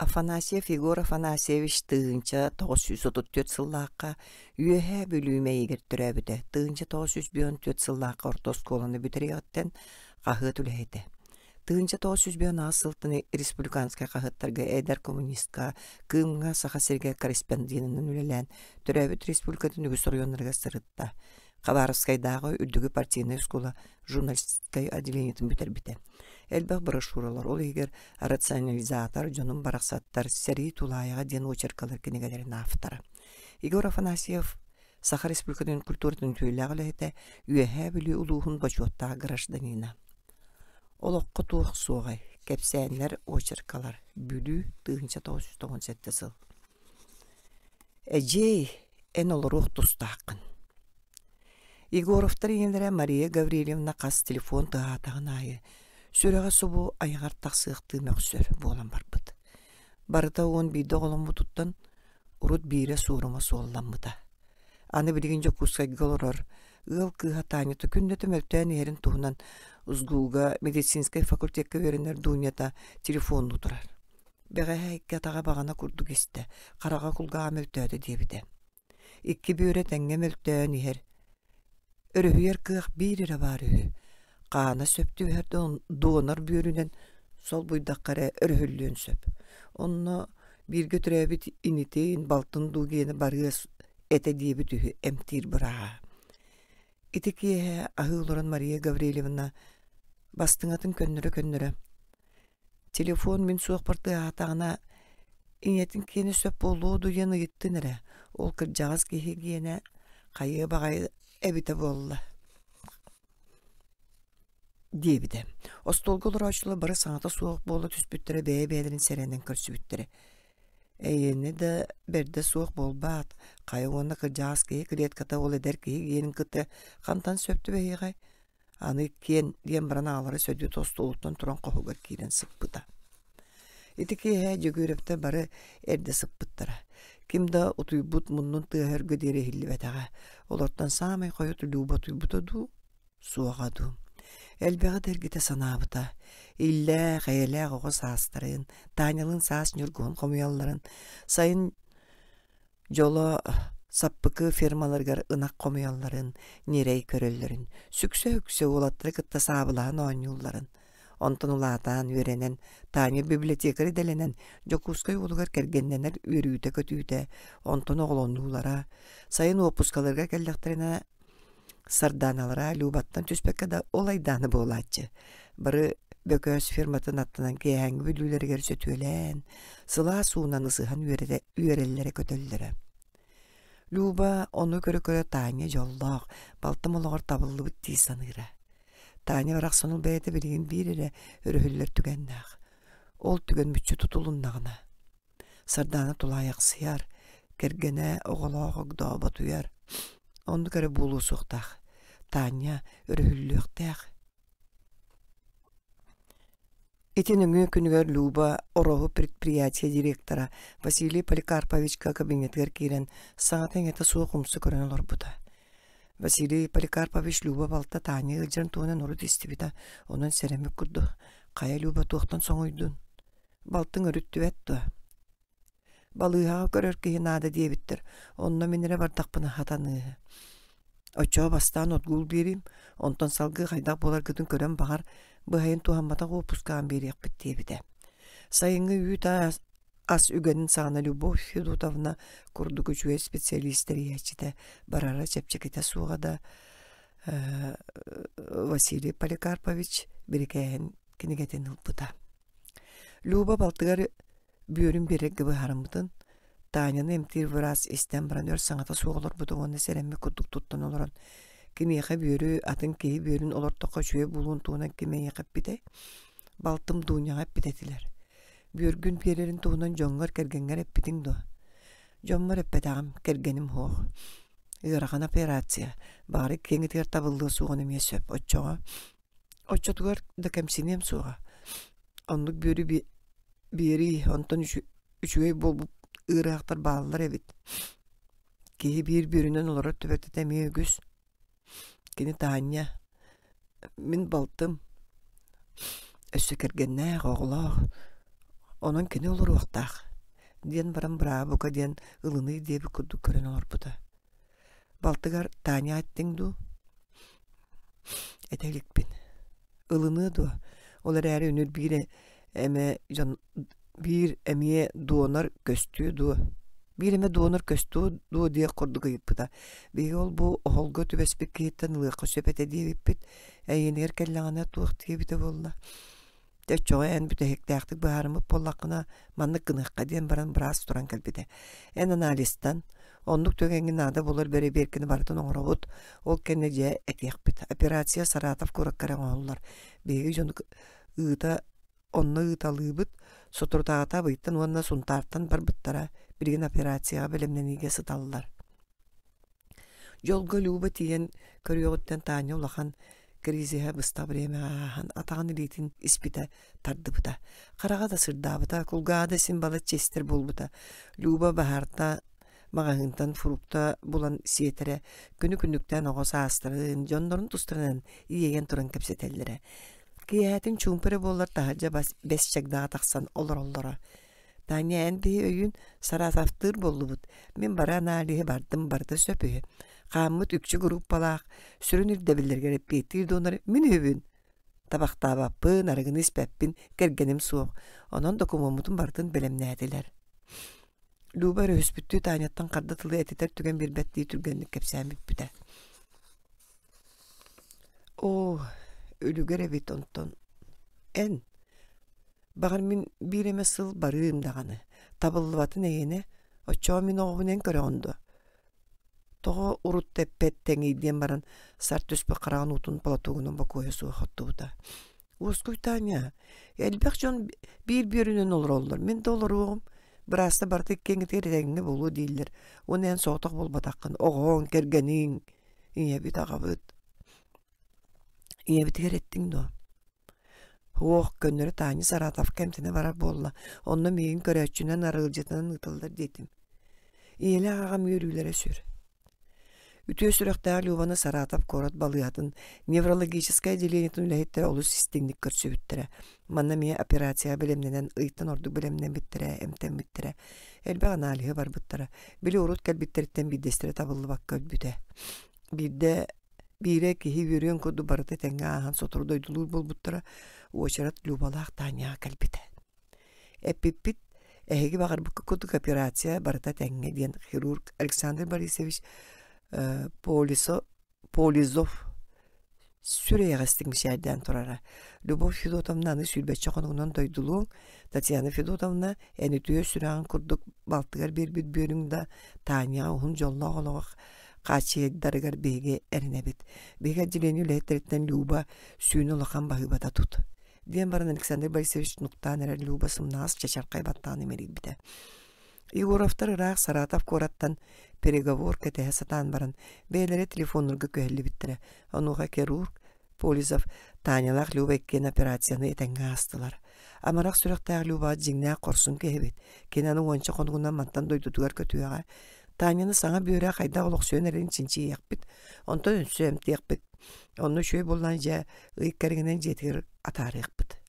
Афанасьев Егор Афанасьевич 1934 сыллаахха Үөһээ Бүлүү Мэйигэр төрөөбүтэ. 1954 сыллаахха орто оскуоланы бүтэриэҕиттэн хаһыат үлэһитэ. 1958 сылтан республиканскай хаһыаттарга эдэр коммунистка, Кыымҥа, Саха сиригэр корреспонденынан үлэлээн, төрөөбүт республикатын үгүс оройуоннарыгар сырытта. Хабаровскайдааҕы үрдүкү партийнай оскуола журналистскай отделениетын бүтэрбитэ. Элбэх брошюралар, ол иһигэр «Рационализатор», «Дьонум барахсаттар», «Сэрии тулаайаҕа» диэн очеркалар кинигэлэрин автора. Егор Афанасьев Саха Республикатын культуратын үтүөлээх үлэһитэ, Үөһээ Бүлүү улууһун бочуоттаах гражданина. Олоххо туох суоҕай? Кэпсээннэр, очеркалар. Бүлүү, 1997 сыл. Эдьиэй, эн олоруох тустааххын. Егоровтар ийэлэрэ Мария Гаврильевна хас телефон тыаһаатаҕын аайы сүрэҕэ субу айаҕар тахсыахтыы мөхсөр буолан барбыт. Барыта 11 оҕоломмутуттан урут биирэ суорума суолламмыта. Аны билигин Дьокуускайга олорор ыал кыыһа Танята күннэтэ мөлтөөн иһэрин туһунан СГУ-га медицинскэй факультекка үөрэнэр Дунята телефоннуу турар. Бэҕэһээ икки атаҕа баҕана курдук истэ, хараҕа кулгааҕа мөлтөөтө диэбитэ. Икки бүөрэ тэҥҥэ мөлтөөн иһэр. Өрүһүйэр кыах биир эрэ баар үһү. Хаана сөп түбэһэр донор бүөрүнэн солбуйдахха эрэ өрүһүллүөн сөп. Онно бииргэ төрөөбүт инитин, балтын дуу гиэнэ барыа этэ диэбит үһү эмтиир бырааһа. Ити киэһэ аһыы олорон Мария Гаврильевна бастыҥатын көннөрө-көннөрө Телефон мин суохпар тыаһаатаҕына, ийэтин киэнэ сөп буолуо дуу диэн ыйыттын эрэ, ол кырдьаҕас киһи гиэнэ хайыа баҕайы эбитэ буолла диэбитэ. Остуолга олорооччулар бары саҥата суох буола түспүттэрэ бэйэ-бэйэлэрин сэрэнэн көрсүбүттэрэ. Эйиэнэ да бэрдэ суох буолбаат, хайа уонна кырдьаҕас киһи клетката ол эдэр киһи гиэнин кытта хантан сөп түбэһиэҕэй Аны иккиэн диэн баран аҕалара Сөдүөт остуолуттан туран хоһугар киирэн сыппыта. Ити киэһэ Дьөгүөрэптэр бары эрдэ сыппыттара. Ким да утуйбут муннун тыаһа өргө диэри иһиллибэтэҕэ. Олортон саамай хойут Люба утуйбута дуу, суоҕа дуу. Элбэҕи да эргитэ санаабыта. Иллээх, эйэлээх оҕо саастарын, Танялыын саас ньургуһун хомуйалларын, сайын Дьоло саппыкы фермаларыгар ынах хомуйалларын, ньирэй көрөллөрүн, сүксэ-үксэ уолаттары кытта саабылаһан оонньуулларын, онтон улаатан, үөрэнэн, Таня библиотекарь идэлэнэн Дьокуускай уолугар кэргэннэнэр үөрүүтэ-көтүүтэ, онтон оҕолонуулара, сайын уоппускаларыгар кэллэхтэринэ Сардааналара Любаттан түспэккэ да ол айдааны буолааччы. Бары Бөкөөс ферматын аттынан киэһээҥҥи бүлүүлэригэр сөтүөлээн, сылаас уунан ысыһан үөрэллэрэ-көтөллөрө. Люба ону көрө-көрө Таня дьоллоох, балтым олоҕор табыллыбыт дии саныыра. Таня барахсан ол бэйэтэ билигин биир эрэ өрүһүллэр түгэннээх. Ол түгэн мүччү тутулуннаҕына Сардаана тулаайахсыйар, кэргэнэ оҕолоох огдооботуйар. Оннук эрэ буолуо суохтаах. Таня өрүһүллүөхтээх. Ити нөҥүө күнүгэр Люба Ороһу предприятие директора Василий Поликарповичка кабинетыгар киирэн саҥата-иҥэтэ суох умса көрөн олорбута. Василий Поликарпович Люба балта Таня ыалдьарын туһунан урут истибитэ, онон сэрэммит курдук «Хайа Люба туохтан соҥуйдун? Балтыҥ өрүттүбэт дуо? Балыыһаҕа көрөр киһи наада диэбиттэр, онно мин эрэ бардахпына хатаныыһы. Оччоҕо бастаан отгуул биэриим, онтон салгыы хайдах буоларгытын көрөн баҕар, быһайын туһамматах уоппускаҕын биэриэхпит диэбитэ. Сайыҥҥы үүт ас үгэнин саҕана Любовь Федотовна курдук үчүгэй специалист тэрийээччитэ барара чэпчэкитэ суоҕа да Василий Поликарпович бирикээһин кинигэтин ылбыта. Люба балтыгар бүөрүн биэрэргэ быһаарыммытын, Таняны эмтиир быраас истэн баран өр саҥата суох олорбутун уонна сэрэммит курдук туттан олорон, киниэхэ бүөрү, атын киһи бүөрүн олортоххо үчүгэй буолуон туһунан ким эйиэхэ эппитэй? Балтым Дуняҕа эппит этилэр. Бүөргүн биэрэрин туһунан дьоҥҥор, кэргэҥҥэр эппитиҥ дуо? Дьоммор эппэтэҕим, кэргэним суох. Ыарахан операция, баҕар иккиэҥҥитигэр табыллыа суоҕун эмиэ сөп. Оччоҕо Оччотугар да кэмсиниэм суоҕа, оннук бүөрү биэрии, онтон үчүгэй буолбут ыарыһахтар бааллар эбит. Киһи биир бүөрүнэн олорор түбэлтэтэ эмиэ үгүс. Кини Таанньа, мин балтым, өссө кэргэннээх, оҕолоох. Онон кини олоруохтаах, диэн баран быраабыка диэн ылыныы диэбит курдук көрөн олорбута. Балтыгар Таня эттиҥ дуу? Этэ иликпин. Ылыныа дуо? Ол эрээри үнүр биир эмэ дьон биир эмиэ дуонар көстүө дуо? Биир эмэ дуонар көстүө дуо диэх курдук ыйыппыта. Биһиги ол-бу оһолго түбэспит киһиттэн ылыахха сөп этэ диэбиппит. Эйиэнигэр кэллэҕинэ туох диэбитэ буолла? Дьэ оччоҕо эн бүтэһиктээхтик быһаарыммыт буоллаххына, маннык гыныахха диэн баран быраас туран кэлбитэ. Эн анализтан, оннук түгэҥҥэ наада буолар бэрэбиэркэни барытын оҥоробут, ол кэннэ дьэ этиэхпит. Операция Саратов куоракка эрэ оҥоһуллар. Биһиги дьону ыыта онно ыыталыыбыт. Соторутааҕыта Абыйтан уонна Сунтаартан барбыттара. Билигин операцияҕа бэлэмнэниигэ сыталлар. Дьолго Люба тиийэн көрүөҕүттэн Таня улахан кризиһэ быстах бириэмэҕэ ааһан атаҕын илиитин испитэ тардыбыта. Хараҕа да сырдаабыта, кулгааҕа да син балачча истэр буолбута. Люба баһаарта маҕаһыынтан фрукта булан сиэтэрэ, күнү-күннүктээн оҕо саастарын, дьоннорун тустарынан иэйэн туран кэпсэтэллэрэ. Киэһэтин чуумпу эрэ буоллар таһырдьа бэс чагдаҕа тахсан олороллоро. Таня эн биһи өйүүн Саратовтыыр буоллубут. Мин бары аналиһы бардым, барыта сөп үһү. Хааммыт үкчү группалаах, сүрүн ирдэбиллэргэр эппиэттиир донор мин үһүбүн. Табахтаабаппын, арыгыны испэппин, кэргэним суох. Онон докумуоммутун барытын бэлэмнээтилэр. Люба өрүһүспүттүү Таняттан харда тылы этитэр түгэн биэрбэттии түргэнник кэпсээн бүппүтэ. Оо, үлүгэр эбит онтон. Эн Баҕар мин биир эмэ сыл барыым даҕаны, табыллыбатын эйиэнэ, оччоҕо мин оҕобун эн көрөҕүн дуо? Тоҕо урут тэппэт тэҥий диэн баран сар түспүт хараҕын уутун платогунан бокуойа суох оттубута. Уоскуй Таня, элбэх дьон биир бүөрүнэн олороллор, мин да олоруоҕум. Быраастар барыта иккиэҥҥитигэр этэҥҥэ буолуо дииллэр. Уонна эн соҕотох буолбатаххын, оҕоҥ, кэргэниҥ, ийэбит, аҕабыт. Ийэбитигэр эттиҥ дуо? Суох, көннөрү Таня Саратовка эмтэнэ барар буолла, онно миигин көрөөччүнэн, арыалдьытынан ыыталлар диэтим. Ийэлээх аҕам үөрүүлэрэ сүр. Үтүө сүрэхтээх Любаны Саратов куорат балыыһатын неврологическай отделениетын үлэһиттэрэ олус истиҥник көрсүбүттэрэ. Манна эмиэ операцияҕа бэлэмнэнэн ыйтан ордук бэлэмнэммиттэрэ, эмтэммиттэрэ. Элбэх аналиһы барбыттара. Били урут кэлбиттэриттэн биирдэстэрэ табыллыбакка өлбүтэ. Биирдэ Биирэ киһи үөрүөн курдук барыта этэҥҥэ ааһан сотору дойдулуур буолбуттара, уочарат Любалаах Таняҕа кэлбитэ. Эппиппит, эһиги баҕарбыккыт курдук операция барыта этэҥҥэ диэн хирург Александр Борисович Полисо, Полизов сүр эйэҕэстик мичээрдээн турара. Любовь Федотовна аны сүүрбэччэ хонугунан дойдулуоҥ, Татьяна Федотовна эн үтүө сүрэҕиҥ курдук балтыгар биэрбит бүөрүҥ да Таняҕа уһун дьоллоох олоҕу хааччыйдарыгар биһиги эрэнэбит. Биһиги отделение үлэһиттэриттэн Люба сүүнэ улахан баһыыбата тут. Диэн баран Александр Борисович нуктаан эрэр Люба сымнаҕас чачархай баттаҕын имэрийбитэ. Егоровтар ыраах Саратов куораттан переговор кэтэһэ сатаан баран бэйэлэрэ телефоннарга күһэллибиттэрэ. Онуоха хирург Полизов Танялаах Люба иккиэн операцияны этэҥҥэ аастылар. Амарах сүрэхтээх Люба дьиҥнээх хорсун киһи эбит. Кини аны уонча хонугунан мантан дойдутугар көтүөҕэ. Таняны саҥа бүөрэ хайдах олохсуйан эрэрин чинчийиэхпит, онтон өссө эмтиэхпит. Онно үчүгэй буоллаҕына дьэ ый кэриҥинэн дьиэтигэр атаарыахпыт.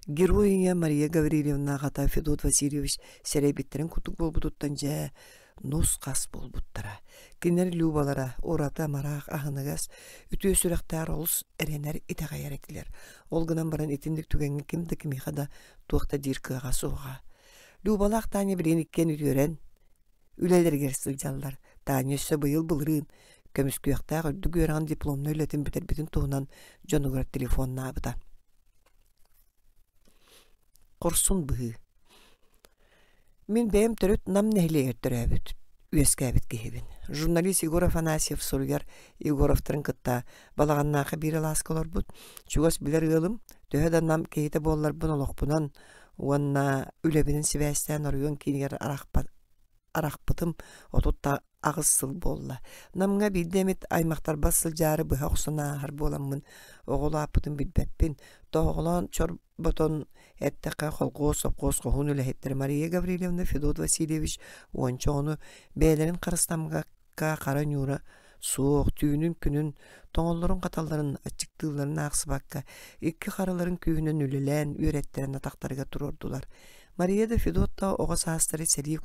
Герой ийэ Мария Гаврильевна аҕата Федот Васильевич сэрэйбиттэрин курдук буолбутуттан дьэ нус-хас буолбуттара. Кинилэр Любалара ураты амарах, аһыныгас, үтүө сүрэхтээх олус эрэнэр, итэҕэйэр этилэр. Ол гынан баран итинник түгэҥҥэ ким да кимиэхэ да туох да диир кыаҕа суоҕа. Любалаах Таня билигин иккиэн үтүөрэн үлэлэригэр сылдьаллар. Таня өссө быйыл былырыын көмүскүөхтээх үрдүк үөрэҕин дипломнай үлэтин бүтэрбитин туһунан дьонугар телефоннаабыта. Хорсун быһыы. Мин бэйэм төрүт Нам нэһилиэгэр төрөөбүт, үөскээбит киһибин. Журналист Егор Афанасьев суруйар Егоровтарын кытта Балаҕаннаахха биир алааска олорбут, чугас билэр ыалым, төһө да Нам киһитэ буолларбын олохпунан уонна үлэбинэн сибээстээн оройуон киинигэр арахпытым 38 сыл буолла. Намҥа биирдэ эмит аймахтарбар сылдьаары быһа охсон ааһар буоламмын, оҕо улааппытын билбэппин. Тоһоҕолоон чорботон эттэххэ, холхуос, сопхуос хоһуун үлэһиттэрэ Мария Гаврильевна, Федот Васильевич уонча оҕону бэйэлэрин харыстаммакка хара ньуура Суох, түүнүн-күнүн, тоҥоллорун-хаталларын, аччыктыылларын аахсыбакка, икки харыларын күүһүнэн үлэлээн, үөрэттэрэн атахтарыгар туруордулар. Мария да Федот да оҕо саастара сэрии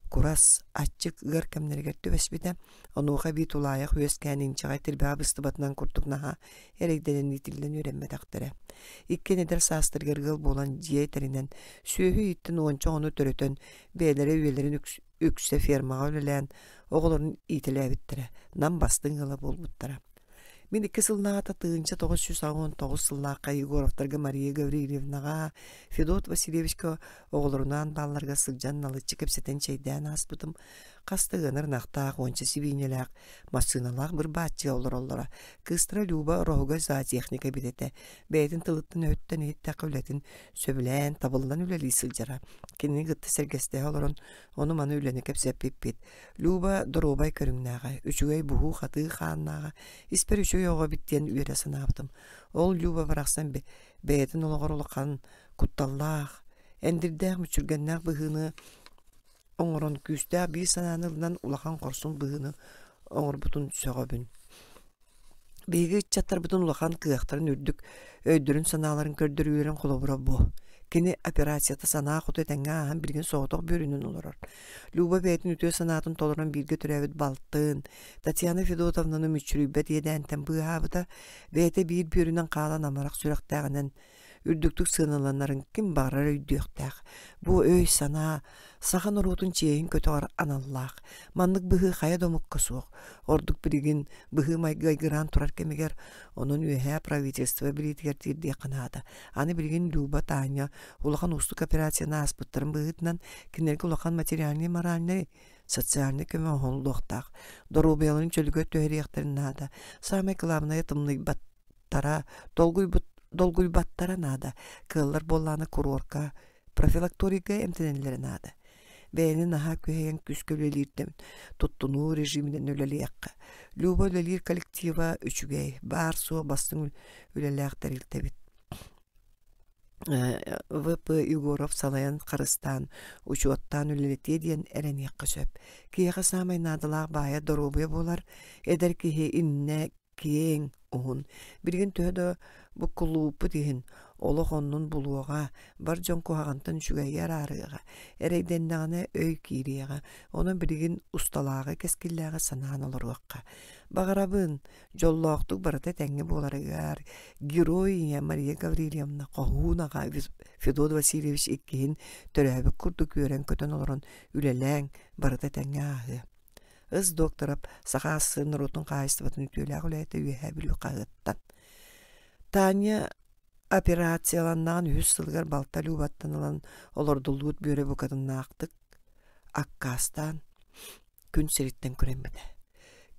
курас, аччык ыар кэмнэригэр түбэспитэ. Онуоха эбии тулаайах үөскээн инчэҕэй тирбэҕэ быстыбатынан курдук наһаа эрэйдэнэн иитиллэн үөрэммэтэхтэрэ. Иккиэн эдэр саастарыгар ыал буолан дьиэ тэринэн, сүөһү ииттэн уонча оҕону төрөтөн, бэйэлэрэ үйэлэрин үксэ фермаҕа үлэлээн, оҕолорун иитэлээбиттэрэ, Нам бастыҥ ыала буолбуттара. Мин икки сыллааҕыта 1989 сыллаахха Егоровтарга Мария Гаврильевнаҕа, Федот Васильевичка оҕолорунаан баалларга сылдьан налыччы кэпсэтэн чэйдээн ааспытым. Хас да ыанар ынахтаах, уонча сибиинньэлээх, массыыналаах бырбааччыга олороллоро. Кыыстара Люба Ороһуга зоотехника эбит этэ. Бэйэтин тылыттан-өһүттэн иһиттэххэ үлэтин сөбүлээн, табыллан үлэлии сылдьара. Кинини кытта сэргэстэһэ олорон ону-маны үлэни кэпсэппиппит. Люба доруобай көрүҥнээҕэ, үчүгэй буһуу-хатыы хааннааҕа, испэр үчүгэй оҕо эбит диэн үөрэ санаабытым. Ол Люба барахсан бэйэтин олоҕор улахан кутталлаах, эндирдээх мүччүргэннээх быһыыны оҥорон күүстээх биир санааны ылынан улахан хорсун быһыыны оҥорбутун сөҕөбүн. Биһиги ыччаттарбытын улахан кыахтарын үрдүк өйдөрүн-санааларын көрдөрүүлэрин холобура бу. Кини операцията санаа хоту этэҥҥэ ааһан билигин соҕотох бүөрүнэн олорор. Люба бэйэтин үтүө санаатын толорон бииргэ төрөөбүт балтын Татьяна Федотовнаны мүччүрүйбэт иэдээнтэн быыһаабыта, бэйэтэ биир бүөрүнэн хаалан амарах сүрэхтээҕинэн үрдүктүк сыаналанарын ким баҕарар өйдүөхтээх. Бу өй-санаа саха норуотун чиэһин көтөҕөр аналлаах. Маннык быһыы хайа да омукка суох. Ордук билигин быһыы-майгы айгыраан турар кэмигэр, онон үөһээ правительство билиитигэр тиэрдиэххэ наада. Аны билигин Люба, Таня улахан уустук операцияны ааспыттарын быһыытынан кинилэргэ улахан материальнай, моральнай, социальнай көмө оҥоһуллуохтаах. Доруобуйаларын чөлүгэр түһэриэхтэрин наада. Саамай кылаабынайа тымныйбат тара, долгуйбаттара наада. Кыаллар буоллаҕына куруорка, профилакторийга эмтэнэллэрэ наада. Бэйэни наһаа күһэйэн күүскэ үлэлииртэн туттунуу режиминэн үлэлиэххэ. Люба үлэлиир коллектива үчүгэй, баар-суох бастыҥ үлэлээх тэрилтэбит. В.П. Егоров салайан харыстаан, учуоттаан үлэлэтиэ диэн эрэниэххэ сөп. Киһиэхэ саамай наадалаах баайа доруобуйа буолар. Эдэр киһи иннэ киэҥ, уһун. Билигин төһө да буккуллубуппут иһин, олох оннун булуоҕа, бар дьон куһаҕантан үчүгэйи араарыаҕа, эрэйдэннэҕинэ өй киириэҕэ. Онон билигин усталааҕы, кэскиллээҕи санаан олоруохха. Баҕарабын, дьоллоохтук барыта этэҥҥэ буоларыгар герой ийэ Мария Гаврильевна хоһуун аҕа Федот Васильевич иккиһин төрөөбүт курдук үөрэн-көтөн олорон үлэлээҥ, барыта этэҥҥэ ааһыа. Ыс Докторов Саха АССР норуотун хаһаайыстыбатын үтүөлээх үлэһитэ Үөһээ Бүлүү хаһыаттан. Таня операцияланнаҕын үһүс сылыгар балта Любаттан ылан олордуллубут бүөрэ букатыннаахтык аккаастаан күн сириттэн күрэммитэ.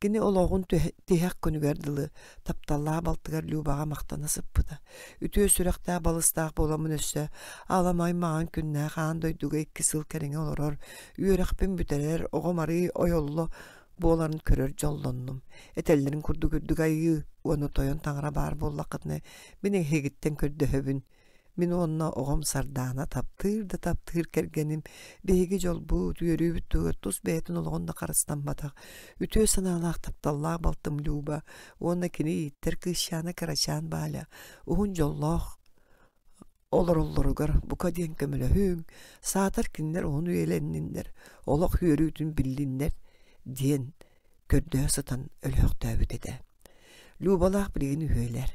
Кини олоҕун тиһэх күнүгэр дылы тапталлаах балтыгар Любаҕа махтана сыппыта. Үтүө сүрэхтээх балыстаах буоламмын өссө аламай маҥан күннээх аан дойдуга икки сыл кэриҥэ олорор, үөрэхпин бүтэрэр, оҕом арыый ойолло буоларын көрөр дьоллоннум. Этэллэрин курдук үрдүк айыы уонна тойон таҥара баар буоллаххытына, мин эһигиттэн көрдөһөбүн Мин уонна оҕом Сардаана таптыыр да таптыыр кэргэним, биһиги дьолбут, үөрүүбүт туһугар тус бэйэтин олоҕун да харыстамматах, үтүө санаалаах тапталлаах балтым Люба уонна кини ииттэр кыысчаана кырачаан Валя уһун дьоллоох олороллоругар бука диэн көмөлөһүҥ, саатар кинилэр уһун үйэлэнниннэр, олох үөрүүтүн биллиннэр диэн көрдөһө сытан өлөөхтөөбүт этэ. Любалаах билигин үһүөлэр.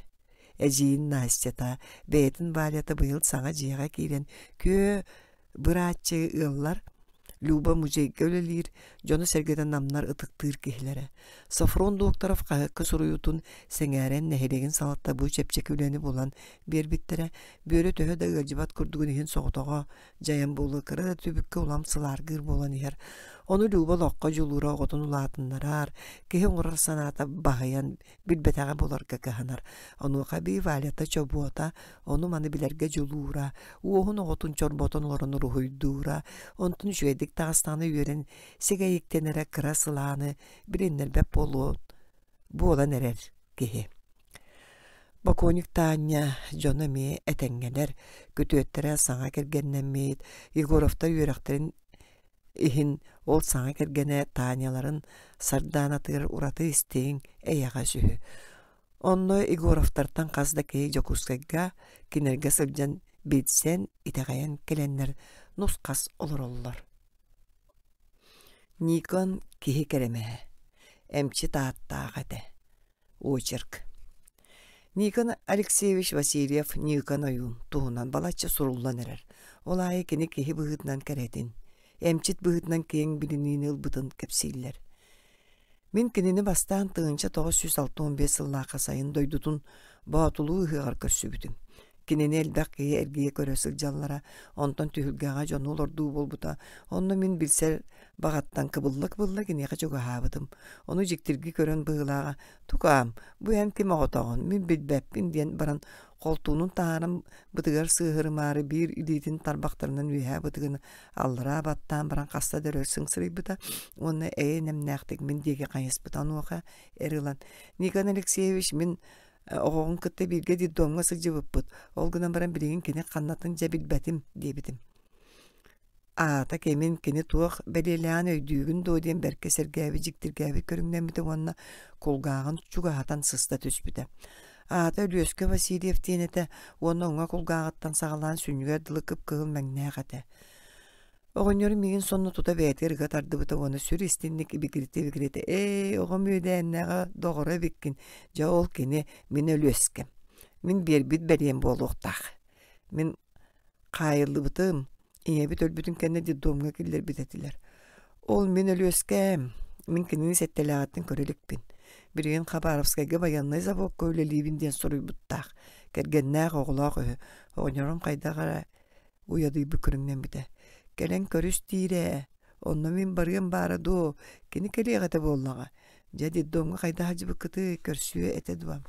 Эдьиийин Настята, бэйэтин Валята быйыл саҥа дьиэҕэ киирэн күө бырааччы ыаллар Люба музейга үлэлиир, дьоно-сэргэтэ намнар ытыктыыр киһилэрэ. Софрон Докторов хаһыакка суруйуутун сэҥээрэн нэһилиэгин салалта бу чэпчэки үлэни булан биэрбиттэрэ. Бүөрэ төһө да ыалдьыбат курдугун иһин соҕотоҕо дьайан буолуо кыра да түбүккэ улам сылааргыыр буолан иһэр. Ону Люба олоххо дьулуура оҕотун улаатыннарар, киһи оҥорор санаата баһыйан билбэтэҕэ буоларга кыһанар. Онуоха эбии Валята чобуота, ону-маны билэргэ дьулуура, уоһун оҕотун чорботон олорон уруһуйдуура, онтун үчүгэйдик таҕыстаҕына үөрэн сигэйиктэнэрэ кыра сылааны билиннэрбэт буолуон буолан эрэр киһи. Бокуонньук Таанньа дьоно эмиэ этэҥҥэлэр, күтүөттэрэ саҥа кэргэннэммит, Егоровтар үөрэхтэрин иһин Ол саҥа кэргэнэ Таняларын Сардаанатыгар ураты истиҥ, эйэҕэс үһү. Онно Егоровтартан хас да киһи Дьокуускайга кинилэргэ сылдьан билсэн, итэҕэйэн кэлэннэр нус-хас олороллор. Никон киһи кэрэмэһэ, эмчит ааттаах этэ. Очерк. Никон Алексеевич Васильев Никон ойуун туһунан балачча суруллан эрэр. Ол аайы кини киһи быһыытынан кэрэтин, эмчит быһыытынан киэҥ билиниини ылбытын кэпсииллэр. Мин кинини бастаан 1965 сыллаахха сайын дойдутун Боотулуу ыһыаҕар көрсүбүтүм. Кинини элбэх киһи эргийэ көрө сылдьаллара, онтон түһүлгэҕэ дьону олордуу буолбута. Онно мин билсэр баҕаттан кыбылла-кыбылла киниэхэ чугаһаабытым. Ону дьиктиргии көрөн быһыылааҕа «Тукаам, бу эн ким оҕотоҕун, мин билбэппин» диэн баран холтуунун таһааран бытыгар сыыһырымаары биир илиитин тарбахтарынан үөһээ бытыгын аллараа баттаан баран хаста да өрө сыҥсырыйбыта уонна эйэ нэмнээхтик мин диэки хайыспыта. Онуоха эр ылан «Никон Алексеевич, мин оҕоҕун кытта бииргэ детдомҥа сылдьыбыппыт, ол гынан баран билигин кини ханнатын дьэ билбэтим» диэбитим. Аата кимин, кини туох бэлиэлээҕин өйдүүгүн дуо диэн бэркэ сэргээбит, дьиктиргээбит көрүҥнэммитэ уонна кулгааҕын чугаһатан сыста түспүтэ. Аата Өлүөскэ Васильев диэн этэ уонна уҥа кулгааҕыттан саҕалаан сүнньүгэр дылы кып-кыһыл мэҥнээх этэ. Оҕонньорум миигин сонно тута бэйэтигэр ыга тардыбыта уонна сүр истинник ибигиритэ-ибигиритэ «Ээ, оҕом үөдээннээҕэ доҕоро эбиккин, дьэ ол кини мин Өлүөскэм, мин биэрбит бэлиэм буолуохтаах. Мин Хаайыллыбытым, ийэбит өлбүтүн кэннэ детдомҥа киллэрбит этилэр. Ол мин Өлүөскээм, мин кинини сэттэлээҕиттэн көрө иликпин. Билигин Хабаровскайга байыаннай заводка үлэлиибин диэн суруйбуттаах. Кэргэннээх, оҕолоох үһү. Оҕонньорум хайдах эрэ уйадыйбыт көрүҥнэммитэ. Кэлэн көрүс диир ээ, онно мин барыам баара дуо, кини кэлиэх этэ буоллаҕа. Дьэ детдомҥа хайдах сылдьыбыккытый, көрсүө этэ дуо?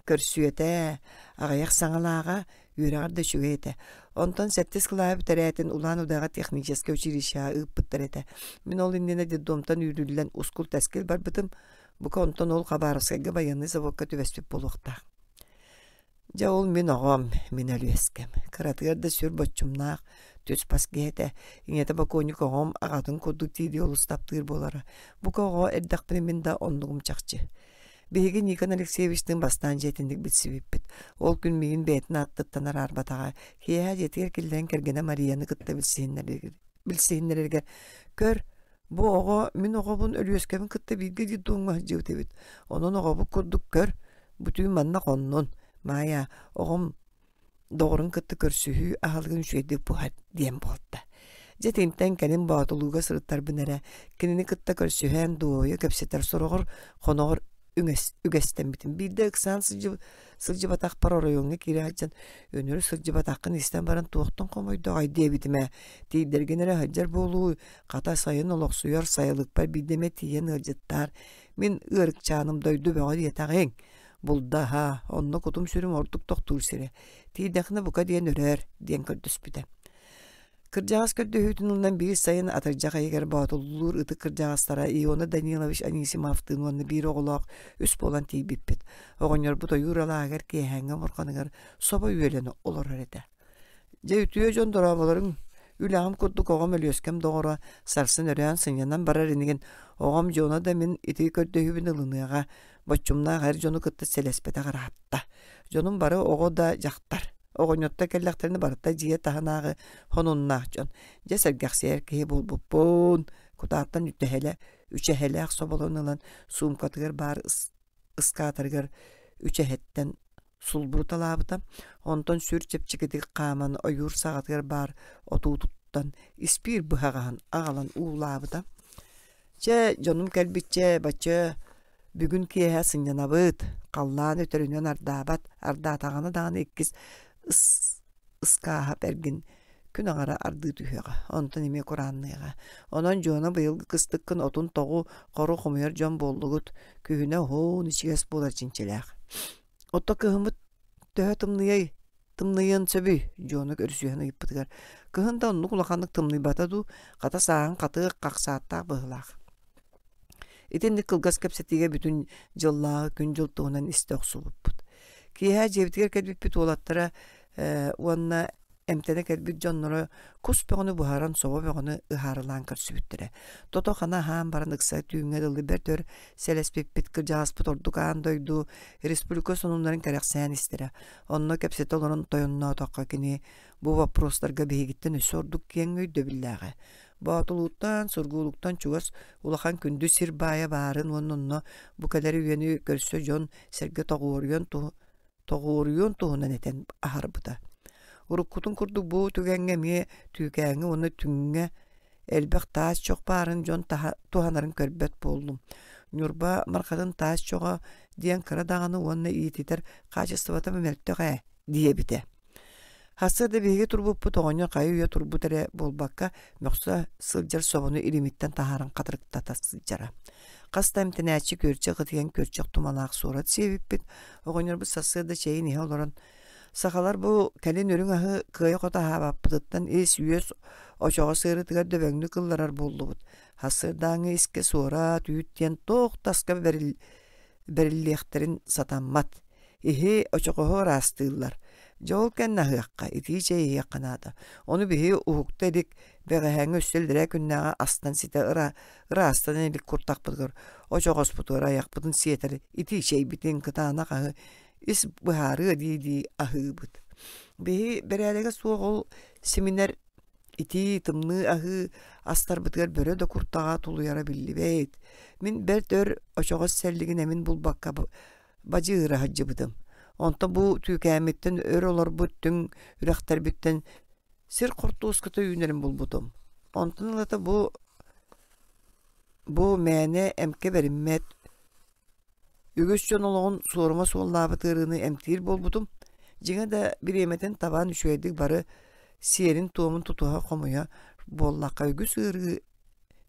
Көрсүөтэ, аҕыйах саҥалааҕа, үөрэҕэр да үчүгэй этэ. Онтон сэттис кылааһы бүтэрээтин Улан-Удэҕэ техническэй училищеҕа ыыппыттар этэ. Мин ол иннинэ детдомтан үүрүллэн ускул-тэскил барбытым. Бука онтон ол Хабаровскайга байыаннай заводка түбэспит буолуохтаах. Дьэ ол мин оҕом, мин Өлүөскэм. Кыратыгар да сүр боччумнаах, түс-бас киһи этэ. Ийэтэ бокуонньук оҕом аҕатын курдук дии-дии олус таптыыр буолара. Бука оҕо эрдэхпинэ мин да оннугум чахчы. Биһиги Никон Алексеевичтыын бастаан дьиэтинник билсибиппит. Ол күн миигин бэйэтин ааттыттан араарбатаҕа. Киэһэ дьиэтигэр киллэрэн кэргэнэ Марияны кытта билсиһиннэрэригэр «Көр, бу оҕо мин оҕобун Өлүөскэбин кытта бииргэ детдомҥа сылдьыбыт эбит. Онон оҕобут курдук көр, бу түүн манна хоннун. Маайа, оҕом доҕорун кытта көрсүһүү аһылыгын үчүгэйдик буһар диэн буолта. Дьэ итинтэн кэлин Боотулууга сырыттарбын эрэ, кинини кытта көрсүһэн дуоһуйа кэпсэтэр сороҕор хоноҕор үгэстэммитим. Биирдэ ыксаан сылдьыбатахпар оройуоҥҥа киирэ сылдьан, өнөр сылдьыбатаххын истэн баран туохтан хомойдоҕой диэбитим ээ. Тиийдэргин эрэ сылдьар буолуу, хата сайын олохсуйар сайылыкпар биирдэ эмэ тиийэн ыалдьыттаар. Мин ыарыкчааным дойду бөҕө диэтэҕиҥ. Булдаһа, онно кутум-сүрүм ордук тохтуур сирэ. Тиийдэххинэ бука диэн өрөөр, диэн көрдөспүтэ. Кырдьаҕас көрдөһүүтүн ылынан биир сайын атырдьах ыйыгар Боотуллуур ытык кырдьаҕастара Иона Данилович Анисимовтыын уонна биир оҕолоох үс буолан тиийбиппит. Оҕонньорбут ойуур алааһыгар киэһээҥҥи омурҕаныгар собо үөлэн олорор этэ. Дьэ үтүө дьон дорооболоруҥ, үлэҕим курдук оҕом Өлүөскэм доҕоро сарсын өрөөн сынньанан барар инигин, оҕом дьоно да мин ити көрдөһүүбүн ылыныаҕа, боччумнаах эр дьону кытта сэлэспэтэх ыраатта. Дьонум бары оҕо да дьахтар. Оҕонньоттор кэллэхтэринэ барыта дьиэ таһынааҕы хонуннаах дьон. Дьэ сэргэхсийэр киһи буолбуппун. Кутааттан үтэһэлэ, үчэһэлээх соболон ылан суумкатыгар баар ыскаатарыгар үчэһэттэн сулбуруталаабыта. Онтон сүр чэпчэкитик хааман ойуур саҕатыгар баар отуутуттан испиир быһаҕаһын аҕалан уулаабыта. Чэ, дьонум кэлбиччэ, бачча бүгүн киэһэ сынньанабыт, халлаан өтөрүнэн ардаабат, ардаатаҕына даҕаны иккис ыскааһап эргин күн аҥара ардыы түһүөҕэ, онтон эмиэ кураанныаҕа. Онон Дьуона быйылгы кыстыккын отун тоҕу, хору хомуйар дьон буоллугут, күһүнэ уһун ичигэс буолар чинчилээх. Отто кыһыммыт төһө тымныйай, тымныйыан сөбүй? Дьуона көрүсүһэн ыйыппытыгар, кыһын да оннук улаханнык тымныйбата дуу, хата сааһын хатыах хахсааттаах быһыылаах. Итинник кылгас кэпсэтиигэ бүтүн дьыллааҕы күн-дьыл туһунан истэ охсубуппут. Киэһэ дьиэбитигэр кэлбиппит уолаттара уонна Эмтэнэ кэлбит дьонноро кус бөҕөнү буһаран, собо бөҕөнү ыһаарылаан көрсүбүттэрэ. Тото-хана аһаан баран ыкса түүҥҥэ дылы бэрт өр сэлэспиппит кырдьаҕаспыт ордук аан дойду, республика сонуннарын кэрэхсээн истэрэ. Онно кэпсэтэ олорон тойонноотоххо кини бу боппуруостарга биһигиттэн өссө ордук киэҥ өйдөбүллээҕэ. Боотулууттан, Сургуулуктан чугас улахан күндү сир баайа баарын уонна онно бу кэлэр үйэни көрсө дьон сэргэ тоҕуоруйан тоҕуоруйуон туһунан этэн аһарбыта. Уруккутун курдук бу түгэҥҥэ эмиэ Түүкээҥҥэ уонна Түҥҥэ элбэх таас чох баарын дьон туһанарын көрбөт буоллум. Ньурба Мархатын таас чоҕо диэн кыра даҕаны уонна иититэр хаачыстыбата мөлтөх ээ диэбитэ. Сарсыарда биһиги турбуппут оҕонньор хайы-үйэ турбут эрэ буолбакка, мөхсө сылдьар собону илимиттэн таһааран хатырыктата сылдьара. Хас да эмтэнээччи күөрчэх ытыйан күөрчэх тумалаах суорат сиэбиппит. Оҕонньорбут сарсыарда чэйин иһэ олорон Сахалар бу кэлин үрүҥ аһы кыайа-хото аһаабаппытыттан ис-үөс очоҕос ыарыытыгар дөбөҥнүк ылларар буоллубут. Сарсыардааҥҥы искэ суорат, үүт диэн туох да аска бэриллиэхтэрин сатаммат. Иһи очоҕоһу ыраастыыллар. Дьэ ол кэннэ аһыахха, итии чэй иһиэххэ наада. Ону биһи уһукта илик, бэҕэһээҥҥи өссө иллэрээ күннээҕи астан ситэ ыраастана илик куртахпытыгар, очоҕоспутугар айахпытын сиэтэр итии чэйбитин кытаанах аһы ис быһаарыа дии-дии аһыыбыт. Биһи бэрээдэгэ суох ол симинэр Итии, тымныы аһыы астарбытыгар бөрө да куртаҕа тулуйара биллибэт. Мин бэрт өр очоҕос сэллигин эмин булбакка бадьыыра сылдьыбытым. Онтон бу түүкээммиттэн өр олорбут түҥ үрэхтэрбиттэн сир хортуоската үүнэрин булбутум. Онтон ылата бу бу мээнэ эмкэ бэриммэт Үгүс дьон олоҕун суорума суоллаабыт ыарыыны эмтиир буолбутум. Дьиҥэ да, бириэмэтин табан үчүгэйдик бары сиэрин-туомун тутуһа хомуйа буоллахха үгүс ыарыы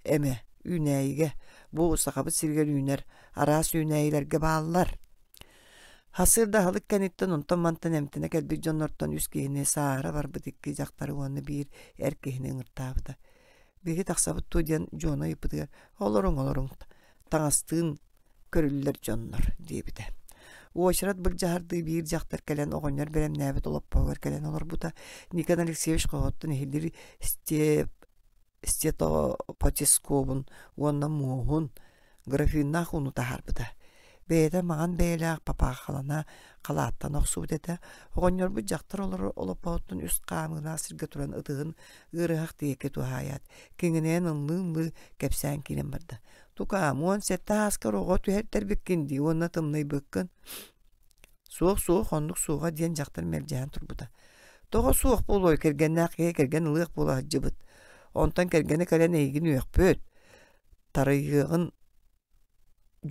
эмэ үүнээйигэ бу Сахабыт сиригэр үүнэр араас үүнээйилэргэ бааллар. Сарсыарда аһылык кэнниттэн онтон-мантан эмтэнэ кэлбит дьоннортон үс киһини сааһыра барбыт икки дьахтары уонна биир эр киһини ыҥыртаабыта. Биһиги тахсабыт дуо диэн Дьуона ыйыппытыгар «Олоруҥ, олоруҥ, таҥастыын көрүллэр дьоннор диэбитэ. Уочарат былдьаһардыы биир дьахтар кэлэн оҕонньор бэлэмнээбит олоппоһугар кэлэн олорбута. Никон Алексеевич хоһоттон иһиллир стетопатискобун уонна муоһун графиннаах ууну таһаарбыта. Бэйэтэ маҥан бэйэлээх папаахалана халааттан охсубут этэ. Оҕонньорбут дьахтар олорор олоппоһуттан үс хаамыылаах сиргэ туран ытыһын ыарыһах диэки туһаайаат, киҥинэйэн ыллыы-ыллыы кэпсээн киирэн барда. Тукаам, 17 ааскар оҕо түһэртэрбиккин дии уонна тымныйбыккын. Суох, суох, оннук суоҕа диэн дьахтар мэлдьэһэн турбута. Тоҕо суох буолуой, кэргэннээх киһи кэргэн ылыах буола сылдьыбыт. Онтон кэргэнэ кэлэн эйигин үөхпүт. Тарыйыаҕын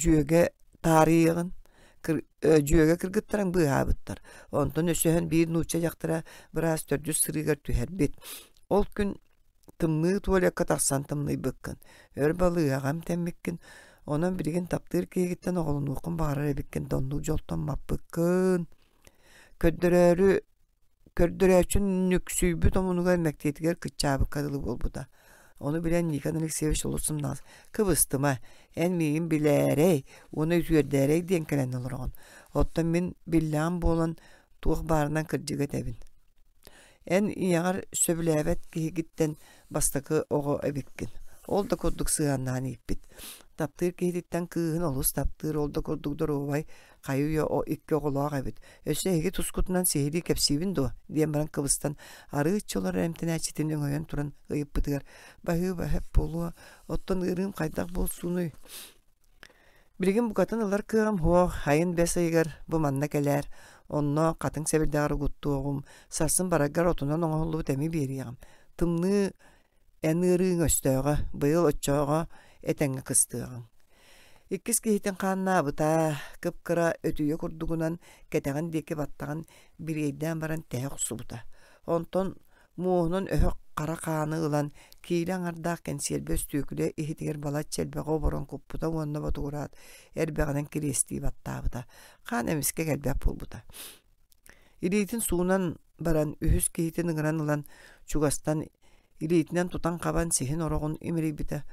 дьүөгэ таарыйыаҕын дьүөгэ кыргыттарын быыһаабыттар. Онтон өсөһөн биир нуучча дьахтара быраас төрдүс сырыыгар түһэрбит. Ол күн Тымныы туалекка тахсан тымныйбыккын, өр балыыһаҕа эмтэммиккин, онон билигин таптыыр киһигиттэн оҕолонуоххун баҕарар эбиккин да оннук дьолтон маппыккын. Көрдөрөөрү көрдөрөөччү нүксүйбүт омунугар мэктиэтигэр кыччаабыкка дылы буолбута. Ону билэн Никон Алексеевич олус сымнаҕас «Кыбыстыма, эн миигин билээрэй уонна үтүөрдээрэй диэн кэлэн олороҕун. Оттон мин биллэҕим буолан туох баарынан кырдьыгы этэбин. Эн ийэҕэр сөбүлээбэт киһигиттэн бастакы оҕо эбиккин. Ол да курдук сыһыаннаһан ииппит. Таптыыр киһититтэн кыыһын олус таптыыр, ол да курдук доруобай, хайы-үйэ икки оҕолоох эбит. Өссө эһиги тускутунан сиһилии кэпсиибин дуо? диэн баран кыбыстан, арыычча олорор эмтэнээччитин өҥөйөн туран ыйыппытыгар, «Баһыыба, сөп буолуо, оттон ыарыым хайдах буолсунуй?» Билигин букатын ылар кыаҕым суох, сайын бэс ыйыгар бу манна кэлээр, онно хатыҥ сэбирдэҕэр угуттуоҕум, сарсын бараргар отунан оҥоһуллубут эми биэриэҕим. Тымныы эн ыарыыҥ өстөөҕө, быйыл оччоҕо этэҥҥэ кыстыаҕыҥ. Иккис киһитин хааннаабыта, кып-кыра өтүйэ курдугунан кэтэҕин диэки баттаҕын бириэйдээн баран тэһэ охсубута. Онтон Муоһунан өһөх хара хааны ылан, киилэ аҥардаах кэнсиэрбэ өстүөкүлэ иһитигэр балачча элбэҕи оборон куппута уонна ботугураат эрбэҕинэн кириэстии баттаабыта. Хаан эмискэ кэлбэт буолбута. Илиитин суунан баран, үһүс киһитин ыҥыран ылан, чугастан илиитинэн тутан-хабан сиһин ороҕун имэрийбитэ.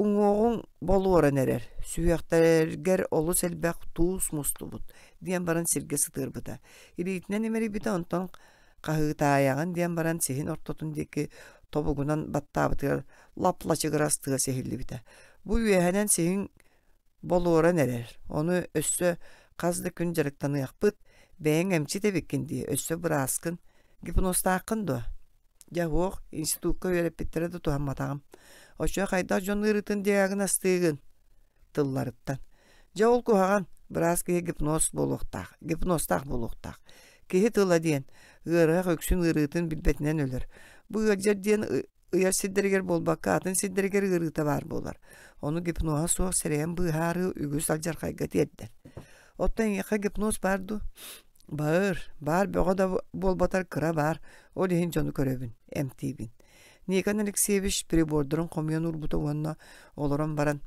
Уҥуоҕуҥ болуоран эрэр, сүһүөхтэргэр олус элбэх туус мустубут, диэн баран сиргэ сытыарбыта. Илиитинэн имэрийбитэ, онтон Хаһыытаайаҕын диэн баран сиһин ортотун диэки тобугунан баттаабытыгар лап-лачыгырас тыас иһиллибитэ. Бу үөһэнэн сиһиҥ болуоран эрэр, ону өссө хас да күн дьарыктаныахпыт, бэйэҥ эмчит эбиккин дии, өссө бырааскын, гипнозтааххын дуо? Дьэ суох, институкка үөрэппиттэрэ да туһамматаҕым. Оччо хайдах дьон ыарыытын диагностыыгын? Тылларыттан. Дьэ ол куһаҕан, быраас киһи гипноз буолуохтаах, гипнозтаах буолуохтаах. Киһи тыла диэн, ыарыһах үксүн ыарыытын билбэтинэн өлөр. Бу ыалдьар диэн ыйар сирдэригэр буолбакка атын сирдэригэр ыарыыта баар буолар. Ону гипноһа суох сэрэйэн быыһаарыы үгүс алдьархайга тиэрдэр. Оттон эйиэхэ гипноз баар дуу? Баар, баар бөҕө да буолбатар кыра баар, ол иһин дьону көрөбүн, эмтиибин. Никон Алексеевич прибордарын хомуйан уурбута уонна олорон баран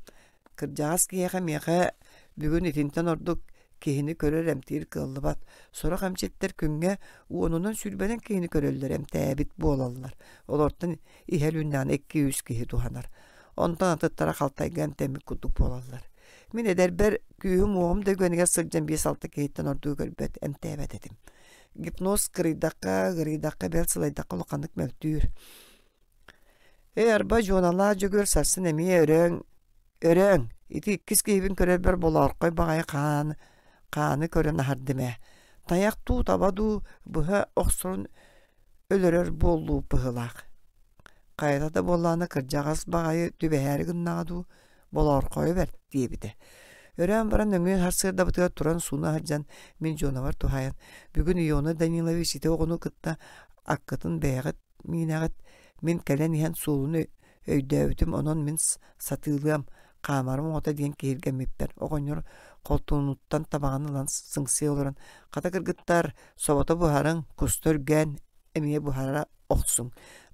Кырдьаҕас киһиэхэ миэхэ бүгүн итинтэн ордук киһини көрөр эмтиир кыаллыбат. Сорох эмчиттэр күҥҥэ уонунан сүүрбэнэн киһини көрөллөр эмтээбит буолаллар. Олортон иһэ үлүннэҕинэ икки-үс киһи туһанар. Онтон атыттара халтайга эмтэммит курдук буолаллар. Мин эдэрбэр күүһүм-уоҕум да үгэнигэр сылдьан биэс-алта киһиттэн ордугу көрбөт, эмтээбэт этим. Гипноз кырыйдахха, ыарыйдахха, бэл сылайдахха улаханнык мөлтүүр. Ээ, арба, Дьуоналаах Дьөгүөр сарсын эмиэ өрөөҥ, өрөөҥ, ити иккис киһибин көрөрбөр болоорхой баҕайы хааны, хааны көрөн аһардым ээ. Тайах дуу, таба дуу быһа охсорун өлөрөр буоллуу быһыылаах. Хайата да буоллаҕына кырдьаҕас баҕайы түбэһээри гыннаҕа дуу, болоорхойу бэрт диэбитэ. Өрөөн баран нөҥүө сарсыардабытыгар туран сууна сылдьан мин Дьуонабар туһаайан бүгүн Иона Данилович ити оҕону кытта аккытын бэйэҕит миинэҕит мин кэлэн иһэн суолун өйдөөбүтүм онон мин сатыылыам хаамарым оҕото диэн киһиргэммиппэр оҕонньор холтуунуттан табаҕын ылан сыҥсыйа олорон хата кыргыттар собото буһарыҥ куста үргээн эмиэ буһара охсуҥ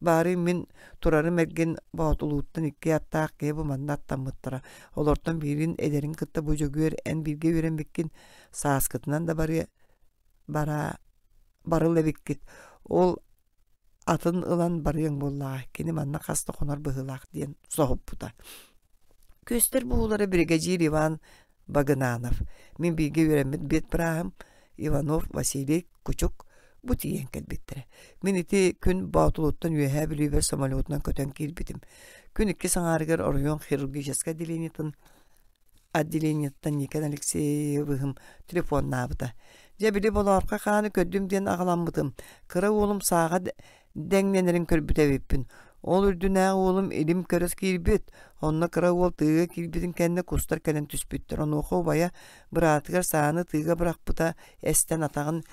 баарыын мин турарым эргин боотулууттан икки аттаах киһи бу манна аттаммыттара олортон биирин эдэрин кытта бу Дьөгүөр эн бииргэ үөрэммиккин сааскытынан да барыа бара барыл эбиккит ол атын ылан барыаҥ буоллаҕа кини манна хас да хонор быһыылаах диэн соһуппута Күөстэр буһуулара биригэдьиир Иван Багынанов мин бииргэ үөрэммит быраһым Иванов Василий Кучук бу тиийэн кэлбиттэрэ. Мин ити күн Боотулуттан Үөһээ Бүлүүбэр самолетунан көтөн киирбитим. Күн иккис аҥаарыгар оройуон хирургическай отделениетын отделениеттан Никон Алексеевыһым телефоннаабыта. Дьэ били болоорхо хааны көрдүм диэн аҕаламмытым. Кыра уолум сааҕа дэҥнэнэрин көрбүт эбиппин. Ол үрдүнээҕи уолум илим көрө киирбит. Онно кыра уол тыыга киирбитин кэннэ кустар кэлэн түспүттэр. Онуоха убайа быраатыгар сааны тыыга бырахпыта эстэн атаҕын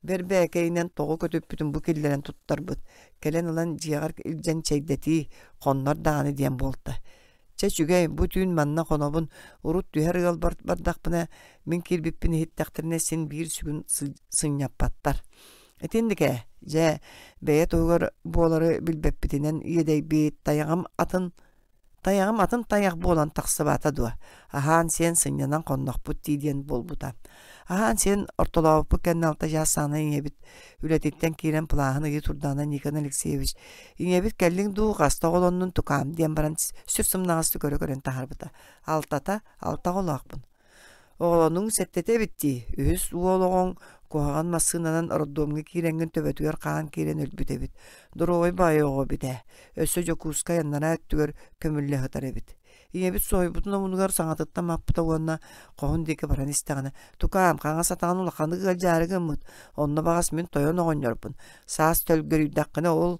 бэрбээкэйинэн тоҕо көтүппүтүн бу киллэрэн туттарбыт. Кэлэн ылан дьиэҕэр илдьэн чэйдэтии, хоннор даҕаны диэн буолта. Чэ үчүгэй, бу түүн манна хонобун, урут түһэр ыал бардахпына, мин киирбиппин иһиттэхтэринэ син биир сүгүн сынньаппаттар. Итинник ээ, дьэ, бэйэ туһугар буолары билбэппитинэн иэдэйбит, тайаҕым атын тайаҕым атын тайах буолан тахсыбата дуо, аһаан-сиэн сынньанан хоннохпут дии диэн буолбута. Аһаан-сиэн ортолообуппут кэннэ алта чаас саҕана ийэбит үлэтиттэн киирэн плаһын ыйыы турдаҕына Никон Алексеевич «Ийэбит кэллиҥ дуу, хаста оҕолоннун тукаам» диэн баран сүр сымнаҕастык көрө көрөн таһаарбыта. Алтата, алта оҕолоохпун. Оҕолонуҥ сэттэтэ эбит дии, үһүс уол оҕоҥ куһаҕан массыынанан роддомҥа киирэҥҥин төбөтүгэр хаан киирэн өлбүт эбит. Доруобай баайы оҕо эбит ээ. Өссө Дьокуускай анараа өттүгэр көмүллэ сытар эбит. Ийэбит соһуйбутун омунугар саҥатыттан маппыта уонна хоһун диэки баран истэҕинэ, «Тукаам, хаҥас атаҕын улаханнык ыалдьаары гыммыт, онно баҕас мин тойон оҕонньорбун, саас төлгөрүйдэххинэ ол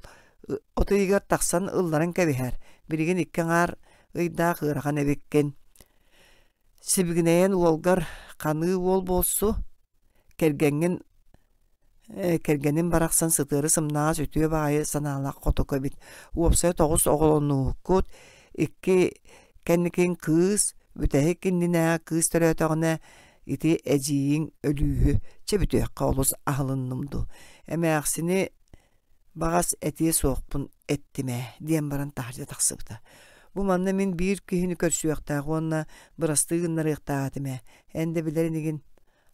от ыйыгар тахсан ылларан кэбиһээр, билигин икки аҥаар ыйдаах ыарахан эбиккин. Сибигинэйэн уолгар ханыы уол буолсу, кэргэҥҥин Кэргэним барахсан сытыары сымнаҕас үтүө баҕайы санаалаах хотуку эбит. Уопсайа тоҕус оҕолонууккут, икки кэнникин кыыс, бүтэһик иннинээҕи кыыс төрөөтөҕүнэ ити эдьиийиҥ өлүүһү. Чэ бүтүөххэ олус аһылынным дуу. Эмээхсини баҕас этиэ суохпун эттим ээ диэн баран таһырдьа тахсыбыта. Бу манна мин биир киһини көрсүөхтээх уонна бырастыы гыннарыахтаах этим ээ. Эн да билэр инигин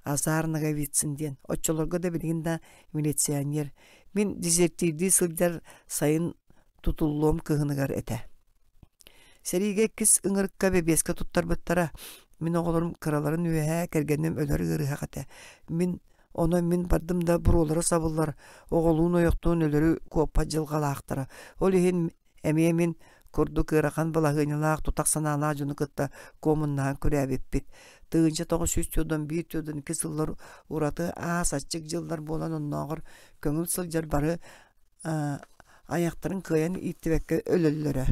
Азар Ноговицын диэн оччолорго да билигин да милиционер. Мин дезертирдии сылдьар сайын тутуллуом кыһыныгар этэ. Сэриигэ иккис ыҥырыкка бэбиэскэ туттарбыттара. Мин оҕолорум кыраларын үөһэ кэргэним өлөр ыарыһах этэ. Мин Онон мин бардым да буруолара сабыллар, оҕолуун-ойохтуун өлөрү куоппат дьылҕалаахтара. Ол иһин эмиэ мин курдук ыарахан балаһыанньалаах тутах санаалаах дьону кытта куомуннаһан күрээбиппит. 1901-92 сыллар ураты аас аччык дьыллар буолан оннооҕор көҥүл сылдьар бары айахтарын кыайан ииттибэккэ өлөллөрө.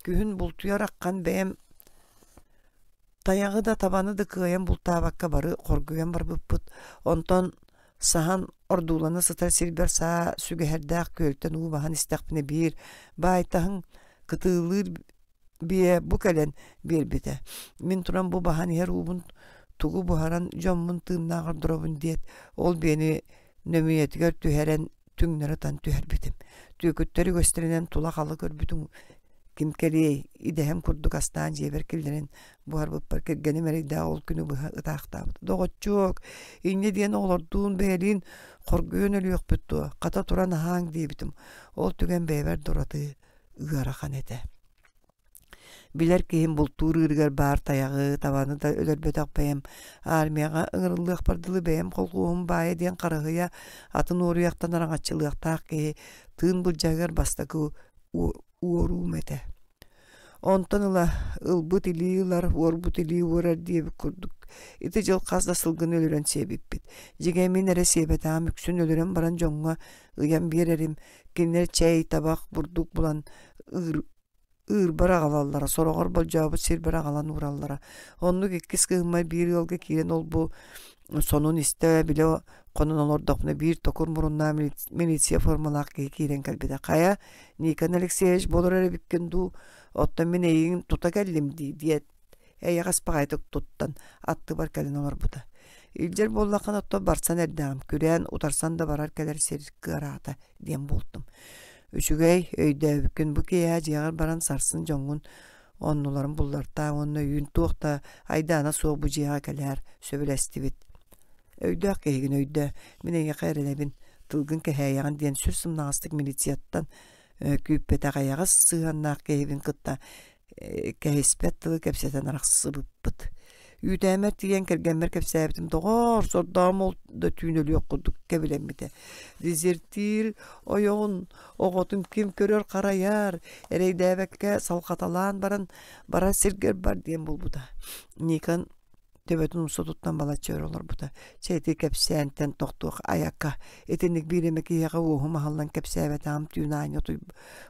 Күһүн бултуйар аххан бэйэм тайаҕы да табаны да кыайан бултаабакка бары хоргуйан барбыппыт. Онтон саһан ордуулана сытар сирбэр саа сүгэһэрдээх күөлтэн уу баһан истэхпинэ биир баайтаһын кытыылыыр биэ бу кэлэн биэрбитэ. Мин туран бу баһан иһэр уубун тугу буһаран дьоммун тыыннаах ордоробун диэт, ол биэни нөмүйэтигэр түһэрэн түҥнэри ытан түһэрбитим. Түөкүттэр үгэстэринэн тула халы көрбүтүм ким кэлиэй, идэһэм курдук астаан дьиэбэр киллэрэн буһарбыппар кэргэним эрэйдээх ол күнү быһа ытаахтаабыт. Доҕоччуок, инньэ диэн оҕолордуун бэйэлиин хоргуйан өлүөхпүт дуо, хата туран аһааҥ диэбитим. Ол түгэн бэйэбэр да ураты ыарахан этэ. Билэр киһим бултуур ыырыгар баар тайаҕы, табаны да өлөрбөтөх бэйэм армияҕа ыҥырыллыахпар дылы бэйэм колхуоһум баайа диэн харыһыйа атын уоруйахтан араҥаччылыахтаах киһи тыын былдьаһыгар бастакы уоруум этэ. Онтон ыла ылбыт илии ылар, уорбут илии уорар диэбит курдук ити дьыл хас да сылгыны өлөрөн сиэбиппит. Дьиҥэ мин эрэ сиэбэтэҕим үксүн өлөрөн баран дьоҥҥо ыйан биэрэрим, кинилэр чэй, табах, бурдук булан ыыр ыырбар аҕалаллара, сороҕор болдьообут сирбэр аҕалан уураллара. Оннук иккис кыһыммар биир ыалга киирэн ол-бу сонун истэ, билэ хонон олордохпуна биир токур муруннаах милиция формалаах киһи киирэн кэлбитэ. Хайа, Никон Алексеевич буолар эрэ эбиккин дуу, оттон мин эйигин тута кэллим дии диэт эйэҕэс баҕайытык туттан аттыбар кэлэн олорбута. Илдьэр буоллаххына оттон барсан эрдэҕим, күрээн утарсан да барар-кэлэр сир кыараата диэн буолтум. Үчүгэй, өйдөөбүккүн бу киэһэ дьиэҕэр баран сарсын дьоҥҥун оннуларын буллартаа уонна өйүүн туох да айдаана суох бу дьиэҕэ кэлээр, сөбүлэстибит. Өйдөөх киһигин өйдөө, мин эйиэхэ эрэнэбин, тылгын кэһээйэҕин диэн сүр сымнаҕастык милицияттан күүппэтэх эйэҕэс сыһыаннаах киһибин кытта кэһиспэт тылы кэпсэтэн арахсыбыппыт. Үүтээмэр тиийэн кэргэммэр кэпсээбитим, доҕоор, сордоом ол да түүн өлүөх курдук кэбилэммитэ. Дезертир ойоҕун, оҕотун ким көрөр-харайар, эрэйдээбэккэ салҕаталаан баран барар сиргэр бар диэн буолбута. Никон төбөтүн умса туттан балачча өр олорбута. Чэ ити кэпсээнтэн тохтуох айакка. Итинник биир эмэ киһиэхэ уоһум аһыллан кэпсээбэтэҕим түүн аанньа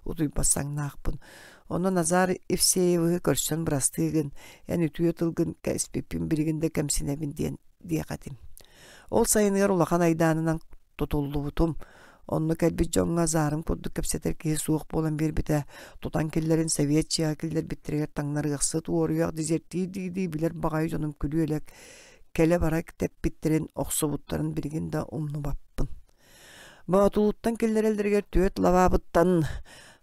утуйбат саҥнаахпын. Онно Назар Евсеевиһы көрсөн бырастыы гын, эн үтүө тылгын кэспиппин билигин да кэмсинэбин диэн диэх этим. Ол сайыныгар улахан айдаанынан тутуллубутум. Онно кэлбит дьоҥҥо азаарым курдук кэпсэтэр киһи суох буолан биэрбитэ. Тутан киллэрин сэбиэт чыаһа киллэрбиттэригэр таҥнарыахсыт, уоруйах, дезертир дии-дии билэр баҕайы дьонум күлү-элэк кэлэ-бара тэппиттэрин, охсубуттарын билигин да умнубаппын. Боотулуттан киллэрэллэригэр түөрт лабаабыттан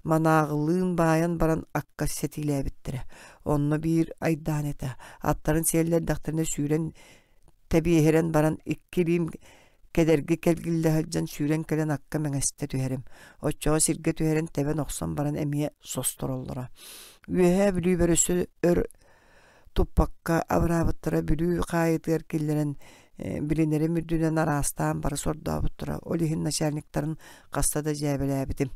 манааҕылыын баайан баран акка сэтиилээбиттэрэ. Онно биир айдаан этэ. Аттарын сиэллэрдэхтэринэ сүүрэн тэбиэһирэн баран икки илиим кэдэрги кэлгиллэ сылдьан сүүрэн кэлэн акка мэҥэстэ түһэрим. Оччоҕо сиргэ түһэрэн тэбэн охсон баран эмиэ состороллоро. Үөһээ Бүлүү бөрөсө өр туппакка абыраабыттара Бүлүү хаайыытыгар киллэрэн билинэрим үрдүнэн араастаан бары сордообуттара. Ол иһин начальниктарын хаста да дьээбэлээбитим.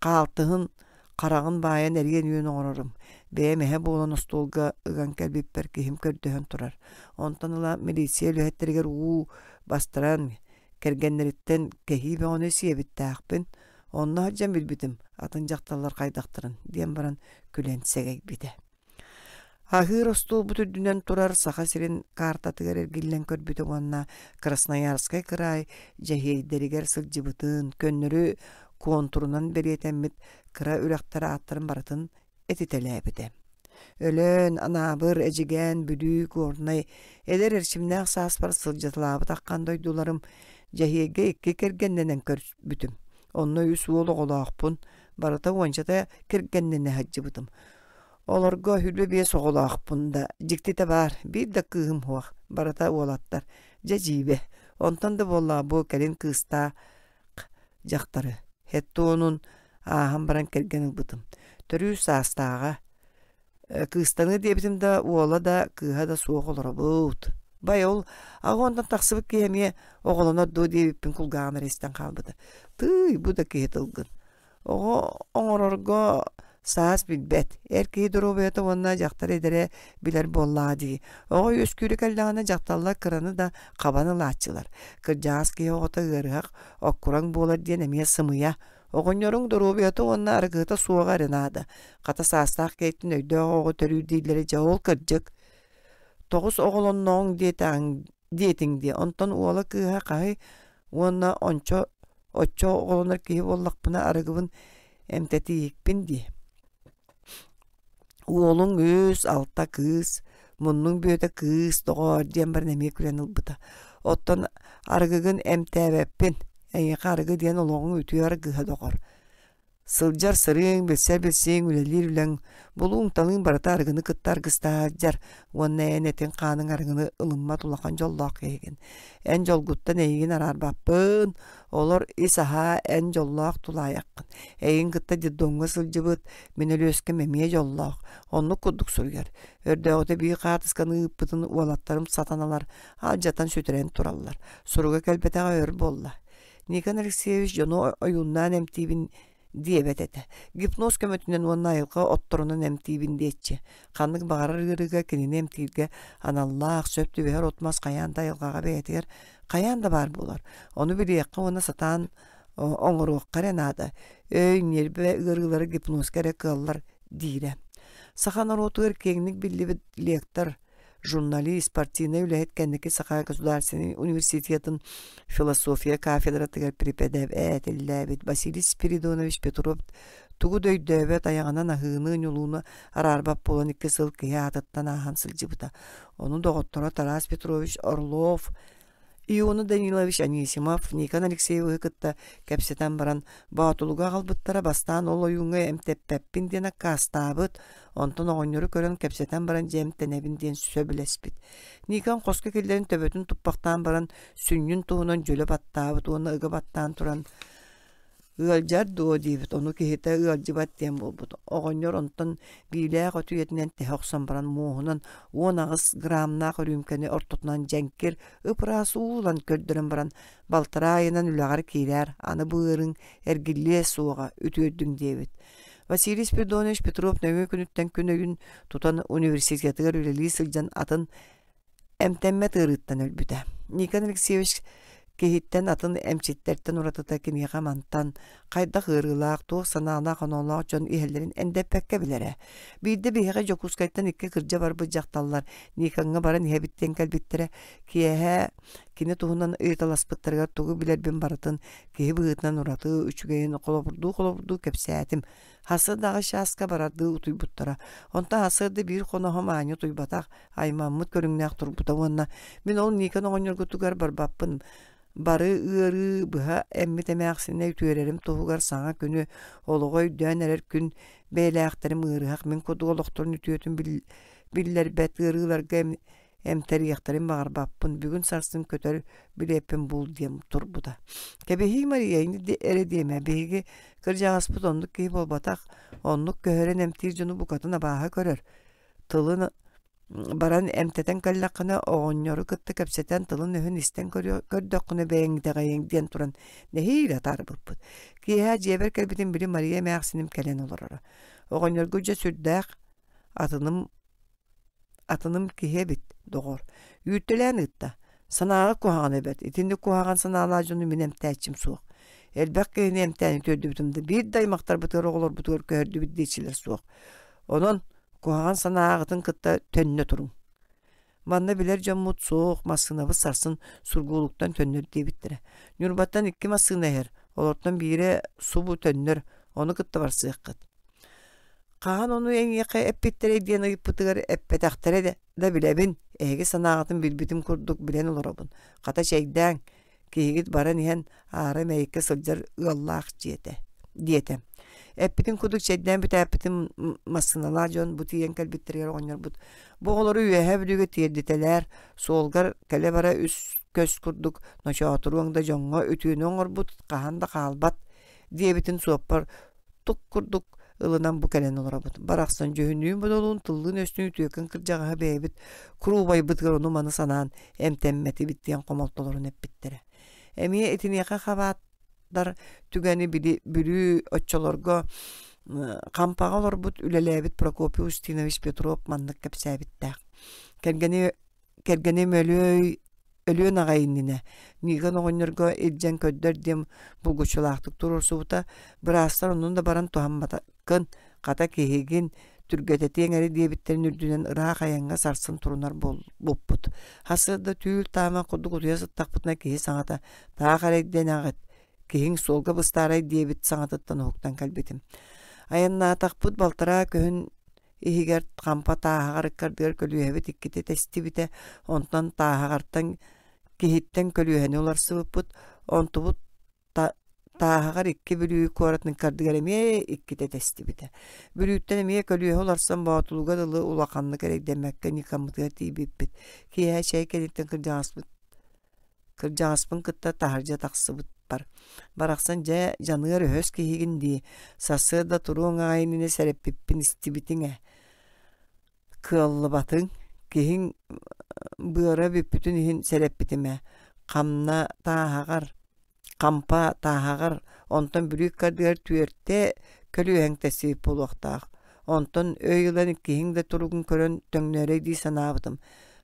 Хаалтыһын хараҕын баайан эриэн үөн оҥорорум. Бэйэм эһэ буолан остуолга ыган кэлбиппэр киһим көрдөһөн турар. Онтон ыла милиция үлэһиттэригэр уу бастаран, кэргэннэриттэн кэһии бөҕөнү сиэбиттээхпин. Онно сылдьан билбитим, атын дьахталлар хайдахтарын, диэн баран күлэн сэгэйбитэ. Аһыыр остуолбут үрдүнэн турар Саха сирин каартатыгар эргиллэн көрбүтэ уонна Красноярскай кыраай дьэһиэйдэригэр сылдьыбытын, көннөрү куонтурунан бэлиэтэммит кыра үрэхтэр ааттарын барытын этитэлээбитэ. Өлөөн, Анаабыр, Эдьигээн, Бүлүү, Горнай эдэр эрчимнээх сааспар сылдьыталаабыт аххан дойдуларым Дьэһиэйгэ икки кэргэннэнэн көрбүтүм. Онно үс уол оҕолоохпун, барыта уончата кэргэннэнэ сылдьыбытым. Олорго 25 оҕолоохпун да, дьиктитэ баар, биир да кыыһым суох, барыта уолаттар. Дьэ дьиибэ. Онтон да буоллаҕа бу кэлин кыыстаах дьахтары хеттуонун ааһан баран кэргэн ылбытым. Төрүүр саастааҕа. Кыыстаныы диэбитим да, уола да, кыыһа да суох олоробут. Бай ол аҕа онтон тахсыбыт киһи эмиэ оҕолонор дуо диэбиппин кулгааҕым эрэ истэн хаалбыта. Тыый, бу да киһи тылгын. Оҕо оҥорорго саас билбэт, эр киһи доруобуйата уонна дьахтар эдэрэ билэр буоллаҕа дии. Оҕо үөскүүрэ кэллэҕинэ дьахталлар кыраны да хабан ылааччылар. Кырдьаҕас киһи оҕото ыарыһах, оккураҥ буолар диэн эмиэ сымыйа. Оҕонньоруҥ доруобуйата уонна арыгыта суоҕа эрэ наада. Хата саастаах киһиттэн өйдөөх оҕо төрүүр дииллэрэ дьэ ол кырдьык. Тоҕус оҕолонноҕуҥ диэтэҕиҥ диэтиҥ дии, онтон уола кыыһа хаһый уонна ончо оччо оҕолонор киһи буоллахпына арыгыбын эмтэтииһикпин дии. Уолуҥ үс, алта кыыс, муннуҥ бүөтэ кыыс доҕоор диэн баран эмиэ күлэн ылбыта. Оттон арыгыгын эмтээбэппин, эйиэхэ арыгы диэн олоҕуҥ үтүө аргыһа доҕор. Сылдьар сырыыҥ, билсэр билсииҥ, үлэлиир үлэҥ, булууҥ-талыыҥ барыта арыгыны кытта аргыстаһа сылдьар уонна эн этиҥ-хааныҥ арыгыны ылыммат улахан дьоллоох киһигин. Эн дьолгуттан эйигин араарбаппын, олор ис-аһаа эн дьоллоох тулаайаххын. Эйигин кытта детдомҥа сылдьыбыт мин Өлүөскэм эмиэ дьоллоох, оннук курдук суруйар. Өрдөөҕүтэ биир хаартысканы ыыппытын уолаттарым сатаналар алдьатан сүтэрэн тураллар. Суруга кэлбэтэҕэ өр буолла. Никон Алексеевич дьону ойууннаан эмтиибин диэбэт этэ. Гипноз көмөтүнэн уонна айылҕа отторунан эмтиибин диэччи. Ханнык баҕарар ыарыыга кинини эмтииргэ аналлаах, сөп түбэһэр от-мас хайаан да айылҕаҕа бэйэтигэр хайаан да баар буолар. Ону билиэххэ уонна сатаан оҥоруохха эрэ наада. Өй, ньиэрбэ ыарыылара гипнозка эрэ кыаллар диирэ. Саха норуотугар киэҥник биллибит лектор, журналист, партийнай үлэһит кэнники Саха государственнай университетын философия кафедратыгар преподавателлээбит Василий Спиридонович Петров тугу да өйдөөбөт айаҕынан аһыыны-ньулууну араарбат буолан икки сыл киһи аатыттан ааһан сылдьыбыта. Ону доҕотторо Тарас Петрович Орлов, Иона Данилович Анисимов Никон Алексеевиһы кытта кэпсэтэн баран Боотулуга аҕалбыттара бастаан ол ойууҥҥа эмтэппэппин диэн аккаастаабыт, онтон оҕонньору көрөн кэпсэтэн баран дьэ эмтэнэбин диэн сөбүлэспит. Никон хоско киллэрэн төбөтүн туппахтаан баран сүнньүн туһунан дьөлө баттаабыт уонна ыга баттаан туран Ыалдьар дуо диэбит, ону киһитэ ыалдьыбат диэн буолбут. Оҕонньор онтон биилээх өтүйэтинэн тэһэ охсон баран муоһунан 18 граммнаах үрүүмкэни ортотунан дьэҥкир, ып-ыраас уу ылан көрдөрөн баран балтараа ыйынан үлэҕэр киирээр, аны бу ыарыҥ эргиллиэ суоҕа, үтүөрдүҥ диэбит. Василий Спиридонович Петров нөҥүө күнүттэн күн өйүн тутан университетыгар үлэлии сылдьан атын эмтэммэт ыарыыттан өлбүтэ. Никон Алексеевич киһиттэн атын эмчиттэртэн уратыта киниэхэ мантан хайдах ыарыылаах, туох санаалаах-оноолоох дьон иһэллэрин эндэппэккэ билэрэ. Биирдэ биһиэхэ Дьокуускайтан икки кырдьа барбыт дьахталлар Никоҥҥа баран иһэбит диэн кэлбиттэрэ. Киэһэ кини туһунан ыйыталаспыттарыгар тугу билэрбин барытын киһи быһыытынан ураты үчүгэйин холобурдуу-холобурдуу кэпсээтим. Сарсыарда аҕыс чааска барардыы утуйбуттара. Онтон сарсыарда биир хоноһом аанньа утуйбатах, аймаммыт көрүҥнээх турбута уонна мин ол Никон оҕонньоргутугар барбаппын бары ыарыы быһа эммит эмээхсинэ үтүөрэрим туһугар саҥа күнү олоҕу өйдөөн эрэр күн бэйэлээхтэрим ыарыһах мин курдук олохторун үтүөтүн биллэрбэт ыарыыларга эмтэриэхтэрин баҕарбаппын бүгүн сарсын көтөр билиэппин бул диэн турбута кэбиһии Мария ини эрэ диэмэ биһиги кырдьаҕаспыт оннук киһи буолбатах оннук көһөрөн эмтиир дьону букатын абааһы көрөр Тылын баран эмтэтэн кэллэххинэ оҕонньору кытта кэпсэтэн тылын-өһүн истэн көрдөххүнэ бэйэҥ итэҕэйиэҥ диэн туран нэһиилэ атаарбыппыт. Киэһэ дьиэбэр кэлбитим били Мария эмээхсиним кэлэн олороро. Оҕонньорго дьэ сүрдээх атыным атыным киһи эбит, доҕор. Үүттэлээн ыытта. Санааҕа куһаҕан эбээт. Итинник куһаҕан санаалаах дьону мин эмтээччим суох. Элбэх киһини эмтээн үтүөрдүбүтүм да биир да аймахтарбытыгар оҕолорбутугар көһөрдүбүт диэччилэр суох. Онон куһаҕан санааҕытын кытта төннө туруҥ. Манна билэр дьоммут суох, массыынабыт сарсын Сургуулуктан төннөр диэбиттэрэ. Ньурбаттан икки массыына иһэр, олортон биирэ субу төннөр, ону кытта барсыаххыт. Хаһан ону эйиэхэ эппиттэрэй диэн ыйыппытыгар эппэтэхтэрэ да билэбин, эһиги санааҕытын билбитим курдук билэн олоробун. Хата чэйдээҥ, Киһигит баран иһэн аара Мэйиккэ сылдьар ыаллаах дьиэтэ диэтэ. Эппитин курдук чэйдээн бүтээппитин массыыналаах дьон бу тиийэн кэлбиттэригэр оҕонньорбут бу оҕолору Үөһээ Бүлүүгэ тиэрдитэлээр, суолгар кэлэ-бара үс көс курдук ночоотуруоҥ да дьоҥҥо үтүөнү оҥорбут хаһан да хаалбат диэбитин суоппар тук курдук ылынан бу кэлэн олоробут. Барахсан дьүһүннүүн-бодолуун, тыллыын-өстүүн үтүөкэн кырдьаҕаһы бэйэбит куруубайбытыгар ону-маны санаан эмтэммэтибит диэн хомолтолорун эппиттэрэ. Эмиэ итиниэхэ хабааттар түгэни били Бүлүү оччолорго Хампаҕа олорбут үлэлээбит Прокопий Устинович Петров маннык кэпсээбиттээх. Кэргэни кэргэним өлүөй өлүөн аҕай иннинэ Никон оҕонньорго илдьэн көрдөр диэн булгуччулаахтык туруорсубута. Быраастар оннун да баран туһамматаккын, хата киһигин түргэтэтиэҥ эрэ диэбиттэрин үрдүнэн ыраах айаҥҥа сарсын турунар буолбуппут. Сарсыарда түүл таама курдук утуйа сыттахпытына киһи саҥата «Таах эрэйдэнэҕит, киһиҥ суолга быстаарай» диэбит саҥатыттан уһуктан кэлбитим. Айаннаатахпыт балтараа күһүн иһигэр хампа тааһаҕар ыккардыгар көлүөһэбит иккитэ тэстибитэ, онтон тааһаҕартан киһиттэн көлүөһэни уларсыбыппыт, онтубут тааһаҕар икки Бүлүү куоратын ыккардыгар эмиэ иккитэ тэстибитэ. Бүлүүттэн эмиэ көлүөһэ уларсан Боотулуга дылы улаханнык эрэйдэммэккэ Никаммытыгар тиийбиппит. Киэһэ чэй кэнниттэн кырдьаҕаспыт Кырдьаҕаспын кытта таһырдьа тахсыбыппар. Барахсан дьэ дьаныар өһөс киһигин дии, сарсыарда туруоҥ аҕай иннинэ сэрэппиппин истибитиҥ ээ. Кыаллыбатыҥ, киһиҥ быара бүппүтүн иһин сэрэппитим ээ. Хамна тааһаҕар, хампа тааһаҕар, онтон Бүлүү ыккардыгар түөртэ көлүөһэҥ тэстибит буолуохтаах. Онтон өй ылан иккиһиҥ да туругун көрөн төҥнөөрөй дии санаабытым.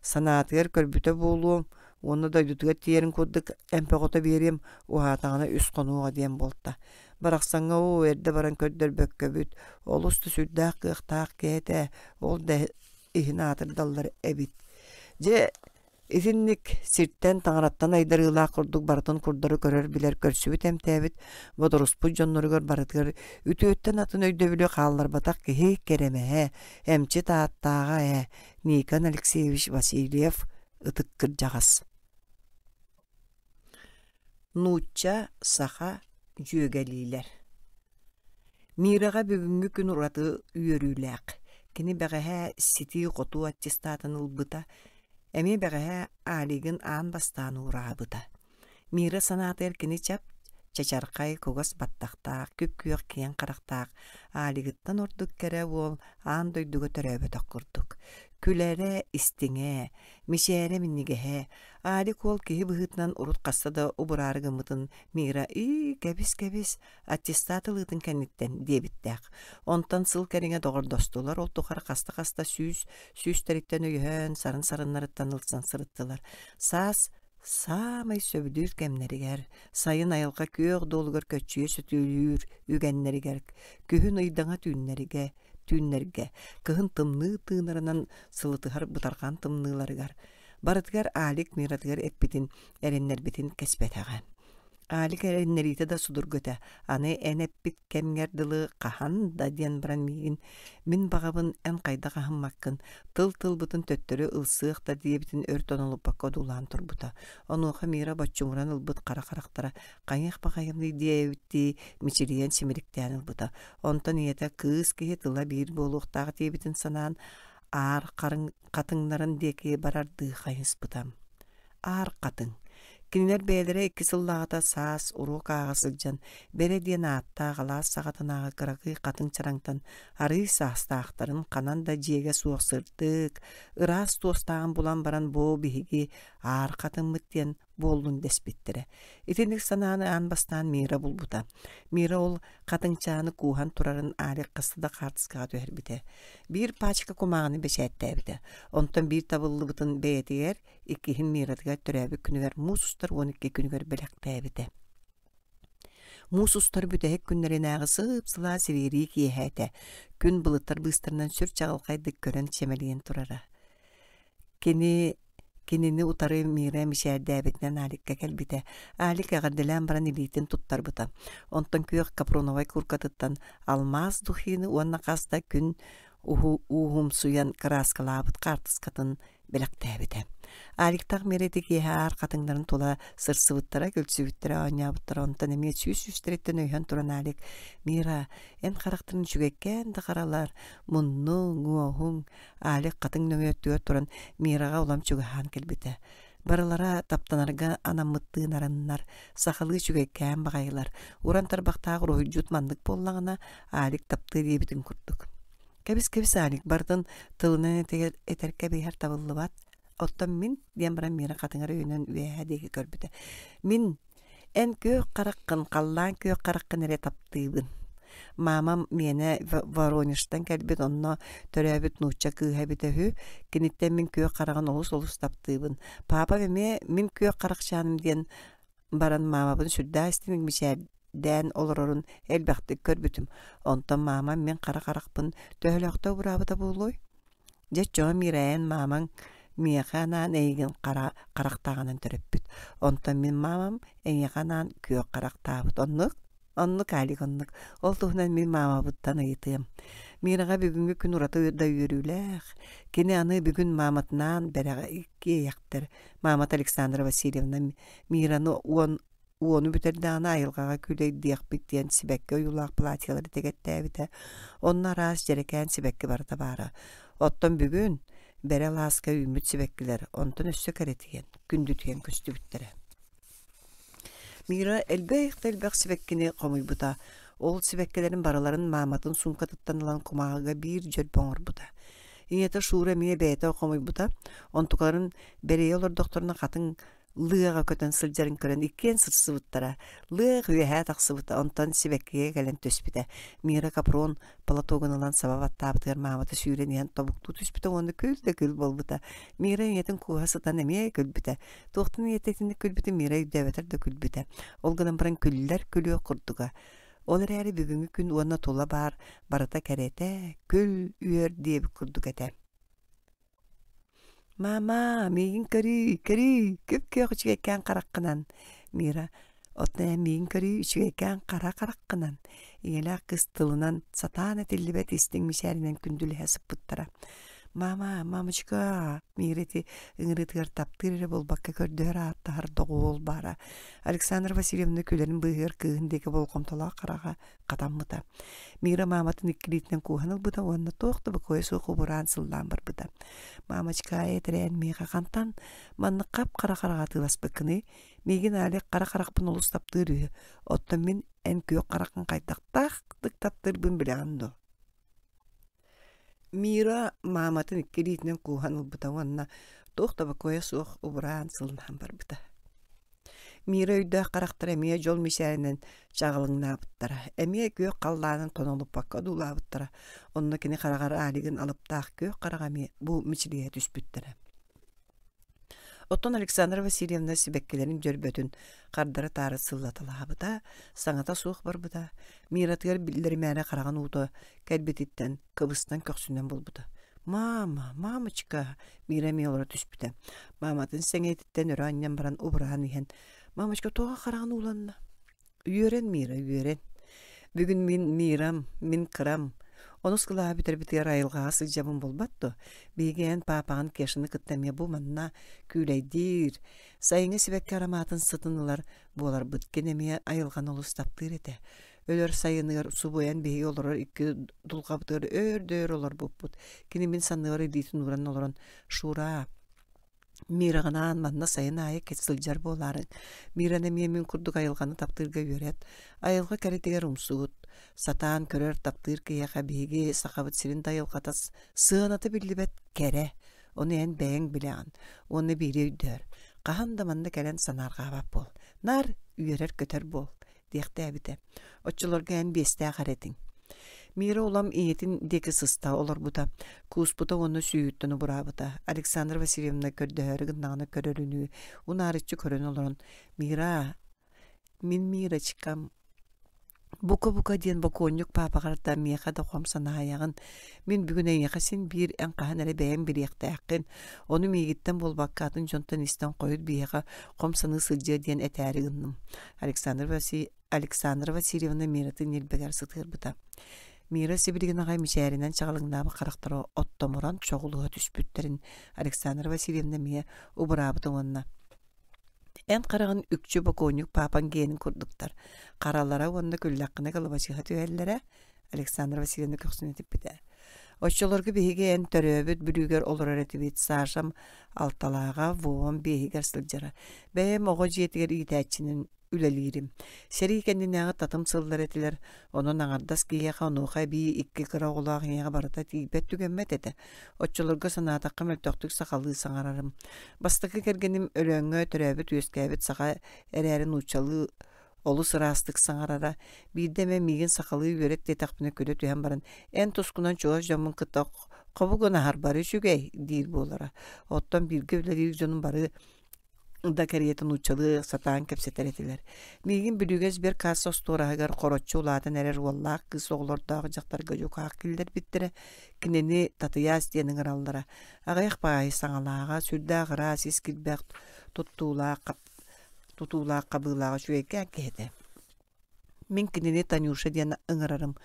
Санаатыгар көрбүтэ буолуом уонна дойдутугар тиийэрин курдук эмпэҕотэ биэриэм, уһаатаҕына үс хонуоҕа диэн буолта. Барахсаҥҥа оо эрдэ баран көрдөрбөккөбүт, олус да сүрдээх кыахтаах киһи этэ, ол да иһин аатырдаллар эбит. Дьэ Итинник сиртэн таҥараттан айдарыылаах курдук барытын курдары көрөр-билэр көрсүбүт эмтээбит бодоруспут дьонноругар барытыгар үтүөттэн атын өйдөбүлү хаалларбатах киһи кэрэмэһэ, эмчит ааттааҕа ээ Никон Алексеевич Васильев ытык кырдьаҕас. Нуучча, саха дьүөгэлиилэр Мираҕа бүгүҥҥү күн ураты үөрүүлээх. Кини бэҕэһээ ситии-хотуу аттестатын ылбыта, эмиэ бэҕэһээ Алигын аан бастаан уураабыта. Мира санаатыгар кини чап чачархай, кугас баттахтаах, күп-күөх киэҥ харахтаах, Алигыттан ордук кэрэ уол аан дойдуга төрөөбөтөх курдук. Күлэрэ, истиҥэ, мичээрэ минньигэһэ, Алик уол киһи быһыытынан урут хаста да убураары гыммытын Мира «Ии, кэбис-кэбис, аттестат ылыытын кэнниттэн» диэбиттээх. Онтон сыл кэриҥэ доҕордостулар, ол тухары хаста-хаста сүүс сүүстэриттэн өйөһөн, сарын-сарыннарыттан ылсан сырыттылар. Саас саамай сөбүлүүр кэмнэригэр, сайын айылҕа күөх дуолугар көччүйэ сөтүөлүүр үгэннэригэр, күһүн ыйдаҥа түүннэригэр, түүннэргэ, кыһын тымныы тыынарынан сылытыһар бытарҕан тымныыларыгар, барытыгар Алик Миратыгар эппитин, эрэннэрбитин кэспэтэҕэ. Алик эрэннэриитэ да судургу этэ. Аны эн эппит кэмҥэр дылы хаһан да диэн баран миигин мин баҕабын эн хайдах аһыммаккын, тыл-тылбытын төттөрү ылсыах да диэбитин өр тонолуппакка одуулаан турбута. Онуоха Мира боччумуран ылбыт хара харахтара хайыах баҕайымный диэбиттии мичилийэн симириктээн ылбыта. Онтон ийэтэ кыыс киһи тыла биир буолуохтаах диэбитин санаан аар харыҥ хатыҥнарын диэки барардыы хайыспыта. Аар хатыҥ. Кинилэр бэйэлэрэ икки сыллааҕыта саас уруок ааҕа сылдьан, Бэрэ диэн ааттаах алаас саҕатынааҕы кыракый хатыҥ чараҥтан арыый саастаахтарын ханан да дьиэгэ суох сырдык, ыраас туостааҕын булан баран бу биһиги аар хатыҥмыт диэн буоллун дэспиттэрэ. Итинник санааны аан бастаан Мира булбута. Мира ол хатыҥчааны кууһан турарын Алик хаста да хаартыскаҕа түһэрбитэ. Биир пачка кумааҕыны бэчээттээбитэ. Онтон биир табыллыбытын бэйэтигэр, иккиһин Миратыгар төрөөбүт күнүгэр муус устар 12 күнүгэр бэлэхтээбитэ. Муус устар бүтэһик күннэринээҕи сып-сылаас ириэрии киэһэ этэ. Күн былыттар быыстарынан сүр чаҕылхайдык көрөн чэмэлийэн турара. Кини кинини утары Мира мичээрдээбитинэн Аликка кэлбитэ. Алик эҕэрдэлээн баран илиитин туттарбыта. Онтон күөх капроновай куркатыттан алмаас духины уонна хас да күн ууһумсуйан кырааскалаабыт хаартыскатын бэлэхтээбитэ. Аликтаах Мира ити киэһэ аар хатыҥнарын тула сырсыбыттара, күлсүбүттэрэ, оонньообуттара. Онтон эмиэ сүүс сүүстэриттэн өйөһөн туран Алик «Мира, эн харахтарын үчүгэйкээн да харалар, муннуҥ, уоһуҥ, Алик хатыҥ нөҥүө өттүгэр туран Мираҕа улам чугаһаан кэлбитэ. Барылара таптанарга анаммыттыы нарыннар, сахалыы үчүгэйкээн баҕайылар. Уран тарбахтаах уруһуйдьут маннык буоллаҕына, Алик таптыы диэбитин курдук. Кэбис-кэбис Алик барытын тылынан этэр кэбиһэр табыллыбат. Оттон мин, диэн баран Мира хатыҥыр өйүнэн үөһэ диэки көрбүтэ. Мин эн күөх хараххын, халлаан күөх хараххын эрэ таптыыбын. Маамам миэнэ Воронежтан кэлбит, онно төрөөбүт нуучча кыыһа эбитэ үһү. Киниттэн мин күөх хараҕын олус-олус таптыыбын. Паапам эмиэ мин күөх харахчааным диэн баран маамабын сүрдээх истиҥник мичээрдээн олорорун элбэхтик көрбүтүм. Онтон маамам мин хара харахпын төһөлөөхтө убураабыта буолуой? Дьэ оччоҕо Мираэн маамаҥ миэхэ анаан эйигин хара харахтааҕынан төрөппүт. Онтон мин маамам эйиэхэ анаан күөх харахтаабыт. Оннук? Оннук, Алик, оннук. Ол туһунан мин маамабыттан ыйытыам. Мираҕа бүгүҥҥү күн ураты да үөрүүлээх. Кини аны бүгүн мааматынаан бэрэҕэ иккиэйэхтэр. Маамата Александра Васильевна Мираны уон уону бүтэрдэҕинэ айылҕаҕа күүлэйдиэхпит диэн сибэкки ойуулаах платьелары тигэттээбитэ. Онно араас дьэрэкээн сибэкки барыта баара. Оттон бүгүн бэрэ алааска үүммүт сибэккилэр онтон өссө кэрэтийэн, күндүтүйэн көстүбүттэрэ. Мира элбэх да элбэх сибэккини хомуйбута. Ол сибэккилэрин барыларын мааматын суумкатыттан ылан кумааҕыга биир дьөрбө оҥорбута. Ийэтэ Шура эмиэ бэйэтэ хомуйбута. Онтукаларын бэрийэ олордохторуна хатыҥ лыаҕа көтөн сылдьарын көрөн иккиэн сырсыбыттара. Лыах үөһээ тахсыбыта, онтон сибэккигэ кэлэн түспүтэ. Мира капрон платогун ылан саба баттаабытыгар маамата сүүрэн иһэн тобуктуу түспүтэ уонна күл да күл буолбута. Мира ийэтин кууһа сытан эмиэ күлбүтэ. Туохтан ийэтэ итинник күлбүтүн Мира өйдөөбөтөр да күлбүтэ. Ол гынан баран күллэр күлүөх курдуга. Ол эрээри бүгүҥҥү күн уонна тула баар барыта кэрэтэ, күл, үөр диэбит курдук этэ. «Маама, миигин көрүүй, көрүүй, күп-күөх үчүгэйкээн хараххынан!» Мира «Оттон эн миигин көрүүй, үчүгэйкээн хара хараххынан!» Ийэлээх кыыс тылынан сатаан этиллибэт истиҥ мичээринэн күндүлэһэ сыппыттара. «Маама, мамочка!» Мира ити ыҥырыытыгар таптыыр эрэ буолбакка көрдөһөр ааттаһар доҕуһуол баара. Александра Васильевна күлэрин быыһыгар кыыһын диэки болҕомтолоох хараҕа хатаммыта. Мира мааматын икки илиитинэн кууһан ылбыта уонна туох да бокуойа суох убураан сыллаан барбыта. «Мамочка, этэрээн миэхэ хантан маннык хап-хара хараҕа атыыласпыккыный? Миигин Алик хара харахпын олус таптыыр үһү. Оттон мин эн күөх хараххын хайдахтаахтык таптыырбын билэҕин дуо?» Мира мааматын икки илиитинэн кууһан ылбыта уонна туох да бокуойа суох убураан сыллаан барбыта. Мира өйдөөх харахтара эмиэ дьол мичээринэн чаҕылыҥнаабыттара, эмиэ күөх халлаанын тонолуппакка одуулаабыттара. Онно кини хараҕар Алигын алыптаах күөх хараҕа эмиэ бу мичилийэ түспүттэрэ. Оттон Александра Васильевна сибэккилэрин дьөрбөтүн хардары-таары сыллаталаабыта, саҥата суох барбыта, Миратыгар биллэримээри хараҕын уута кэлбититтэн кыбыстан көхсүнэн булбута. «Мама, мамочка!» Мира эмиэ олоро түспүтэ. Мааматын сэҥийэтиттэн өрө анньан баран убураан иһэн «Мамочка, тоҕо хараҕын ууланна?» Үөрэн, Мира, үөрэн. Бүгүн мин Мирам, мин кырам. Онус кылааһы бүтэрбитигэр айылҕаҕа сылдьабын буолбат дуо? Биһиги эн паапаҕын Кешаны кытта эмиэ бу манна күүлэйдиир, сайыҥҥы сибэкки арамаатын сытын ылар буоларбыт. Кини эмиэ айылҕаны олус таптыыр этэ. Өлөр сайыныгар субуйан биһиги олорор икки дулҕабытыгар өөр да өр олорбуппут. Кини мин санныбар илиитин ууран олорон «Шура, Мираҕынаан манна сайын аайы сылдьар буолаарыҥ. Мираны эмиэ мин курдук айылҕаны таптыырга үөрэт. Айылҕа кэрэтигэр умсугут. Сатаан көрөр, таптыыр киһиэхэ биһиги Сахабыт сирин да айылҕата сыаната биллибэт кэрэ. Ону эн бэйэҥ билэҕин. Уонна биири өйдөөр. Хаһан да манна кэлэн санаарҕаабат буол. Наар үөрэр-көтөр буол диэхтээбитэ. Оччолорго эн биэстээх эрэ этиҥ. Мира улам ийэтин диэки сыста олорбута, кууспута уонна сүүһүттэн убураабыта. Александра Васильевна көрдөһөөрү гыннаҕына көрөрүнүү, унаарыччы көрөн олорон, «Мира, мин Мирочкам, бука-бука диэн бокуонньук паапаҕар да миэхэ да хом санаайаҕын. Мин бүгүн эйиэхэ син биир эн хаһан эрэ бэйэҥ билиэхтээххин. Ону миигиттэн буолбакка атын дьонтон истэн хойут биһиэхэ хом саныы сылдьыа диэн этээри гынным. Александр Васильевич Александра Васильевна Миратын ньилбэгэр сытыарбыта. Мира сибилигин аҕай мичээринэн чаҕылыҥнаабыт харахтара оттомуран чоҕулуһа түспүттэрин Александра Васильевна эмиэ убураабыта уонна «Эн хараҕын үкчү бокуонньук паапаҥ гиэнин курдуктар, харалара уонна күллэххинэ кылабачыһа түһэллэрэ», Александра Васильевна көхсүн этиппитэ. Оччолорго биһиги эн төрөөбүт Бүлүүгэр олорор этибит. Сашам алталааҕа, Вовам биэһигэр сылдьара. Бэйэм оҕо дьиэтигэр иитээччинэн үлэлиирим. Сэрии кэннинээҕи татым сыллар этилэр, онон аҥардас киһиэхэ онуоха эбии икки кыра оҕолоох ийэҕэ барыта тиийбэт-түгэммэт этэ. Оччолорго санаатахха мөлтөхтүк сахалыы саҥарарым. Бастакы кэргэним Өлөөҥҥө төрөөбүт-үөскээбит саха эрээри нууччалыы олус ыраастык саҥарара. Биирдэ эмэ миигин сахалыы үөрэт диэтэхпинэ күлэ түһэн баран, «Эн тускунан чугас дьоммун кытта хобу гынаһар бары үчүгэй» диир буолара. Оттон бииргэ үлэлиир дьонум бары да кэриэтэ нууччалыы сатаан кэпсэтэр этилэр. Миигин Бүлүүгэ сберкасса остуораһыгар хороччу улаатан эрэр уоллаах кыыс оҕолордоох дьахтарга дьукаах киллэрбиттэрэ. Кинини Татыйаас диэн ыҥыраллара. Аҕыйах баайы саҥалааҕа, сүрдээх ыраас ис килбэх туттуулаах, тутуулаах хабыылаах үчүгэйкээн киһи этэ. Мин кинини Танюша диэн ыҥырарым.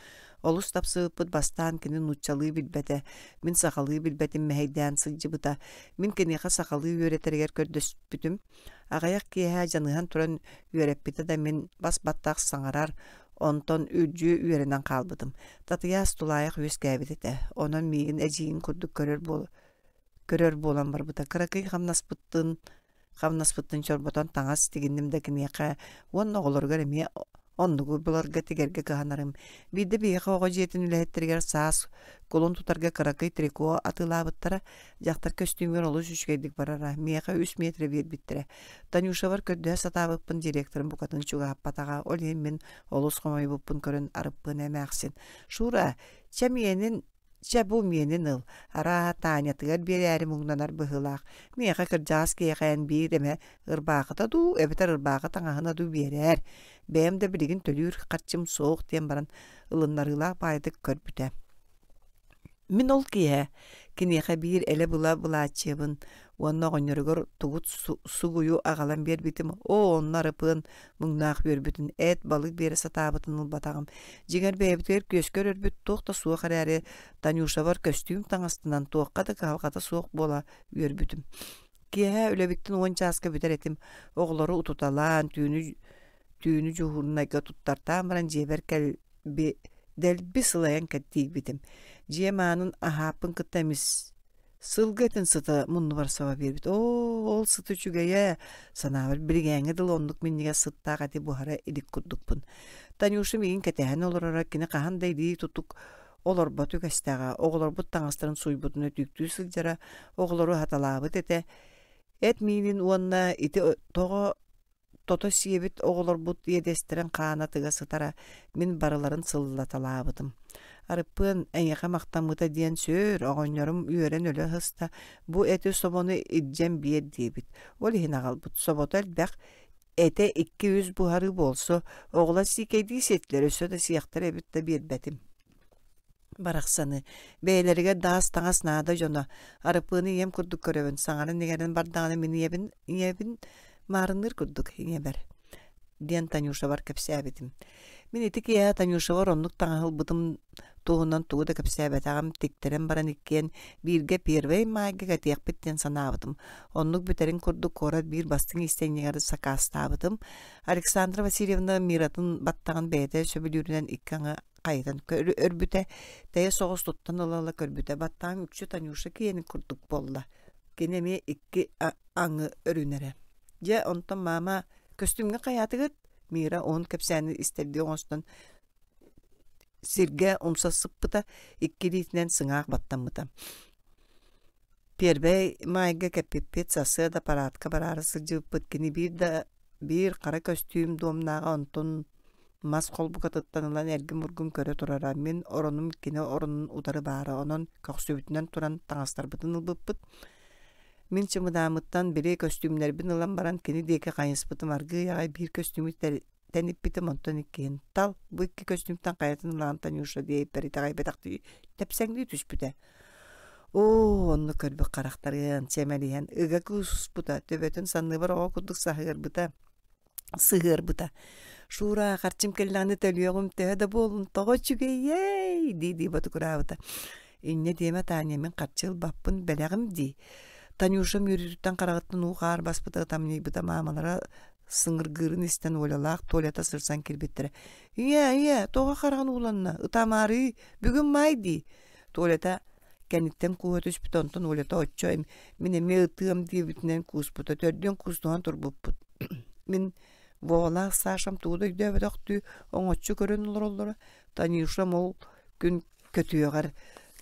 Олус тапсыбыппыт бастаан кини нууччалыы билбэтэ, мин сахалыы билбэтим мэһэйдээн сылдьыбыта. Мин киниэхэ сахалыы үөрэтэригэр көрдөспүтүм. Аҕыйах киэһэ дьаныһан туран үөрэппитэ да мин бас-баттах саҥарар, онтон үрдьү үөрэнэн хаалбытым. Татыйаас тулаайах үөскээбит этэ, онон миигин эдьиийин курдук көрөр буол көрөр буолан барбыта. Кыракый хамнаспыттын хамнаспыттан чорботон таҥас тигинним да киниэхэ уонна оҕолоругар эмиэ оннугу буларга тигэргэ кыһанарым. Биирдэ биһиэхэ оҕо дьиэтин үлэһиттэригэр саас кулун тутарга кыракый трико атыылаабыттара. Дьахтар көстүүмүгэр олус үчүгэйдик барара. Миэхэ үс миэтэрэ биэрбиттэрэ. Танюшабар көрдөһө сатаабыппын директорым букатын чугаһаппатаҕа. Ол иһин мин олус хомойбуппун көрөн арыппын эмээхсин. Шура, чэ миэнин Чэ, бу миэнин ыл, арааһа Танятыгар биэрээри муҥнанар быһыылаах. Миэхэ кырдьаҕас киһиэхэ эн биир эмэ ырбаахыта дуу, эбэтэр ырбаахы таҥаһына дуу биэрээр. Бэйэм да билигин төлүүр харчым суох диэн баран ылыннарыылаах баайдык көрбүтэ. Мин ол киэһэ киниэхэ биир элэ-была былааччыйабын уонна оҕонньоругар тугут сугуйу аҕалан биэрбитим. Оо, онно Арыпыан муҥнаах үөрбүтүн, эт, балык биэрэ сатаабытын ылбатаҕым. Дьиҥэр бэйэбитигэр күөскэ өрөрбүт туох да суох эрээри, Танюшабар көстүүм таҥастанан туохха да кыһалҕата суох буола үөрбүтүм. Киэһэ үлэбиттэн уон чааска бүтэр этим. Оҕолору утуталаан, түүнү түүнү дьуһуурунайга туттартаан баран дьиэбэр кэлби дэлби сылайан тиийбитим. Дьиэм аанын аһааппын кытта эмис Сылгы этин сыта муннубар саба биэрбит. Оо, ол сыт үчүгэйэ! Санаабар билигээҥҥэ дылы оннук минньигэс сыттаах эти буһара илик курдукпун. Танюша миигин кэтэһэн олороро, кини хаһан да илии тутук олорбот үгэстээҕэ. Оҕолорбут таҥастарын сууйбутун өтүүктүү сылдьара, оҕолору аһаталаабыт этэ. Эт миинин уонна ити тоҕо Тото сиэбит оҕолорбут иэдэстэрин хаана тыга сытара, мин барыларын сыллаталаабытым. Арыппыан эйиэхэ махтаммыта диэн сүр, оҕонньорум үөрэн өлө сыста, бу эти собону илдьэн биэр диэбит. Ол иһин аҕалбыт. Собото элбэх, этэ икки-үс буһарыы буолсу, оҕолор сиикэйдии сиэтилэр, өссө да сиэхтэрэ эбит да биэрбэтим. Барахсаны, бэйэлэригэр даас таҥас наада дьоно, Арыппыаны ийэм курдук көрөбүн, саҥаран-иҥэрэн бардаҕына мин ийэбин, ийэбин маарынныыр курдук ийэбэр диэн Танюшабар кэпсээбитим. Мин ити киэһэ Танюшабар оннук таҥаһы ылбытым туһунан тугу да кэпсээбэтэҕим, тиктэрэн баран иккиэн бииргэ Первэй Маайга кэтиэхпит диэн санаабытым. Оннук бүтэрин курдук куорат биир бастыҥ иистэнньэҥэр сакаастаабытым. Александра Васильевна Миратын баттаҕын бэйэтэ сөбүлүүрүнэн икки аҥы хайытан өрбүтэ, тэйэ соҕус туттан ыла-ыла көрбүтэ, баттаҕыҥ үкчү Танюша киэнин курдук буолла. Кини эмиэ икки аҥы өрүнэрэ. Дьэ, онтон маама, көстүүмҥэ хайаатыгыт? Мира уһун кэпсээни истэрдии оҥостон сиргэ умса сыппыта, икки илиитинэн сыҥаах баттаммыта. Первэй маайга кэппиппит, сарсыарда параадка бараары сылдьыбыппыт, кини биир да биир хара көстүүм дуомнааҕа онтун мас холбукатыттан ылан эргим-ургум көрө турара. Мин оронум кини оронун утары баара, онон көхсүбүтүнэн туран таҥастарбытын ылбыппыт. Мин чымыдааммыттан били көстүүмнэрбин ылан баран кини диэки хайыспытым аргыый аҕай биир көстүүмү тэниппитим, онтон иккиһин тал бу икки көстүүмтэн хайатын ылаҕын Танюша диэбиппэр итэҕэйбэтэхтии тэпсэҥнии түспүтэ. Оо, онно көрбүт харахтарыан сэмэлиһэн ыга кууспута, төбөтүн санныбар оҕо курдук саһыарбыта, сыһыарбыта. Шура, харчым кэллэҕинэ төлүөҕүм, төһө да буоллун, тоҕо үчүгэйэй дии-дии ботугураабыта. Инньэ диэмэ, Таня, мин харчы ылбаппын, бэлэҕим дии. Танюшам үөрүүтүттэн хараҕыттан уу-хаар баспыта, ытамньыйбыта, маамалара сыҥыргыырын истэн Олялаах Толята сырсан киирбиттэрэ. «Ийээ, ийээ, тоҕо хараҕын ууланна? Ытамаарыы, бүгүн маай дии. Толята кэнниттэн кууһа түспүтэ, онтон Олята оччо мин эмиэ ытыам диэбитинэн кууспута, төрдүөн куустуһан турбуппут. Мин Вовалаах Сашам тугу да өйдөөбөтөхтүү оҥоччу көрөн олороллоро. Танюшам ол күн көтүөҕэр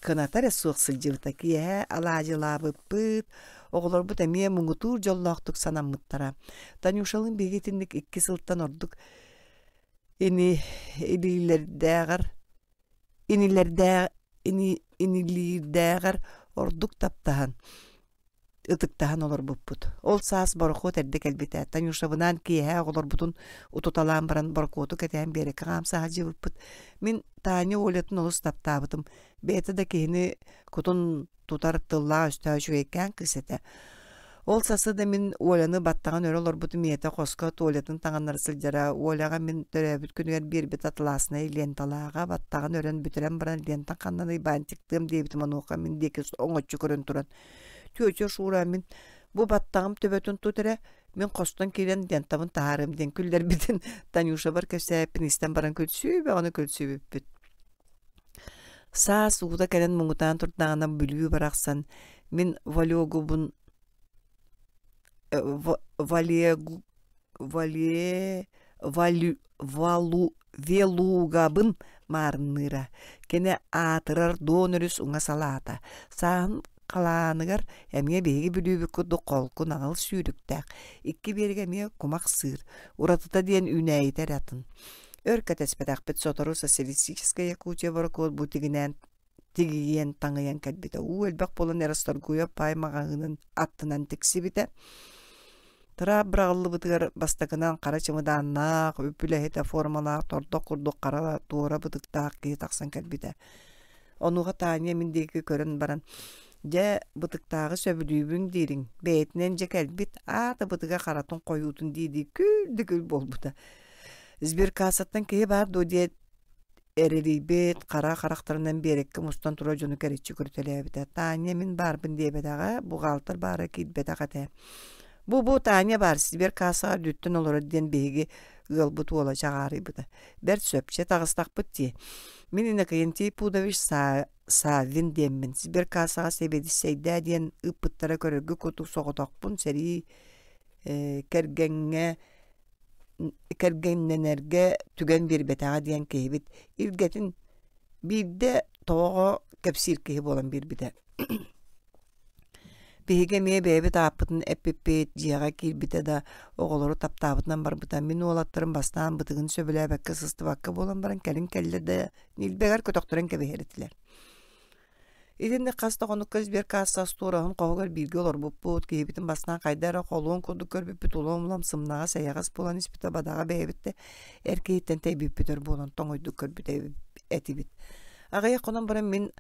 кыната эрэ суох сылдьыбыта. Киэһэ алаадьылаабыппыт, оҕолорбут эмиэ муҥутуур дьоллоохтук санаммыттара. Танюшалыын биһиги итинник икки сылтан ордук ини илиилэрдээҕэр инилэрдээх ини инилиирдээҕэр ордук таптаһан ытыктаһан олорбуппут. Ол саас борохуот эрдэ кэлбитэ. Танюшабынаан киэһэ оҕолорбутун утуталаан баран борокуоту кэтээн биэрэккэ хаамса сылдьыбыппыт. Мин Таня Олятын олус таптаабытым. Бэйэтэ да киһини кутун тутар тыллаах-өстөөх үчүгэйкээн кыыс этэ. Ол сарсыарда мин Оляны баттаҕын өрө олорбутум ийэтэ хоско Толятын таҥыннара сылдьара. Оляҕа мин төрөөбүт күнүгэр биэрбит атласнай ленталааҕа баттаҕын өрөн бүтэрэн баран лентан ханнаный бантиктыам диэбитим онуоха мин диэки оҥоччу көрөн туран «Тетя Шура, мин бу баттаҕым төбөтүн тут эрэ, мин хостон киирэн лентабын таһаарыам» диэн күллэрбитин Танюшабар кэпсээппин истэн баран күлсүү бөҕөнү күлсүбүппүт. Саас уута кэлэн муҥутаан турдаҕына Бүлүү барахсан мин Валегубун Валегу Вале Валю Валу Велугабын маарынныыра. Кини аатырар Дон өрүс уҥа салаата. Сааһын халааныгар эмиэ биһиги Бүлүүбүт курдук холку наҕыл сүүрүктээх, икки биэрэгэ эмиэ кумах сыыр, уратыта диэн үүнээйитэ эрэ атын. Өр кэтэспэтэхпит сотору Социалистическая Якутия борокуот бу тигинээн тигийэн таҥыйан кэлбитэ. Уу элбэх буолан Расторгуев паай маҕаһыынын аттынан тиксибитэ. Тыраап быраҕыллыбытыгар бастакынан хара чымыдааннаах, үп үлэһитэ формалаах тордох курдук хара туора бытыктаах киһи тахсан кэлбитэ. Онуоха Таня мин диэки көрөн баран, «Дьэ, бытыктааҕы сөбүлүүбүн диириҥ, бэйэтинэн дьэ кэлбит, аата бытыга харатын хойуутун дии-дии күл да күл буолбута. Сберкассаттан киһи баар дуо диэт эрэлийбит хара харахтарынан биэрэккэ мустан турар дьону кэриччи көрүтэлээбитэ. Таня мин баарбын диэбэтэҕэ, бухгалтер баара киирбэтэх этэ. Бу-бу Таня баар, сберкассаҕа үрдүттэн олорор диэн биһиги ыалбыт уола чаҕаарыйбыта. Бэрт сөп, чэ таҕыстахпыт дии. Мин Иннокентий Пудович Саввин диэммин, сберкассаҕа сэбиэдиссэйдээ диэн ыыппыттара көрөргө курдук соҕотохпун сэрии кэргэҥҥэ кэргэннэнэргэ түгэн биэрбэтэҕэ диэн киһибит илгэтин биирдэ тоҕо кэпсиир киһи буолан биэрбитэ. Биһиги эмиэ бэйэбит ааппытын эппиппит, дьиэҕэ киирбитэ да, оҕолору таптаабытынан барбыта. Мин уолаттарым бастаан бытыгын сөбүлээбэккэ сыстыбакка буолан баран кэлин кэллэ да ньилбэгэр көтөхтөрөн кэбиһэр этилэр. Итинник хас да хонукка сберкасса остуораһын хоһугар бииргэ олорбуппут, киһибитин бастаан хайда эрэ холуон курдук көрбүппүт улам-улам сымнаҕас эйэҕэс буолан испитэ бадаҕа бэйэбит да эр киһиттэн тэйбиппит өр буолан тоҥуйдук көрбүт этибит. Аҕыйах хонон баран мин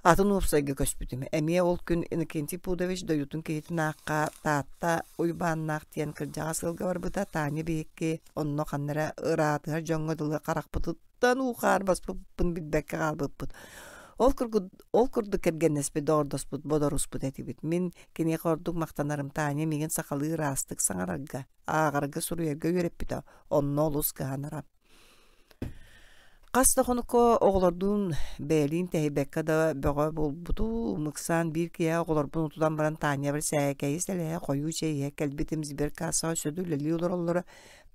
атын уопсайга көспүтүм. Эмиэ ол күн Иннокентий Пудович дойдутун киһитин аахха Таатта Уйбааннаах диэн кырдьаҕас ыалга барбыта. Таня биһикки онно ханна эрэ ыраатыһар дьоҥҥо дылы харахпытын Тан уу-хаар баспыппын билбэккэ хаалбыппыт. Ол курдук, ол курдук кэргэннэспит, доҕордоспут, бодоруспут этибит. Мин киниэхэ ордук махтанарым Таня миигин сахалыы ыраастык саҥарарга, ааҕарга, суруйарга үөрэппитэ, онно олус кыһанара. Хас да хонукка оҕолордуун бэйэлиин тэһийбэккэ да бөҕө буолбутум, ыксаан биир киэһэ оҕолорбун утутан баран Танябар сээкэйи сэлэһэ хойуу чэй иһэ кэлбитим сберкассаҕа өссө да үлэлии олороллоро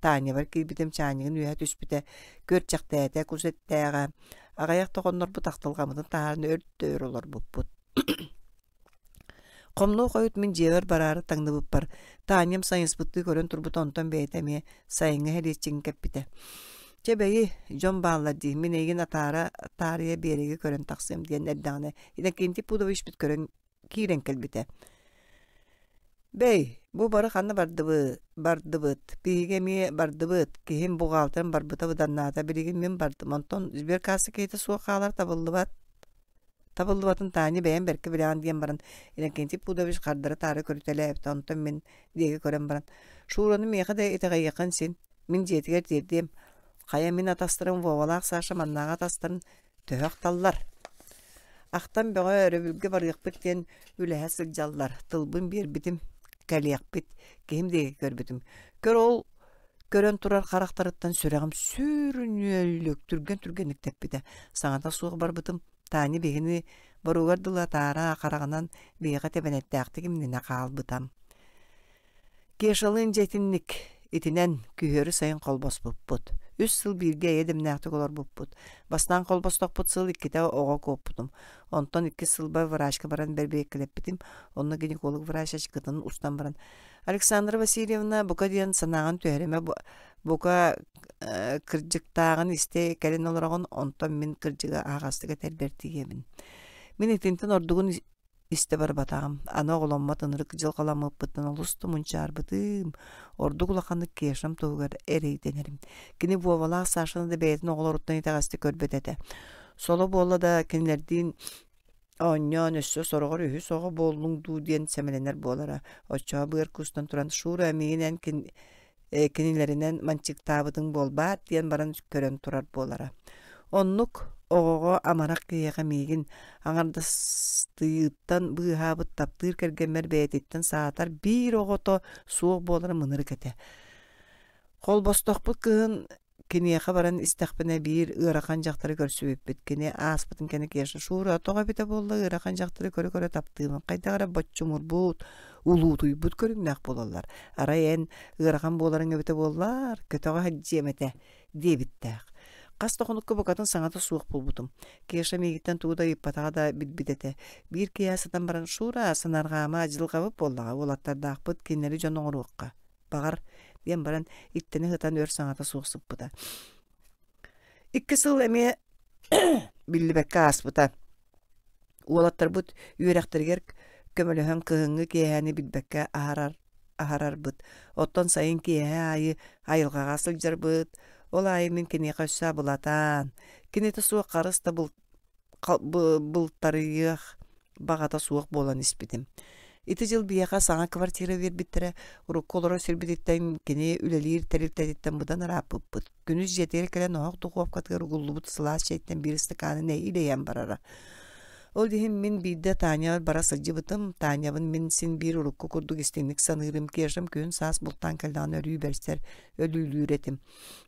Танябар киирбитим чаанньыгын үөһэ түспүтэ, күөрчэхтээтэ, кус эттээҕэ. Аҕыйах да хоннорбут ахтылҕаммытын таһааран өр да өр олорбуппут. Хомнуо хойут мин дьиэбэр бараары таҥныбыппар, Таням сайыспыттыы көрөн турбута, онтон бэйэтэ эмиэ сайыҥҥы сэлиэччигин кэппитэ. Чэ бэйи, дьон бааллар дии, мин эйигин атаара таарыйа биэрэги көрөн тахсыам диэн эрдэҕинэ, Иннокентий Пудовичпыт көрөн киирэн кэлбитэ. Бэй, бу бары ханна бардыбыт, бардыбыт, биһиги эмиэ бардыбыт, киһим буҕаалтан барбыта быданнаата, билигин мин бардым, онтон сберкасса киһитэ суох хаалар табыллыбат. Табыллыбатын Таня бэйэм бэркэ билэҕин диэн баран, Иннокентий Пудович хардары-таары көрүтэлээбитэ, онтон мин диэки көрөн баран, Шураны миэхэ да итэҕэйиэххин син, мин дьиэтигэр тиэрдиэм. Хайа мин атастарым Вовалаах Саша маннааҕы атастарын Төһө ахталлар? Ахтан бөҕө өрөбүлгэ барыахпыт диэн үлэһэ сылдьаллар. Тылбын биэрбитим, кэлиэхпит. Киһим диэки көрбүтүм. Көр ол көрөн турар харахтарыттан сүрэҕим сүрүнүөллүк түргэн-түргэнник тэппитэ. Саҥата суох барбытым. Таня биһигини боругар дылы атаара хараҕынан биһиэхэ тэбэнэттээхтик имнэнэ хаалбыта. Кешалыын дьэ итинник итинэн күһүөрү сайын холбоспуппут. Үс сыл бииргэ эйэ дэмнээхтик олорбуппут. Бастаан холбостохпут сыл иккитэ оҕо куоппутум. Онтон иккис сылбар врачка баран бэрбиэккэлэппитим. Онно гинеколог врач ачыкытын устан баран «Александра Васильевна, бука диэн санааҕын түһэримэ, бука кырдьыктааҕын истэ кэлин олороҕун, онтон мин кырдьыгы аһаҕастык этэрбэр тиийэбин. Мин итинтэн ордугун истэ барбатаҕым. Аны оҕоломмот ынырык дьылҕаламмыппыттан олус да мунчаарбытым. Ордук улаханнык Кешам туһугар эрэйдэнэрим. Кини Вовалаах Сашаны да бэйэтин оҕолоруттан итэҕэстик көрбөт этэ. Соло буолла да кинилэрдиин оонньоон өссө сороҕор үһүс оҕо буоллуҥ дуу диэн сэмэлэнэр буолара. Оччоҕо быар куустан туран «Шура, миигин эн кинилэринэн манчыктаабытыҥ буолбаат» диэн баран көрөн турар буолара. Оннук оҕоҕо амарах киһиэхэ миигин аҥардастыйыыттан быыһаабыт таптыыр кэргэммэр бэйэтиттэн саатар биир оҕото суох буолара мынырык этэ. Холбостохпут кыһын Киниэхэ баран истэхпинэ биир ыарахан дьахтары көрсүбүппүт. Кини ааспытын кэннэ Кеша «Шура, тоҕо эбитэ буолла ыарахан дьахтары көрө-көрө таптыыбын, хайдах эрэ боччумурбут, улуутуйбут көрүҥнээх буолаллар. Арай эн ыарахан буоларыҥ эбитэ буоллар, көтөҕө сылдьыам этэ» диэбиттээх. Хас да хонукка букатын саҥата суох буолбутум. Кеша миигиттэн тугу да ыйыппатаҕа да билбит этэ. Биир киэһэ сытан баран «Шура, санаарҕаама, дьылҕабыт буоллаҕа, уолаттардаахпыт, кинилэри дьон оҥоруохха» баҕар диэн баран иттэнэ сытан өр саҥата суох сыппыта. Икки сыл эмиэ биллибэккэ ааспыта. Уолаттарбыт үөрэхтэригэр көмөлөһөн кыһыҥҥы киэһэни билбэккэ аһарар аһарарбыт. Оттон сайын киэһэ аайы айылҕаҕа сылдьарбыт. Ол аайы мин киниэхэ өссө абылатаан, кинитэ суох харыс да былтарыйыах баҕата суох буолан испитим. Ити дьыл биһиэхэ саҥа квартира биэрбиттэрэ, урукку олорор сирбититтэн кини үлэлиир тэрилтэтиттэн быдан ырааппыппыт. Күнүс дьиэтигэр кэлэн оһох духуопкатыгар угуллубут сылаас чэйтэн биир ыстакааны нэһиилэ иһэн барара. Ол иһин мин биирдэ Танябар бара сылдьыбытым. Танябын мин син биир урукку курдук истиҥник саныырым. Кешам күһүн-саас бултаан кэллэҕинэ өрүү бэрсэр, өлүүлүүр этим.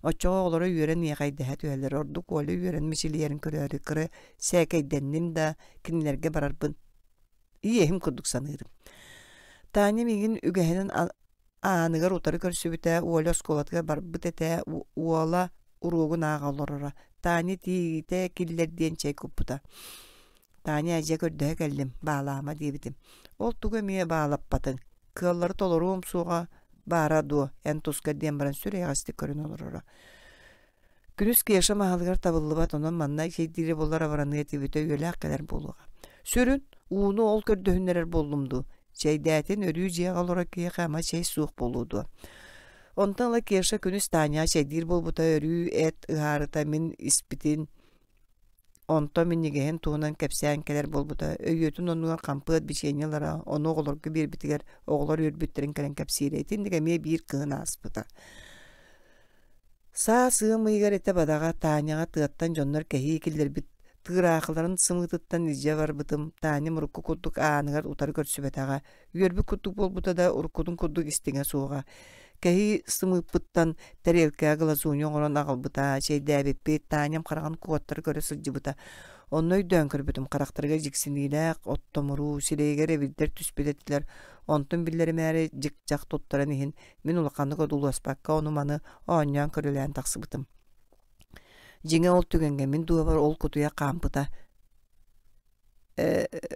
Оччоҕо оҕолоро үөрэн иэхэйдэһэ түһэллэр, ордук Оля үөрэн мичилийэрин көрөөрү кыра сээкэйдэнним да, кинилэргэ барарбын иэһим курдук саныырым. Таня миигин үгэһинэн ааныгар утары көрсүбүтэ, Оля оскуолатыгар барбыт этэ, уола уруогун ааҕа олороро. Таня тиийиитэ киллэр диэн чэй куппута. Таня дьэ көрдөһө кэллим, баалаама диэбитим. Ол тугу эмиэ баалаппатыҥ, кыаллары толоруом суоҕа баара дуо, эн тускар диэн баран сүр эйэҕэстик көрөн олороро. Күнүс Кеша маһалыгар табыллыбат, онон манна чэйдиирэ буоллар абыраныа этибитэ үйэлээх кэлэр буолуоҕа. Сүрүн, ууну ол көрдөһүннэрэр буоллум дуу, чэйдээтин өрүү дьиэҕэ олорор киһиэхэ ама чэй суох буолуо дуо. Онтон ыла Кеша күнүс Таняҕа чэйдиир буолбута өрүү эт ыһаарыта мин испитин Онтон минньигэһин туһунан кэпсээн кэлэр буолбута, өйүөтүн оннугар хампыат бичиэнньэ ылара, ону оҕолорго биэрбитигэр оҕолор үөрбүттэрин кэлэн кэпсиирэ. Итинник эмиэ биир кыһын ааспыта. Саас ыам ыйыгар этэ бадаҕа Таняҕа тыаттан дьоннор кэһии киллэрбит тыыраахыларын сымыытыттан илдьэ барбытым. Таням урукку курдук ааныгар утары көрсүбэтэҕэ. Үөрбүт курдук буолбута да, уруккутун курдук истиҥэ суоҕа. Кэһии сымыыппыттан тэриэлкэҕэ глазунья оҥорон аҕалбыта, чэйдээбиппит, Таням хараҕын куоттара көрө сылдьыбыта. Онно өйдөөн көрбүтүм, харахтарыгар дьиксиниилээх оттомуруу, сирэйигэр эбирдэр түспүт этилэр. Онтун биллэримээри дьик-дьах туттаран иһин, мин улаханнык одууласпакка ону-маны оонньоон көрүлээн тахсыбытым. Дьиҥэ ол түгэҥҥэ мин дууһабар ол кутуйах хаампыта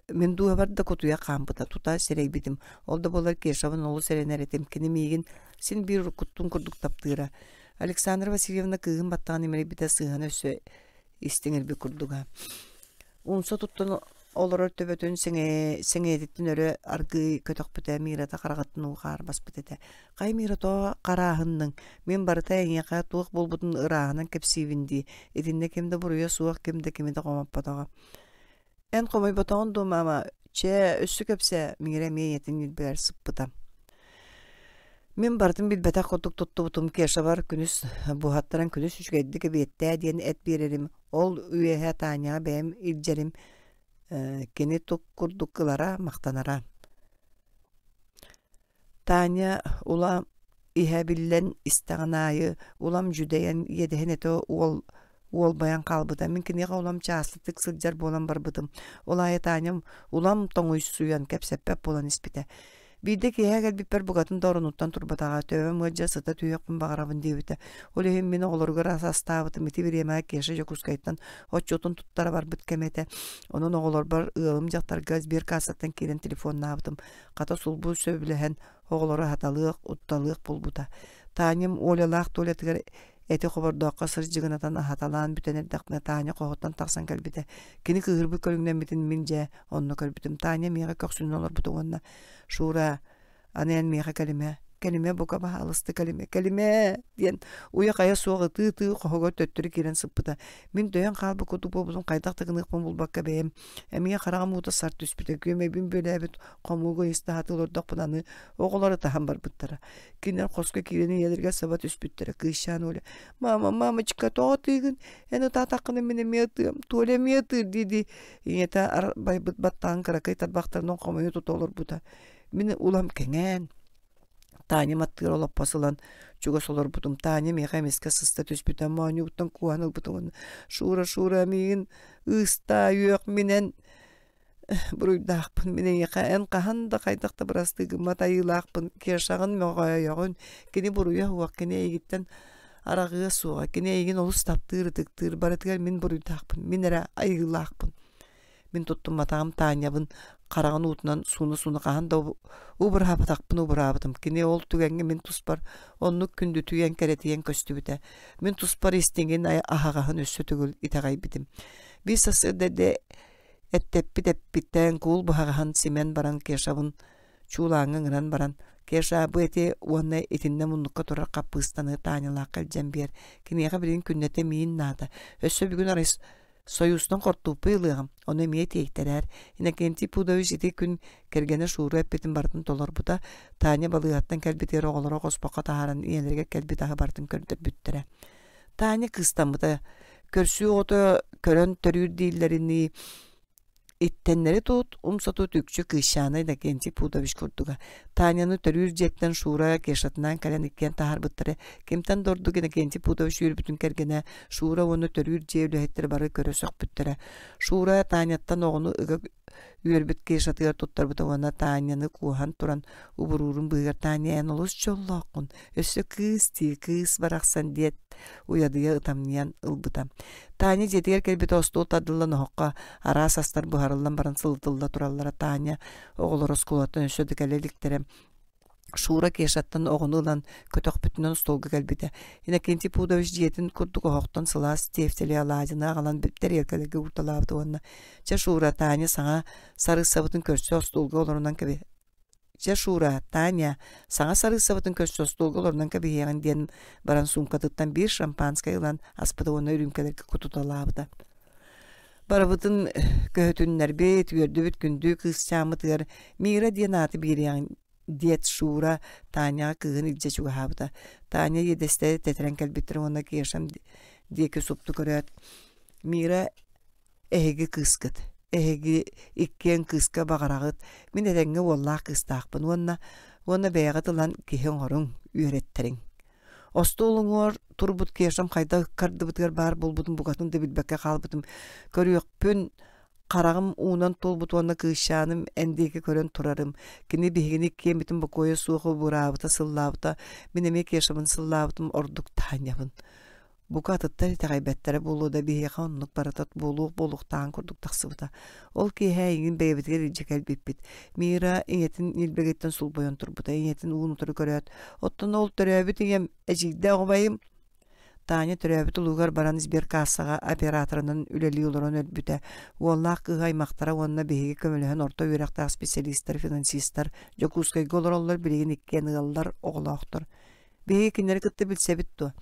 мин дууһабар да кутуйах хаампыта, тута сэрэйбитим. Ол да буоллар Кешабын олус эрэнэр этим. Кини миигин син биир уруккуттун курдук таптыыра. Александра Васильевна кыыһын баттаҕын имэрийбитэ сыыһаны өссө истиҥирбит курдуга. Умса туттан олорор төбөтүн сэҥийэтиттэн өрө аргыый көтөхпүтэ, Мирата хараҕыттан уу хаар баспыт этэ. Хай Мира тоҕо харааһынныҥ? Мин барыта эйиэхэ туох буолбутун ырааһынан кэпсиибин дии. Итиннэ ким да буруйа суох, ким да кими да хомоппотоҕо. Эн хомойботоҕун дуу, маама? Чэ, өссө кэпсээ, Мира эмиэ ийэтин илбигэр сыппыта. Мин барытын билбэтэх курдук туттубутум Кешабар күнүс буһаттаран күнүс үчүгэйдик эбиэттээ диэн эт биэрэрим. Ол үөһэ Таняҕа бэйэм илдьэрим. Кини тук курдук ылара, махтанара. Таня улам иһэ биллэн истэҕин аайы улам дьүдэйэн иэдэһин этэ уол Уолбайан хаалбыта. Мин киниэхэ улам чаастатык сылдьар буолан барбытым. Ол аайы Таням улам тоҥуйсуйан кэпсэппэт буолан испитэ. Биирдэ киэһэ кэлбиппэр букатын да оронуттан турбатаҕа, төбөм ыалдьа сыта түһүөхпүн баҕарабын диэбитэ. Ол иһин мин оҕолоругар ас астаабытым ити бириэмэҕэ Кеша Дьокуускайтан отчуотун туттара барбыт кэмэ этэ. Онон оҕолорбор ыалым дьахтарга сберкассаттан киирэн телефоннаабытым. Хата сулбу сөбүлэһэн оҕолору аһаталыах, утталыах буолбута. Таням Олялаах Толятыгар эти хобордооххо сырдьыгынатан аһаталаан бүтэн эрдэхпинэ Таня хоһуттан тахсан кэлбитэ. Кини кыыһырбыт көрүҥнэммитин мин дьэ онно көрбүтүм. Таня миэхэ көхсүнэн олорбута уонна «Шура, аны эн миэхэ кэлимэ, кэлимэ бука баһаалыста кэлимэ, кэлимэ!» диэн уйа-хайа суох ытыы-ытыы хоһугар төттөрү киирэн сыппыта. Мин дөйөн хаалбыт курдук буолбутум хайдах да гыныахпын булбакка бэйэм эмиэ хараҕым уута сар түспүтэ. Күөмэйбин бүөлээбит хомууга ыйыстаһатыы олордохпуна аны оҕолор ытаһан барбыттара. Кинилэр хоско киирэн ийэлэригэр саба түспүттэрэ. Кыысчаан Оля «Мама, мамочка, тоҕо ытыыгын? Эн ытаатаххына мин эмиэ ытыам, Толя эмиэ ытыыр» дии-дии ийэтэ арбайбыт баттаҕын кыракый тарбахтарынан хомуйа тута олорбута. Мин улам кэҥээн, Таня маттыыр олоппос ылан чугас олорбутум. Таня миэхэ эмискэ сыста түспүтэ, моонньугуттан кууһан ылбытым уонна «Шура, Шура, миигин ыыстаа, үөх, мин эн буруйдаахпын, мин эйиэхэ эн хаһан да хайдах да бырастыы гыммат айыылаахпын, Кешаҕын мөҕөөйөҕүн, кини буруйа суох, кини эйигиттэн араҕыа суоҕа, кини эйигин олус таптыыр, ытыктыыр, барытыгар мин буруйдаахпын, мин эрэ айыылаахпын. Мин туттумматаҕым Танябын хараҕын уутунан сууна-сууна хаһан да убураабатахпын убураабытым. Кини ол түгэҥҥэ мин туспар оннук күндүтүйэн, кэрэтийэн көстүбүтэ. Мин туспар истиҥин аһаҕаһын өссө төгүл итэҕэйбитим. Биир сарсыарда эрдэ эттэппит эппиттэн куул быһаҕаһын симэн баран Кешабын чуулааҥҥа ыҥыран баран «Кеша, бу эти уонна итиннэ муннукка турар хаппыыстаны Танялаахха илдьэн биэр. Киниэхэ билигин күннэтэ миин наада. Өссө бүгүн арай Сойуустан хортуоппуй ылыаҕым, ону эмиэ тиэйтэрээр. Иннокентий Пудович ити күн кэргэнэ Шура эппитин барытын толорбута. Таня балыыһаттан кэлбитигэр оҕолоро хоспоххо таһааран ийэлэригэр кэлбит аһы барытын көрдөрбүттэрэ. Таня кыыстаммыта. Көрсүү оҕото көрөн төрүүр дииллэринии иттэннэри тут, умса тут үкчү кыысчаана Иннокентий Пудович курдуга. Таняны төрүүр дьиэттэн Шура Кешатынаан кэлэн иккиэн таһаарбыттара. Кимтэн да ордук Иннокентий Пудович үөрбүтүн кэргэнэ Шура уонна төрүүр дьиэ үлэһиттэрэ бары көрө сөхпүттэрэ. Шура Таняттан оҕону ыга үөрбүт Кешатыгар туттарбыта уонна Таняны кууһан туран убуруурун быыһыгар Таня эн олус дьоллооххун, өссө кыыс дии, кыыс барахсан диэт уйадыйа ытамньыйан ылбыта. Таня дьиэтигэр кэлбитэ остуол тардыллан оһоххо араас астар буһарыллан баран сылытылла тураллара Таня оҕолор оскуолаттан өссө да кэлэ иликтэрэ. Шура Кешаттан оҕону ылан көтөхпүтүнэн остуолга кэлбитэ. Иннокентий Пудович дьиэтин курдук оһохтон сылаас тиэфтели алаадьыны аҕалан тэриэлкэлэргэ уурталаабыта уонна «Чэ, Шура, Таня саҥа сарыыссабытын көрсө остуолга олорунан кэби Чэ, Шура, Таня, саҥа сарыыссабытын көрсө остуолга олорунан кэбиһиэҕин диэн баран суумкатыттан биир шампанскай ылан аспыта уонна үрүүмкэлэргэ кутуталаабыта. Барыбытын көһүтүннэрбит, үөрдүбүт күндү кыысчааммытыгар Мира диэн ааты биэриэҕин диэт Шура Таняҕа кыыһын илдьэ чугаһаабыта. Таня иэдэстэрэ тэтэрэн кэлбиттэр уонна Кешам диэки супту көрөөт, Мира Эһиги кыыскыт, эһиги иккиэн кыыска баҕараҕыт, мин этэҥҥэ уоллаах кыыстаахпын уонна уонна бэйэҕит ылан киһи оҥоруҥ, үөрэттэриҥ. Остуол уҥуор турбут Кешам хайдах ыккардыбытыгар баар буолбутун букатын да билбэккэ хаалбытым. Көрүөхпүн хараҕым уунан туолбут уонна кыысчааным эн диэки көрөн турарым. Кини биһигини иккиэммитин бокуойа суох убураабыта, сыллаабыта. Мин эмиэ Кешабын сыллаабытым ордук таанньабын. Бука атыттар итэҕэйбэттэрэ буолуо да биһиэхэ оннук барыта буолуох буолуохтааҕын курдук тахсыбыта. Ол киэһэ эйигин бэйэбитигэр илдьэ кэлбиппит. Мира ийэтин ньилбэгиттэн сулбайан турбута. Ийэтин уун утары көрөөт, «Оттон ол төрөөбүт ийэм, эдьиийдээх убайым Таня төрөөбүт улуугар баран сберкассаҕа операторынан үлэлии олорон өлбүтэ. Уоллаах кыыһа аймахтара уонна биһиги көмөлөһөн орто үөрэхтээх специалистар, финансистар Дьокуускайга олороллор, билигин иккиэн ыаллар, оҕолоохтор. Биһиги кинилэри кытта билсэбит дуо?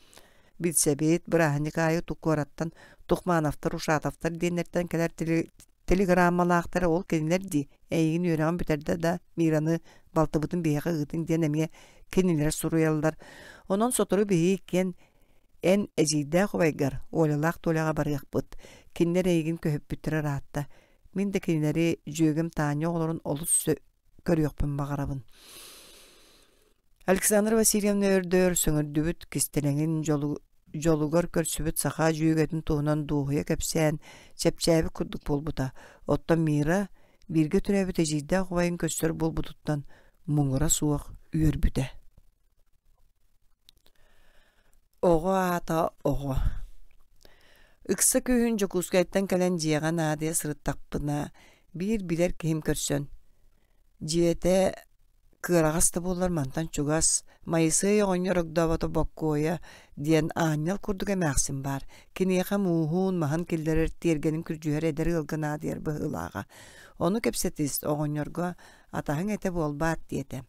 Билсэбит, бырааһынньык аайы куораттан Тухмановтар, Ушатовтар диэннэртэн кэлэр телеграммалаахтара ол кинилэр дии, эйигин үөрэҕин бүтэрдэ да Мираны балтыбытын биһиэхэ ыытыҥ диэн эмиэ кинилэр суруйаллар. Онон сотору биһиги иккиэн эн эдьиийдээх убайгар Олялаах Толяҕа барыахпыт. Кинилэр эйигин көһүппүттэрэ ыраатта. Мин да кинилэри дьүөгэм Таня оҕолорун олус көрүөхпүн баҕарабын. Александра Васильевна өрдөөр сөҥөрдүбүт кистэлэҥин дьолу дьолугар көрсүбүт саха дьүөгэтин туһунан дуоһуйа кэпсээн, чэпчээбит курдук буолбута. Оттон Мира бииргэ төрөөбүт эдьиийдээх убайын көрсөр буолбутуттан муҥура суох үөрбүтэ. Оҕо аата оҕо. Ыкса күһүн Дьокуускайтан кэлэн дьиэҕэ наадыйа сырыттахпына, биир билэр киһим көрсөн, «Дьиэтэ кыараҕас да буоллар мантан чугас, Майысыай оҕонньор огдообото Боккуойа диэн аанньал курдук эмээхсин баар, киниэхэ мууһун, маһын киллэрэр, тиэргэнин күрдьүһэр эдэр ыалга наадыйар быһыылааҕа. Ону кэпсэтис, оҕонньорго атаһыҥ этэ буолбаат» диэтэ.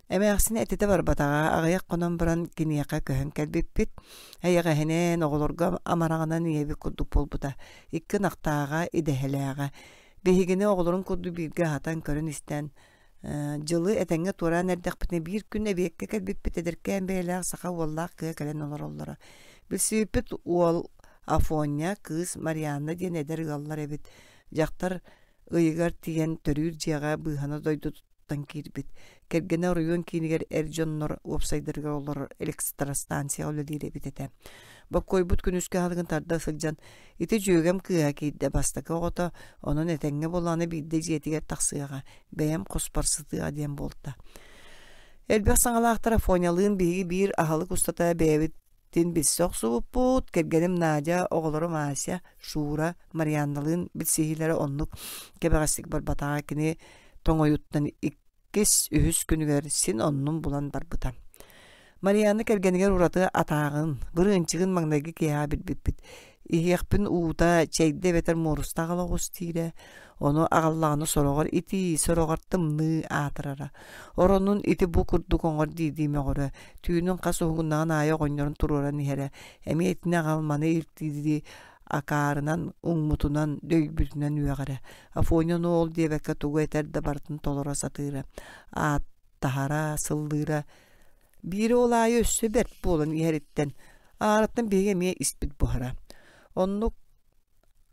Эмээхсин этитэ барбатаҕа, аҕыйах хонон баран киниэхэ көһөн кэлбиппит. Эйэҕэһинэн, оҕолорго амараҕынан ийэбит курдук буолбута. Икки ынахтааҕа, идэһэлээҕэ. Биһигини оҕолорун курдук бииргэ аһатан, көрөн-истэн, дьылы этэҥҥэ туораан эрдэхпитинэ биир күн эбиэккэ кэлбиппит эдэркээн бэйэлээх саха уоллаах кыа кэлэн олороллоро. Билсибиппит уол Афоня, кыыс Марианна диэн эдэр ыаллар эбит. Дьахтар ыйыгар тиийэн төрүүр дьиэҕэ быыһана дойдутуттан киирбит. Кэргэнэ оройуон киинигэр эр дьоннор уопсайдарыгар олорор электростанцияҕа үлэлиир эбит этэ. Боккуойбут күнүскү аһылыгын тарда сылдьан, ити дьүөгэм кыыһа киирдэ бастакы оҕото, онон этэҥҥэ буоллаҕына биирдэ дьиэтигэр тахсыаҕа, бэйэм хоспор сытыаҕа диэн буолта. Элбэх саҥалаахтар Афонялыын биһиги биир аһылык устата бэйэбит Тин билсэ охсубуппут, кэргэним Надя, оҕолорум Ася, Шура, Марианналыын билсиһиилэрэ оннук кэбэҕэстик барбатаҕа кини тоҥойуттан иккис, үһүс күнүгэр син оннун булан барбыта. Марианна кэргэнигэр ураты атааҕын, бырыынчыгын маҥнайгы киэһэ билбиппит. Иһиэхпин уута, чэйдэ эбэтэр муоруста аҕала оҕус диирэ. Ону аҕаллаҕына сороҕор итии, сороҕор тымныы аатырара. Оронун ити-бу курдук оҥор дии-дии мөҕөрө. Түүнүн хас уһугуннаҕын аайы оҕонньорун туруоран иһэрэ. Эмиэ итини аҕал, маны илтиирдии акаарынан, уҥмутунан, дөйбүтүнэн үөҕэрэ. Афоня ону ол диэбэккэ тугу этэр да барытын толоро сатыыра. Ааттаһара, сыллыыра. Биирэ ол аайы өссө бэрт буолан иһэриттэн, аараттан биһиги эмиэ испит буһара. Оннук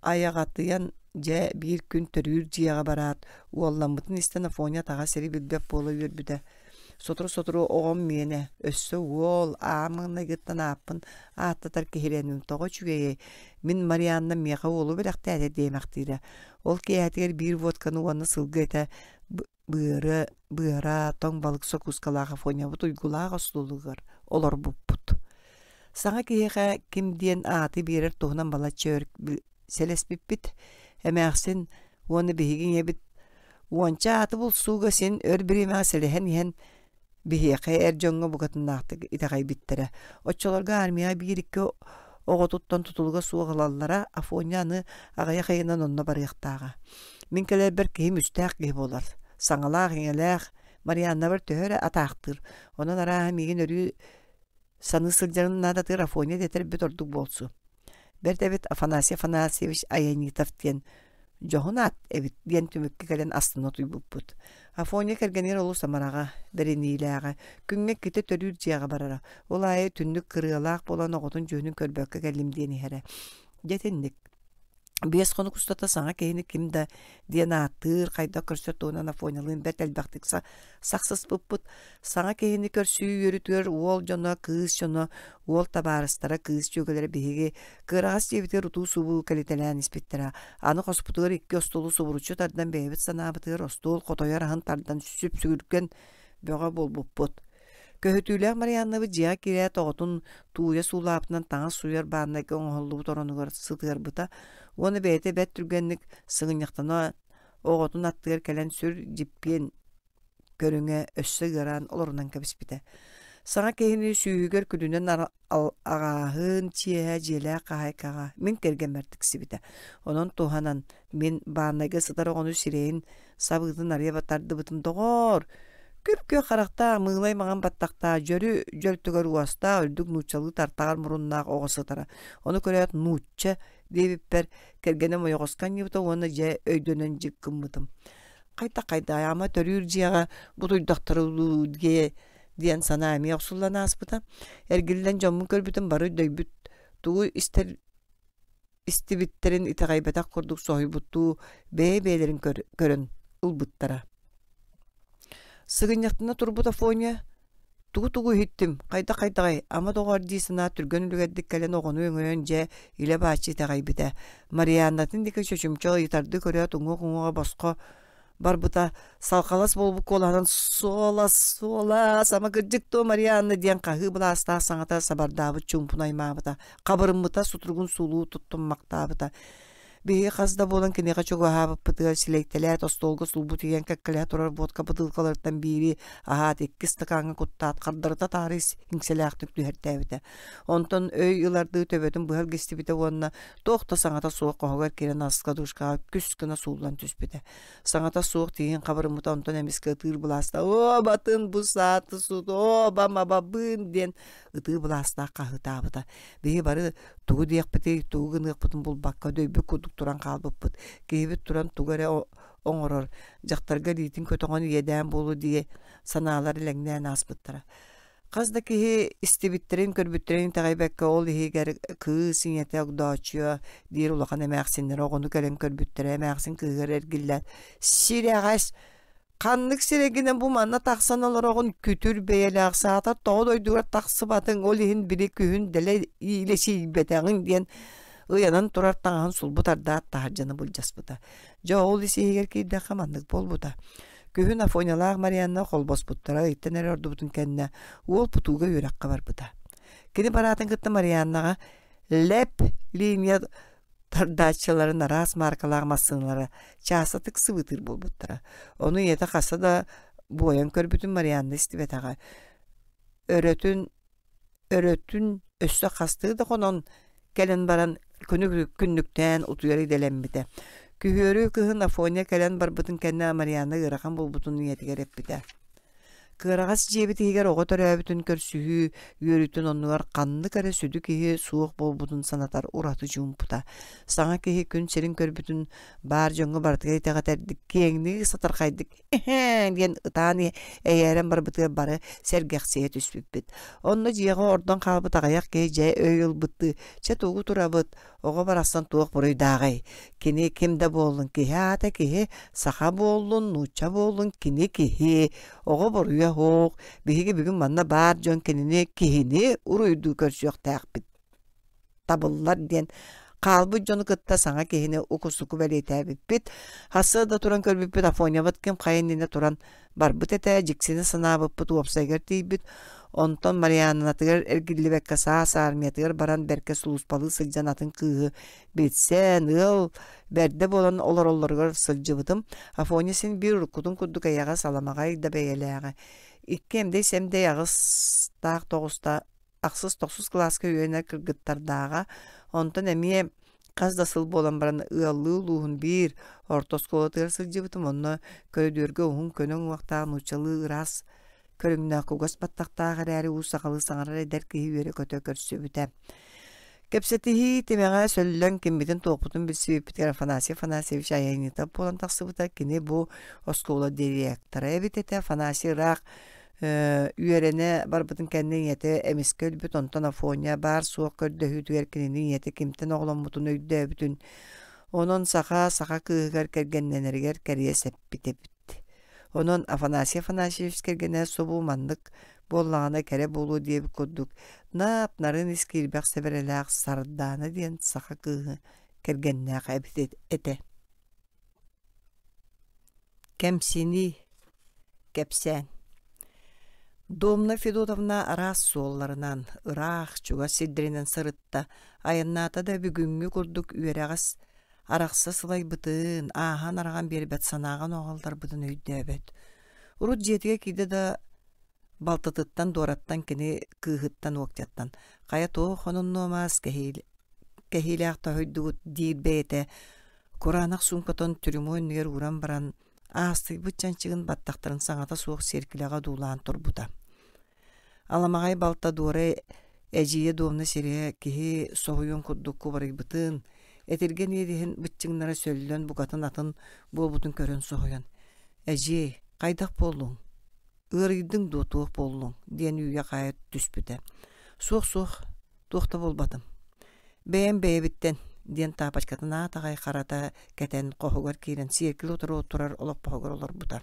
Айаҕатыйан, дьэ, биир күн төрүүр дьиэҕэ бараат, уолламмытын истэн Афоня атаҕа сири билбэт буола үөрбүтэ. Сотору-сотору оҕом миэнэ, өссө уол, аан маҥнайгыттан ааппын ааттатар киһилэним тоҕо үчүгэйэй, мин Марианна миэхэ уолу бэлэхтээтэ диэмэхтиирэ. Ол киэһэтигэр биир водканы уонна сылгы этэ быары, быара, тоҥ балык сокуускалаах Афонябыт уйгулаах остуолугар олорбуппут. Саҥа киһиэхэ ким диэн ааты биэрэр туһунан балачча өр сэлэспиппит. Эмээхсин уонна биһиги ийэбит уонча ааты булсууга син өр бириэмэҕэ сэлэһэн иһэн Биһиэхэ эр дьоҥҥо букатыннаахтык итэҕэйбиттэрэ. Оччолорго армияҕа биир-икки оҕотуттан тутулуга суох ылаллара, Афоня аны аҕыйах ыйынан онно барыахтааҕа. Мин кэлэрбэр киһим үстээх киһи буолар. Саҥалаах-иҥэлээх, Марианнабар төһө эрэ атаахтыыр. Онон арааһа миигин өрүү саныы сылдьарын наадатыгар Афоня дэтэрбит ордук буолсу. Бэрт эбит Афанасий Афанасьевич Аянитов диэн дьоһун аат эбит диэн түмүккэ кэлэн астына утуйбуппут. Афоня кэргэнигэр олус амараҕа, бэриниилээҕэ, күҥҥэ иккитэ төрүүр дьиэҕэ барара. Ол аайы түннүк кырыалаах буолан оҕотун дьүһүнүн көрбөккө кэллим диэн иһэрэ. Дьэ итинник. Биэс хонук устата саҥа киһини ким да диэн ааттыыр, хайдах көрсөр туһунан Афонялыын бэрт элбэхтик сахсыспыппыт. Саҥа киһини көрсүү үөрүүтүгэр уол дьоно, кыыс дьоно, уол табаарыстара, кыыс дьүөгэлэрэ биһиги кыараҕас дьиэбитигэр утуу-субуу кэлитэлээн испиттэрэ. Аны хоспутугар икки остуолу субуруччу тардан бэйэбит санаабытыгар остуол хотойор аһын тардан сүпсүгүргэн бөҕө буолбуппут. Көһүтүүлээх Марианнабыт дьиэҕэ киирээт оҕотун тууйа суулаабытынан таҥас сууйар бааннайга оҥоһуллубут оронугар сытыарбыта уонна бэйэтэ бэрт түргэнник сыгынньахтана оҕотун аттыгар кэлэн сүр дьиппиэн көрүҥэ өссө ыараан олорунан кэбиспитэ. Саҥа киһини сүүһүгэр күлүнэн аҕааһын чиэһэ дьиэлээх хаһаайкаҕа мин кэргэммэр тиксибитэ. Онон туһанан мин бааннайга сытар оҕону сирэйин сабыытын арыйа тардыбытым доҕоор күп-күөх харахтаах мыылай маҥан баттахтаах дьөрү дьөлтүгэр уостаах үрдүк нууччалыы тартаҕар муруннаах оҕо сытара. Ону көрөөт нуучча диэбиппэр кэргэним ойоҕоско анньыбыта уонна дьэ өйдөнөн дьик гыммытым. Хайдах-хайдах ама төрүүр дьиэҕэ бутуйдахтара дуу диэ диэн санаа эмиэ охсуллан ааспыта. Эргиллэн дьоммун көрбүтүм бары дөйбүт тугу истэр истибиттэрин итэҕэйбэтэх курдук соһуйбуттуу бэйэ-бэйэлэрин көрөн ылбыттара. Сыгынньахтана турбут Афоня. Тугу-тугу иһиттим, хайдах-хайдаҕый, ама доҕоор дии санаат түргэн үлүгэрдик кэлэн оҕону өҥөйөн дьэ илэ-бааччы итэҕэйбитэ. Марианнатын диэки чочумча ыйытардыы көрөөт уҥуох-уҥуоҕа босхо барбыта, салҕалас буолбут куолаһынан «Суолас, суолас, ама кырдьык дуо, Марианна?» диэн хаһыы былаастаах саҥата сабардаабыт чуумпуну аймаабыта, хабырыммыта, сутуругун суулуу туттуммахтаабыта. Биһиги хас да буолан киниэхэ чугаһаабыппытыгар силэйтэлээт остуолга сулбу тиийэн кэккэлэһэ турар водка бытыылкаларыттан биири аһаат икки ыстакааҥҥа куттаат хардарыта таары иҥсэлээхтик түһэртээбитэ. Онтон өй ылардыы төбөтүн быһа илгистибитэ уонна туох да саҥата суох хоһугар киирэн аскадушкаҕа күс гына сууллан түспүтэ. Саҥата суох тииһин хабырыммыта онтон эмискэ ытыыр былааста «Оо, батын бу сааты сут, оо, бам абабыын!» диэн ытыы былаастаах хаһыытаабыта. Биһи бары тугу диэхпитий, тугу гыныахпытын булбакка дөйбүт курдук туран хаалбыппыт. Киһибит туран тугу эрэ оҥорор, дьахтарга илиитин көтөҕөн иэдээн буолуо дии санаалар элэҥнээн ааспыттара. Хас да киһи истибиттэрин, көрбүттэрин итэҕэйбэккэ ол иһигэр кыыс ийэтэ Огдооччуйа диир улахан эмээхсиннэрэ оҕону кэлэн көрбүттэрэ эмээхсин кыыһыгар эргиллээт «Сирэҕэс! Ханнык сирэйгинэн бу манна тахсан олороҕун күтүр бэйэлээх саатар тоҕо дойдугар тахсыбатыҥ ол иһин били күһүн дэлэ иилэ сиийбэтэҕиҥ диэн ыйанан турар таҥаһын сулбу тардаат таһырдьаны былдьаспыта. Дьэ ол ис иһигэр киирдэххэ маннык буолбута. Күһүн Афонялаах Марианна холбоспуттара ыйтан эрэ ордубутун кэннэ уол Путууга үөрэххэ барбыта. Кини бараатын кытта Марианнаҕа лэп линия тардааччыларын араас мааркалаах массыыналара чаастатык сыбыытыыр буолбуттара. Ону ийэтэ хаста да буойан көрбүтүн Марианна истибэтэҕэ. Өрөтүн өрөтүн өссө хастыы да хонон кэлэн баран күнү күннүктээн утуйар идэлэммитэ. Күһүөрү кыһын Афоня кэлэн барбытын кэннэ Марианна ыарахан буолбутун ийэтигэр эппитэ. Кыараҕас дьиэбит иһигэр оҕо төрөөбүтүн көрсүһүү үөрүүтүн оннугар ханнык эрэ сүдү киһи суох буолбутун санатар ураты чуумпута. Саҥа киһи күн сирин көрбүтүн баар дьоҥҥо барытыгар итэҕэтэрдик киэҥник сатархайдык «эһээ» диэн ытаан эйээрэн барбытыгар бары сэргэхсийэ түспүппүт. Онно дьиэҕэ ордон хаалбыт аҕыйах киһи дьэ өй ылбыттыы «Чэ тугу турабыт, Оҕо барахсан туох буруйдааҕый? Кини ким да буоллун, киһи аата киһи, саха буоллун, нуучча буоллун, кини киһи. Оҕо буруйа суох. Биһиги бүгүн манна баар дьон кинини киһини уруйдуу көрсүөхтээхпит табыллар диэн хаалбыт дьону кытта саҥа киһини уку-суку бэлиэтээбиппит. Сарсыарда туран көрбүппүт Афонябыт ким хайа иннинэ туран барбыт этэ, дьиксинэ санаабыппыт уопсайыгар тиийбит. Онтон Марианнатыгар эргиллибэккэ саас армиятыгар баран бэркэ сулууспалыы сылдьан атын кыыһы билсэн, ыал бэрдэ буолан олороллоругар сылдьыбытым. Афоня син биир уруккутун курдук эйэҕэс аламаҕай да бэйэлээҕэ. Икки эмдэй-сэмдэй аҕыстаах тоҕуста ахсыс-тохсус кылааска үөрэнэр кыргыттардааҕа. Онтон эмиэ хас да сыл буолан баран ыаллыы улууһун биир орто оскуолатыгар сылдьыбытым. Онно көрүдүөргэ уһун көнө уҥуохтаах нууччалыы ыраас көрүҥнээх кугас баттахтаах эрээри уу сахалыы саҥарар эдэр киһи үөрэ-көтө көрсүбүтэ. Кэпсэтиһии тимэҕэ сөллөн киммитин-туохпутун билсибиппитигэр Афанасий Афанасьевич айанньыта буолан тахсыбыта. Кини бу оскуола директора эбит этэ. Афанасий ыраах үөрэнэ барбытын кэннэ ийэтэ эмискэ өлбүт, онтон Афоня баар-суох көрдөһүүтүгэр кинини ийэтэ кимтэн оҕоломмутун өйдөөбүтүн, онон саха саха кыыһыгар кэргэннэнэригэр кэриэс эппит эбит. Онон Афанасий Афанасьевич кэргэнэ субу маннык буоллаҕына кэрэ буолуо диэбит курдук нап-нарын ис киирбэх сэбэрэлээх Сардаана диэн саха кыыһы кэргэннээх эбит этэ. Кэмсинии, кэпсээн Домна Федотовна араас суолларынан, ыраах, чугас сирдэринэн сырытта, айаннаата да бүгүҥҥү курдук үөрэҕэс арахса сылайбытын, ааһан-араҕан биэрбэт санааҕын оҕолорбутун өйдөөбөт. Урут дьиэтигэр киирдэ да балтытыттан, дуораттан, кини кыыһыттан, уоктяттан «Хайа туох хонуннуомаас, кэһиилээх тоһуйдугут» диир бэйэтэ Кураанах суумкатын трюмо иннигэр ууран баран, аастыйбыт чанчыгын баттахтарын саҥата суох сиэркилэҕэ одуулаан турбута. Аламаҕай балта Дуора эдьиийэ Дуомна сирэйэ киһи соһуйуон курдук кубарыйбытын, этиргэн иэдэһин быччыҥнара сөллөн букатын атын буолбутун көрөн соһуйан: «Эдьиэй, хайдах буоллуҥ? Ыарыйдыҥ дуо, туох буоллуҥ?» диэн үүйэ-хаайа түспүтэ. «Суох-суох, туох да буолбатым. Бэйэм бэйэбиттэн, диэн таапачкатын аат аҕай харата кэтэн хоһугар киирэн сиэркилэ утары турар олоппоһугар олорбута.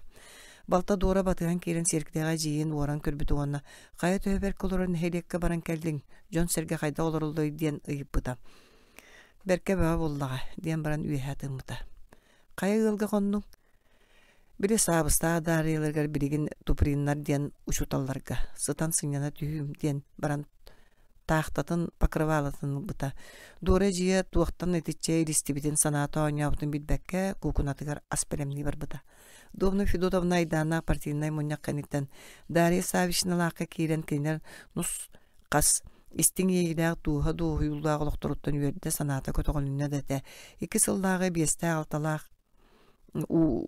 Балта Дуора батыһан киирэн сиэркилэҕэ эдьиийин уоран көрбүтэ уонна «Хайа төһө бэркэ олорон нэһилиэккэ баран кэллиҥ, дьон-сэргэ хайдах олороллой?» диэн ыйыппыта. «Бэркэ бөҕө буоллаҕа» диэн баран үөһэ тыыммыта. «Хайа ыалга хоннуҥ?» Били саабыстаах даарыйаларыгар билигин Туприннар диэн учууталларга сытан сынньана түһүүм диэн баран таахтатын покрывалатын ылбыта. Дуора эдьиийэ туохтан итиччэ илистибитин санаата оонньообутун билбэккэ куукунатыгар ас бэлэмнии барбыта. Домна Федотовна айдааннаах партийнай мунньах кэнниттэн Дарья Саввичналаахха киирэн кинилэр нус хас истиҥ иэйиилээх дууһа дуоһуйуулаах олохторуттан үөрдэ санаата көтөҕүлүннэ да этэ. Икки сыллааҕы биэстээх-алталаах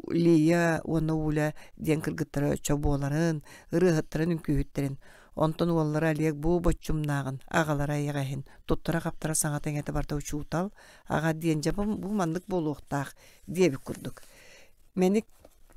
Лия уонна Уля диэн кыргыттара чобуоларын, ырыаһыттарын, үҥкүүһүттэрин, онтон уоллара Олег бу боччумнааҕын, аҕалара эйэҕэһин, туттара-хаптара саҥата-иҥэтэ барыта учуутал, аҕа диэн дьэ бу маннык буолуохтаах диэбит курдук. Мэник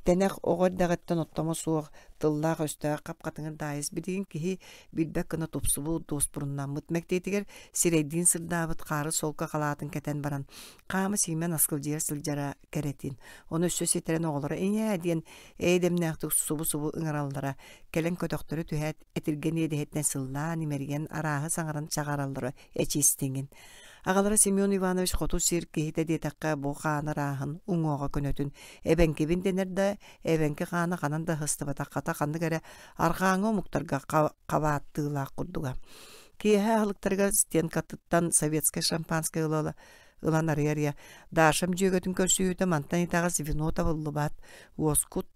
тэнэх оҕо эрдэҕиттэн оттомо суох, тыллаах-өстөөх хап-хатыҥыр Даайыс билигин киһи билбэт гына тупсубут, дуоспуруннаммыт мэктиэтигэр сирэйдиин сырдаабыт хаары солко халаатын кэтэн баран, хаама-сиимэ наскылдьыйа сылдьара кэрэтин, ону өссө ситэрэн оҕолоро «Ийээ» диэн эйэ-дэмнээхтик субу-субу ыҥыраллара, кэлэн көтөхтөрө түһээт, этиргэн иэдэһиттэн сыллаан, имэрийэн, арааһы саҥаран чаҕаараллара эчи истиҥин. Аҕалара Семен Иванович хоту сир киһитэ диэтэххэ бу хаана ырааһын, уҥуоҕа көнөтүн, эбэҥкибин дэнэр да, эбэҥки хаана ханан да ыһыстыбатах хата ханнык эрэ арҕааҥҥы омуктарга хабааттыылаах курдуга. Киэһэ аһылыктарыгар стенкатыттан советскай шампанское ыла ылан арыйа-арыйа Дашам дьүөгэтин көрсүһүүтэ мантан итэҕэс вино табыллыбат, уоскут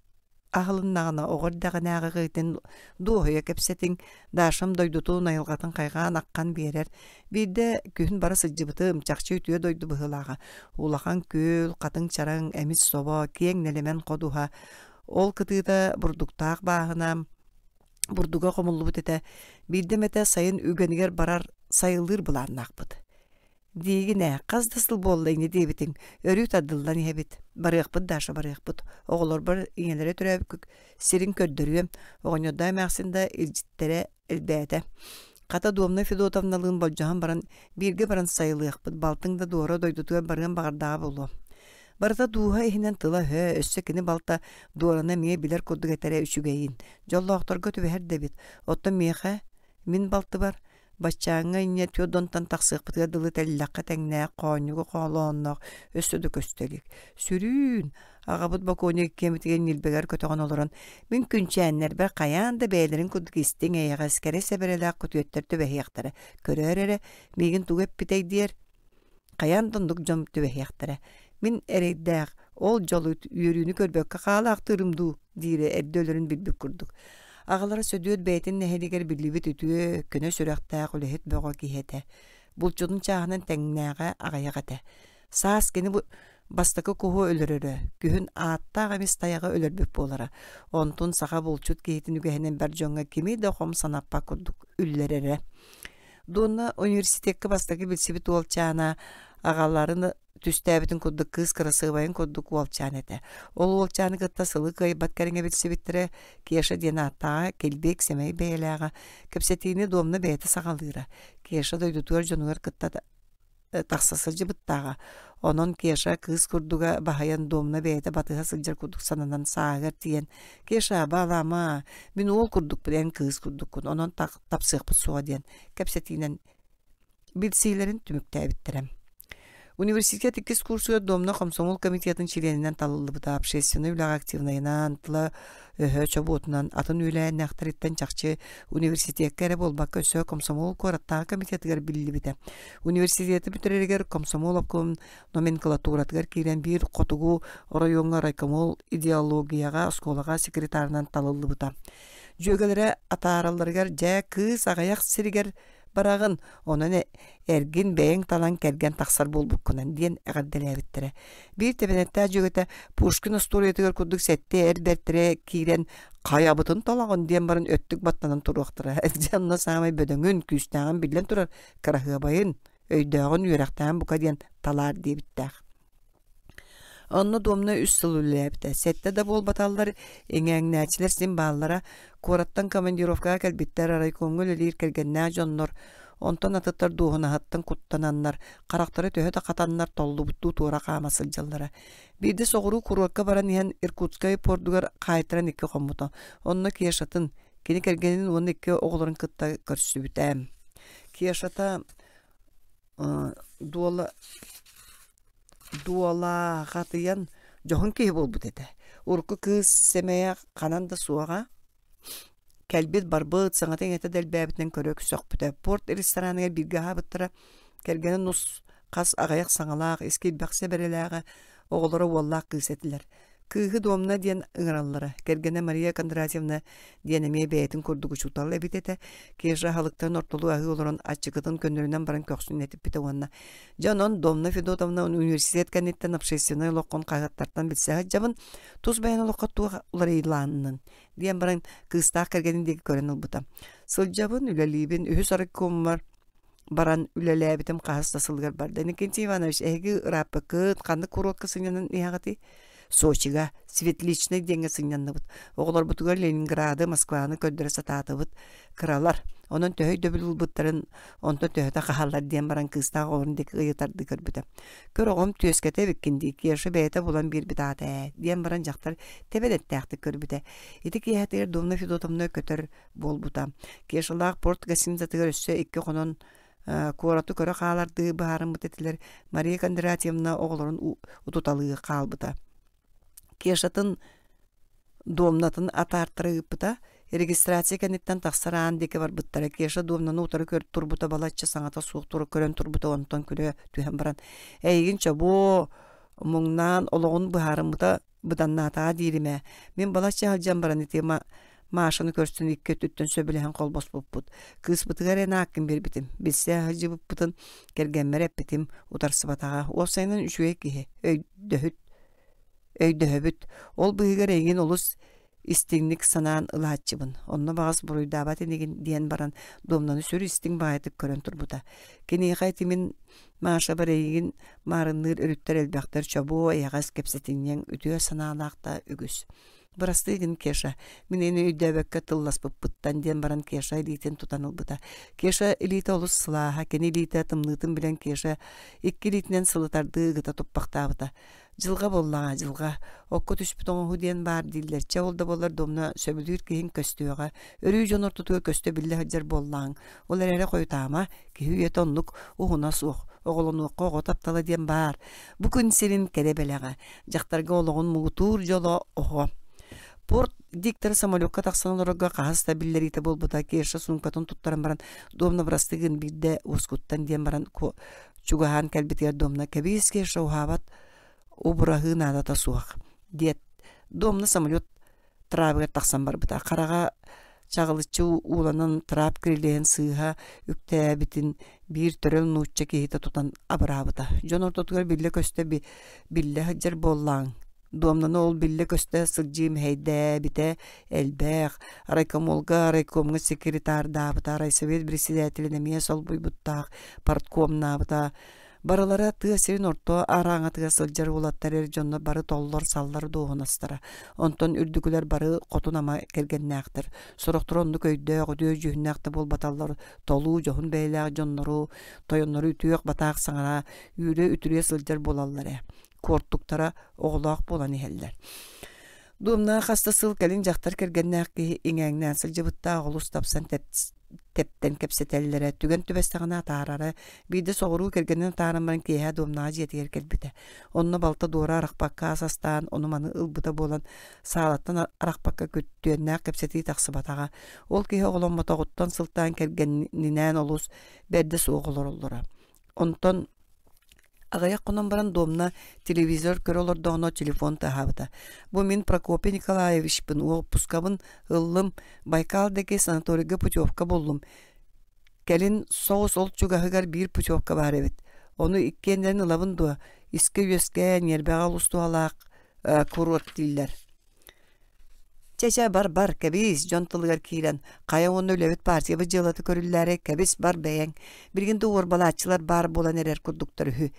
аһылыннаҕына оҕо эрдэҕинээҕи кыһытын дуоһуйа кэпсэтиҥ, Дашам дойдутун айылҕатын хайҕаан аххан биэрэр. Биирдэ күһүн бара сылдьыбытым, чахчы үтүө дойду быһыылааҕа. Улахан күөл, хатыҥ чараҥ, эмис собо, киэҥ нэлэмэн ходуһа. Ол кытыыта бурдуктаах бааһына, бурдуга хомуллубут этэ. Биирдэ эмэтэ сайын үгэнигэр барар сайылыыр былааннаахпыт. Диигин ээ, хас да сыл буолла ини диэбитиҥ, өрүү тардыллан иһэбит. Барыахпыт, Даша, барыахпыт. Оҕолорбор ийэлэрэ төрөөбүт сирин көрдөрүөм. Оҕонньордоо эмээхсин да илдьиттэрэ элбээтэ. Хата Домна Федотовналыын болдьоһон баран, бииргэ баран сайылыахпыт, балтыҥ да Дора дойдутугар барыан баҕардаҕа буолуо. Барыта дууһа иһинэн тыла-өһө, өссө кини балта Дораны эмиэ билэр курдук этэрэ үчүгэйин. Дьоллоохторго түбэһэр да эбит. Оттон миэхэ, мин балтыбар, Баччааҥҥа инньэ түөрт тахсыахпытыгар дылы тэллэххэ тэҥнээх хоонньугу хоолоонноох өссө да көстө илик. Сүрүүн, аҕабыт бокуонньук иккиэммитигэр ньилбэгэр көтөҕөн олорон, мин күнчээннэрбэр хайаан да бэйэлэрин курдук истиҥ эйэҕэс, кэрэ сэбэрэлээх күтүөттэр түбэһиэхтэрэ. Көрөөр эрэ, миигин тугу эппитэй диэр Хайаан да оннук дьон түбэһиэхтэрэ. Мин эрэйдээх, ол дьолу үөрүүнү көрбөккө хаалаахтыырым дуу диирэ эрдэ өлөрүн билбит курдук. Аҕалара Сөдүөт бэйэтин нэһилигэр биллибит үтүө, көнө сүрэхтээх үлэһит бөҕө киһи этэ. Булчутун чааһынан тэҥнээҕэ аҕыйах этэ. Саас кини бу бастакы куһу өлөрөрө, күһүн ааттаах эмис тайаҕы өлөрбүт буолара. Онтун саха булчут киһитин үгэһинэн бар дьоҥҥо кими да хом санаппат курдук үллэрэрэ. Дуонна университекка бастакы билсибит уолчаана аҕаларын түстээбитин курдук кыыс кырасыабайын курдук уолчаан этэ. Ол уолчааны кытта сылы кыайбат кэриҥэ билсибиттэрэ Кеша диэн ааттааҕа, килбиэк сэмэй бэйэлээҕэ. Кэпсэтиини Дуомна бэйэтэ саҕалыыра. Кеша дойдутугар дьонугар кытта тахса сылдьыбыттааҕа. Онон Кеша кыыс курдуга баһыйан Домна бэйэтэ батыһа сылдьар курдук сананан сааһыгар тиийэн «Кеша, баалаама, мин уол курдукпун, эн кыыс курдуккун, онон тапсыахпыт суоҕа» диэн кэпсэтиинэн билсиилэрин түмүктээбиттэрэ. Университет иккис курсугар Домна комсомол комитетын чилиэнинэн талыллыбыта, общественнай үлэҕэ активнайынан, тыла өһө чобуотунан атын үөлээннээхтэриттэн чахчы университекка эрэ буолбакка өссө комсомол куораттааҕы комитетыгар биллибитэ. Университеты бүтэрэригэр комсомол обком номенклатуратыгар киирэн биир хотугу оройуоҥҥа райкомол идеологияҕа оскуолаҕа секретарынан талыллыбыта. Дьүөгэлэрэ атааралларыгар дьэ кыыс аҕыйах сиригэр бараҕын, онон эргин бэйэҥ талан кэргэн тахсар буолбуккунан диэн эҕэрдэлээбиттэрэ. Биир тэбэнэттээх дьүөгэтэ Пушкин остуоруйатыгар курдук сэттэ эр бэртэрэ киирэн «Хайабытын талаҕын» диэн баран өттүк баттанан туруохтара. Дьэ онно саамай бөдөҥүн, күүстээҕин биллэн турар кыраһыабайын, өйдөөҕүн, үөрэхтээҕин бука диэн талаар диэбиттээх. Онно Домна үс сыл үлэлээбитэ. Сэттэ да буолбаталлар, иҥээҥнээччилэр син бааллара. Куораттан командировкаҕа кэлбиттэр, райкомҥа үлэлиир кэргэннээх дьоннор. Онтон атыттар дуоһунаһыттан куттананнар, харахтара төһө да хатаннар толлубуттуу туора хаама сылдьаллара. Биирдэ соҕуруу куруорка баран иһэн Иркутскай пордугар хаайтаран икки хоммута. Онно Кешатын, кини кэргэнин уонна икки оҕолорун кытта көрсүбүтэ. Кешата дуола дуолаахатыйан дьоһун киһи буолбут этэ. Урукку кыыс сэмэйэ ханан да суоҕа. Кэлбит-барбыт, саҥата-иҥэтэ да элбээбитинэн көрө сөхпүтэ. Порт рестораныгар бииргэ аһаабыттара. Кэргэнэ нус-хас аҕыйах саҥалаах, ис киирбэх сэбэрэлээҕэ, оҕолоро уоллаах кыыс этилэр. Кыыһы Домна диэн ыҥыраллара. Кэргэнэ Мария Кондратьевна диэн эмиэ бэйэтин курдук учуутал эбит этэ. Кеша аһылыктарын ортолуу аһыы олорон аччыкытын көннөрүнэн баран көхсүн этиппитэ уонна «Дьэ онон Домна Федотовна университет кэнниттэн общественнай олоххун хаһыаттартан билсэ сылдьабын, тус бэйэн олоххо туох уларыйылааннын?» диэн баран кыыстаах кэргэнин диэки көрөн ылбыта. «Сылдьабын, үлэлиибин, үһүс райкоммар баран үлэлээбитим хаһыс да сылыгар барда. Иннокентий Иванович, эһиги ырааппыккыт, ханнык куруокка сынньанан иһэҕитий? Сочига, Светличнай диэҥҥэ сынньанныбыт. Оҕолорбутугар Ленинграды, Москваны көрдөрө сатаатыбыт. Кыралар. Онон төһө өйдөбүл ылбыттарын, онтон төһөтө хаһаллар диэн баран кыыстаах оҕолорун диэки ыйытардыы көрбүтэ. Көр оҕом түөскэтэ эбиккин дии, Кеша бэйэтэ булан биэрбит аата ээ, диэн баран дьахтар тэбэнэттээхтик көрбүтэ. Ити киэһэтигэр Домна Федотовна көтөр буолбута. Кешалаах порт гостиницатыгар өссө икки хонон куораты көрө хаалардыы быһаарыммыт этилэр. Мария Кондратьевна оҕолорун утуталыы хаалбыта. Кешатын дуомнатын атаартара ыыппыта. Регистрация кэнниттэн тахсар аан диэки барбыттара. Кеша дуомнаны утары көр турбута балачча саҥата суох тура көрөн турбута онтон күлэ түһэн баран «Эйигин чобуо муҥнаан олоҕун быһаарыммыта быданнаатаҕа диирим ээ. Мин балачча сылдьан баран ити Машаны көрсөн икки өттүттэн сөбүлэһэн холбоспуппут. Кыыспытыгар эн ааккын биэрбитим. Билсэ сылдьыбыппытын кэргэммэр эппитим, утарсыбатаҕа. Уопсайынан үчүгэй киһи, өйдөһүт, өйдөһөбүт. Ол быыһыгар эйигин олус истиҥник санаан ылааччыбын. Онно баҕас буруйдаабат инигин диэн баран Домнаны сүр истиҥ баҕайытык көрөн турбута. Киниэхэ ити мин Машабар эйигин маарынныыр өрүттэр элбэхтэр чобуо, эйэҕэс, кэпсэтинньэҥ, үтүө санаалаах да үгүс. Бырастыы гын, Кеша, мин ини өйдөөбөккө тылласпыппыттан диэн баран Кеша илиитин тутан ылбыта. Кеша илиитэ олус сылааһа, кини илиитэ тымныытын билэн Кеша икки илиитинэн сылытардыы ыгыта туппахтаабыта. Дьылҕа буоллаҕа, дьылҕа. Окко түспүт оҥоһуу диэн баар дииллэр. Чэ, ол да буоллар Домна сөбүлүүр киһиҥ көстүөҕэ. Өрүү дьон ортотугар көстө биллэ сылдьар буоллаҕыҥ. Ол эрээри хойутаама, киһи үйэтэ оннук уһуна суох. Оҕолонуохха оҕо таптала диэн баар. Бу күн сирин кэрэ бэлэҕэ. Дьахтарга олоҕун муҥутуур дьоло оҕо. Порт диктора самолекка тахсан олорорго хаһыс да биллэриитэ буолбута. Кеша суумкатын туттаран баран Домна бырастыгын биирдэ уоскуттан диэн баран чугаһаан кэлбитигэр Домна кэбиис Кеша уһаабат убураһыы наадата суох диэт Домна самолет трабыгар тахсан барбыта. Хараҕа чаҕылыччы ууланан трап кирилиэһин сыыһа үктээбитин биир төрөл нуучча киһитэ тутан абыраабыта. Дьон ортотугар биллэ-көстө биллэ сылдьар буоллааҥ. Дуомнаны ол биллэ-көстө сылдьыы мэһэйдээбитэ элбэх. Райкомолга, райкомҥа секретардаабыта, райсовет председателин эмиэ солбуйбуттаах, парткомнаабыта. Барылара тыа сирин орто араҥатыгар сылдьар уолаттар эр дьоннор бары толлор-саллар дуоһунастара. Онтон үрдүкүлэр бары хотун-ама кэргэннээхтэр. Сорохторо оннук өйдөөх, үтүө дьүһүннээх да буолбаталлар, толуу, дьоһун бэйэлээх дьоннору, тойоннору үтүөх-батаах саҥара, үүрэ-үтүрүйэ сылдьар буолаллар ээ. Куортуктара оҕолоох буолан иһэллэр. Дуомнаах хас да сыл кэлин дьахтар кэргэннээх киһи иҥээҥнээн сылдьыбыттаах олус тапсан тэптэн кэпсэтэллэрэ, түгэн түбэстэҕинэ атаарара, биирдэ соҕуруу кэргэнин атааран баран киэһэ дуомнаҕа дьиэтигэр кэлбитэ. Онно балта Дуора арахпакка ас астаан, ону-маны ылбыта буолан, саалаттан арахпакка күттүөннээх кэпсэтии тахсыбатаҕа. Ол киһи оҕоломмотоҕуттан сылтаан кэргэнинээн олус бэрдэ суох олороллоро. Онтон Аҕыйах хонон баран Домна телевизор көрө олордоҕуна телефон тыаһаабыта. Бу мин Прокопий Николаевичпын, уоппускабын ыллым, Байкал диэки санаторийга путевка буллум. Кэлин соҕус ол чугаһыгар биир путевка баар эбит. Ону иккиэннэрин ылабын дуо? Искэ-үөскэ, ньиэрбэҕэ олус туһалаах курорт дииллэр. Чэ-чэ, бар-бар, кэбиис, дьон тылыгар киирэн, хайа уонна үлэбит партиябыт дьыалата көрүллээри, кэбис, бар бэйэҥ. Билигин да уорбалааччылар баар буолан эрэр курдуктар үһү,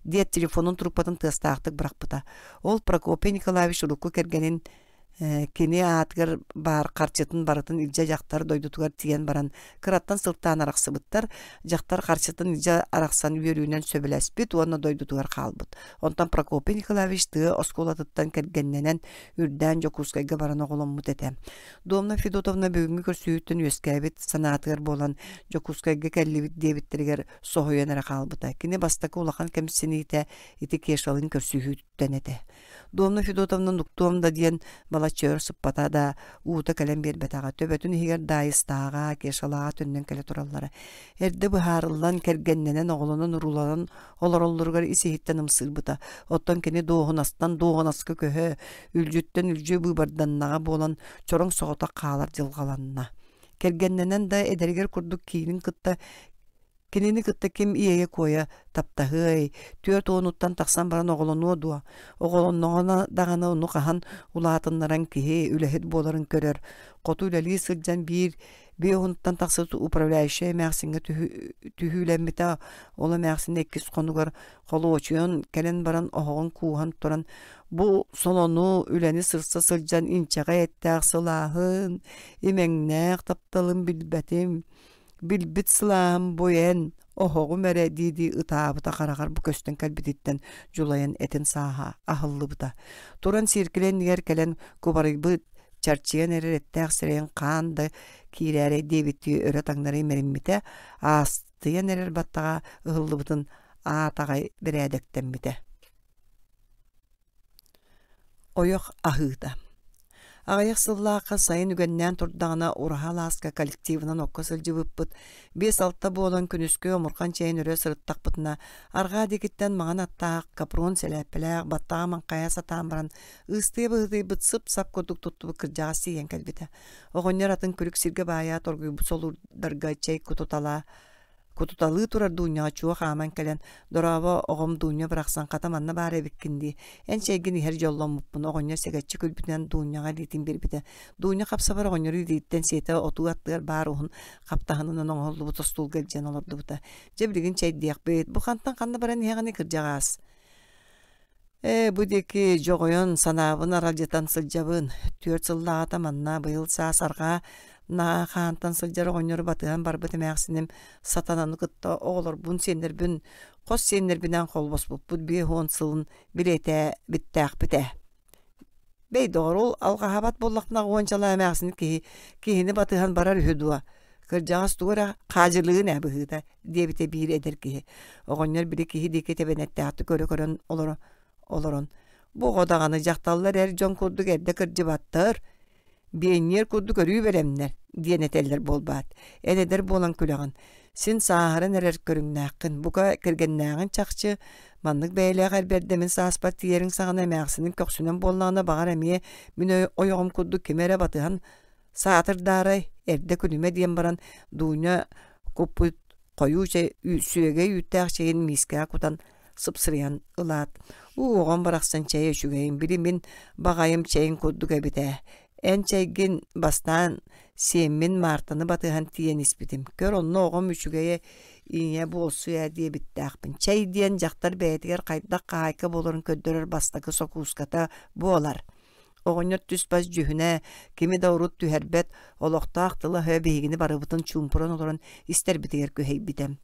диэт телефонун трубкатын тыастаахтык бырахпыта. Ол Прокопий Николаевич урукку кэргэнин Кини аатыгар баар харчытын барытын илдьэ дьахтар дойдутугар тиийэн баран кыраттан сылтаан арахсыбыттар. Дьахтар харчытын илдьэ арахсан үөрүүнэн сөбүлэспит уонна дойдутугар хаалбыт. Онтон Прокопий Николаевич тыа оскуолатыттан кэргэннэнэн үрдээн Дьокуускайга баран оҕоломмут этэ. Домна Федотовна бүгүҥҥү көрсүһүүттэн үөскээбит санаатыгар буолан Дьокуускайга кэллибит диэбиттэригэр соһуйан эрэ хаалбыта. Кини бастакы улахан кэмсиниитэ ити Кешалыын көрсүһүүттэн этэ. Домна Федотовна нуктуом да диэн балачча өр сыппата да, уута кэлэн биэрбэтэҕэ. Төбөтүн иһигэр Даайыстааҕа, Кешалааҕа төннөн кэлэ тураллара. Эрдэ быһаарыллан, кэргэннэнэн, оҕолонон-урууланан олороллоругар ис-иһиттэн ымсыырбыта. Оттон кини дуоһунастан дуоһунаска көһө, үлдьүттэн үлдьү быыбарданнаҕа буолан, чороҥ соҕотох хаалар дьылҕаланна. Кэргэннэнэн да эдэригэр курдук киинин кытта Кинини кытта ким иэйэ-куойа таптаһыай, 40-уттан тахсан баран оҕолонуо дуо? Оҕолонноҕуна даҕаны ону хаһан улаатыннаран киһи үлэһит буоларын көрөр. Хоту үлэлии сылдьан биир 50-уттан тахсыбыт управляющай эмээхсиҥҥэ түһүүлэммитэ. Ол эмээхсин иккис хонугар холуочуйан кэлэн баран оһоҕун кууһан туран бу солону үлэни сырса сылдьан инчэҕэй эттээх сылааһын, имэҥнээх тапталын билбэтим Билбит сылааһым бу эн, оһоҕум эрэ дии-дии ытаабыта хараҕар бу көстөн кэлбититтэн дьулайан этин сааһа аһыллыбыта. Туран сиэркилэ иннигэр кэлэн кубарыйбыт, чарчыйан эрэр эттээх сирэйин хаан да киирээрэй диэбиттии өрө таҥнары имэриммитэ, аастыйан эрэр баттаҕа ыһыллыбытын аат аҕай бэрээдэктэммитэ. Ойох аһыыта Аҕыйах сыллаахха сайын үгэннээн турдаҕына Ураһа алааска коллективынан окко сылдьыбыппыт. 5-6 буолан күнүскү омурҕан чэйин өрө сырыттахпытына, арҕаа диэкиттэн маҥан аттаах, капрон сэлээппэлээх, баттаҕа маҥхайа сатаан баран, ыыстыйа быһыытыйбыт сып-сап курдук туттубут кырдьаҕас тиийэн кэлбитэ. Оҕонньор атын күлүк сиргэ баайаат оргуйбут солуурдарга чэй кутуталаа Кутуталыы турар Дуунньаҕа чуо хааман кэлэн, «Дорообо, оҕом Дуунньа барахсан хата манна баар эбиккин дии, эн чэйгин иһэр дьолломмуппун» оҕонньор сэгэччи күлбүтүнэн Дуунньаҕа илиитин биэрбитэ. Дуунньа хапсабар оҕонньору илиититтэн сиэтэ отуу аттыгар баар уһун хаптаһынынан оҥоһуллубут остуолга илдьэн олордубута. «Дьэ билигин чэйдиэхпит, бу хантан ханна баран иһэҕиний кырдьаҕаас?» Ээ, бу диэки дьоҕойон, санаабын аралдьытан сылдьабын. 4 сыллааҕыта манна быйыл саас арҕаа наһаа хаантан сылдьар оҕонньору батыһан барбыт эмээхсиним сатананы кытта оҕолорбун, сиэннэрбин, хос сиэннэрбинээн холбоспуппут 50 сылын билиэтээбиттээхпит ээ. Бэй, доҕор, ол алҕаһаабат буоллахпына уончалаах эмээхсин киһи киһини батыһан барар үһү дуо? Кырдьаҕас тугу эрэ хаадьылыгын ээ быһыыта, диэбитэ биир эдэр киһи. Оҕонньор били киһи диэки тэбэнэттээхтик көрө көрөн олоро олорон, бу оҕо даҕаны дьахталлар эр дьон курдук эрдэ кырдьыбаттар, биэнньиэр курдук өрүү бэлэмнэр диэн этэллэр буолбаат. Эн эдэр буолан күлэҕин, син сааһыран эрэр көрүҥнээххин, бука кэргэннээҕин чахчы, маннык бэйэлээх эр бэрдэ мин сааспар тиийэриҥ саҕана эмээхсинин көхсүнэн буоллаҕына баҕар эмиэ мин ойоҕум курдук кими эрэ батыһан саатырдаарай, эрдэ күлүмэ диэн баран Дуня куппут хойуу чэй сүөгэй үүттээх чэйин миискэҕэ кутан сыпсырыйан ылаат, «Уу, оҕом барахсан чэйэ үчүгэйин, били мин баҕайым чэйин курдук эбит ээ. Эн чэйгин бастаан сиэммин Маартаны батыһан тиийэн испитим. Көр, онно оҕом үчүгэйэ ийэ буолсу ээ диэбиттээхпин. Чэй диэн дьахтар бэйэтигэр хайдах хаһаайка буоларын көрдөрөр бастакы сокууската буолар. Оҕонньор түс-бас дьүһүнэ кими да урут түһэрбэт, олохтоох тыла-өһө биһигини барыбытын чуумпуран олорон истэрбитигэр күһэйбитэ.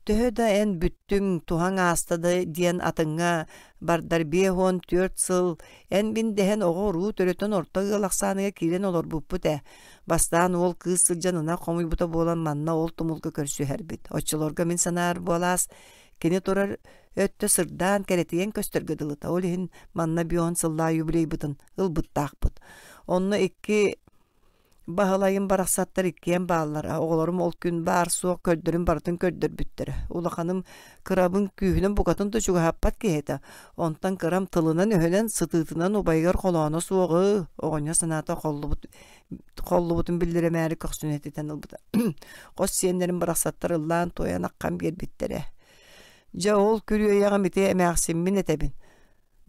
Төһө да эн бүттүҥ, туһаҥ ааста да диэн атыҥҥа бардар 54 сыл эн мин дэһэн оҕо-уруу төрөтөн орто ыал ахсааныгар киирэн олорбуппут ээ. Бастаан уол кыыс сылдьан ынах хомуйбута буолан манна ол тумулга көрсүһэрбит. Оччолорго мин санаар буолаас Кини турар өттө сырдаан, кэрэтийэн көстөргө дылыта. Ол иһин манна бион сыллаа юбилейбытын ылбыттаахпыт. Онно икки Баһылайым барахсаттар иккиэн бааллара. Оҕолорум ол күн баар-суох көрдөрүн барытын көрдөрбүттэрэ. Улаханым кырабын күүһүнэн букатын да чугаһаппат киһи этэ. Онтон кырам тылынан-өһүнэн, сытыытынан убайыгар холооно суоҕу оҕонньор санаата холлубут холлубутун биллэримээри көхсүн этитэн ылбыта. Хос сиэннэрим барахсаттар ыллаан-туойан аххан биэрбиттэрэ. Дьэ ол күрүөйэҕим ити эмээхсиммин этэбин.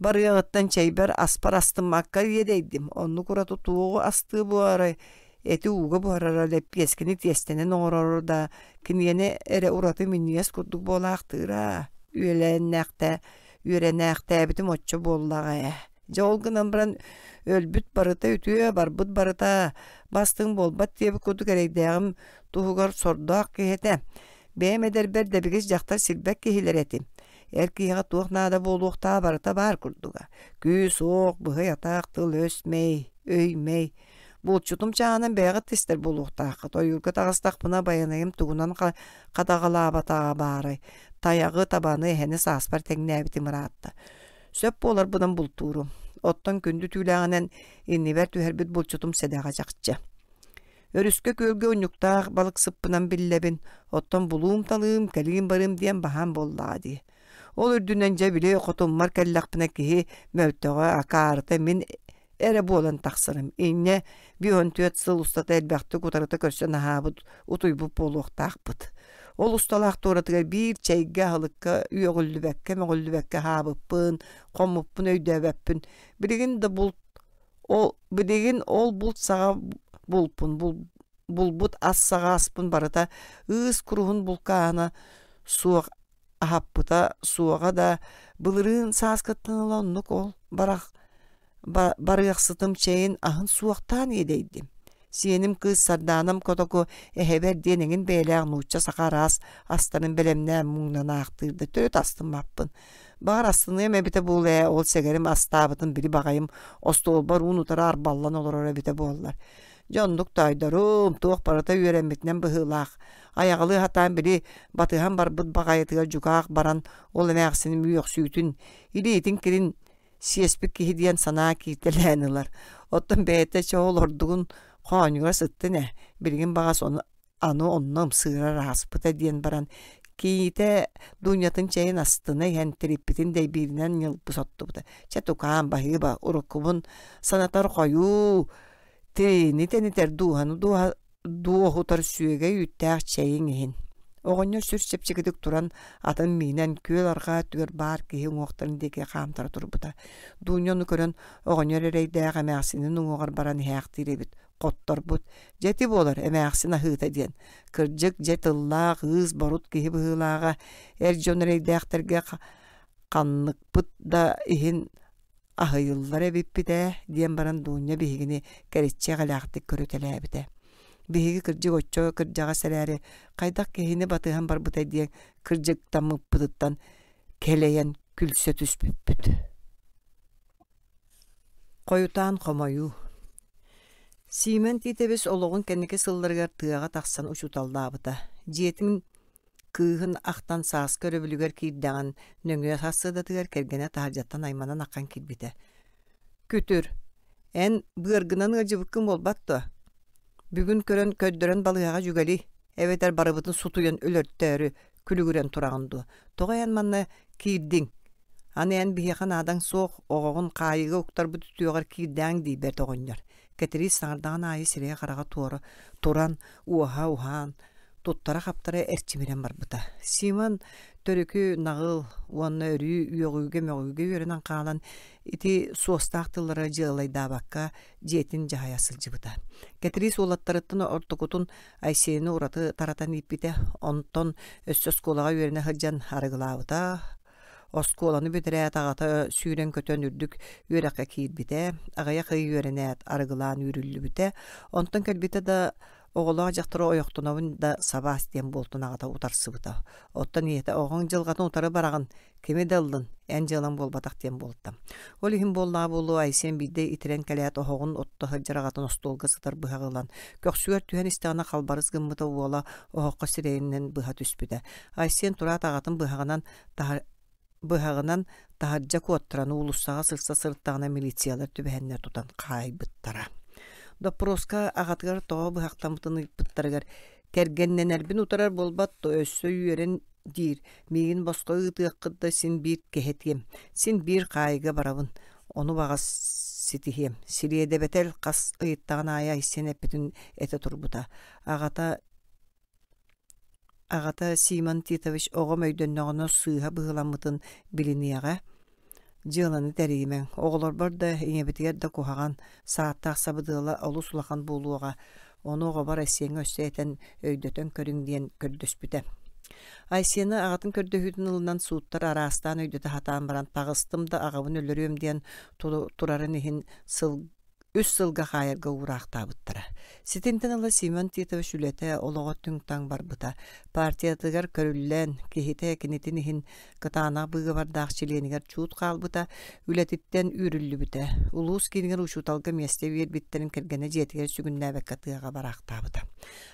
Барыаҕыттан чэйбэр аспар астыммакка иэдэйдим. Оннук ураты туоҕу астыы буоларай, эти ууга буһарара, лэппиэскэни тиэстэнэн оҥороро да, киниэнэ эрэ ураты минньигэс курдук буолаахтыыра. Үөлээннээхтэ үөрэнээхтээбитим оччо буоллаҕа ээ. Дьэ ол гынан баран өлбүт барыта үтүө, барбыт барыта бастыҥ буолбат диэбит курдук эрэйдээҕим туһугар сордоох киһи этэ. Бэйэм эдэрбэр дэбигис дьахтар сирбэт киһилэрэ этим. Эр киһиэхэ туох наада буолуохтааҕа барыта баар курдуга. Күүс-уох, быһый-атах, тыл-өс, мэй, өй-мэй. Булчутум чааһынан бэйэҕит истэр буолуохтааххыт. Ойуурга таҕыстахпына байанайым тугунан хатаҕалаабатаҕа баарай. Тайаҕы, табаны, эһэни сааспар тэҥнээбитим ыраатта. Сөп буоларбынан бултуурум. Оттон күндү түүлээҕинэн иннибэр түһэрбит булчутум сэдэҕэ чахчы. Өрүскэ күөлгэ унньуктаах балыксыппынан биллэбин, оттон булуум-талыым, кэлиим-барыым диэн баһаам буоллаҕа дии. Ол үрдүнэн дьэ били хотуммар кэллэхпинэ киһи мөлтөҕө, акаарыта мин эрэ буолан тахсарым. Инньэ 54 сыл устата элбэхтик утарыта көрсөн аһаабыт, утуйбут буолуохтаахпыт. Ол усталаах туоратыгар биир чэйгэ, аһылыкка үөҕүллүбэккэ, мөҕүллүбэккэ аһаабыппын, хоммуппун өйдөөбөппүн. Билигин да булт Ол билигин ол булт саҕа булпун булбут ас саҕа аспын барыта ыыс куруһун булкааһына суох аһаппыта суоҕа да былырыын сааскыттан ыла оннук ол барах барыахсытым чэйин аһын суохтаан иэдэйдим. Сиэним кыыс Сардаанам котоку эһэбэр диэн эҥин бэйэлээх нуучча саха араас астарын бэлэмнээн муҥнанаахтыыр да төрүт астыммаппын. Баҕар астыныам эбитэ буолуо ээ, ол сэгэрим астаабытын били баҕайым остуолбар уун утары арбаллан олорор эбитэ буоллар. Дьэ оннук тоойдорум, туох барыта үөрэммитинэн быһыылаах. Айаҕалыы сатаан били батыһан барбыт баҕайытыгар дьукаах баран ол эмээхсиним үөхсүүтүн, илиитин кирин сиэспит киһи диэн санаа кииртэлээн ылар. Оттон бэйэтэ чэ ол ордугун хоонньугар сыттын ээ, билигин баҕас ону аны онно ымсыырар ааспыта диэн баран кийиитэ Дунятын чэйин астына иһэн тириппитин дэйбииринэн ньылбы соттубута. Чэ тукаам баһыыба уруккубун санатар хойуу тириини тэнитэр дууһаны дууһа дуоһутар сүөгэй үүттээх чэйиҥ иһин. Оҕонньор сүр чэпчэкитик туран атын миинэн күөл арҕаа өттүгэр баар киһи уҥуохтарын диэки хаамтара турбута. Дуня ону көрөн оҕонньор эрэйдээх эмээхсинин уҥуоҕар баран иһээхтиир эбит. Хотторбут. Дьэ ити буолар эмээхсин аһыыта диэн. Кырдьык дьэ тыллаах, ыыс борут киһи быһыылааҕа эр дьон эрэйдээхтэргэ ханныкпыт да иһин аһыйыллар эбиппит ээ диэн баран Дуня биһигини кэриччи эҕэлээхтик көрүтэлээбитэ. Биһиги кырдьык оччо кырдьаҕас эрээри хайдах киһини батыһан барбытай диэн кырдьыктаммыппытыттан кэлэйэн күлсэ түспүппүт. Хойутаан хомойуу Сиимэн Тиитэбис олоҕун кэнники сылларыгар тыаҕа тахсан учууталлаабыта. Дьиэтин Кыыһын ахтан сааскы өрөбүлүгэр киирдэҕин нөҥүө сарсыардатыгар кэргэнэ таһырдьаттан айманан аххан киирбитэ. «Күтүр, эн быаргынан ыалдьыбыккын буолбат дуо? Бүгүн көрөн көрдөрөн балыыһаҕа дьүгэлий, эбэтэр барыбытын сутуйан өлөртөөрү күлүгүрэн тураҕын дуо? Тоҕо эн манна киирдиҥ? Аны эн биһиэхэ наадаҥ суох, оҕоҕун хаайыыга уктарбыт үтүөҕэр киирдээҥ дии бэрт оҕонньор». Кэтириис саҥардаҕын аайы сирэйэ-хараҕа туора туран, уоһа уһаан, туттара-хаптара эрчимирэн барбыта. Симон төрүкү наҕыл уонна өрүү үөҕүүгэ-мөҕүүгэ үөрэнэн хаалан ити суостаах тыллары дьыалайдаабакка дьиэтин дьаһайа сылдьыбыта. Кэтириис уолаттарыттан ортокутун Айсены ураты таратан ииппитэ, онтон өссө оскуолаҕа үөрэнэ сылдьан арыгылаабыта, Оскуоланы бүтэрээт аҕата сүүрэн-көтөн үрдүк үөрэххэ киирбитэ, аҕыйах ый үөрэнээт арыгылаан үүрүллүбүтэ. Онтон кэлбитэ да оҕолоох дьахтары ойохтонобун да сабаас диэн буолтун аҕата утарсыбыта. Оттон ийэтэ оҕоҥ дьылҕатын утары бараҕын, кими да ыллын, эн дьыалаҥ буолбатах диэн буолта. Ол иһин буоллаҕа буолуо Айсен биирдэ итирэн кэлээт оһоҕун отто сылдьар аҕатын остуолга сытар быһаҕы ылан, көхсүгэр түһэн истэҕинэ халбарыс гыммыта уола оһоххо сирэйинэн быһа түспүтэ. Айсен тураат аҕатын быһаҕынан быһаҕынан таһырдьа куоттаран уулуссаҕа сырса сырыттаҕына милициялар түбэһэннэр тутан хаайбыттара. Доппуруоска аҕатыгар тоҕо быһахтаммытын ыйыппыттарыгар кэргэннэнэрбин утарар буолбат то өссө үөрэн диир миигин босхо ыытыаххыт да син биир кэһэтиэм син биир хаайыга барабын ону баҕас ситиһиэм силиэдэбэтэл хас ыйыттаҕын аайы Айсен эппитин этэ турбута аҕата Аҕата Симон Титович оҕом өйдөннөҕүнэ сыыһа быһыыламмытын билиниэҕэ, дьыаланы тэрийимэҥ, оҕолорбор да, ийэбитигэр да куһаҕан, сааттаах сабыдыала олус улахан буолуоҕа, ону оҕобор Айсеҥҥа өссө этэн, өйдөтөн көрүҥ диэн көрдөспүтэ. Айсена аҕатын көрдөһүүтүн ылынан сууттар араастаан өйдөтө сатаан баран таҕыстым да аҕабын өлөрүөм диэн турарын иһин сыл үс сылга хаайарга уураахтаабыттара. Ситинтэн ыла Семен Титович үлэтэ олоҕо түҥ-таҥ барбыта. Партиятыгар көрүллэн, киһитэ кинитин иһин кытаанах быыгабардаах чилиэнигэр чуут хаалбыта, үлэтиттэн үүрүллүбүтэ. Улуус киинигэр учууталга миэстэ биэрбиттэрин кэргэнэ дьиэтигэр сүгүннээбэккэ тыаҕа бараахтаабыта.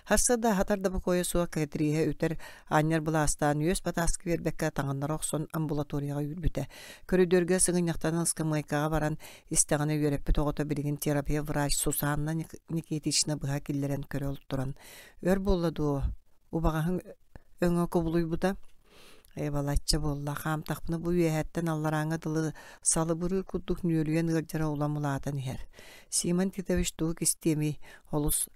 Харса да аһатар да бокуойа суох Кэтирииһэ үтэр анньар былаастаан үөс батааска биэрбэккэ таҥыннара охсон амбулаторияҕа үүрбүтэ. Көрүдүөргэ сыгынньахтанан ыскамыайкаҕа баран истэҕинэ үөрэппит оҕото билигин терапия врач Сусанна Никитична быһа киллэрэн көрө туран «Өр буолла дуо? Убаҕаһыҥ өҥө кубулуйбута?» Ээ, балачча буолла, хаамтахпына бу үөһэттэн алларааҥҥа дылы салыбырыыр курдук нүөлүйэн ыалдьара улам улаатан иһэр. Симон Титович тугу кистиэмий, олус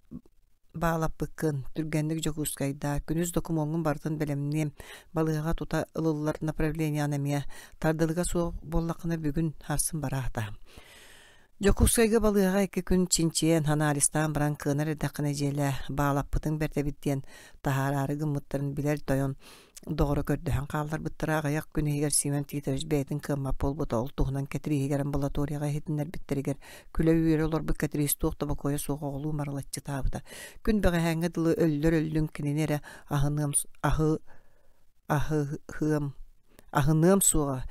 баалаппыккын, түргэнник Дьокуускайдаа, күнүс докумуоҥҥун барытын бэлэмниэм, балыыһаҕа тута ылыллар направлениеҕын эмиэ, тардылыга суох буоллаххына бүгүн сарсын бараата. Дьокуускайга балыыһаҕа икки күн чинчийэн, анализтаан баран кыанар эрдэххинэ дьиэлээ, баалаппытыҥ бэрт эбит диэн таһаараары гыммыттарын билэр тойон доҕоро көрдөһөн хаалларбыттара аҕыйах күн иһигэр Семен Титович бэйэтин кыаммат буолбута ол туһунан Кэтирииһигэр амбулаторияҕа иһитиннэрбиттэригэр күлэ-үөрэ олорбут Кэтириис туох да бокуойа суох оҕолуу марылаччытаабыта күн бэҕэһээҥҥэ дылы өллөр өллүҥ кинини эрэ аһыныам аһы аһыһыам аһыныам суоҕа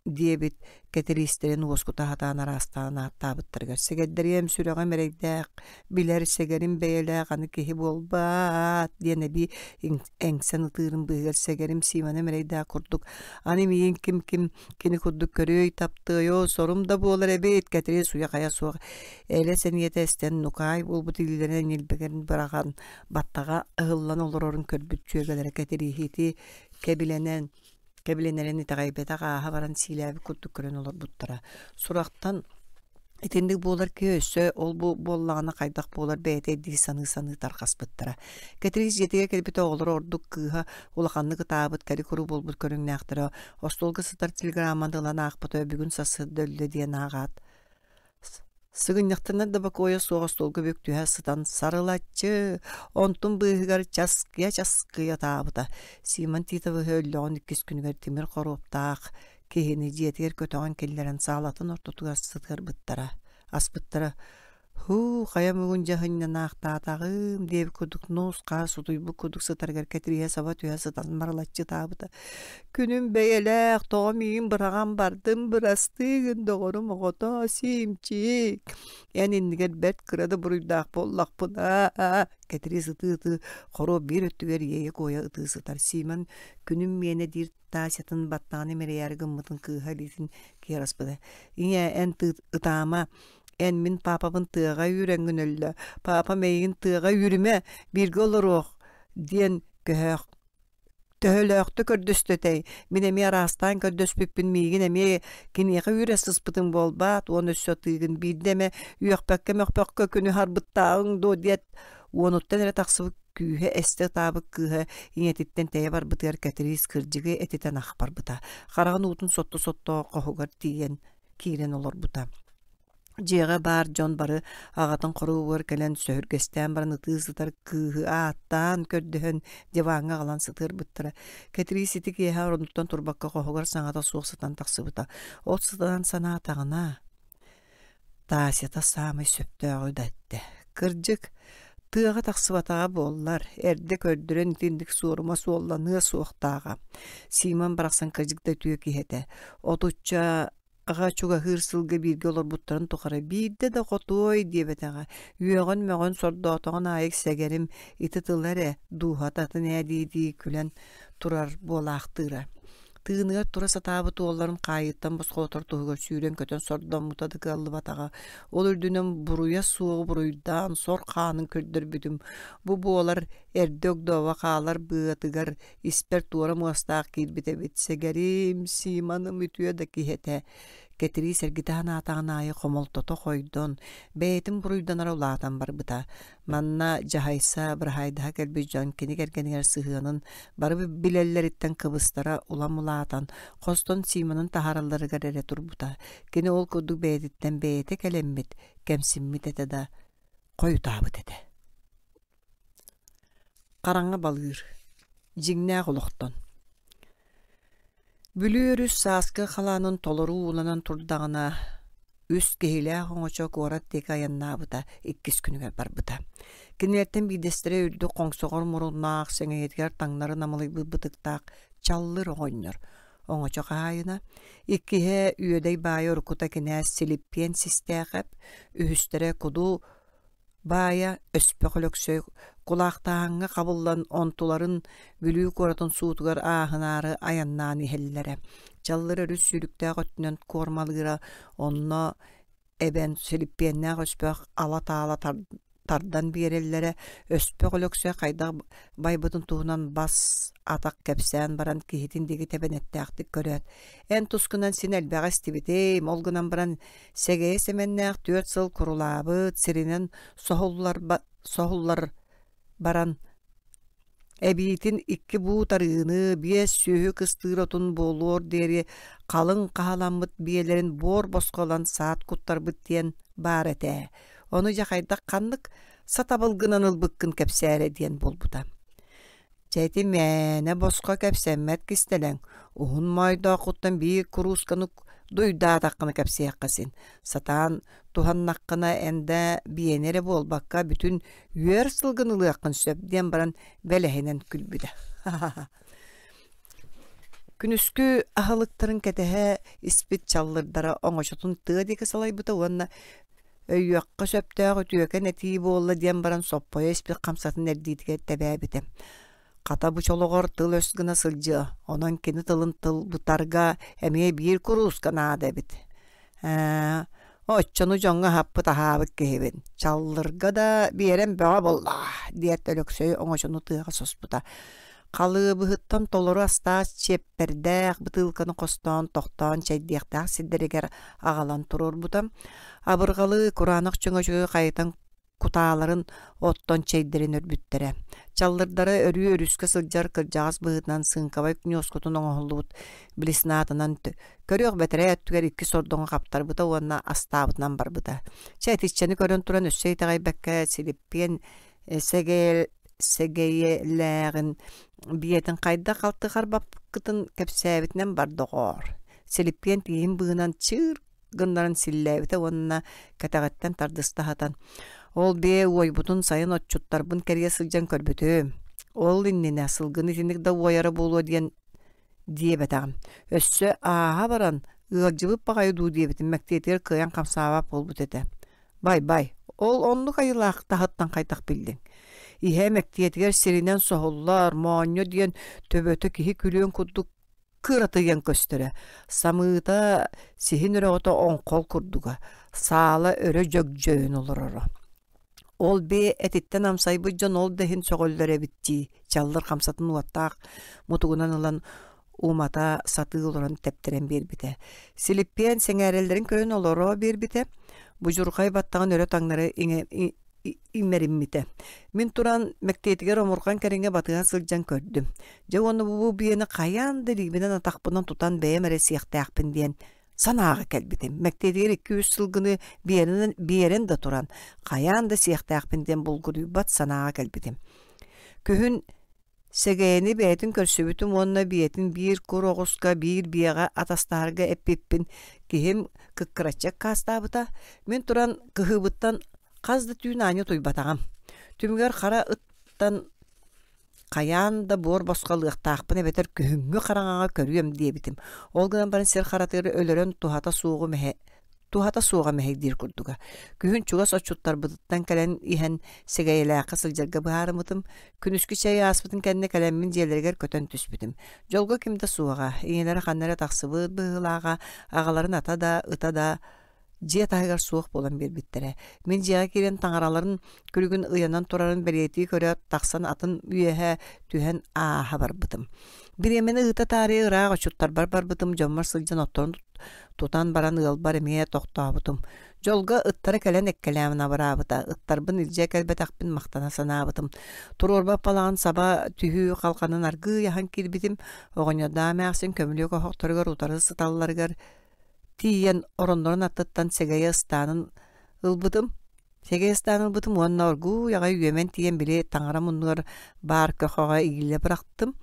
диэбит Кэтириистэрин уоскута сатаан араастаан ааттаабыттарыгар сэгэрдэриэм сүрэҕим эрэйдээх билэр сэгэрим бэйэлээх аны киһи буолбаат диэн эбии эҥсэн ытыырын быыһыгар сэгэрим Симоным эрэйдээх курдук аны миигин ким ким кини курдук көрүөй таптыай оо сорум да буолар эбит Кэтириис уйа-хайа суох элэ сэниэтэ эстэн нукаай буолбут илиилэринэн ньилбэгэрин быраҕан баттаҕа ыһыллан олорорун көрбүт дьүөгэлэрэ Кэтирииһи кэбилэнэн кэбилэнэрин итэҕэйбэтэх ааһа баран сиилээбит курдук көрөн олорбуттара. Сурахтан итинник буолар киһи өссө ол-бу буоллаҕына хайдах буолар бэйэтэ дии саныы-саныы тарҕаспыттара. Кэтириис дьиэтигэр кэлбит оҕолоро ордук кыыһа улаханнык ытаабыт, кэри-куру буолбут көрүҥнээхтэрэ остуолга сытар телеграмманы ылан аахпыта бүгүн сарсыарда өллө диэн ааҕаат Сыгынньахтанар да бокуойа суох остуолга бүк түһэ сытан сарылаччы, онтун быыһыгар часкыйа-часкыйа ытаабыта. Симон Титовиһы өллөҕүн иккис күнүгэр тимир хоруоптаах киһини дьиэтигэр көтөҕөн киллэрэн саалатын ортотугар сытыарбыттара, аспыттара. «Һуу, хайа муҥун дьаһынньанаахтаатаҕым» диэбит курдук нус-хаас утуйбут курдук сытарыгар Кэтирииһэ саба түһэ сытан марылаччы ытаабыта. Күнүм бэйэлээх, тоҕо миигин быраҕан бардым, бырастыы гын доҕорум оҕото, Сиимчик, эн иннигэр бэрт кыра да буруйдаах буоллахпына Кэтириис ытыы-ытыы хоруоп биир өттүгэр иэйэ-куойа ытыы сытар. Сиимэн күнүм миэнэ диир Тасятын баттаҕын имэрийээри гыммытын кыыһа илиитин киэр аспыта. Ийээ, эн ытаама, эн мин паапабын тыаҕа үүрэҥҥин өллө, паапам эйигин тыаҕа үүрүмэ, бииргэ олоруох диэн көһөөх төһөлөөхтүк көрдөстө этэй, мин эмиэ араастаан көрдөспүппүн миигин эмиэ киниэхэ үүрэ сыспытыҥ буолбаат уонна өссө атыыгын биирдэ эмэ үөхпэккэ-мөхпөккө күнү харбыттааҕыҥ дуо диэт уонуттан эрэ тахсыбыт күүһэ эстэ ытаабыт кыыһа ийэтиттэн тэйэ барбытыгар Кэтириис кырдьыгы этитэн ах барбыта хараҕын уутун сотто-сотто хоһугар тиийэн киирэн олорбута Дьиэҕэ баар дьон бары аҕатын хоруобугар кэлэн сөһүргэстээн баран ытыы сытар кыыһы ааттаан көрдөһөн диваҥҥа аҕалан сытыарбыттара. Кэтириис ити киэһэ оронуттан турбакка хоһугар саҥата суох сытан тахсыбыта. Ол сытан санаатаҕына, Тасята саамай сөптөөҕү да эттэ. Кырдьык, тыаҕа тахсыбатаҕа буоллар, эрдэ көрдөрөн итинник суорума суолланыа суохтааҕа. Симон барахсан кырдьык да үтүө киһи этэ. Отучча Аҕа чугаһыыр сылга бииргэ олорбуттарын тухары биирдэ да хотуой диэбэтэҕэ, үөҕэн-мөҕөн сордоотоҕун аайы сэгэрим ити тыла эрэ дууһата атын ээ дии-дии күлэн турар буолаахтыыра. Тыыныгар тура сатаабыт уолларын хаайыыттан босхолотор туһугар сүүрэн-көтөн сордоммута да кыаллыбатаҕа. Ол үрдүнэн буруйа суоҕу буруйдаан сор хаанын көрдөрбүтүм. Бу буолар эрдэ огдообо хаалар быатыгар Испэр туора муостаах киирбит эбит, сэгэрим, Симоным үтүө да киһи этэ. Кэтириис эргитэ санаатаҕын аайы хомолтото хойдон, бэйэтин буруйданара улаатан барбыта. Манна дьаһайса, быраһаайдаһа кэлбит дьон кини кэргэнигэр сыһыанын бары билэллэриттэн кыбыстара улам улаатан, хостон Симонун таһааралларыгар эрэ турбута. Кини ол курдук бэйэтиттэн бэйэтэ кэлэммит, кэмсиммит этэ да, хойутаабыт этэ. Хараҥа балыыр. Дьиҥнээх олохтон Бүлүү өрүс сааскы халаанын толору ууланан турдаҕына, үс киһилээх оҥочо куорат диэки айаннаабыта иккис күнүгэр барбыта. Кинилэртэн биирдэстэрэ үрдүк хоҥсоҕор муруннаах, сэҥийэтигэр таҥнары намылыйбыт бытыктаах Чаллыр оҕонньор, оҥочо хаһаайына, иккиһэ Үөдэй баайа уруккута кинээс Силиппиэн Систээхэп, үһүстэрэ Куду Баайа Өспөх Өлөксөй кулаахтааһыҥҥа хабыллан онтуларын Бүлүү куоратын суутугар ааһынаары айаннаан иһэллэрэ. Чаллыр өрүс сүүрүктээх өттүнэн куормалыыра, онно эбэн Силиппиэннээх Өспөх ала-таала тардан биэрэллэрэ. Өспөх Өлөксөй хайдах байбытын туһунан бас атах кэпсээн баран киһитин диэки тэбэнэттээхтик көрөөт, «Эн тускунан син элбэҕи истибитим, ол гынан баран Сэгэйэ Сэмэннээх 4 сыл курулаабыт сиринэн соһуллар баран эбиитин икки буут арыыны, биэс сүөһү кыстыыр отун буолуор диэри халыҥ хаһаламмыт биэлэрин буор босхо ылан саат куттарбыт диэн баар этэ. Ону дьэ хайдах ханнык сатабылгынан ылбыккын кэпсээрэ диэн буолбута. Чэ ити мээнэ босхо кэпсэммэт кистэлэҥ, уһун моойдооххуттан биир куруусканы дуйдаатаххына кэпсиэххэ син, сатаан туһаннаххына эн да биэни эрэ буолбакка бүтүн үөр сылгын ылыаххын сөп диэн баран бэлэһинэн күлбүтэ. Күнүскү аһылыктарын кэтэһэ испит чаллырдара оҥочотун тыа диэки салайбыта уонна Өйүөххэ сөптөөх үтүөкэн этии буолла диэн баран соппойо испит хамсатын эрдиитигэр тэбээбитэ. Хата бу чолоҕор тыл-өс гына сылдьыа, онон кини тылын тылбытарга эмиэ биир курууска наада эбит. Ээ, оччону дьоҥҥо аһаппыт аһаабыт киһибин, чаллырга да биэрэн бөҕө буоллаҕа, диэт Өлөксөй оҥочону тыаҕа соспута. Халыабыһыттан толору астаах чиэппэрдээх бытыылканы хостоон, тохтоон чэйдиэхтээх сирдэригэр аҕалан туруорбута. Абырҕалы кураанах чөҥөчөгү хайытан кутааларын оттон чэйдэрин өрбүттэрэ. Чаллырдара өрүү өрүскэ сылдьар кырдьаҕас быһыытынан сыыҥкабай ньуоскутун оҥоһуллубут блеснаатынан көрүөх бэтэрээ өттүгэр икки сордоҥу хаптарбыта уонна астаабытынан барбыта. Чэ итиччэни көрөн туран өссө итэҕэйбэккэ Силиппиэн сэгэйэлээҕин биэтин хайдах халты харбаппыккытын кэпсээбитинэн бар доҕоор. Силиппиэн тииһин быыһынан чыыр гыннаран силлээбитэ уонна кэтэҕиттэн тардыста аһатан, «Ол биэ уойбутун сайын отчуттарбын кэрийэ сылдьан көрбүтүм. Ол иннинэ сылгыны итинник да уойара буолуо диэн диэбэтэҕим. Өссө ааһа баран, ыалдьыбыт баҕайы дуу диэбитим мэктиэтигэр кыайан хамсаабат буолбут этэ. Бай-бай, ол оннук айылаах таһыттан хайдах биллиҥ? Иһэ мэктиэтигэр сиринэн соһуллар, моонньо диэн төбөтө киһи күлүөн курдук кыратыйан көстөрө. Самыыта сиһин өрөҕөтө оҥхол курдуга, саала өрө дьөгдьөйөн олороро. Ол биэ этиттэн амсайбыт дьон ол да иһин сөҕөллөр эбит дии, чаллыр хамсатын уоттаах мутугунан ылан умата сатыы олорон тэптэрэн биэрбитэ. Силиппиэн сэҥээрэллэрин көрөн олоро биэрбитэ, будьурхай баттаҕын өрө таҥнары имэриммитэ. Мин туран мэктиэтигэр омурҕан кэриҥэ батыһа сылдьан көрдүм. Дьэ уонна бу биэни хайаан да илиибинэн атахпынан тутан бэйэм эрэ сиэхтээхпин диэн санааҕа кэлбитим. Мэктиэтигэр икки-үс сылгыны биэрэн, биэрэн да туран, хайаан да сиэхтээхпин диэн булгуруйбат санааҕа кэлбитим. Күһүн Сэгэйэни бэйэтин көрсүбүтүм уонна биэтин биир кур оҕуска, биир биэҕэ атастаһарга эппиппин киһим кыккыраччы аккаастаабыта. Мин туран кыһыыбыттан хас да түүн аанньа утуйбатаҕым. Түмүгэр хара ыттан хайаан да буор босхо ылыахтаахпын эбэтэр күһүҥҥү хараҥаҕа көрүөм диэбитим. Ол гынан баран сир харатыгар өлөрөн туһата суоҕу мэһэ туһата суоҕа мэһэйдиир курдуга. Күһүн чугас отчуттарбытыттан кэлэн иһэн Сэгэйэлээххэ сылдьарга быһаарыммытым. Күнүскү чэй ааспытын кэннэ кэлэммин дьиэлэригэр көтөн түспүтүм. Дьолго ким да суоҕа, ийэлэрэ ханна эрэ тахсыбыт быһыылааҕа, аҕаларын ата да, ыта да дьиэ таһыгар суох буолан биэрбиттэрэ. Мин дьиэҕэ киирэн таҥараларын күлүгүн ыйанан турарын бэлиэтии көрөөт, тахсан атын үөһэ түһэн ааһа барбытым. Бириэмэни ыыта таарыйа ыраах отчуттарбар барбытым, дьоммор сылдьан отторун тутан баран ыалбар эмиэ тохтообутум. Дьолго ыттара кэлэн эккэлээн абыраабыта, ыттарбын илдьэ кэлбэтэхпин махтана санаабытым. Туруорбат балаҕан саба түһүү халҕанын аргыый аһан киирбитим, оҕонньордоох эмээхсин көмүлүөк оһохторугар утары сыталларыгар тиийэн ороннорун аттыттан сэгэйэ ыстаанын ылбытым. Сэгэй ыстаан ылбытым уонна оргууй аҕай үөмэн тиийэн били таҥара муннугар баар көхөҕө иилэ бырахтым.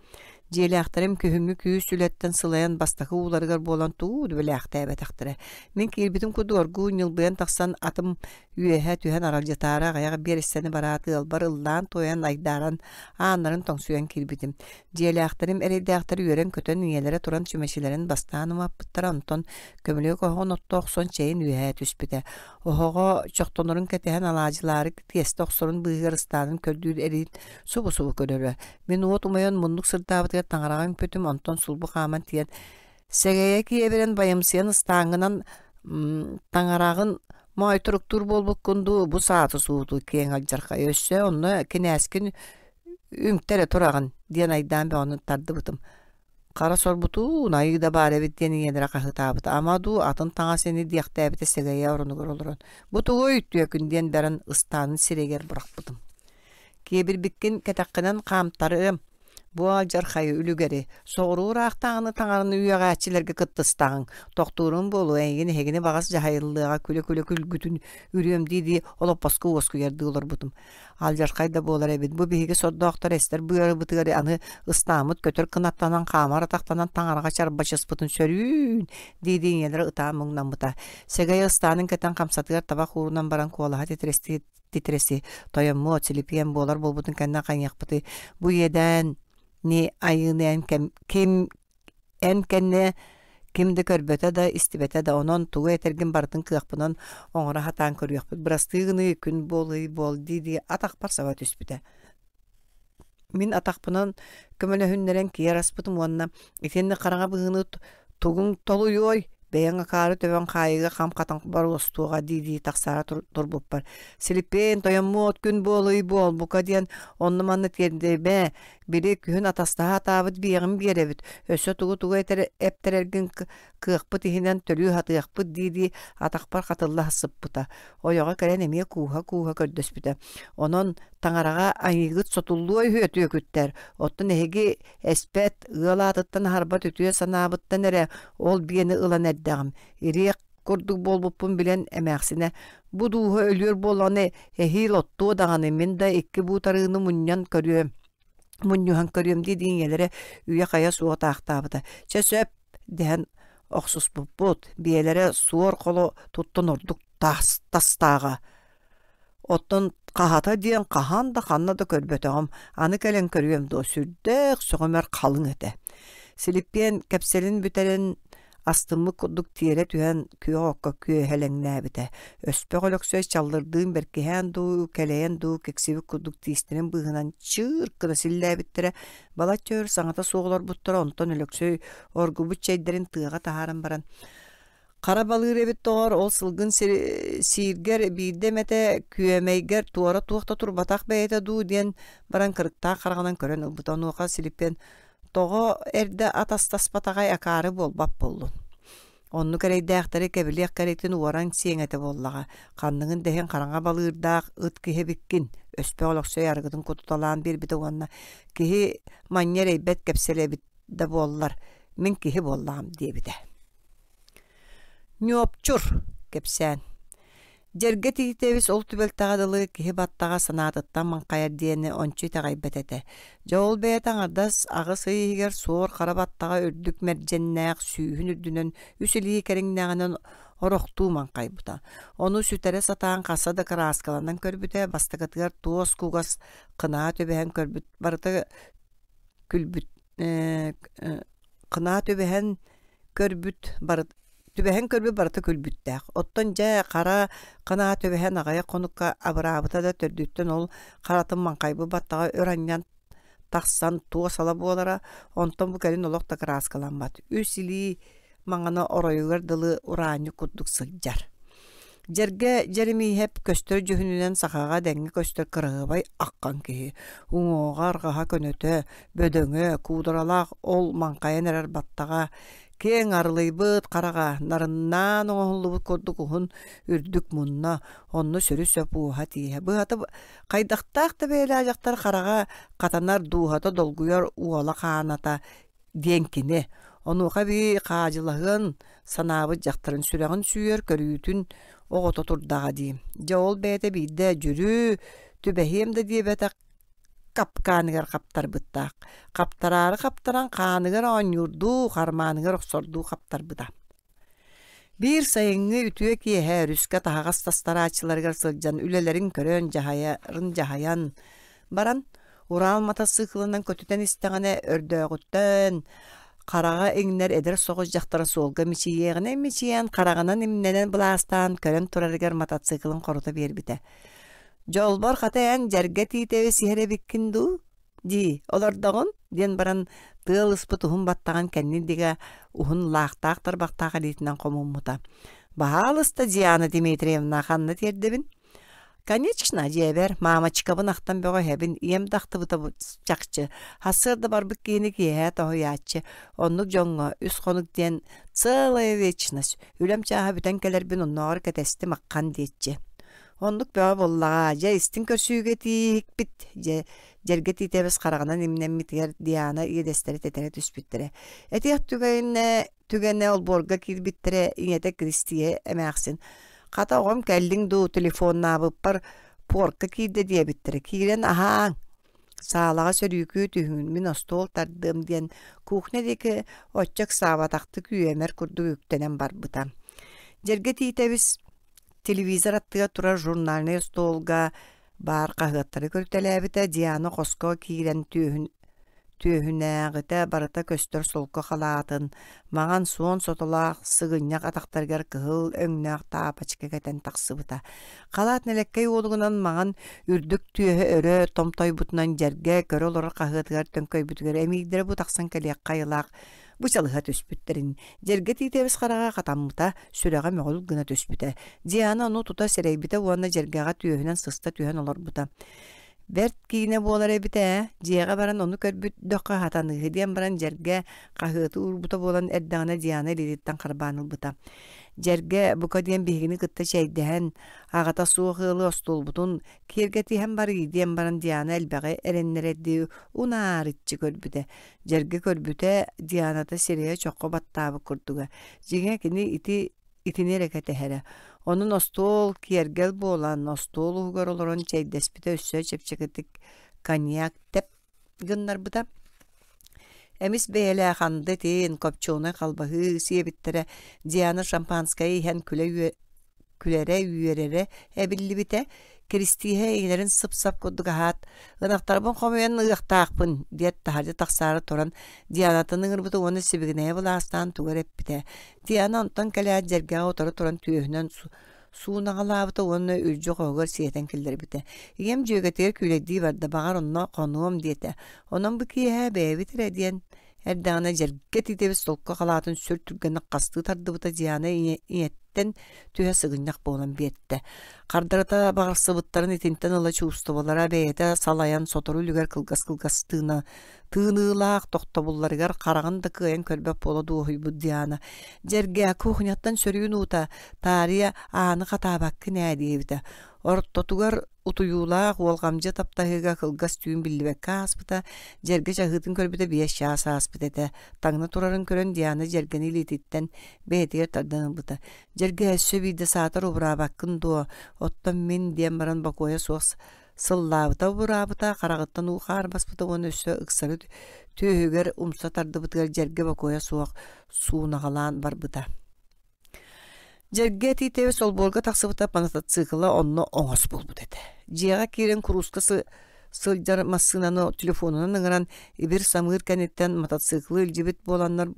Дьиэлээхтэрим күһүҥҥү күүс үлэттэн сылайан бастакы ууларыгар буолан тугу да бэлээхтээбэтэхтэрэ. Мин киирбитим курдук оргууй ньылбыйан тахсан атым үөһэ түһэн аралдьытаары аҕыйах биэрэстэни бараат ыалбар ыллаан-туойан айдааран ааннарын тоҥсуйан киирбитим. Дьиэлээхтэрим эрэйдээхтэр үөрэн-көтөн ийэлэрэ туран чүмэчилэрин бастаан умаппыттара, онтон көмүлүөк оһоҕун отто охсон чэйин үөһэ түспүтэ. Оһоҕо чохтонорун кэтэһэн алаадьылаары тиэстэ охсорун быыһыгар ыстаанын көрдүүр эриин субу-субу көрөрө. Мин уот умайан муннук сырдаабытыгар таҥараҕа үҥпүтүм, онтон сулбу хааман тиийэн сэгэйэ киэбирэн байымсыйан ыстааҥҥынан таҥараҕын моойторуктуур буолбуккун дуу, бу сааты сууту киэҥ алдьархай өссө онно кинээскин үҥтэ эрэ тураҕын диэн айдаан бөҕөнү тардыбытым. Хара сорбутуун, айыы да баар эбит диэн ийэлэрэ хаһыытаабыта. Ама дуу, атын таҥас ини диэхтээбитэ сэгэйэ оронугар олорон. Бу тугуй, түөкүн диэн баран ыстаанын сирэйигэр бырахпытым. Киэбирбиккин кэтэххинэн хаамтарыам. Бу алдьархайы үлүгэри, соҕуруу ыраахтааҕыны таҥараны үөҕээччилэргэ кыттыстаҕыҥ. Тохтууруҥ буолуо, эйигин эһигини баҕас дьаһайыллыаҕа күлэ-күлэ күлгүтүн үрүөм дии-дии олоппоско уоскуйардыы олорбутум. Алдьархай да буолар эбит. Бу биһиги сордоохтор эстэр быарыбытыгар аны ыстааммыт көтөр кынаттанан хаамар атахтанан таҥараҕа чарбачыспытын сөрүүн дии-дии ийэлэрэ ытаан муҥнаммыта. Сэгэй ыстаанын кэтэн хамсатыгар табах уурунан баран куолаһа титирэстии титирэстии тойоммуот Силипиэн буолар буолбутун кэннэ хайыахпытый бу иэдээн ни айыыны эн кэм ким Эн кэннэ ким да көрбөтө да, истибэтэ да, онон тугу этэргин барытын кыахпынан оҥоро сатаан көрүөхпүт. Бырастыы гыныы, күн буолуй буол дии-дии атахпар саба түспүтэ. Мин атахпынан көмөлөһүннэрэн киэр аспытым уонна итинник хараҥа быһыыны тугуҥ толуйуой, бэйэҥ акаары төбөҥ хаайыыга хам хатан боруостуоҕа дии-дии тахсаара турбуппар Силиппиэн тойоммуот күн буолуй буол бука диэн онно-манна тиэрдибэ Били күһүн атастаһа атаабыт биэҕин биэрэбит, өссө тугу-тугу этэр эптэрэргин кыахпыт иһинэн төлүү сатыахпыт дии-дии атахпар хатылла сыппыта. Ойоҕо кэлэн эмиэ кууһа-кууһа көрдөспүтэ. Онон таҥараҕа айыыгыт сотуллуо үһү түөкүттэр. Оттон эһиги эспэт, ыал аатыттан аһарбат үтүө санаабыттан эрэ ол биэни ылан эрдэҕим. Ириэх курдук буолбуппун билэн эмээхсинэ бу дууһа өлүөр буоллаҕына эһиил оттуо даҕаны мин да икки буут арыыны мунньан көрүөм мунньуһан көрүөм дии ийэлэрэ үйэ-хайа суох таахтаабыта чэ сөп дэһэн охсуспуппут биэлэрэ суор холо туттан ордук тас тастааҕа Оттон хаһата диэн хаһан да ханна да көрбөтөҕүм, аны кэлэн көрүөм дуо, сүрдээх сөҕүмэр халыҥ этэ. Силиппиэн кэпсэлин бүтэрэн астыммыт курдук тиэрэ түһэн күөх окко күөһэлэҥнээбитэ. Өспөх Өлөксөй чаллырдыын бэркиһээн дуу, кэлэйэн дуу киксибит курдук тиистэрин быыһынан чыыр гына силлээбиттэрэ, балачча өр саҥата суох олорбуттара, онтон Өлөксөй оргубут чэйдэрин тыаҕа таһааран баран Хара балыыр эбит доҕор, ол сылгын сииргэр биирдэ эмэтэ күөмэйгэр туора туох да турбатах бэйэтэ дуу диэн баран кырыктаах хараҕынан көрөн ылбыта. Онуоха Силиппиэн тоҕо эрдэ атастаспатаҕай акаары буолбат буоллун. Оннук эрэйдээхтэри кэбилиэх кэритин уоран сиэҥ этэ буоллаҕа. Ханныгын да иһин хараҥа балыырдаах ыт киһи эбиккин. Өспөх Өлөксөй арыгытын кутуталаан биэрбитэ уонна киһи манньа эрэйбэт кэпсэлэ эбит да буоллар, мин киһи буоллаҕым диэбитэ. Ньуопчур кэпсээн Дьэргэ Тиитэбис ол түбэлтэҕэ дылы киһи баттаҕа санаатыттан маҥхайар диэни ончу итэҕэйбэт этэ. Дьэ ол бэйэтэ аҥардас аҕыс ый иһигэр суор хара баттаҕа үрдүк мэрдьэннээх сүүһүн үрдүнэн үс илии кэриҥнээҕинэн орохтуу маҥхайбыта. Ону сүтэрэ сатаан хаса да кырааскаланан көрбүтэ, бастакытыгар туос кугас кынаа түбэһэн көрбүт барыта күлбүт кынаа түбэһэн көрбүт бары түбэһэн көрбүт барыта күлбүттээх. Оттон дьэ хара ханаа түбэһэн аҕыйах хонукка абыраабыта да төрдүттэн ол харатын маҥхайбыт баттаҕа өр анньан тахсан туос ала буолара, онтон бу кэлин олох да кырааскаламмат. Үс илии маҥана оройугар дылы ураанньык курдук сылдьар. Дьэргэ Дьэримииһэп көстөр дьүһүнүнэн сахаҕа дэҥҥэ көстөр кыраһыабай аххан киһи. Уҥуоҕа арҕаһа көнөтө, бөдөҥө, куударалаах ол маҥхайан эрэр баттаҕа, киэҥ арылыйбыт хараҕа, нарыннаан оҥоһуллубут курдук уһун үрдүк мунна, онно сөрү-сөп уоһа тииһэ. Быһата хайдахтаах да бэйэлээх дьахтар хараҕа хатанар, дууһата долгуйар уола хааната диэн кини. Онуоха эбии хаадьылаһыан санаабыт дьахтарын сүрэҕин сүүйэр көрүүтүн оҕото турдаҕа дии. Дьэ ол бэйэтэ биирдэ дьүрү, түбэһиэм да диэбэтэх капкааныгар хаптарбыттаах. Хаптараары хаптаран хааныгар оонньуурдуу, хармааныгар охсордуу хаптарбыта. Биир сайыҥҥы үтүө киэһэ өрүскэ таһаҕас тастарааччыларыгар сылдьан үлэлэрин көрөн дьаһайарын дьаһайан баран, Урал матасыыкылынан көтүтэн истэҕинэ өрдөөҕүттэн хараҕа иҥнэр эдэр соҕус дьахтара суолга мичийиэҕинэн мичийэн хараҕынан имнэнэн былаастаан көрөн турарыгар матасыыкылын хорута биэрбитэ. «Дьолбор хата эн дьэргэ тиитэби сиһэр эбиккин дуу?» дии олордоҕун диэн баран тыал ыспыт уһун баттаҕын кэннин дигэ уһун лаахтаах тарбахтаах илиитинэн хомуммута. «Баһаалыста, Диана Дмитриевна, ханна тиэрдэбин?» «Конечно, дьиэбэр, маамачкабын ахтан бөҕө иһэбин, ийэм да ахтыбыта чахчы. Сарсыарда барбыт киһини киэһэ тоһуйааччы. Оннук дьоҥҥо үс хонук диэн целая вечность. Үлэм чааһа бүтэн кэлэрбин оннооҕор кэтэстим аххан диэччи. Оннук бөҕө буоллаҕа, дьэ истиҥ көрсүүгэ тииһикпит, дьэ дьэргэ тиитэбис хараҕынан имнэммитигэр Диана иэдэстэрэ тэтэрэ түспүттэрэ. Этиэх түгэнэ түгэнэ олбуорга киирбиттэрэ ийэтэ Кристия эмээхсин «Хата оҕом кэллиҥ дуу, телефоннаабыппар пуорка киирдэ диэбиттэрэ, киирэн аһааҥ, саалаҕа сөрүүкүү түһүҥ, мин остуол тардыам» диэн кухня диэки оччо ыксаабатахтык үөмэр курдук үктэнэн барбыта. Дьэргэ Тиитэбис Телевизор аттыгар турар журнальнай остуолга баар хаһыаттары көрүтэлээбитэ, Диана хоско киирэн түөһүн түөһүнээҕитэ барыта көстөр солко халаатын, маҥан суон сотолоох сыгынньах атахтарыгар кыһыл өҥнөөх таапачка кэтэн тахсыбыта. Халаат нэлэккэй уолугунан маҥан үрдүк түөһэ өрө томтойбутунан дьэргэ көрө олорор хаһыатыгар төҥкөйбүтүгэр эмиийдэрэ бу тахсан кэлиэххэ айылаах бычалыһа түспүттэрин Дьэргэ Тиитэбис хараҕа хатаммыта, сүрэҕэ мөҕүл гына түспүтэ. Диана ону тута сэрэйбитэ уонна дьэргэҕэ түөһүнэн сыста түһэн олорбута. Бэрт киинэ буолар эбит ээ, дьиэҕэ баран ону көрбүт-дөххө хатаныыһы диэн баран Дьэргэ хаһыаты уурбута буолан эрдэҕинэ Диана илиититтэн харбаан ылбыта. Дьэргэ бука диэн биһигини кытта чэйдэһэн, аҕата суох ыалы остуолбутун киэргэтиһэн барыы диэн баран Диана элбэҕи эрэннэрэрдии унаарыччы көрбүтэ. Дьэргэ көрбүтэ, Дианата сирэйэ чоххо баттаабыт курдуга. Дьиҥэ кини ити итини эрэ кэтэһэрэ. Онон остуол киэргэл буолан, остуол уһугар олорон чэйдэспитэ өссө чэпчэкитик коньяк тэп гыннарбыта. Эмис бэйэлээх анды этин, копченый халбаһыы сиэбиттэрэ, Диана шампанское иһэн күлэ күлэрэ-үөрэрэ эбиллибитэ, Киристииһэ ийэлэрин сып-сап курдук аһаат, «Ынахтарбын хомуйан ыахтаахпын» диэт таһырдьа тахсаары туран Дианатын ыҥырбыта уонна сибигинэйэ былаастаан тугу эрэ эппитэ. Диана онтон кэлээт дьэргэҕэ утары туран түөһүнэн суунаҕалаабыта уонна үрдьү хоһугар сиэтэн киллэрбитэ. Ийэм дьүөгэтигэр күүлэйдии барда, баҕар онно хонуом диэтэ. Онон бу киэһэ бэйэбит эрэ диэн эрдэҕинэ дьэргэ тиитэбит солко халаатын сүр түргэнник хастыы тардыбыта Диана ийэттэн түһэ сыгынньах буолан биэрдэ. Хардарыта баҕарсыбыттарын итинтэн ыла чувстволара бэйэтэ салайан сотору үлүгэр кылгас-кылгас тыына тыыныылаах тохтобулларыгар хараҕын да кыайан көрбөт буола дуоһуйбут Диана дьэргээ кухняттан сөрүүн уута таарыйа ааны хатаабаккын ээ диэбитэ. Ортотугар Утуйуулаах уолҕамдьы таптаһыыга кылгас түүн биллибэккэ ааспыта, дьэргэ чаһыытын көрбүтэ биэс чаас ааспыт этэ. Таҥна турарын көрөн Диана дьэргэни илиититтэн бэйэтигэр тардан ылбыта. «Дьэргэ өссө биирдэ саатар убураабаккын дуо? Оттон мин» диэн баран бокуойа суох сыллаабыта убураабыта, хараҕыттан уу хаар баспыта уонна өссө ыксары түөһүгэр умса тардыбытыгар дьэргэ бокуойа суох суунаҕалаан барбыта. Дьэргэ Тиитэбис олбуорга тахсыбыта мотоцикла онно оҥос буолбут этэ. Дьиэҕэ киирэн курууска сылдьар массыынаны телефонунан ыҥыран ибир-самыыр кэнниттэн мотоциклы илдьибит буоланнар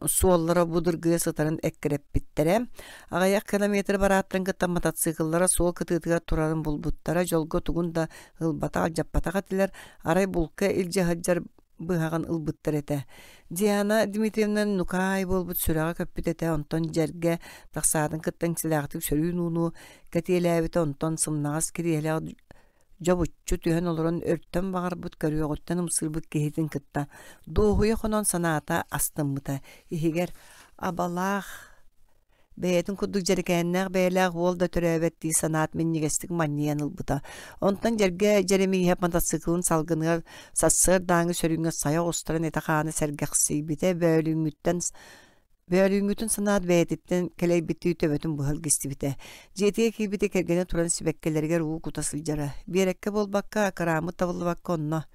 суоллара бу дыргыйа сытарын эккирэппиттэрэ. Аҕыйах километр барааттарын кытта мотоцикллара суол кытыытыгар турарын булбуттара, дьолго тугун да ылбатах, алдьаппатах этилэр, арай булка илдьэ сылдьар быһаҕын ылбыттар этэ. Диана Дмитриевна нукаай буолбут сүрэҕэ көппүт этэ, онтон дьэргэ тахсаатын кытта иҥсэлээхтик сөрүүн ууну кэтиэлээбитэ, онтон сымнаҕас кириэһилээх дьобуччу түһэн олорон өртөн баҕарбыт, көрүөҕүттэн ымсыырбыт киһитин кытта дуоһуйа хонон санаата астыммыта. Иһигэр абалаах Бэйэтин курдук дьэрэкээннээх бэйэлээх уол да төрөөбөт дии санаат минньигэстик манньыйан ылбыта. Онтон дьэргэ Дьэримииһэп мотоциклын салгыныгар сарсыардааҥҥы сөрүүҥҥэ сайа оҕустаран этэ-хаана сэргэхсийбитэ, бөөлүүҥҥүттэн. Бөөлүүҥҥүтүн санаат бэйэтиттэн кэлэйбиттии төбөтүн быһа илгистибитэ. Дьиэтигэр киирбитэ кэргэнэ туран сибэккилэригэр уу кута сылдьара. Биэрэккэ буолбакка, кырааммыт табыллыбакка онно.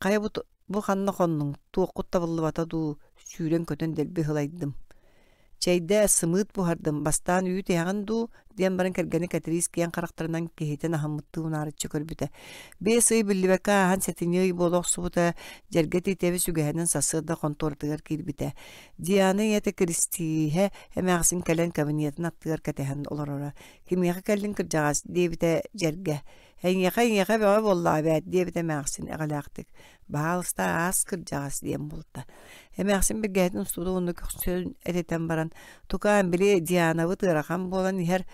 Хайа бу, бу ханна хоннуҥ, туоххут табыллыбата дуу, сүүрэн-көтөн дэлби ыһылайдым. Чэйдээ, сымыыт буһардым, бастаан үүт иһэҕин дуу, диэн баран кэргэнэ Кэтириис киэҥ харахтарынан киһитин аһыммыттыы унаарыччы көрбүтэ. 5 ый биллибэккэ ааһан сэтинньи ый буола охсубута, Дьэргэ Тиитэбис үгэһинэн сарсыарда хонтуоратыгар киирбитэ. Диана ийэтэ Киристииһэ эмээхсин кэлэн кабинетын аттыгар кэтэһэн олороро. «Кимиэхэ кэллиҥ кырдьаҕас?» диэбитэ Дьэргэ. «Эйиэхэ, эйиэхэ бөҕө буоллаҕа эбээт» диэбитэ эмээхсин эҕэлээхтик. «Баһаалыста аас кырдьаҕас» диэн буолта. Эмээхсин бэргэһэтин устубута уонна көхсүн этитэн баран, «Тукаам, били Дианабыт ыарахан буолан иһэр,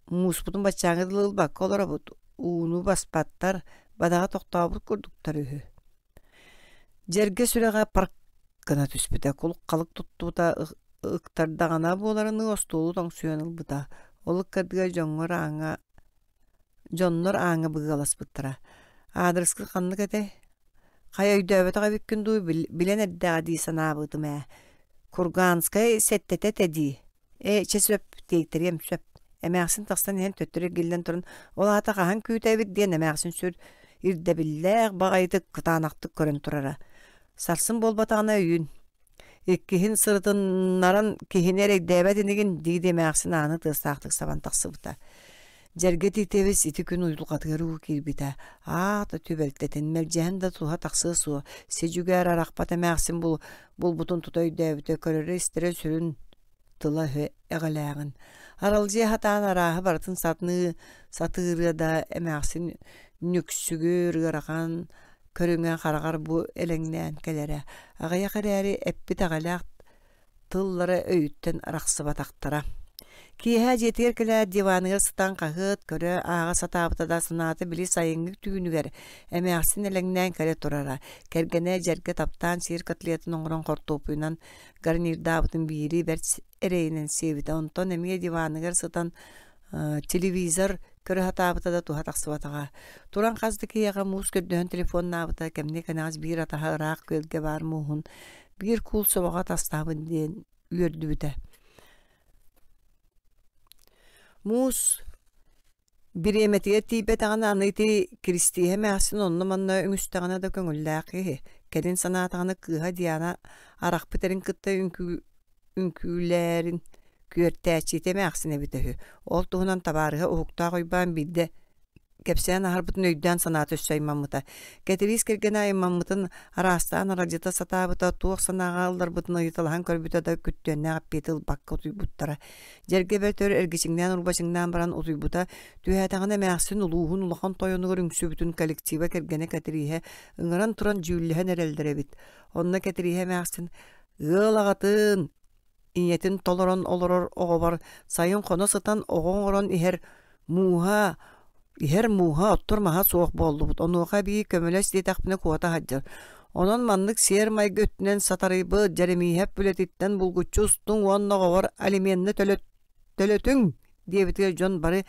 мууспутун баччааҥҥа дылы ылбакка олоробут, ууну баспаттар, бадаҕа тохтообут курдуктар үһү». Дьэргэ сүрэҕэ парк гына түспүтэ, кулук-халык туттубута ыктардаҕына буоларыныы остуолу тоҥсуйан ылбыта. Ол ыккардыгар дьоҥҥор ааҥҥа Дьоннор ааҥҥа быгыаласпыттара: «Аадырыскыт ханнык этэй? Хайа өйдөөбөтөх эбиккин дуу, билэн эрдэҕэ дии санаабытым ээ. Курганскай сэттэтэ этэ дии. Ээ, чэ сөп, тиэйтэриэм сөп». Эмээхсин тахсан иһэн төттөрү эргиллэн туран, «Ол аата хаһан күүтэбит?» диэн эмээхсин сүр ирдэбиллээх баҕайытык кытаанахтык көрөн турара. Сарсын буолбатаҕына өйүүн Иккиһин сырытыннаран киһини эрэйдээбэт инигин дии-дии эмээхсин ааны тыастаахтык сабан тахсыбыта. Дьэргэ Тиитэбис ити күн уйулҕатыгар уу киирбитэ. Аата түбэлтэтин мэлдьэһэн да туһа тахсыа суох, си-дьүгээр арахпат эмээхсин булбутун тута өйдөөбүтэ, көрөрө-истэрэ сүрүн тыла-өһө эҕэлээҕин. Аралдьыйа сатаан арааһы барытын сатыы сатыырыа да эмээхсин нүксүгүр ыарахан көрүҥэ хараҕар бу элэҥнээн кэлэрэ. Аҕыйах эрээри эппит эҕэлээх тыллара өйүттэн арахсыбатахтара. Киэһэ дьиэтигэр кэлээт диваныгар сытан хаһыат көрө ааҕа сатаабыта да санаата били сайыҥҥы түүнүгэр эмээхсин элэҥнээн кэлэ турара. Кэргэнэ дьэргэ таптаан сиир котлетын оҥорон хортуоппуйунан гарнирдаабытын биири бэрт эрэйинэн сиэбитэ. Онтон эмиэ диваныгар сытан телевизор көрө сатаабыта да туһа тахсыбатаҕа. Туран хас да киһиэхэ муус көрдөһөн телефоннаабыта, кэмниэ кэнэҕэс биир атаһа ыраах күөлгэ баар мууһун биир куул собоҕо тастаабын диэн үөрдүбүтэ. Муус Бириэмэтигэр тиийбэтэҕинэ аны ити Киристииһэ эмээхсин онно-манна үҥүстэҕинэ да көҥүллээх киһи. Кэлин санаатаҕына кыыһа Диана арахпыт эрин кытта үҥкүүлээрин күөртээччитэ эмээхсин эбитэ үһү. Ол туһунан табаарыһа Уһуктаах Уйбаан биирдэ кэпсээн аһарбытын өйдөөн санаата өссө аймаммыта. Кэтириис кэргэнэ аймаммытын араастаан аралдьыта сатаабыта, туох санааҕа ылларбытын ыйыталаһан көрбүтэ да күттүөннээх эппиэти ылбакка утуйбуттара. Дьэргэ бэрт өр эргичиҥнээн-урбачыҥнаан баран утуйбута, түһээтэҕинэ эмээхсин улууһун улахан тойонугар үҥсүбүтүн коллектива кэргэнэ Кэтирииһэ ыҥыран туран дьүүллэһэн эрэллэр эбит. Онно Кэтирииһэ эмээхсин «Ыал аҕатын, ийэтин толорон олорор оҕобор сайын хоно сытан оҕо оҥорон иһэр мууһа иһэр мууһа оттор маһа суох буоллубут онуоха эбии көмөлөс диэтэхпинэ куота сылдьар онон маннык сиэр-майгы өттүнэн сатарыйбыт Дьэримииһэп үлэтиттэн булгуччу устуҥ уонна оҕобор алименны төлөтүҥ диэбитигэр дьон бары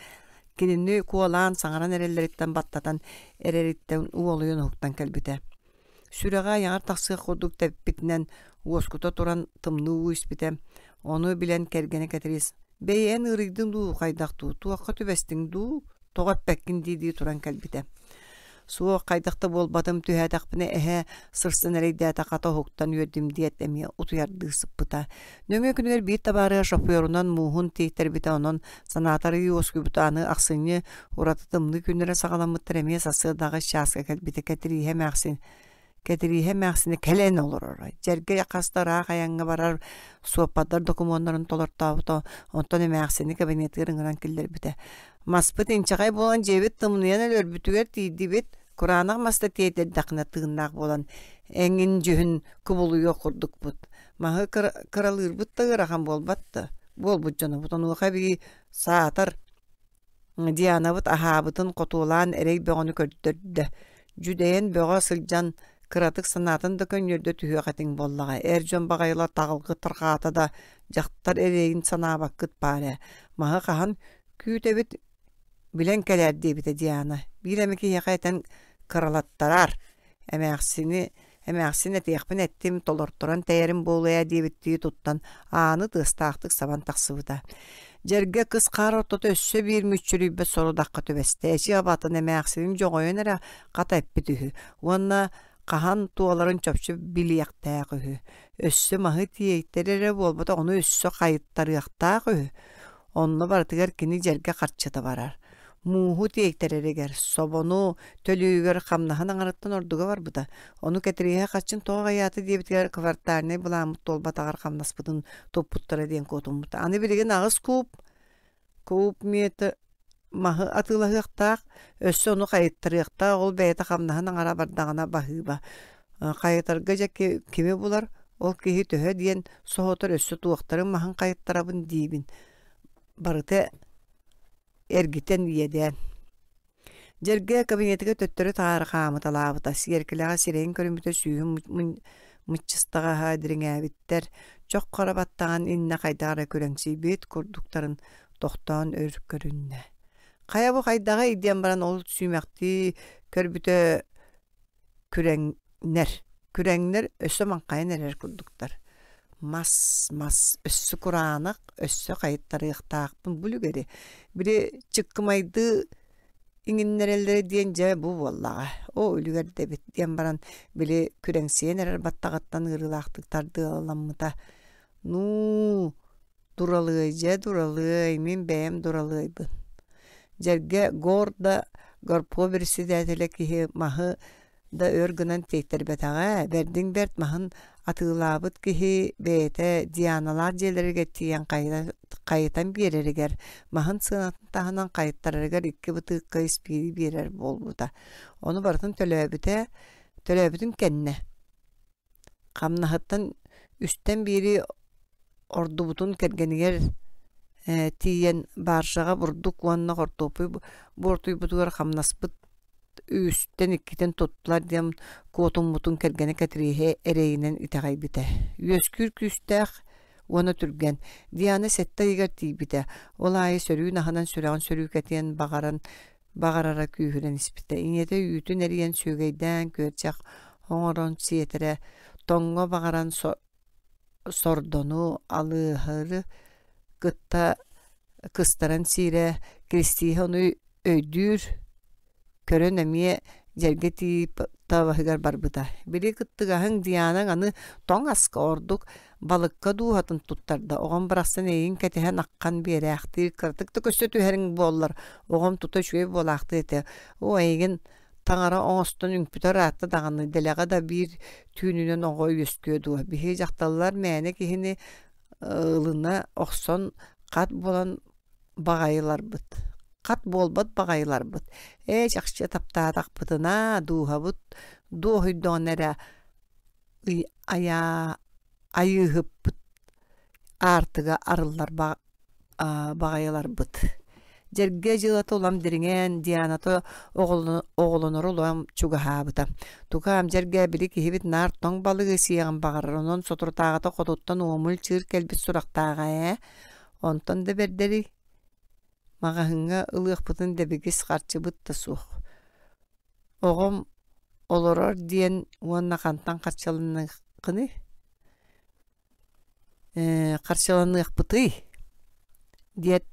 кинини куолаан саҥаран эрэллэриттэн баттатан эрэриттэн уолуйан уһуктан кэлбитэ Сүрэҕэ айаҕар тахсыах курдук тэппитинэн уоскута туран тымныы уу испитэ. Ону билэн кэргэнэ Кэтириис: «Бэйи эн ыарыйдыҥ дуу, хайдах дуу, туохха түбэстиҥ дуу, тоҕо эппэккин?» дии-дии туран кэлбитэ. Суох, хайдах да буолбатым, түһээтэхпинэ эһэ сырсан эрэйдээтэ хата уһуктан үөрдүм диэт эмиэ утуйардыы сыппыта. Нөҥүө күнүгэр биир табаарыһа шоферунан мууһун тиэйтэрбитэ, онон санаатар ый уоскуйбута аны ахсынньы ураты тымныы күннэрэ саҕаламмыттар эмиэ сарсыардаҕы чааска кэлбитэ Кэтирииһэ эмээхсин Кэтирииһэ эмээхсинэ кэлэн олороро. Дьэргэ хас да ыраах айаҥҥа барар суоппардар докумуоннарын толортообута, онтон эмээхсини кабинетыгар ыҥыран киллэрбитэ. Маспыт инчэҕэй буолан дьиэбит тымныйан өлөрбүтүгэр тиийдибит, кураанах маста тиэйдэрдэххинэ тыыннаах буолан эҥин дьүһүн кубулуйуох курдукпут. Маһы кыралыырбыт да ыарахан буолбат да, буолбут дьонобут. Онуоха эбии саатар Дианабыт аһаабытын хотуолаан эрэй бөҕөнү көрдөрдө. Дьүдэйэн бөҕө сылдьан кыратык санаатын да көнньүөрдэ түһүөх этиҥ буоллаҕа. Эр дьон баҕайылар таҕылгыт тарҕаата да, дьахтар эрэйин санаабаккыт баар ээ. Маһы хаһан күүтэбит билэн кэлээр диэбитэ Диана. Биир эмэ киһиэхэ этэн кыралаттараар. Эмээхсини. Эмээхсин этиэхпин эттим, толорторон тэйэрим буолуо ээ диэбиттии туттан ааны тыастаахтык сабан тахсыбыта. Дьэргэ кыс хаар ортото өссө биир мүччүрүйбэт сорудахха түбэстэ. Эчи абатын эмээхсинин дьоҕойон эрэ хата эппит үһү уонна хаһан туоларын чопчу билиэхтээх үһү. Өссө маһы тиэйтэр эрэ буолбатах, ону өссө хайыттарыахтаах үһү. Онно барытыгар кини дьэргэ харчыта барар. Мууһу тиэйтэрэригэр, собону төлүүрүгэр хамнаһын аҥарыттан ордуга барбыта. Ону Кэтирииһэ харчын тоҕо аҕыйаата диэбитигэр квартальнай былааммыт туолбатаҕар хамнаспытын туппуттара диэн куотуммута. Аны билигин аҕыс куб куб метр маһы атыылаһыахтаах, өссө ону хайыттарыахтаах, ол бэйэтэ хамнаһын аҥара бардаҕына баһыыба. Хайытарга дьэ кими булар, ол киһи төһө диэн соһутар өссө туохтарын маһын хайыттарабын диибин. Барыта эргитэн иэдээн. Дьэргэ кабинетыгар төттөрү таары хаамыталаабыта, сиэркилэҕэ сирэйин көрүммүтэ сүүһүн мыччыстаҕаһа дириҥээбиттэр, чох хара баттаҕын иннэ хайдах эрэ күрэҥсийбит курдуктарын тохтоон өр көрүннэ. Хайа бу хайдаҕый диэн баран ол сүүмэхтии көрбүтэ күрэҥнэр күрэҥнэр өссө маҥхайан эрэр курдуктар мас мас өссө кураанах өссө хайыттарыахтаахпын бу үлүгэри били чыккымайдыы иҥиннэрэллэрэ диэн дьэ бу буоллаҕа оо үлүгэр да эбит диэн баран били күрэҥсийэн эрэр баттаҕыттан ыарыылаахтык тардыаламмыта нуу Дуралыай дьэ дуралыай, мин бэйэм дуралыайбын. Дьэргэ гор да горпо председателэ киһи маһы да өр гынан тиэйтэрбэтэҕэ, бэрдиҥ бэрт маһын атыылаабыт киһи бэйэтэ Дианалаах дьиэлэригэр тиийэн хайытан биэрэригэр, маһын сыанатын таһынан хайыттарарыгар икки бытыыкка испиири биэрэр буолбута. Ону барытын төлөөбүтэ, төлөөбүтүн кэннэ Хамнаһыттан үстэн биири ордубутун кэргэнигэр тиийэн баржаҕа бурдук уонна хортуоппуй буортуйбутугар хамнаспыт үстэн иккитин туттулар диэн куотуммутун кэргэнэ Кэтирииһэ эрэйинэн итэҕэйбитэ. Үөскүүр күүстээх уонна түргэн. Диана сэттэ ыйыгар тиийбитэ. Ол аайы сөрүүн аһынан сүрэҕин сөрүүкэтиэн баҕаран баҕарара күүһүрэн испитэ. Ийэтэ үүтүн эрийэн сүөгэйдээн күөрчэх оҥорон сиэтэрэ, тоҥҥо баҕаран сордону, алыаһыры кытта кыстаран сиирэ, Киристииһэ ону өйдүүр, көрөн эмиэ дьэргэ тиийп табаһыгар барбыта. Били кыттыгаһыҥ Дианаҥ аны тоҥ аска ордук балыкка дууһатын туттарда. Оҕом барахсан эйигин кэтэһэн аххан биэрээхтиир, кыратык да көстө түһэриҥ буоллар, оҕом тута үчүгэй буолаахтыа этэ. Оо, эйигин таҥара оҥостон үҥпүтэ ыраатта даҕаны, дэлэҕэ да биир түүнүнэн оҕо үөскүө дуо? Биһиги дьахталлар мээнэ киһини ылына охсон хат буолан баҕайыларбыт хат буолбат баҕайыларбыт ээ чахчы таптаатахпытына дууһабыт дуоһуйдаҕына эрэ айаа айыыһыппыт аартыга арыллар баҕайыларбыт Дьэргэ дьыалата улам дириҥээн, Дианата оҕолоноро улам чугаһаабыта. Тукаам, дьэргэ, били киһибит наар тоҥ балыгы сиэҕин баҕарар, онон соторутааҕыта хотуттан уомул чыыр кэлбит сурахтааҕа ээ. Онтон да бэрдэрий, маҕаһыыҥҥа ылыахпытын дэбигис харчыбыт да суох. Оҕом олорор диэн уонна хантан харчыланыаххыный? Ээ, харчыланыахпытый? диэт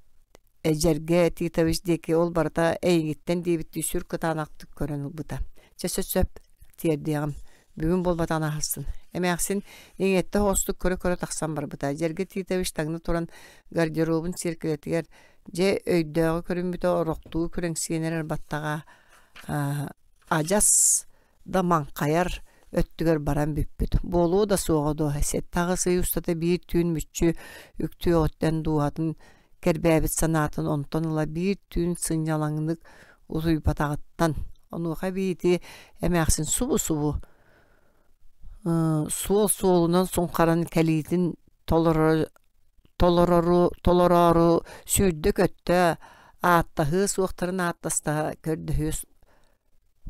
Эдьэргэ Титович диэки ол барыта эйигиттэн диэбиттии сүр кытаанахтык көрөн ылбыта. Чэ, сөп, тиэрдиэҕим. Бүгүн буолбатаҕын аһарсын. Эмээхсин иҥиэттэ оһоҕостук көрө-көрө тахсан барбыта. Дьэргэ Титович таҥна туран гардеробун сиэркилэтигэр дьэ өйдөөҕү көрүммүтэ орохтуу күрэҥсийэн эрэр баттаҕа адьас да маҥхайар өттүгэр баран бүппүт. Буолуо да суоҕа дуо, сэттэ-аҕыс ый устата биир түүн мүччү үктүөҕүттэн дууһатын кэрбээбит санаатын онтон ыла биир түүн сынньалаҥнык утуйбатаҕыттан онуоха эбии эмээхсин субу-субу суол суолунан суҥхаран кэлиитин толорор толорору толороору сүүрдэ-көттө ааттаһыа суохтарын ааттаста көрдөһүө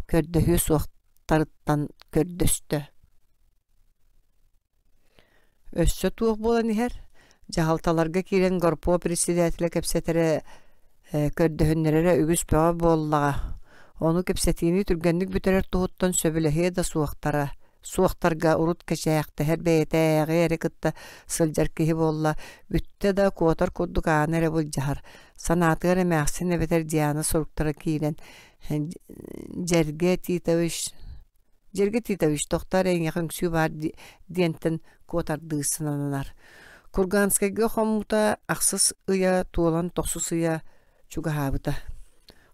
көрдөһүө суохтарыттан көрдөстө Өссө туох буолан иһэр? Дьаһалталарга киирэн горпо председателэ кэпсэтэрэ, көрдөһүннэрэрэ үгүс бөҕө буоллаҕа. Ону кэпсэтиини түргэнник бүтэрэр туһуттан сөбүлэһиэ да суохтара. суохтарга урут кэчээхтэһэр бэйэтээҕи эрэ кытта сылдьар киһи буолла, бүттэ да куотар курдук ааны эрэ былдьаһар. Санаатыгар эмээхсин эбэтэр Диана суруктара киирэн Дьэргэ Титович Дьэргэ Титович тохтоо эрэ эйиэхэ үҥсүү баар диэнтэн куотардыы сананар. Курганскайга хоммута ахсыс ыйа туолан тохсус ыйа чугаһаабыта.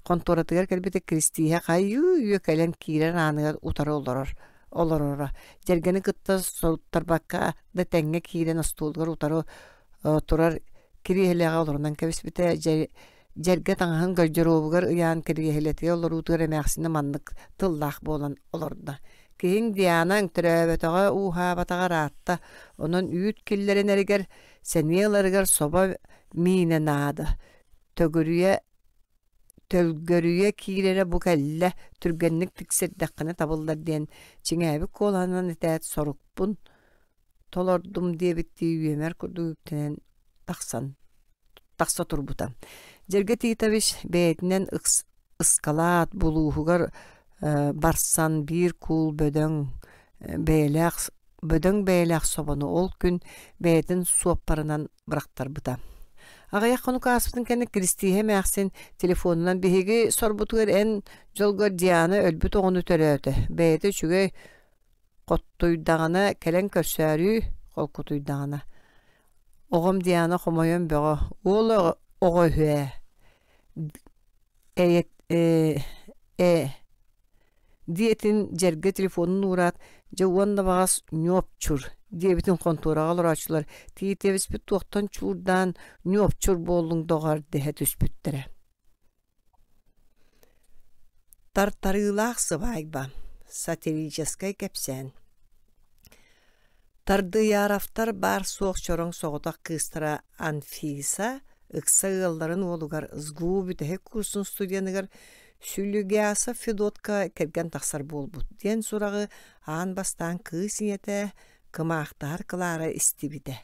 Хонтуоратыгар кэлбитэ Киристииһэ хайыы-үйэ кэлэн киирэр ааныгар утары олорор олороро. Дьэргэни кытта соруттарбакка да тэҥҥэ киирэн остуолугар утары турар кириэһилэҕэ олорунан кэбиспитэ. Дьэргэ таҥаһын гардеробугар ыйаан кириэһилэтигэр олоруутугар эмээхсинэ маннык тыллаах буолан олордо. Киһиҥ Диана төрөөбөтөҕө, ууһаабатаҕа ыраатта, онон үүт киллэринэригэр, сэниэ ыларыгар собо миинэ наада. Төгүрүйэ төлгөрүйэ киирэрэ бу кэллэ, түргэнник тиксэрдэххинэ табыллар диэн чиҥээбит куолаһынан этээт сорукпун толордум диэбиттии үөмэр курдук үктэнэн тахсан тахса турбута. Дьэргэ Титович бэйэтинэн ыскалаат булууһугар барсан биир куул бөдөҥ бэйэлээх бөдөҥ бэйэлээх собону ол күн бэйэтин суоппарынан бырахтарбыта. Аҕыйах хонук ааспытын кэннэ Киристииһэ эмээхсин телефонунан биһиги сорбутугар эн дьолгор Диана өлбүт оҕону төрөөтө. Бэйэтэ үчүгэй Хоттуйдаҕына кэлэн көрсөөрүүй, холкутуйдаҕына Оҕом Диана хомойон бөҕө, уол оҕо үһү ээ ээ диэтин дьэргэ телефонун уураат, дьэ уонна баҕас ньуопчур диэбитин хонтуораҕа олорооччулар тиитэбиспит туохтан чуурдаан ньуопчур буоллуҥ доҕоор дэһэ түспүттэрэ. Тартарыылаах сыбаайба сатирическай кэпсээн Тардыйааровтар баар-суох чороҥ соҕотох кыыстара Анфиса ыкса ыалларын уолугар СГУ бүтэһик курсун студеныгар Сүлүгясов Федотка кэргэн тахсар буолбут диэн сураҕы аан бастаан кыыс ийэтэ Кымаахтаһар Клара истибитэ.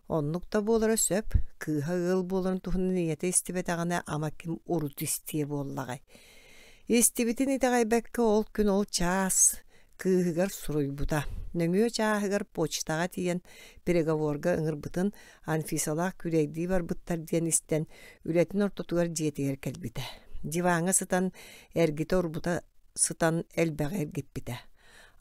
Оннук да буолара сөп, кыыһа ыал буоларын туһунан ийэтэ истибэтэҕинэ ама ким урут истиэ буоллаҕай. Истибитин итэҕэйбэккэ ол күн ол чаас кыыһыгар суруйбута. Нөҥүө чааһыгар почтаҕа тиийэн переговорга ыҥырбытын Анфисалаах күрэйдии барбыттар диэн истэн үлэтин ортотугар дьиэтигэр кэлбитэ. Диваҥҥа сытан эргитэ урбута сытан элбэҕи эргиппитэ.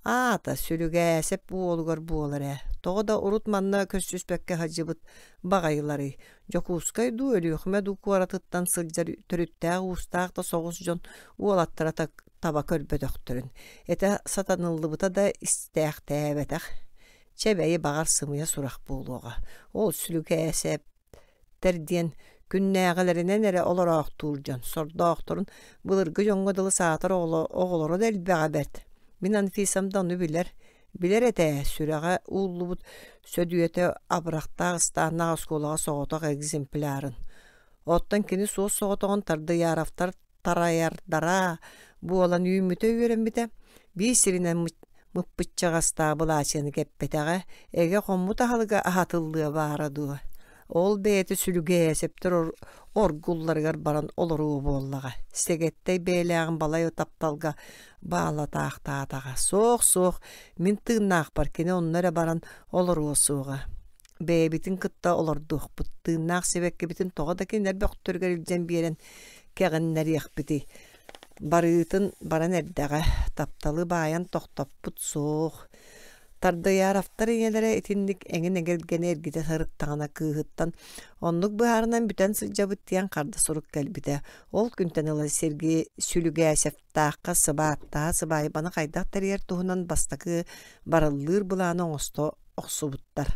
Аата, сүлүгээсэп уолугар буолар ээ, тоҕо да урут манна көрсүспэккэ сылдьыбыт баҕайыларый, Дьокуускай дуу, Өлүөхүмэ дуу куоратыттан сылдьар төрүттээх-уустаах да соҕус дьон уолаттара таба көрбөтөхтөрүн, этэ сатаныллыбыта да истээхтээбэтэх. Чэ бэйи баҕар сымыйа сурах буолуоҕа, ол сүлүгээсэп Тэр диэн күннээҕилэринэн эрэ олороохтуур дьон, сордоохторун былыргы дьоҥҥо дылы саатар оҕолоро да элбэҕэ бэрт. Мин Анфисам да ону билэр. Билэр этэ ээ, сүрэҕэ ууллубут Сөдүөтэ абырахтаах ыстааннаах оскуолаҕа соҕотох экземплярын. Оттон кини суос-соҕотоҕун Тардыйааровтар тарайардара буолан үүммүтэ-үөрэммитэ, биир сиринэн мыппыччаҕастаах былаачыйаны кэппэтэҕэ, эгэ хоммут аһылыга аһатыллыа баара дуо? Ол бэйэтэ сүлүгээсэптэр оргулларыгар баран олоруо буоллаҕа. Сэгэттэй бэйэлээҕин балай тапталга баалатаахтаатаҕа. Суох-суох, мин тыыннаахпар кини онно эрэ баран олоруо суоҕа. Бэйэбитин кытта олордуохпут, тыыннаах сибэккибитин тоҕо да кинилэр бөхтөрүгэр илдьэн биэрэн кэҕиннэриэхпитий. Барыытын баран эрдэҕэ, тапталы баайан тохтоппут суох. Тардыйааровтар ийэлэрэ итинник эҥин эгэлгэни эргитэ сырыттаҕына кыыһыттан оннук быһаарынан бүтэн сылдьабыт диэн харда сурук кэлбитэ. Ол күнтэн ыла Сергей Сүлүгээсэптаахха сыбааттаһа сыбаайбаны хайдах тэрийэр туһунан бастакы барыллыыр былааны оҥосто охсубуттар.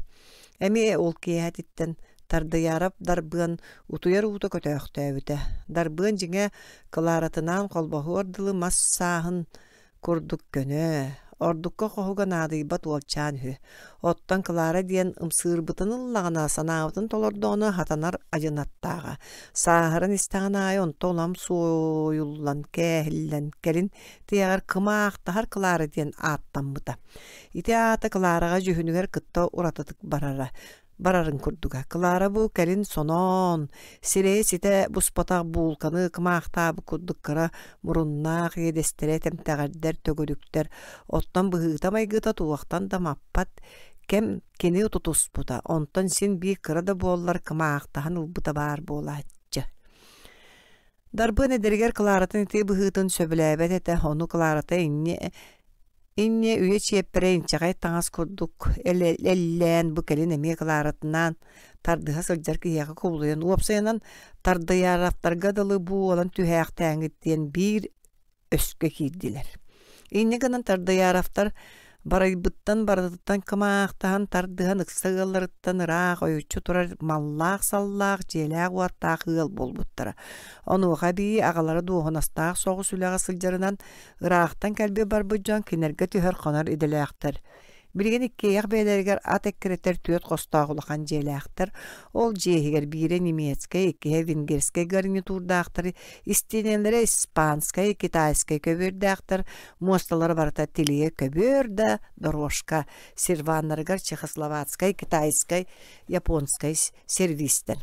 Эмиэ ол киэһэтиттэн Тардыйаарап Дарбыан утуйар уута көтөөхтөөбүтэ. Дарбыан дьиҥэ Кларатынаан холбоһуор дылы мас сааһын курдук көнө, ордукка хоһуга наадыйбат уолчаан үһү. Оттон Клара диэн ымсыырбытын ыллаҕына, санаабытын толордоҕуна хатанар адьынаттааҕа. Сааһыран истэҕин аайы онто улам суойуллан, кээһиллэн, кэлин тиһэҕэр кымаахтаһар Клара диэн ааттаммыта. Ити аата Клараҕа дьүһүнүгэр кытта уратытык барара. барарын курдуга. Клара бу кэлин соноон, сирэйэ ситэ буспатах буулканы кымаахтаабыт курдук кыра муруннаах иэдэстэрэ тэмтэҕэрдэр, төгүрүктэр, оттон быһыыта-майгыта туохтан да маппат кэм кини тутуспута, онтон син биир кыра да буоллар кымаахтаһан ылбыта баар буолааччы. Дарбыан эдэригэр Кларатын ити быһыытын сөбүлээбэт этэ, ону Кларата инньэ инньэ үйэ чиэппэрэ инчэҕэй таҥас курдук эллээн бу кэлин эмиэ Кларатынаан тардыһа сылдьар киһиэхэ кубулуйан уопсайынан Тардыйаараптарга дылы буолан түһээхтээҥҥит диэн биир өскө киирдилэр. Инньэ гынан Тардыйааровтар барайбыттан барытыттан кымаахтаһан тардыһан ыкса ыалларыттан ыраах ойуччу турар маллаах-саллаах дьиэлээх-уоттаах ыал буолбуттара. Онуоха эбии аҕалара дуоһунастаах соҕус үлэҕэ сылдьарынан ыраахтан кэлбит барбыт дьон кинилэргэ түһэр-хонор идэлээхтэр. Билигин иккиэйэх бэйэлэригэр ат эккирэтэр түөрт хостоох улахан дьиэлээхтэр. Ол дьиэ иһигэр биирэ немецкэй, иккиһэ венгерскэй гарнитурдаахтар, истиэнэлэрэ испанскай, китайскай көбүөрдээхтэр, муосталара барыта тилийэ көбүөр да дорожка, серваннарыгар чехословацкай, китайскай, японскай сервистэр.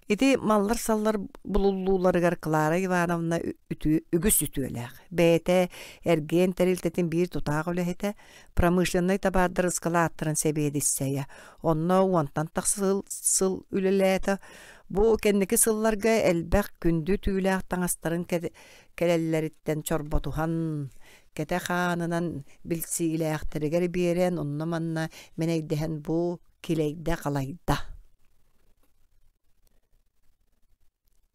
Ити маллар-саллар булуллууларыгар Клара Ивановна үгүс үтүөлээх. Бэйэтэ эргиэн тэрилтэтин биир тутаах үлэһитэ, промышленнай табаардар ыскалааттарын сэбиэдиссэйэ. Онно уонтан тахса сыл үлэлээтэ. Бу кэнники сылларга элбэх күндү түүлээх таҥастарын кэлэллэриттэн чорботуһан, кэтэ хаанынан билсиилээхтэригэр биэрэн, онно-манна мэнэйдэһэн бу килэйдэ-халайда.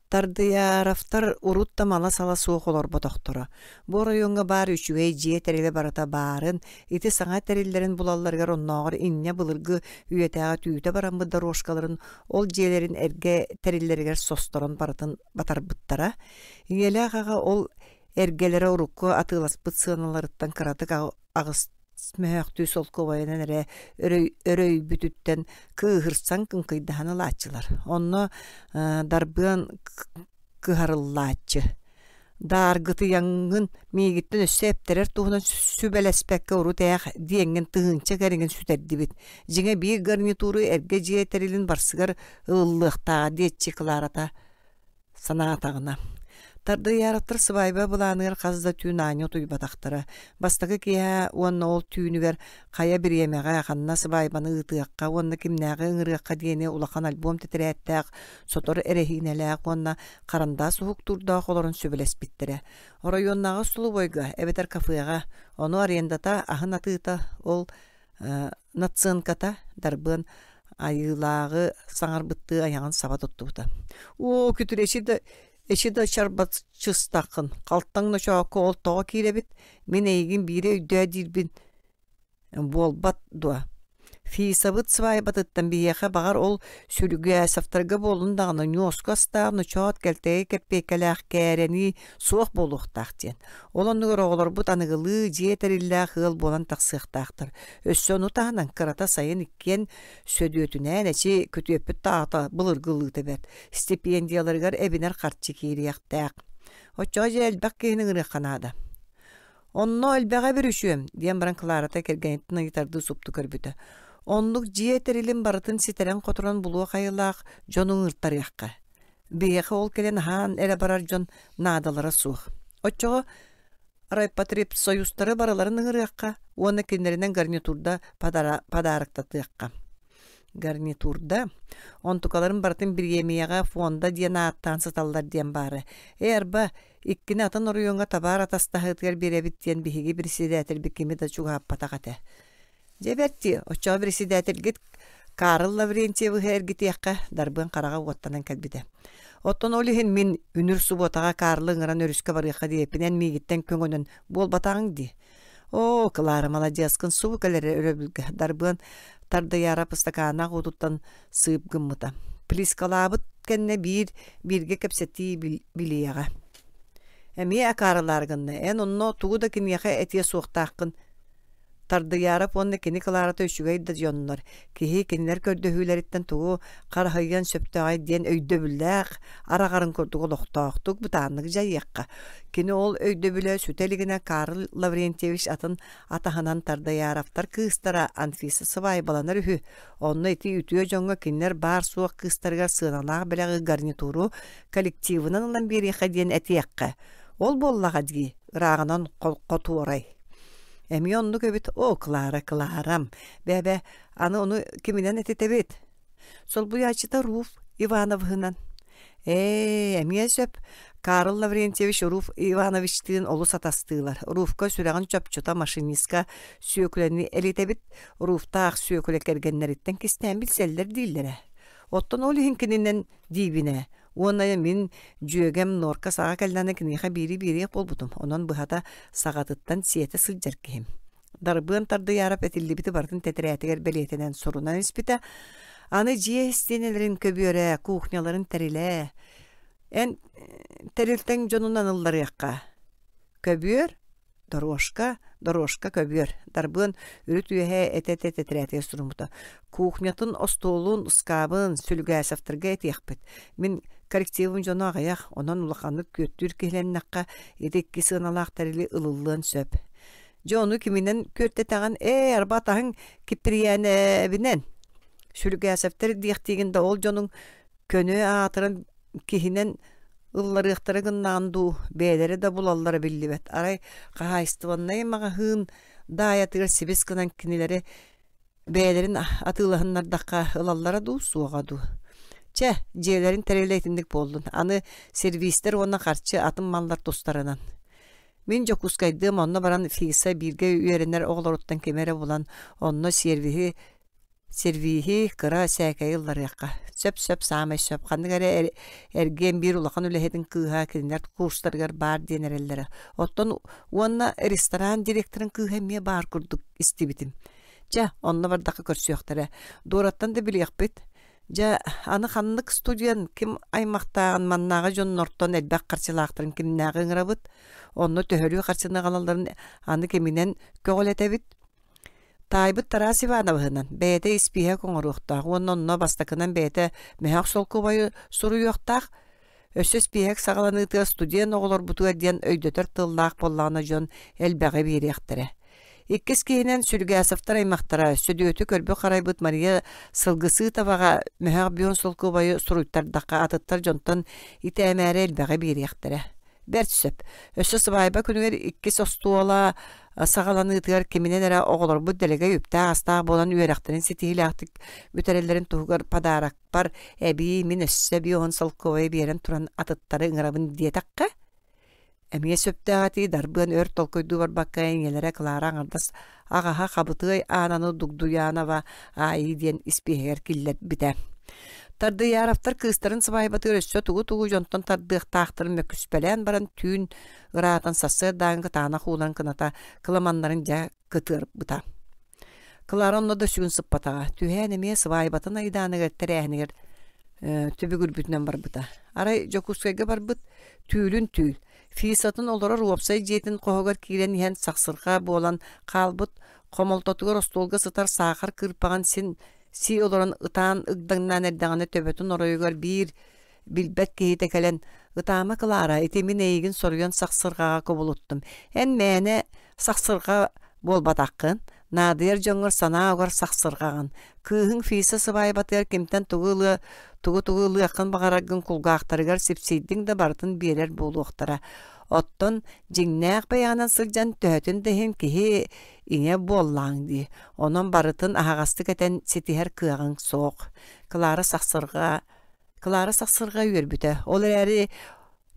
Тардыйааровтар урут да мала-сала суох олорботохторо. Бу оройуоҥҥа баар үчүгэй дьиэ тэрилэ барыта баарын, ити саҥа тэриллэрин булалларыгар оннооҕор инньэ былыргы үйэтээҕи түүтэ бараммыт дорожкаларын ол дьиэлэрин эргэ тэриллэригэр состорон барытын батарбыттара. Ийэлээх аҕа ол эргэлэрэ урукку атыыласпыт сыаналарыттан кыратык аҕыс мөһөөхтүү солкуобайынан эрэ өрөйбүтүттэн кыыһырсан кыҥкыйдаһан ылааччылар. Онно Дарбыан кыһарыллааччы. Дааргытыйаҥҥын миигиттэн өссө эптэрэр туһунан сүбэлэспэккэ урут ээх диэҥҥин тыһыынча кэриҥин сүтэрдибит. Дьиҥэ биир гарнитуру эргэ дьиэ тэрилин барсыгар ылыллыахтааҕа диэччи Кларата Санаатаҕына, Тардыйаараттар сыбаайба былааныгар хас да түүн аанньа утуйбатахтара. Бастакы киэһэ уонна ол түүнүгэр хайа бириэмэҕэ, ханна сыбаайбаны ыытыахха уонна кимнээҕи ыҥырыахха диэни улахан альбом тэтэрээттээх, сотор эрэһиинэлээх уонна харандаас уһуктуурдаах олорон сүбэлэспиттэрэ. Оройуоннааҕы остолобуойга эбэтэр кафеҕа, ону арендата, аһын атыыта ол наценката Дарбыан айыылааҕы саҥарбыттыы айаҕын саба туттубута. Оо, күтүр эчи да эчи да чарбачыстаххын, халтаҥ ночоокко ол тоҕо киирэбит, мин эйигин биири өйдөө диирбин буолбат дуо? Фисабыт свайбатыттан биһиэхэ баҕар ол Сүлүгээсовтарга буоллун даҕаны ньуоска астаах ночоот кэлтэйэ кэппиэккэлээх кээрэнии суох буолуохтаах диэн. Ол оннугар оҕолорбут аныгылыы дьиэ тэриллээх ыал буолан тахсыахтаахтар. Өссө ону таһынан кырата сайын иккиэн Сөдүөтүнээн эчи күтүөппүт таата былыргылыыта бэрт, стипендияларыгар эбинэр харчы киириэхтээх. Оччоҕо дьэ элбэх киһини ыҥырыахха наада. Онно элбэҕи бүрүчүөм, диэн баран Кларата кэргэниттэн ыйытардыы супту көрбүтэ. Оннук дьиэ тэрилин барытын ситэрэн-хоторон булуох айылаах дьону ыҥыртарыахха. Биһиэхэ ол кэлэн аһаан эрэ барар дьон наадалара суох. Оччоҕо райпотребсоюзтары барыларын ыҥырыахха уонна кинилэринэн гарнитурда подароктатыахха. Гарнитурда онтукаларын барытын бириэмийэҕэ фонда диэн ааттаан сыталлар диэн баара. Ээ, арба, иккини атын оройуоҥҥа табаар атастаһыытыгар биэрэбит диэн биһиги председателбит кими да чугаһаппатах этэ. Дьэ бэрт дии, оччоҕо председателгит Карл Лаврентьевыһы эргитиэххэ, Дарбыан хараҕа уоттанан кэлбитэ. Оттон ол иһин мин үнүр субуотаҕа Карлы ыҥыран өрүскэ барыахха диэппин эн миигиттэн көҥөнөн буолбатаҕыҥ дии. Оо, Клара, маладьыаскын субу кэлэрэ өрөбүлгэ Дарбыан Тардыйаарап ыстакааннаах уутуттан сыып гыммыта. Плискалаабыт кэннэ биир бииргэ кэпсэтии билиэҕэ. Эмиэ акаарылаары гынна. Эн онно тугу да киниэхэ этиэ суохтааххын. Тардыйаарап уонна кини Кларата үчүгэй да дьоннор, киһи кинилэр көрдөһүүлэриттэн тугу хараһыйыан сөптөөҕүй диэн өйдөбүллээх араҕарын курдук олохтоохтук бытааннык дьайыахха. Кини ол өйдөбүлэ сүтэ илигинэ Карл Лаврентьевич атын атаһынан Тардыйааровтар кыыстара Анфиса сыбаайбаланар үһү. Онно ити үтүө дьоҥҥо кинилэр баар-суох кыыстарыгар сыаналаах бэлэҕи гарнитуру коллективынан ылан биэриэххэ диэн этиэххэ. Ол буоллаҕа дии, ырааҕынан хотуорай. Эмиэ оннук эбит, о, Клара, Кларам, бэбэ, аны ону киминэн этитэбит? Солбуйааччыта Руф Ивановыһынан. Ээ, эмиэ сөп. Карл Лаврентьевич Руф Ивановичтыын олус атастыылар. Руфка сүрэҕин чопчута машинистка Сүөкүлэни элитэбит. Руфтаах Сүөкүлэ кэргэннэриттэн кистээн билсэллэр дииллэрэ. Оттон ол иһин кининэн диибин ээ. Уонна мин дьүөгэм Норка саҕа кэллэҕинэ киниэхэ биири биэриэх буолбутум. Онон быһата саҕатыттан сиэтэ сылдьар киһим. Дарбыан Тардыйаарап этиллибити барытын тэтэрээтигэр бэлиэтэнэн сурунан испитэ. Аны дьиэ истиэнэлэрин көбүөрэ, кухняларын тэрилэ. Эн тэрилтэҥ дьонунан ылларыахха. Көбүөр, дорожка, дорожка көбүөр. Дарбыан үрүт үөһэ этэ-этэ тэтэрээтигэр суруммута. Кухнятын, остуолун, ыскаабын Сүлүгээсэвтэргэ этиэхпит. Мин коллективым дьоно аҕыйах, онон улаханнык күөттүүр киһилэннэххэ, ити икки сыаналаах тэрили ылыллыан сөп. Дьэ ону киминэн күөртэтэҕин, ээ, арба атаһыҥ Киприянэбинэн. Сүлүгээсэвтэр диэхтиигин да ол дьонуҥ көнө аатыран киһинэн ылларыахтара гыннаҕын дуу, бэйэлэрэ да булаллара биллибэт. Арай хаһаайыстыбаннай маҕаһыын даайатыгар сибис гынан кинилэри бэйэлэрин атыылаһыннардахха ылаллара дуу, суоҕа дуу. Чэ, дьиэлэрин тэрилэ итинник буоллун. Аны сервистэр уонна харчы атын маллар тустарынан. Мин Дьокуускайдыам онно баран Фиса бииргэ үөрэнэр оҕолоруттан кими эрэ булан, онно сервиһи Сервиһи, кыра сээкэйи ылларыахха. Сөп-сөп, саамай сөп. Ханнык эрэ эргиэн биир улахан үлэһитин кыыһа кинилэр курстарыгар баар диэн эрэллэрэ. Оттон уонна ресторан директорын кыыһа эмиэ баар курдук истибитим. Чэ, онно бардахха көрсүөхтэрэ. Дуораттан да билиэхпит. Дьэ, аны ханнык студент ким аймахтааҕын маннааҕы дьоннортон элбэх харчылаахтарын кимнээҕи ыҥырабыт, онно төһөлүү харчыны аҕалалларын аны киминэн көҕүлэтэбит. Таайбыт Тарас Ивановыһынан бэйэтэ испииһэк оҥоруохтаах уонна онно бастакынан бэйэтэ мөһөөх солкуобайы суруйуохтаах. Өссө испииһэк саҕаланыытыгар студент оҕолорбутугар диэн өйдөтөр тыллаах буоллаҕына дьон элбэҕи биэриэхтэрэ. Иккис киһинэн Сүлгээсовтар аймахтара Сөдүөтү көрбүт-харайбыт Мария Сылгысыытоваҕа мөһөөх бүөн солкуобайы суруйтардахха атыттар дьонтон итээмээри элбэҕи биэриэхтэрэ. Бэрт сөп. Өссө сыбаайба күнүгэр иккис остуола саҕаланыытыгар киминэн эрэ оҕолорбут дэлэгэй үптээх-астаах буолан үөрэхтэрин ситиһиилээхтик бүтэрэллэрин туһугар подарокпар эбии мин өссө эбии уон солкуобайы биэрэн туран атыттары ыҥырабын диэтэххэ, эмиэ сөптөөх этии Дарбыан өр толкуйдуу барбакка ийэлэрэ Клара аҥардас аҕаһа Хабытыай Аананы Дугдуйанова Аайыы диэн испииһэгэр киллэрбитэ. Тардыйааровтар кыыстарын сыбаайбатыгар өссө тугу-тугу дьонтон тардыахтаахтарын мөккүспэлээн баран түүн ыраатан сарсыардааҥҥы кытаанах ууларын кыната кыламаннарын дьэ кытыарбыта. Клара онно да сүгүн сыппатаҕа. Түһээн эмиэ сыбаайбатын айдааныгар тэрээһинигэр түбүгүрбүтүнэн барбыта. Арай Дьокуускайга барбыт түүлүн түүл. Фисатын олорор уопсай дьиэтин хоһугар киирэн иһэн сахсырҕа буолан хаалбыт хомолтотугар остуолга сытар саахар кыырпаҕын син сии олорон ытаан ыгдаҥнаан эрдэҕинэ төбөтүн оройугар биир билбэт киһитэ кэлэн «Ытаама, Клара, ити мин эйигин соруйан сахсырҕаҕа кубулуттум. Эн мээнэ сахсырҕа буолбатаххын, наадыйар дьоҥҥор санаа угар сахсырҕаҕын. Кыыһыҥ Фиса сыбаайбатыгар кимтэн тугу ылыа тугу-тугу ылыаххын баҕараргын кулгаахтарыгар сипсийдиҥ да барытын биэрэр буолуохтара. Оттон дьиҥнээх бэйэҕинэн сылдьан төһөтүн да иһин киһи ийэ буоллааҥ дии. Онон барытын аһаҕастык этэн ситиһэр кыаҕыҥ суох. Клара сахсырҕа Клара сахсырҕа үөрбүтэ. Ол эрээри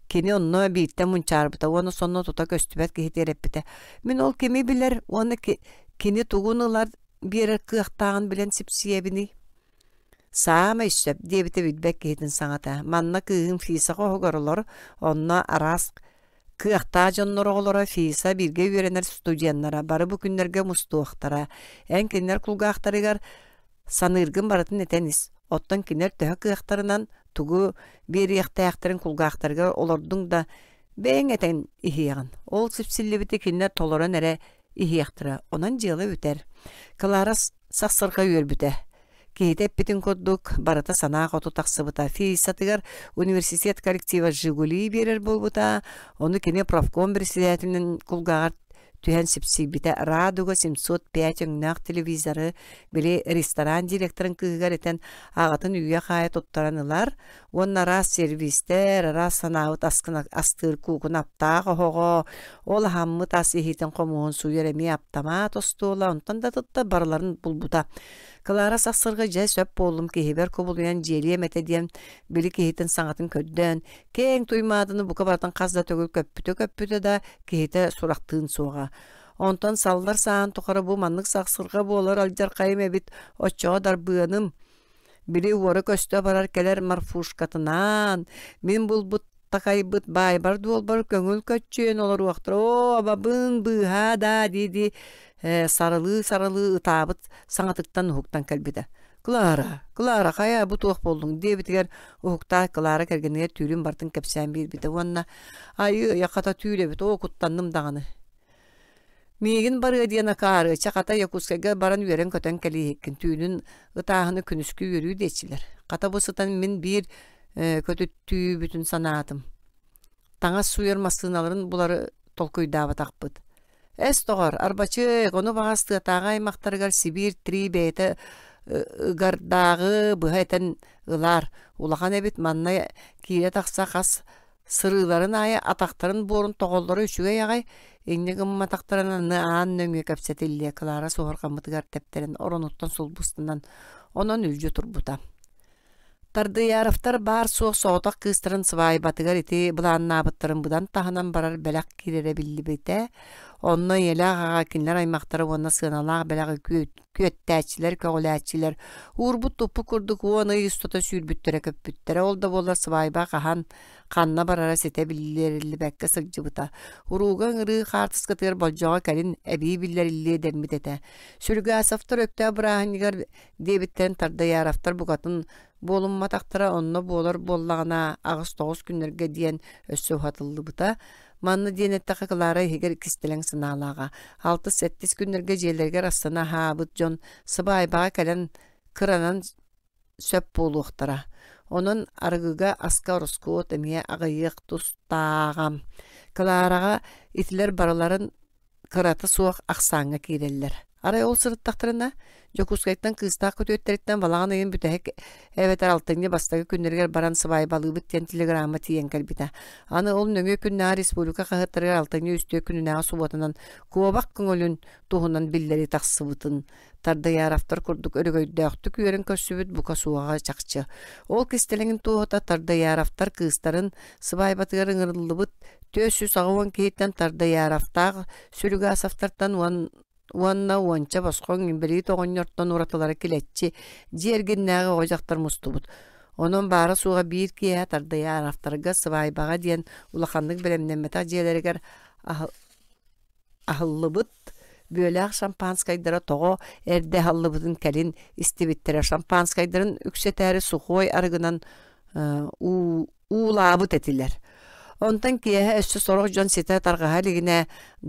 кини онно бииртэн мунчаарбыта уонна сонно тута көстүбэт киһитигэр эппитэ: «Мин ол кими билэр уонна кини тугун ылар биэрэр кыахтааҕын билэн сипсийэбиний?» «Саамай сөп» диэбитэ билбэт киһитин саҥата. «Манна кыыһым Фиса хоһугар олор, онно араас кыахтаах дьоннор оҕолоро Фиса бииргэ үөрэнэр студеннара бары бу күннэргэ мустуохтара. Эн кинилэр кулгаахтарыгар саныыргын барытын этэн ис. Оттон кинилэр төһө кыахтарынан тугу биэриэхтээхтэрин кулгаахтарыгар олордуҥ да бэйэҥ этэн иһиэҕин. Ол сипсиллибити кинилэр толорон эрэ. иһиэхтэрэ, онон дьыала бүтэр. Клара сахсырҕа үөрбүтэ. Киһитэ эппитин курдук, барыта санаа хоту тахсыбыта. Физсатыгар университет коллектива «Жигули» биэрэр буолбута, ону кини профком председателин кулгааҕар түһэн сипсийбитэ. «Радуга 705» өҥнөөх телевизоры били ресторан директорын кыыһыгар этэн аҕатын үүйэ-хаайа туттаран ылар уонна араас сервистэр, араас санаабыт аскын астыыр куукуна аптаах оһоҕо, ол аһаммыт ас иһитин хомуһун сууйар эмиэ аптамаат остуола, онтон да тутта барыларын булбута. Клара сахсырга дьэ сөп буоллум киһибэр кубулуйан дьиэлиэм этэ диэн били киһитин саҥатын көрдөөн, киэҥ туймааданы бука барытын хас да төгүл көппүтэ-көппүтэ да киһитэ сурахтыын суоҕа. Онтон саллар саһаан тухары бу маннык сахсырҕа буолар алдьархайым эбит, оччоҕо дарбыаным Били уора-көстө барар кэлэр Марфушкатынаан, мин булбут такайбыт баайбар-дуолбар көҥүл көччүйэн олоруохтара, оо, абабын быыһаа даа дии-дии сарылыы-сарылыы ытаабыт саҥатыттан уһуктан кэлбитэ. «Клара, Клара, хайа бу туох буоллуҥ?» диэбитигэр уһуктаах Клара кэргэнигэр түүлүн барытын кэпсээн биэрбитэ уонна «Айыы, хата түүл эбит, оо, куттанным даҕаны» Миигин барыа диэн акаары, чэ хата Якутскайга баран үөрэн-көтөн кэлииһиккин, түүнүн ытааһыны күнүскү үөрүү диэччилэр. Хата бу сытан мин биир көтүттүүбүтүн санаатым. Таҥас сууйар массыыналарын булары толкуйдаабатахпыт. Эс доҕор, Арбачык, ону баҕас тыатааҕы аймахтарыгар Сибиир три бэйэтэ ыгардааҕы быһа этэн ылаар. Улахан эбит манна киирэ-тахса хас Сырыыларын аайы атахтарын буорун тоҕоллоро үчүгэй аҕай, инньэ гымматахтарына аны аан нөҥүө кэпсэтиллиэ Клара суоһурҕаммытыгар тэптэрэн оронуттан сулбустанан, онон үлдьү турбута. Тардыяровтар баар-суох соҕотох кыыстарын сыбаайбатыгар ити былааннаабыттарын быдан таһынан барар бэлэх киирэрэ биллибитэ. Онно ийэлээх аҕа кинилэр аймахтара уонна сыаналаах бэлэҕи күөттээччилэр, көҕүлээччилэр уурбут-туппут курдук 10 ый устата сүүрбүттэрэ-көппүттэрэ. Ол да буоллар сыбаайба хаһан, ханна барара ситэ биллэриллибэккэ сылдьыбыта. Урууга ыҥырыы хаартыскатыгар болдьоҕо кэлин эбии биллэриллиэ дэммит этэ. Сүргасовтар Өктөөп бырааһынньыгар диэбиттэрин Тардаяровтар букатын буолумматахтара, онно буолар буоллаҕына 8-9 күннэргэ диэн өссө уһатыллыбыта. Манна диэн эттэххэ, Клара иһигэр кистэлэҥ санаалааҕа. Алтыс-сэттис күннэргэ дьиэлэригэр астына аһаабыт дьон сыбаайбаҕа кэлэн кыранан сөп буолуохтара. Онон арыгыга аска ороскуот эмиэ аҕыйыах тустааҕа. Клараҕа итилэр барыларын кырата суох ахсааҥҥа киирэллэр. Арай ол сырыттахтарына, Дьокуускайтан кыыстаах күтүөттэриттэн балаҕан ыйын бүтэһик эбэтэр алтынньы бастакы күннэригэр баран сыбаайбалыыбыт диэн телеграмма тиийэн кэлбитэ. Аны ол нөҥүө күннээҕи республика хаһыаттарыгар алтынньы үстүө күнүнээҕи субуотанан куобах көҥүлүн туһунан биллэрии тахсыбытын Тардаяровтар курдук өрөгөйдөөхтүк үөрэн көрсүбүт бука суоҕа чахчы. Ол кистэлэҥин туоһута Тардаяровтар кыыстарын сыбаайбатыгар ыҥырыллыбыт 480 киһиттэн Тардаяровтаах Сүлүгасовтартан уонна уонча босхоҥ инбэлиит оҕонньортон уратылара килэччи дьиэ эргиннээҕи оҕо-дьахтар мустубут. Онон баара-суоҕа биир киэһэ Тардаяровтарга сыбаайбаҕа диэн улаханнык бэлэмнэммэтэх дьиэлэригэр аһыллыбыт бүөлээх шампанскайдара тоҕо эрдэ аһыллыбытын кэлин истибиттэрэ шампанскайдарын үксэтээри сухой арыгынан уулаабыт этилэр. Онтон киэһэ өссө сорох дьон ситэ тарҕаһа илигинэ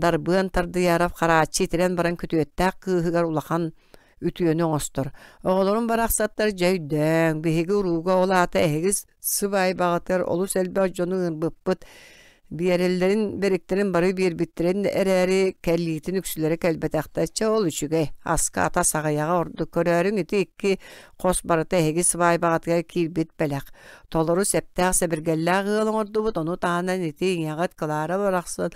Дарбыан Тардыяров харааччы итирэн баран күтүөттээх кыыһыгар улахан үтүөнү оҥостор. Оҕолорум барахсаттар дьэ өйдөөҥ, биһиги урууга ол аата эһиги сыбаайбаҕытыгар олус элбэх дьону ыҥырбыппыт Биэрэллэрин, бэриктэрин бары биэрбиттэрин эрээри, кэлиитин үксүлэрэ кэлбэтэхтэр. Чэ, ол үчүгэй, аска атас аҕыйаҕа ордук. Көрөөрүҥ ити икки хос барыта эһиги сыбаайбаҕытыгар киирбит бэлэх. Толору сэптээх сэбиргэллээх ыал оҥордубут, ону таһынан ити ийэҕит Клара барахсан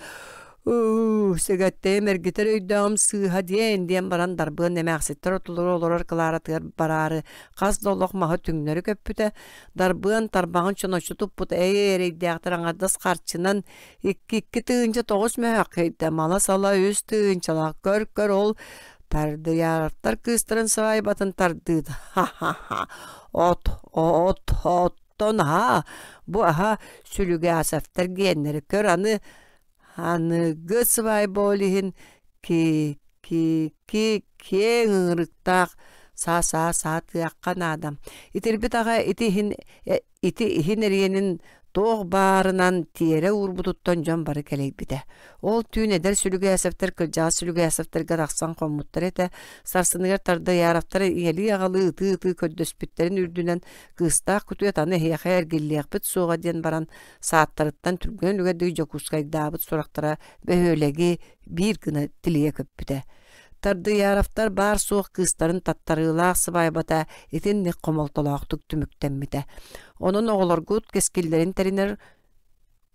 уу, сэгэттэйим эргитэр өйдөөҕүм сыыһа диэн диэн баран Дарбыан эмээхситтэр ортолоро олорор Кларатыгар бараары хас да олох маһы түҥнэри көппүтэ, Дарбыан тарбаҕын чоноччу туппут эй эрэйдээхтэр аҥардас харчынан 2 2 9 мөһөөх кэйдэ мала-сала үс тыһыынчалаах көр-көр ол тардыйаартар кыыстарын сыбаайбатын тардыыт ха-ха-ха от от оттон аһа бу аһа Сүлүгасовтар гиэннэри көр аны аныгы сыбаайба ол иһин ки ки ки киэҥ ыҥырыктаах саа-саа саатыахха наада. Итирбит аҕа ити иһин ити иһин эриэнин Туох баарынан тиэрэ уурбутуттан дьон бары кэлэйбитэ. Ол түүн эдэр Сүлүгээсэптэр кырдьаҕас Сүлүгээсэптэргэ тахсан хоммуттар этэ. Сарсыныгар Тардыйааровтар ийэлии-аҕалыы ытыы-ытыы көрдөспүттэрин үрдүнэн кыыстаах күтүөт аны эһиэхэ эргиллиэхпит суоҕа диэн баран сааттарыттан түргэн үлүгэрдик Дьокуускайдаабыт сурахтара бөһүөлэги биир гына тилийэ көппүтэ. Тардыйааровтар баар-суох кыыстарын таттарыылаах сыбаайбата итинник хомолтолоохтук түмүктэммитэ. Онон оҕолоргут кэскиллэрин тэринэр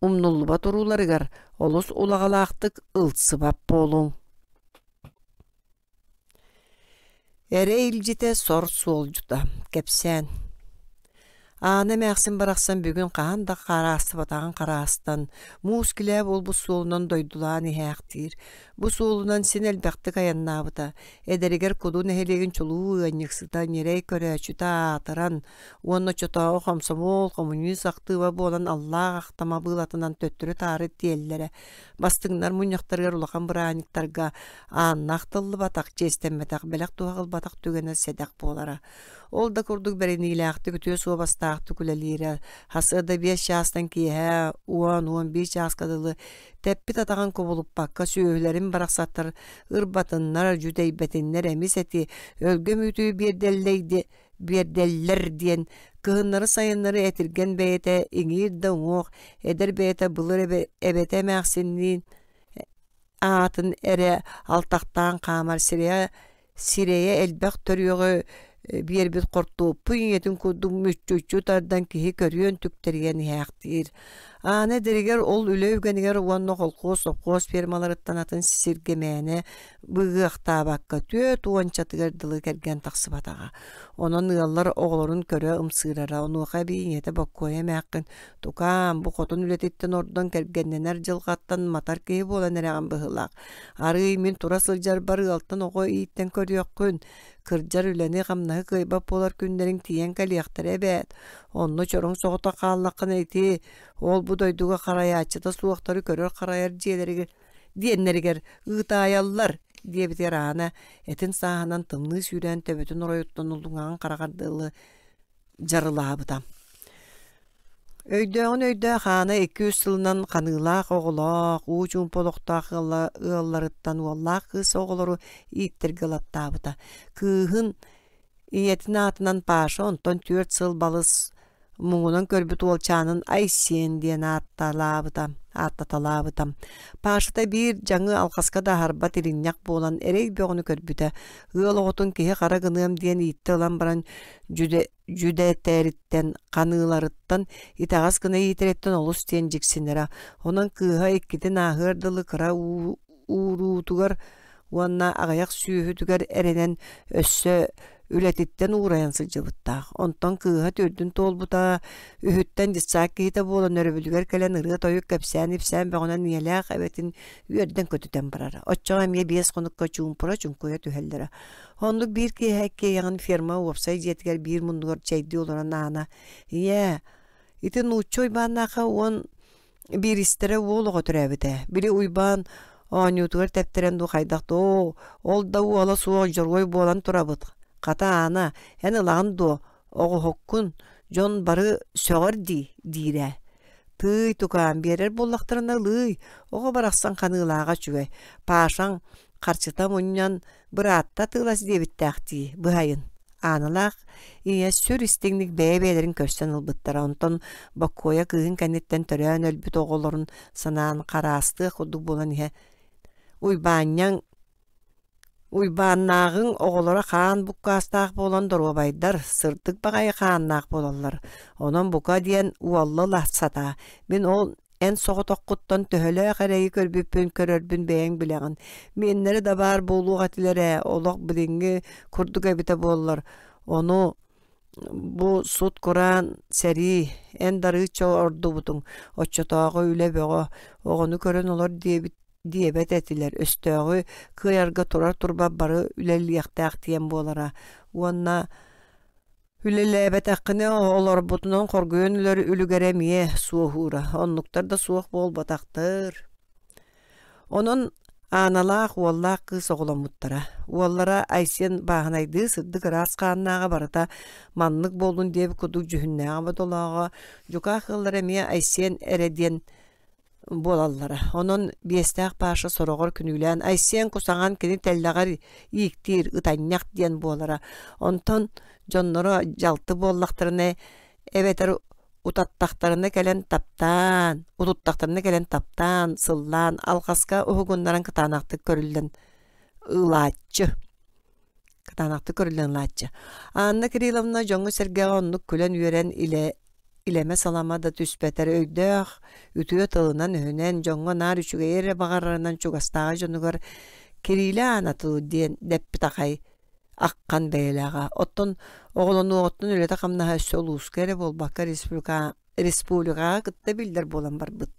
умнуллубат урууларыгар олус улаҕалаахтык ылсыбат буолуҥ. Эрэ илдьитэ сор суолдьута кэпсээн Аана эмээхсин барахсан бүгүн хаһан да хараастыбатаҕын хараастан, муус килээ буолбут суолунан дойдулаан иһээхтиир. Бу суолунан син элбэхтик айаннаабыта. Эдэригэр Куду нэһилиэгин чулуу ыанньыксыта, ньирэй көрөөччүтэ аатыран уонна оччотооҕу хомсомуол, хомуньуус актыыба буолан аллаах ахтама быылатынан төттөрү-таары тиэллэрэ. Бастыҥнар мунньахтарыгар улахан бырааһынньыктарга Аанна ахтыллыбатах, чиэстэммэтэх, бэлэх-туһах ылбатах түгэнэ сэдэх буолара. Ол да курдук бэриниилээхтик, үтүө суобастаахтык үлэлиирэ. Сарсыарда 5 чаастан киэһэ 10-11 чааска дылы тэппит атаҕын кубулуппакка сүөһүлэрин барахсаттар ырбатыннар, дьүдэйбэтиннэр эмис эти өлгөм үүтү биэрдэллэр диэн кыһыннары-сайыннары этиргэн бэйэтэ иҥиир да уҥуох, эдэр бэйэтэ былыр эбэтэ эмээхсинниин аатын эрэ алтахтаан хаамар сирэйэ Сирэйэ элбэх төрүөҕү биэрбит хортуоппуй ийэтин курдук мүччүччү тардан киһи көрүөн түктэрийэн иһээхтиир. Аана эдэригэр ол үлэ үгэнигэр уонна холкуос, сопхуос фермаларыттан атын сиргэ мээнэ быгыахтаабакка 40-чатыгар дылы кэргэн тахсыбатаҕа. Онон ыаллар оҕолорун көрө ымсыырара. Онуоха эбии ийэтэ Боккуойа эмээххин «Тукаам, бу хотун үлэтиттэн ордон кэргэннэнэр дьылҕаттан матар киһи буолан эрэҕин быһыылаах. Арыый мин тура сылдьарбар ыалтан оҕо ииттэн көрүөххүн, кырдьар үлэни-хамнаһы кыайбат буолар күннэриҥ тиийэн кэлиэхтэрэ эбээт. Онно чороҥ соҕотох хааллаххына ити, ол-бу дойдуга харайааччыта суохтары көрөр-харайар дьиэлэригэр диэннэригэр ыытаайаллар диэбитигэр Аана этин сааһынан тымныы сүүрээн төбөтүн оройуттан уллуҥаҕын хараҕар дылы дьарылаабыта. Өйдөөҕүн өйдөөх Аана 200 сылынан ханыылаах оҕолоох, уу чуумпу олохтоох ыалларыттан уоллаах кыыс оҕолору ииттэргэ ылаттаабыта. Кыыһын ийэтин аатынан Паша онтон 4 сыл балыс муҥунан көрбүт уолчаанын Айсен диэн аатталаабыта, ааттаталаабыта. Пашата биир дьаҥы алҕаска да аһарбат иринньэх буолан эрэй бөҕөнү көрбүтэ. Ыал оҕотун киһи хара гыныам диэн ииттэ ылан баран дьүдэ дьүдэтэриттэн, ханыыларыттан, итэҕэс гына иитэриттэн олус диэн дьиксинэрэ. Онон кыыһа иккитин ааһыар дылы кыра ууруутугар уонна аҕыйах сүөһүтүгэр эрэнэн өссө үлэтиттэн уурайан сылдьыбыттаах. Онтон кыыһа төрдүн туолбута, үһүттэн детсад киһитэ буолан өрөбүлүгэр кэлэн ырыа-тойук кэпсээн-ипсээн бөҕөнөн ийэлээх эбэтин үөрдэн-көтүтэн барара. Оччоҕо эмиэ 5 хонукка чуумпура чуҥкуйа түһэллэрэ. Оннук биир киэһэ иккиэйэҕин ферма уопсай дьиэтигэр биир муннугар чэйдии олорон Аана «Ийээ, ити нуучча Уйбааннаахха 11-истэрэ уол оҕо төрөөбүтэ. Били Уйбаан оонньуутугар тэптэрэн дуу хайдах дуу, ол да уола суох дьоруой буолан турабыт. Хата Аана, эн ылаҕын дуо, оҕоһуккун, дьон бары сөҕөр дии» диирэ. Тыый, тукаам, биэрэр буоллахтарына ылыый, оҕо барахсан ханыылааҕа үчүгэй. Пашаҥ харчыта мунньан Быраатта атыылас диэбиттээх дии, быһайын. Ааналаах ийэ сүр истиҥник бэйэ-бэйэлэрин көрсөн ылбыттара, онтон Боккуойа кыыһын кэнниттэн төрөөн өлбүт оҕолорун санаан хараастыах курдук буолан иһэ Уйбаанньаҥ Уйбааннааҕыҥ оҕолоро хаан буккаастаах буолан доруобайдар, сырдык баҕайы хааннаах буолаллар. Онон бука диэн уолла ыла сатаа. Мин ол Эн соҕотоххуттан төһөлөөх эрэйи көрбүппүн көрөрбүн бэйэҥ билэҕин. Миэннэрэ да баар буолуох этилэр ээ, олох билиҥҥи курдук эбитэ буоллар. Ону бу сут-кураан сэрии, эн дарыычча ордубутуҥ, оччотооҕу үлэ бөҕө, оҕону көрөн олор диэбит диэбэт этилэр, өстөөҕү кыайарга турар-турбат бары үлэлиэхтээх диэн буолара. Уонна Үлэлээбэтэххинэ олорбутунан хоргуйан өлөр үлүгэрэ эмиэ суоһуура, оннуктар да суох буолбатахтар. Онон Ааналаах уоллаах кыыс оҕоломмуттара. Уоллара Айсен бааһынайдыы сырдык ыраас хааннааҕа барыта маннык буоллун диэбит курдук дьүһүннээҕэ-бодолооҕо, дьукаах ыаллара эмиэ Айсен эрэ диэн буолаллара. Онон биэстээх Паша сороҕор күнүүлээн Айсен кусаҕан кини тэллэҕэр ииктиир ытанньах диэн буолара. Онтон дьонноро дьалты буоллахтарына эбэтэр утаттахтарына кэлэн таптаан, утуттахтарына кэлэн таптаан, сыллаан, алҕаска уһугуннаран кытаанахтык көрүллэн ылааччы. Кытаанахтык көрүллэн ылааччы. Анна Кирилловна дьоҥҥо-сэргэҕэ оннук күлэн-үөрэн илэ илэмэ-салама да түспэтэр өйдөөх, үтүө тылынан-өһүнэн, дьоҥҥо наар үчүгэйи эрэ баҕарарынан чугастааҕы дьонугар Кирилэ Аана тыл диэн дэппит аҕай аххан бэйэлээҕэ. Оттон оҕолонуоҕуттан үлэтэ-хамнаһа өссө улууска эрэ буолбакка республика республикаҕа кытта биллэр буолан барбыт.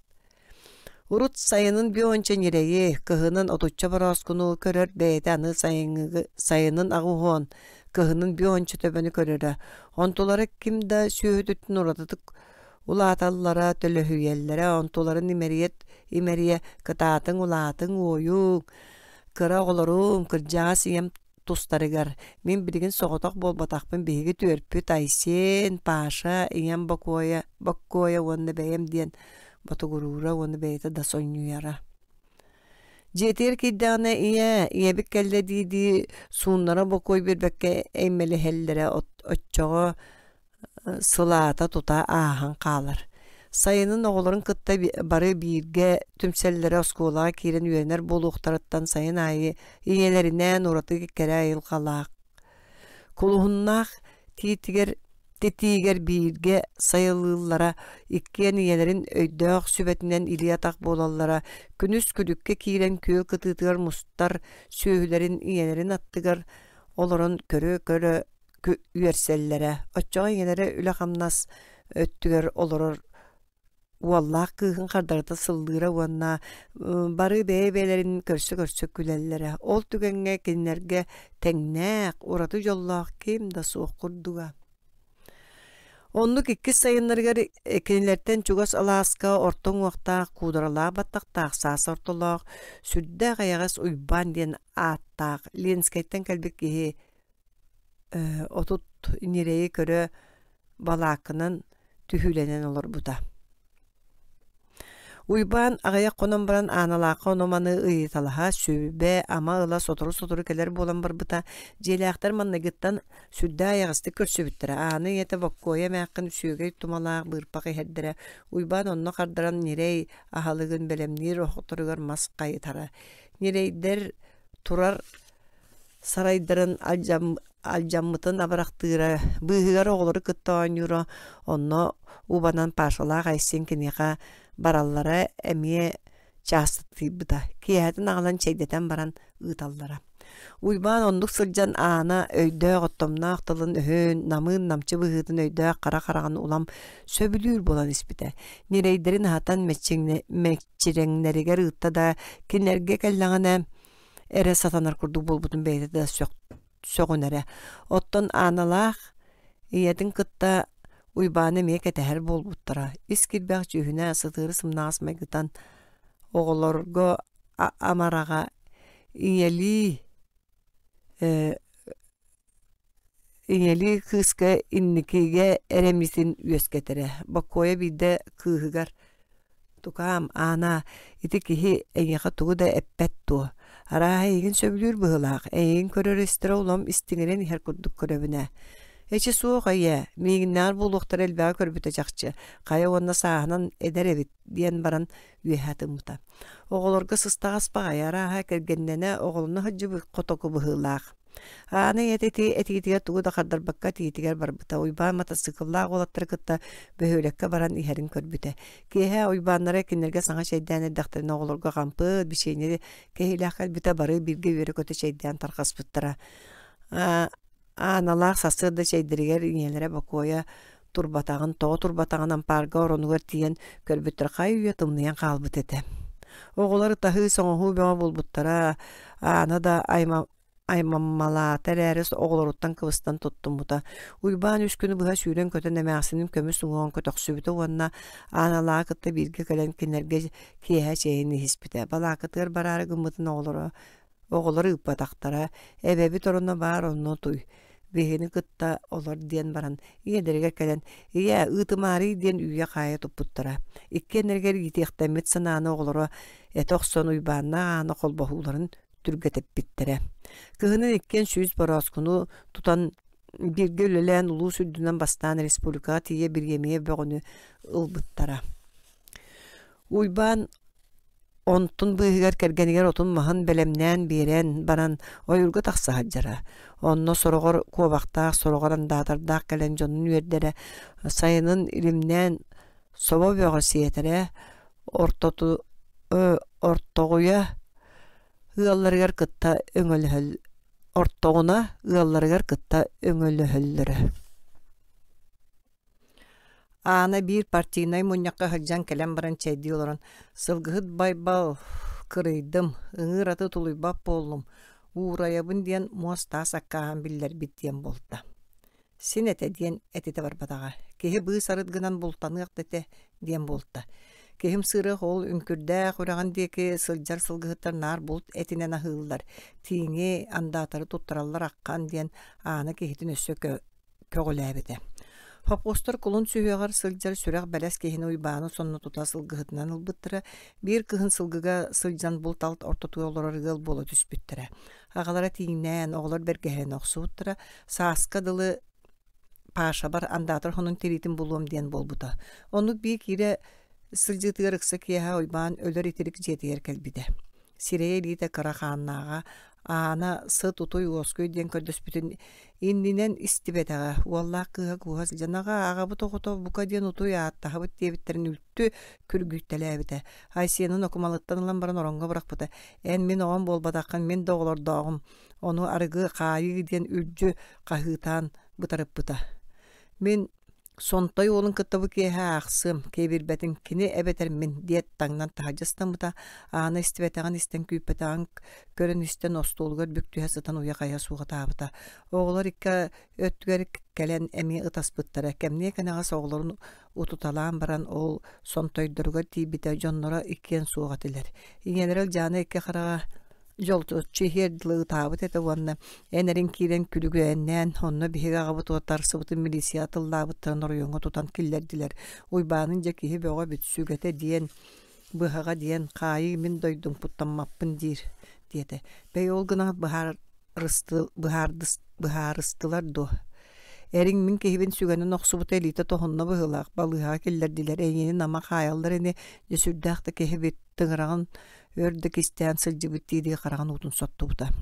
Урут сайынын бүонча ньирэйи, кыһынын отучча борооскуну көрөр бэйэтэ аны сайыҥҥы сайынын аҕыһуон, кыһынын бүонча төбөнү көрөрө. Онтулара ким да сүөһүтүттэн уратытык улааталлара, төлөһүйэллэрэ, онтуларын имэрийэ имэрийэ кытаатыҥ, улаатыҥ, уойуҥ, Кыра оҕолорум, кырдьаҕас ийэм тустарыгар мин билигин соҕотох буолбатахпын биһиги түөрпүт Айсен, Паша, ийэм Бокуойа, Боккуойа уонна бэйэм диэн ботугуруура уонна бэйэтэ да сонньуйара. Дьиэтигэр киирдэҕинэ ийээ, ийэбит кэллэ дии-дии сууннара бокуой биэрбэккэ эймэлэһэллэрэ оччоҕо сылаата тута ааһан хаалар. Сайынын оҕолорун кытта бары бииргэ түмсэллэрэ оскуолаҕа киирэн үөрэнэр буолуохтарыттан сайын аайы ийэлэринээн ураты кэрэ айылҕалаах кулуһуннаах тиитигэр титиигэр бииргэ сайылыыллара, иккиэн ийэлэрин өйдөөх сүбэтинэн илии-атах буолаллара, күнүс күлүккэ киирэн күөл кытыытыгар мустар сүөһүлэрин ийэлэрин аттыгар олорон көрө-көрө үөрсэллэрэ. Оччоҕо ийэлэрэ үлэ-хамнас өттүгэр олорор уоллаах кыыһын хардарыта сыллыыра уонна бары бэйэ-бэйэлэрин көрсө-көрсө күлэллэрэ. Ол түгэҥҥэ кинилэргэ тэҥнээх, ураты дьоллоох ким да суох курдуга. Оннук иккис сайыннарыгар кинилэртэн чугас алааска орто уҥуохтаах, куударалаах баттахтаах саас ортолоох, сүрдээх эйэҕэс Уйбаан диэн ааттаах Ленскэйтэн кэлбит киһи 30 ньирэйи көрө балаакканан түһүүлэнэн олорбута. Уйбаан аҕыйах хонон баран Ааналаахха ону-маны ыйыталаһа, сүбэ-ама ыла сотору-сотору кэлэр буолан барбыта. Дьиэлээхтэр манныгыттан сүрдээх айаҕастык көрсүбүттэрэ. Аана ийэтэ Боккуойа эмээххин сүөгэй тумалаах быырпах иһэрдэрэ. Уйбаан онно хардаран ньирэй аһылыгын бэлэмниир оһохторугар мас хайытара. Ньирэйдэр турар сарайдарын алдьаммытын абырахтыыра, быыһыгар оҕолору кытта оонньуура, онно убанан Пашалаах Айсен киниэхэ бараллара эмиэ чаастатыйбыта. Киэһэтин аҕалан чэйдэтэн баран ыыталлара. Уйбаан оннук сылдьан Аана өйдөөх оттомноох тылын-өһүн, намыын-намчы быһыытын өйдөөх хара хараҕын улам сөбүлүүр буолан испитэ. Ньирэйдэрин аһатан мэччирэҥнэригэр ыытта да, кинилэргэ кэллэҕинэ эрэ сатанар курдук буолбутун бэйэтэ да сөҕүнэрэ. Оттон Ааналаах ийэтин кытта Уйбааны эмиэ кэтэһэр буолбуттара. Ис кирбэх дьүһүнэ сытыары сымнаҕас майгытан оҕолорго амараҕа ийэлии ийэлии кыыска инникигэ эрэммитин үөскэтэрэ. Боккуойа биирдэ кыыһыгар «Тукаам, Аанаа, ити киһи эйиэхэ тугу да эппэт дуо? Арааһа эйигин сөбүлүүр быһыылаах, эйигин көрөр-истэрэ улам истиҥирэн иһэр курдук көрөбүн ээ». «Эчи суох эйээ, миигиннээҕэр буолуохтара элбэҕи көрбүтэ чахчы, хайа уонна сааһынан эдэр эбит» диэн баран үөһэ тыммыта. Оҕолорго сыстаҕас баҕайы, арааһа кэргэннэнэ, оҕолоно сылдьыбыт хотоку быһыылаах. Аана ийэтэ ити этиитигэр тугу да хардарбакка тиитигэр барбыта. Уйбаан матасыыкыллаах уолаттары кытта бөһүөлэккэ баран иһэрин көрбүтэ. Киэһэ Уйбааннара кинилэргэ саҥа чэйдээн эрдэхтэринэ оҕолорго хампыт, бичиэнньэ кэһиилээх кэлбитэ бары бииргэ үөрэ-көтө чэйдээн тарҕаспыттара. Ааналаах сарсыарда чэйдэригэр ийэлэрэ бокуойа турбатаҕын, тоҕо турбатаҕын ампаарга оронугар тиийэн көрбүттэр хайы-үйэ тымныйан хаалбыт этэ. Оҕолор ытаһыы-соҥоһуу бөҕө буолбуттара. Аана да аймаммалаата эрээри оҕолоруттан кыбыстан туттуммута. Уйбаан үс күнү быһа сүүрэн-көтөн эмээхсинин көмүс уҥуоҕун көтөхсүбүтэ уонна Ааналааҕы кытта бииргэ кэлэн кинилэргэ киэһэ чэйин иһиспитэ. Балааккатыгар бараары гыммытын оҕолоро оҕолор ыыппатахтара, эбэбит ороно баар онно утуй, биһигини кытта олор диэн баран ийэлэригэр кэлэн «Ийээ, ыытымаарый» диэн үүйэ-хаайа туппуттара. Иккиэннэригэр иитиэхтэммит санааны оҕолоро этэ охсон Уйбааннаах Аана холбоһууларын түргэтэппиттэрэ. Кыһынын иккиэн сүүс борооскуну тутан бииргэ үлэлээн улуус үрдүнэн бастаан республикаҕа тиийэ бириэмийэ бөҕөнү ылбыттара. Уйбаан онтун быыһыгар кэргэнигэр отун-маһын бэлэмнээн биэрэн баран ойуурга тахса сылдьара. Онно сороҕор куобахтаах, сороҕор андаатардаах кэлэн дьонун үөрдэрэ, сайынын илимнээн собо бөҕө сиэтэрэ, ортоту ортоҕуйа ыалларыгар кытта өҥөлөһөл ортоҕуна ыалларыгар кытта өҥөлөһөллөрө. Аана биир партийнай мунньахха сылдьан кэлэн баран чэйдии олорон «Сылгыһыт Байбал, кырыйдым, ыҥыыр аты тулуйбат буоллум, уурайабын» диэн муос-таас аккааһын биллэрбит диэн буолта. Син этэ диэн этитэ барбатаҕа. Киһи быыс-арыт гынан бултаныах да этэ диэн буолта. Киһим сыырыах ол үҥкүрдээх үрэҕин диэки сылдьар сылгыһыттар наар булт этинэн аһыыллар, тииҥи, андаатары туттараллар аххан диэн Аана киһитин өссө көҕүлээбитэ. Хопуостар кулун сүһүөҕэр сылдьар сүрэх-бэлэс киһини Уйбааны сонно тута сылгыһытынан ылбыттара, биир кыһын сылгыга сылдьан булт-алт ортотугар олорор ыал буола түспүттэрэ. Аҕалара тииҥнээн, оҕолор бэргэһэлэнэ охсубуттара, сааска дылы Пашабар андаатар хонун тириитин булуом диэн буолбута. Оннук биир киирэ сылдьыытыгар ыкса киэһэ Уйбаан өлөр итирик дьиэтигэр кэлбитэ. Сирэйэ илиитэ кыра хааннааҕа, Аана сыт утуй уоскуй диэн көрдөспүтүн иннинэн истибэтэҕэ. Уоллаах кыыһа кууһа сылдьан «Аҕаа, аҕабыт оҕото бука диэн утуй ааттаһабыт» диэбиттэрин үлтү күргүйтэлээбитэ. Айсиэнын окумалыттан ылан баран ороҥҥо бырахпыта. «Эн мин оҕом буолбатаххын, мин да оҕолордооҕум, ону арыгы хаайыы» диэн үлдьү хаһыытаан бытарыппыта. Мин Сонтой уолун кытта бу киэһэ аахсыам, киэбирбэтин кини эбэтэр мин диэт таҥнан таһырдьа ыстаммыта, Аана истибэтэҕин истэн күүппэтэҕин көрөн-истэн остуолугар бүк түһэ сытан уйа-хайа суохатаабыта. Оҕолор икки өттүгэр кэлэн эмиэ ытаспыттара. Кэмниэ кэнэҕэс оҕолорун утуталаан баран ол сонтойдоругар тиийбитэ, дьонноро иккиэн суох этилэр. Ийэлэрэ Ылдьаана икки хараҕа дьолтуччу иһиэр дылы ытаабыт этэ уонна эн эрин киирэн күлүгээннээн онно биһиги аҕабыт уотарсыбытын милиция атыллаабыттарын оройуоҥҥа тутан киллэрдилэр. Уйбаанын дьэ киһи бөҕө эбит сүгэтэ диэн быһаҕа диэн хаайыы мин дойдум куттаммаппын диир диэтэ. Бэй ол гынан быһаарыстылар дуо? Эриҥ мин киһибин сүгэнэн охсубута илиитэ тоһунна быһыылаах, балыыһаҕа киллэрдилэр, эйиэнин ама хаайаллар ини, дьэ сүрдээх да киһи эбит, тыҥыраҕын өр да кистээн сылдьыбыт дии-дии хараҕын уутун соттубута.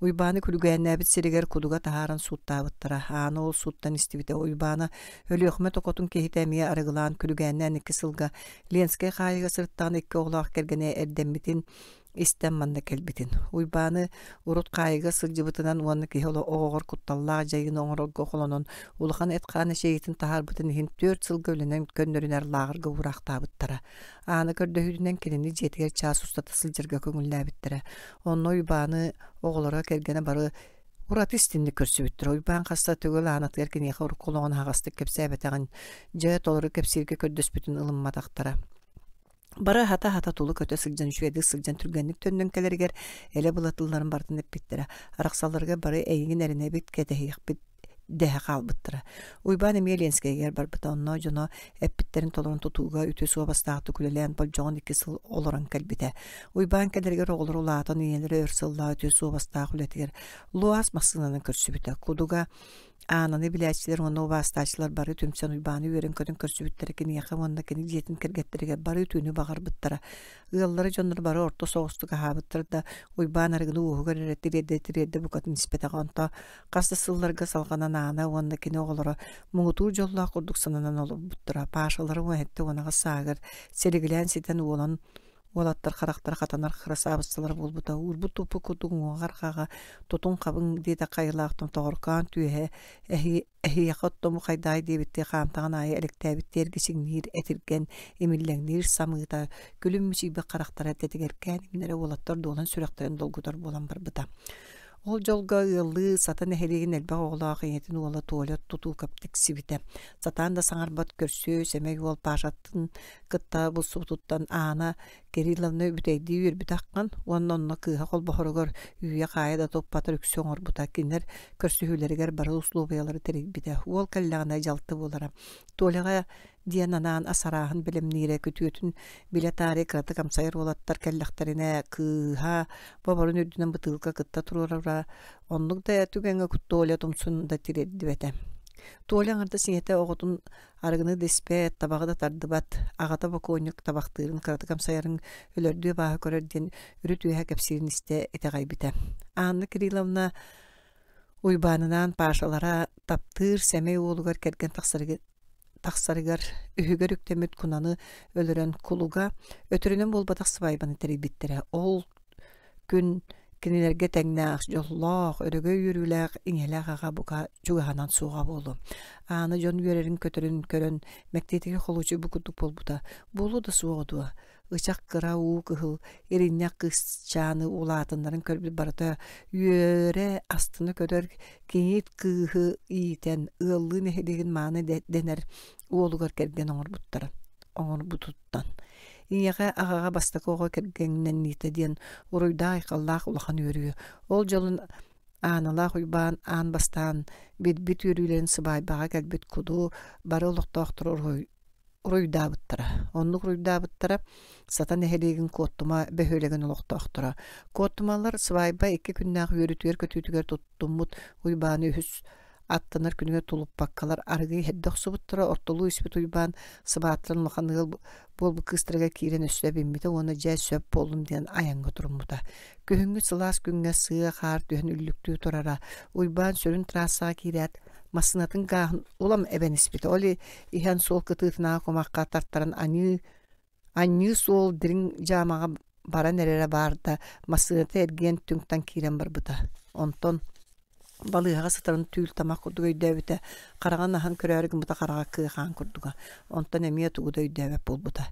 Уйбааны күлүгээннээбит сиригэр кудуга таһааран сууттаабыттара. Аана ол сууттан истибитэ. Уйбаана Өлүөхүмэ токотун киһитэ эмиэ арыгылаан күлүгээннээн икки сылга Ленскэй хаайыыга сырыттаҕына икки оҕолоох кэргэнэ эрдэммитин истэн манна кэлбитин. Уйбааны урут хаайыыга сылдьыбытынан уонна киһи оҕоҕор кутталлаах дьайыыны оҥорорго холонон улахан эт-хаан эчэйиитин таһаарбытын иһин түөрт сылга үлэнэн көннөрүнэр лааҕырга уураахтаабыттара. Аана көрдөһүүтүнэн кинини дьиэтигэр чаас устата сылдьарга көҥүллээбиттэрэ. Онно Уйбааны оҕолоро, кэргэнэ бары ураты истинник көрсүбүттэрэ. Уйбаан хаста төгүл Аанатыгар киниэхэ урукку олоҕун аһаҕастык кэпсээбэтэҕин, дьэ толору кэпсииргэ көрдөспүтүн ылымматахтара. Бары аһата-аһата тулу көтө сылдьан, үчүгэйдик сылдьан түргэнник төннөн кэлэригэр элэ-была тылларын барытын эппиттэрэ. Арахсалларыгар бары эйигин эрэнэбит, кэтэһиэхпит дэһэ хаалбыттара. Уйбаан эмиэ Ленскэйигэр барбыта, онно дьоно эппиттэрин толорон тутууга үтүө суобастаахтык үлэлээн болдьоҕун икки сыл олорон кэлбитэ. Уйбаан кэлэригэр оҕолоро улаатан ийэлэрэ өр сыллаах үтүө суобастаах үлэтигэр ЛУАЗ массыынанан көрсүбүтэ. Кудуга Аананы билээччилэр уонна убаастааччылар бары түмсэн Уйбааны үөрэн-көтөн көрсүбүттэрэ киниэхэ уонна кини дьиэтин кэргэттэригэр бары үтүөнү баҕарбыттара. Ыаллара дьонноро бары орто соҕустук аһаабыттар да, Уйбаан арыгыны уоһугар эрэ тириэрдэ-тириэрдэ букатын испэтэҕэ. Онто Хас да сылларга салҕанан Аана уонна кини оҕолоро муҥутуур дьоллоох курдук сананан олорбуттара. Пашалара 17-18 сааһыгар силигилээн ситэн уолан уолаттар харахтара хатанар кырасаабыссалара буолбута. Уурбут-туппут курдук уҥуоҕар хаҕа тутуҥ-хабыҥ диэтэххэ айылаах томтоҕоркоон түөһэ эһиэхэ оттому хайдаай диэбиттии хаамтаҕын аайы элэктээбиттии эргичиҥниир этиргэн имиллэҥниир самыыта күлүм мичийбит харахтара тэтигэркээн имнэрэ уолаттар дуолан сүрэхтэрин долгутар буолан барбыта. Ол дьолго ыаллыы Сата нэһилиэгин элбэх оҕолоох ийэтин уола Толя тутуукап тиксибитэ. Сатаан да саҥарбат көрсүө сэмэй уол Пашатын кытта булсубутуттан Аана Кирилловна бүтэйдии үөрбүтэ аххан уонна онно кыыһа холбоһоругар үүйэ-хаайа да туппатар үксү оҥорбута. Кинилэр көрсүһүүлэригэр бары услуобуйалары тэрийбитэ. Уол кэллэҕинэ дьалты буолара. Толяҕа диэн анаан ас арааһын бэлэмниирэ, күтүөтүн билэ таарыйа кыратык амсайар уолаттар кэллэхтэринэ кыыһа боборун үрдүнэн бытыылка кытта туруорара. Оннук да түгэҥҥэ Толя тумсун да тириэрдибэтэ. Толя аҥардас ийэтэ оҕотун Арыгыны да испэт, табаҕы да тардыбат, аҕата бокуонньук табахтыырын кыратык амсайарын өлөрдүү абааһы көрөр диэн үрүт үөһэ кэпсиирин истэ итэҕэйбитэ. Анна Кирилловна Уйбаанынаан Пашалара таптыыр сэмэй уолугар кэргэн тахсарыгар үһүгэр үктэммит кунаны өлөрөн кулуга өтөрүнэн буолбатах сыбаайбаны тэрийбиттэрэ. Ол күн кинилэргэ тэҥнээх дьоллоох, өрөгөй үөрүүлээх ийэлээх аҕа бука чугаһынан суоҕа буолуо. Аана дьон үөрэрин-көтөрүн көрөн, мэктиэтигэр холуочуй бу курдук буолбута. Буолуо да суоҕа дуо? Ычах кыра уу кыһыл, иринньэх кыысчааны улаатыннарын көрбүт барыта үөрэ, астына көрөр кийиит кыыһы иитэн, ыаллыы нэһилиэгин мааны дэнэр уолугар кэргэн оҥорбуттара оҥорбутуттан. Ийэҕэ, аҕаҕа бастакы оҕо кэргэннэниитэ диэн уруйдаах-айхаллаах улахан үөрүү. Ол дьолун Ааналаах Уйбаан аан бастаан билбит үөрүүлэрин сыбаайбаҕа кэлбит куду бары олохтоохтору уруйдаабыттара. Оннук уруйдаабыттара Сата нэһилиэгин Куоттума бөһүөлэгин олохтоохторо. Куоттумалар сыбаайба икки күннээх үөрүүтүгэр-көтүүтүгэр туттуммут Уйбааны үһүс аттанар күнүгэр тулуппаккалар арыгы иһэрдэ охсубуттара ортолуу испит Уйбаан сыбааттан улахан ыал буолбут кыыстарыгар киирэн өссө эбиммитэ уонна дьэ сөп буоллум диэн айаҥҥа туруммута. Күһүҥҥү сылаас күҥҥэ сыа хаар түһэн үллүктүү турара. Уйбаан сүрүн трассаҕа киирээт массыынатын гааһын улам эбэн испитэ. Ол иһэн суол кытыытынааҕы кумахха тартаран аньыы Анньыы суол дириҥ дьаамаҕа баран эрэрэ баар да, массыыната эргийэн түҥ-таҥ киирэн барбыта. Онтон балыыһаҕа сытарын түүл-тамах курдук өйдөөбүтэ, хараҕын аһан көрөөрү гыммыта хараҕа кыа-хаан курдуга. Онтон эмиэ тугу да өйдөөбөт буолбута.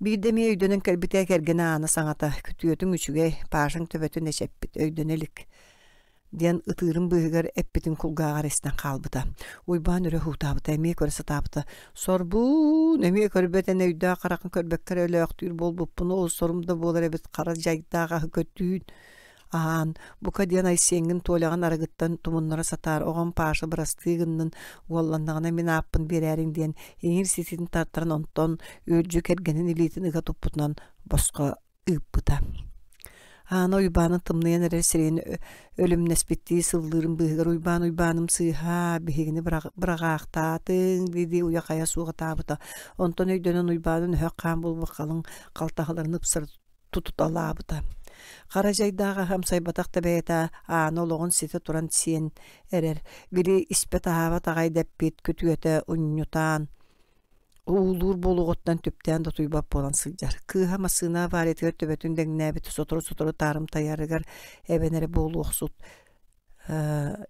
Биирдэ эмиэ өйдөнөн кэлбитэ кэргэнэ Аана саҥата «Күтүөтүҥ үчүгэй, Пашаҥ төбөтүн эчэппит, өйдөнө илик» диэн ытыырын быыһыгар эппитин кулгааҕар истэн хаалбыта. Уйбаан өрө уһуутаабыта, эмиэ көрө сатаабыта. Сорбуун, эмиэ көрбөт эн өйдөөх хараххын көрбөккө эрэ өлөөхтүүр буолбуппун, ол сорум да буолар эбит, хара дьайдаах аһы көтүүн аһаан, бука диэн Айсеҥҥин Толяҕын арыгыттан тумуннара сатаар, оҕом Паша бырастыы гыннын, уолланнаҕына мин ааппын биэрээриҥ диэн иҥиир ситин тартаран онтон үөрдьү кэргэнин илиитин ыга туппутунан босхо ыыппыта. Аана Уйбааны тымныйан эрэр сирэйин өлүмнэспиттии сыллыырын быыһыгар Уйбаан Уйбааным сыыһа, биһигини быраҕаахтаатыҥ дии-дии уйа-хайа суох ытаабыта. Онтон өйдөнөн Уйбаанын өһөх хаан буолбут халыҥ халтаһаларын ыпсары тутуталаабыта. Хара дьайдаах аһы амсайбатах да бэйэтэ Аана олоҕун ситэ туран сиэн эрэр. Били испэт-аһаабат аҕай дэппит күтүөтэ унньутаан Уулуур буолуоҕуттан түптээн да утуйбат буолан сылдьар. Кыыһа массыына авариятыгар төбөтүн дэҥнээбит сотору-сотору таарымтайарыгар эбэн эрэ буолуохсут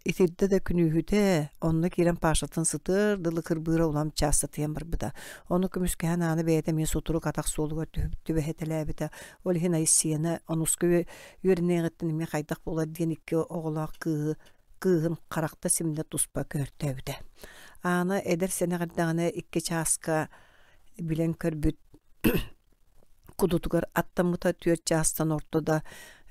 итирдэ да күнүүһүтэ, онно киирэн Пашатын сытыар дылы кырбыыра улам чаастатыйан барбыта. Ону көмүскэһэн ааны бэйэтэ эмиэ сутурук атах суолугар түбэһэтэлээбитэ. Ол иһин Айсиэна онуска үөрэниэҕиттэн эмиэ хайдах буолар диэн икки оҕолоох кыыһы кыыһын харахта симнэ туспа көһөртөөбүтэ. Аана эдэр сэнэх эрдэҕинэ икки чааска билэн көрбүт кудутугар аттаммыта түөрт чаастан орто да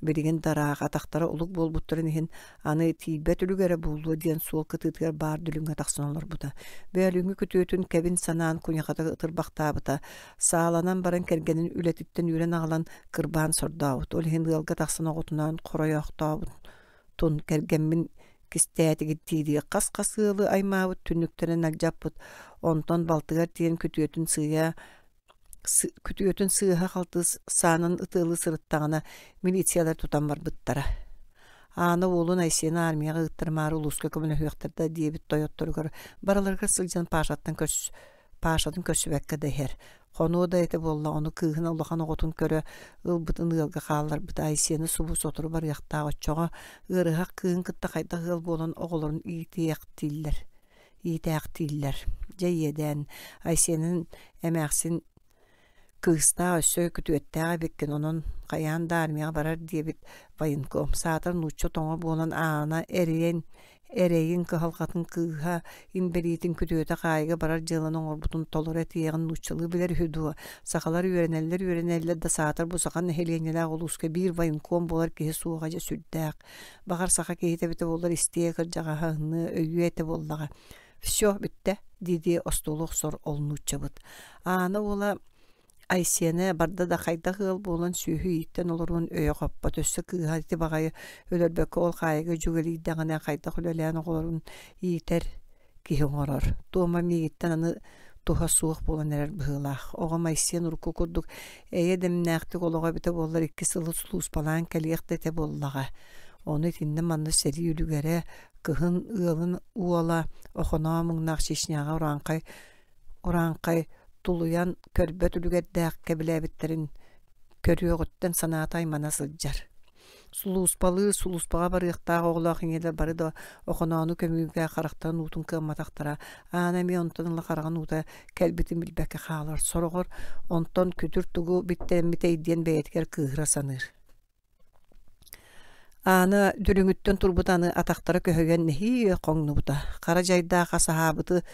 билигин да ыраах атахтара улук буолбуттарын иһин аны тиийбэт үлүгэрэ буолуо диэн суол кытыытыгар баар дүлүҥҥэ тахсан олорбута. Бөөлүҥҥү күтүөтүн кэбин санаан куйахата ытырбахтаабыта. Сааланан баран кэргэнин үлэтиттэн үүрэн аҕалан кырбаан сордообут. Ол иһин ыалга тахсан оҕотунаан хоройоохтообут тун кэргэммин кистээтигит дии-дии хас-хас ыалы аймаабыт түннүктэрин алдьаппыт, онтон балтыгар тиийэн күтүөтүн сыыйа күтүөтүн сыыһа-халты саанан ытыалыы сырыттаҕына милициялар тутан барбыттара. Аана уолун Айсены армияҕа ыыттарымаары улууска көмөлөһүөхтэр да диэбит тойотторугар барыларыгар сылдьан Пашаттан көрс Пашатын көрсүбэккэ да иһэр. Хонуо да этэ буолла, ону кыыһын улахан оҕотун көрө ылбытын ыалга хаалларбыта Айсены субу сотору барыахтаах оччоҕо ыарыһах кыыһын кытта хайдах ыал буолан оҕолорун иитиэхтииллэр иитээхтииллэр. Дьэ иэдээн, Айсенын эмээхсин Кыыстаах өссө күтүөттээх эбиккин, онон хайаан да армияҕа барар диэбит военком. Саатар нуучча тоҥо буолан аана эрийэн эрэйин кыһалҕатын кыыһа инбэлиитин күтүөтэ хаайыга барар дьыаланы оҥорбутун толору этиэҕин нууччалыы билэр үһү дуо? Сахалар үөрэнэллэр-үөрэнэллэр да саатар бу саха нэһилиэнньэлээх улууска биир военком буолар киһи суоҕа дьэ сүрдээх. Баҕар саха киһитэ эбитэ буоллар истиэ кырдьаҕаһа ыһыныа өйүө этэ буоллаҕа. Все бүттэ дии-дии остуолу охсор ол нууччабыт. Аана уола Айсиэнэ барда да хайдах ыал буолан сүөһү ииттэн олоруон өйө хоппот, өссө кыыһа ити баҕайы өлөрбөккө ол хаайыга дьүгэлийдэҕинэ хайдах үлэлээн оҕолорун иитэр киһи оҥорор. Туома миигиттэн аны туһа суох буолан эрэр быһыылаах. Оҕом Айсиэн урукку курдук эйэ дэмнээхтик олоҕо эбитэ буоллар икки сылы сулууспалаан кэлиэх да этэ буоллаҕа. Ону итиннэ-манна сэрии үлүгэрэ, кыһын ыалын уола Охоноо муҥнаах Чечняҕа урааҥхай Урааҥхай тулуйан көрбөт үлүгэрдээх кэбилээбиттэрин көрүөҕүттэн санаата аймана сылдьар. Сулууспалыы сулууспаҕа барыахтаах оҕолоох ийэлэр бары да Охоноону көмүүгэ харахтарын уутун кыамматахтара, Аана эмиэ онтон ыла хараҕын уута кэлбитин билбэккэ хаалар, сороҕор онтон күтүр тугу биттэммитэй диэн бэйэтигэр кыыһыра саныыр. Аана дүлүҥүттэн турбут аны атахтара көһүйэн нэһиилэ хоҥнубута, хара дьайдаах ас аһаабыты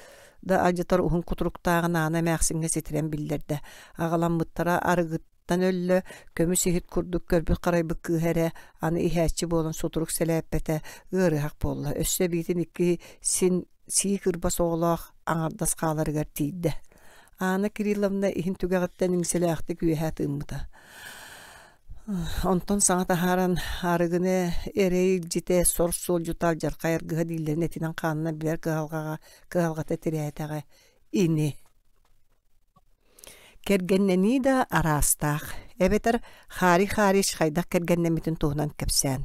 да алдьатар уһун кутуруктааҕын Аана эмээхсиҥҥэ ситэрэн биллэрдэ. Аҕаламмыттара арыгыттан өллө, көмүс иһит курдук көрбүт-харайбыт кыыһа эрэ аны иһээччи буолан сутурук сэлээппэтэ, ыарыһах буолла. Өссө эбиитин икки син сии кырбас оҕолоох аҥардас хааларыгар тиийдэ. Аана Кирилловна иһин түгэҕиттэн иҥсэлээхтик үөһэ тыыммыта. Онтон саҥа таһааран арыгыны эрэй илдьитэ, сор суолдьута алдьархай аргыһа дииллэрин этинэн-хаанынан билэр кыһалҕаҕа кыһалҕата тирээтэҕэ ини. Кэргэннэнии да араастаах, эбэтэр Харри Харич хайдах кэргэннэммитин туһунан кэпсээн.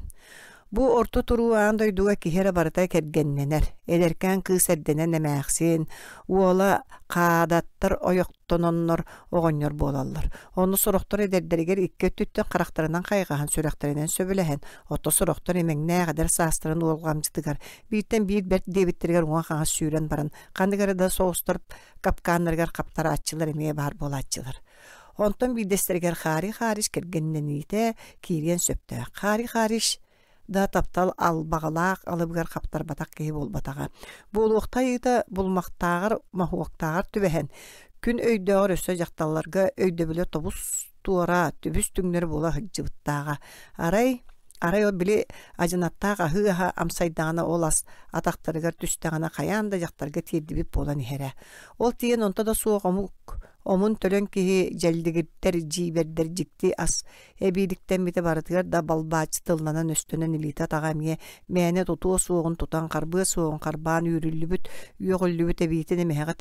Бу орто туруу аан дойдуга киһи эрэ барыта кэргэннэнэр. Эдэркээн кыыс эрдэнэн эмээхсин, уола хаадаттар ойохтононнор оҕонньор буолаллар. Ону сорохтор эдэрдэригэр икки өттүттэн харахтарынан хайҕаһан, сүрэхтэринэн сөбүлэһэн, ото сорохтор имэҥнээх эдэр саастарын уолҕамдьытыгар бииртэн биир бэрт диэбиттэригэр уҥа-хаҥас сүүрэн баран, ханнык эрэ да соҕустар капкааннарыгар хаптарааччылар эмиэ баар буолааччылар. Онтон биирдэстэригэр Хари Хариш кэргэннэниитэ киириэн сөптөөх. Хари Хариш да таптал албаҕалаах алыбыгар хаптарбатах киһи буолбатаҕа. Буолуохтай ыйыта булумахтааҕар моһуоктааҕар түбэһэн, күн өйдөөҕөр өссө дьахталларга өйдөбүлэ тобус туора, түбүс түҥнэри буола сылдьыбыттааҕа. Арай Арай ол били адьынаттаах аһыы аһа амсайдаҕына ол ас атахтарыгар түстэҕинэ хайаан да дьахтарга тиэрдибит буолан иһэрэ. Ол тиийэн онто да суох омук омун-төлөн киһи дьэллигирдэр, дьиибэрдэр дьикти ас эбииликтэммитэ барытыгар да балбааччы тылланан-өстөнөн илиитэ-атаҕа эмиэ мээнэ тутуо суоҕун тутан, харбыа суоҕун харбаан үүрүллүбүт, үөҕүллүбүт эбиитин эмэһэҕэ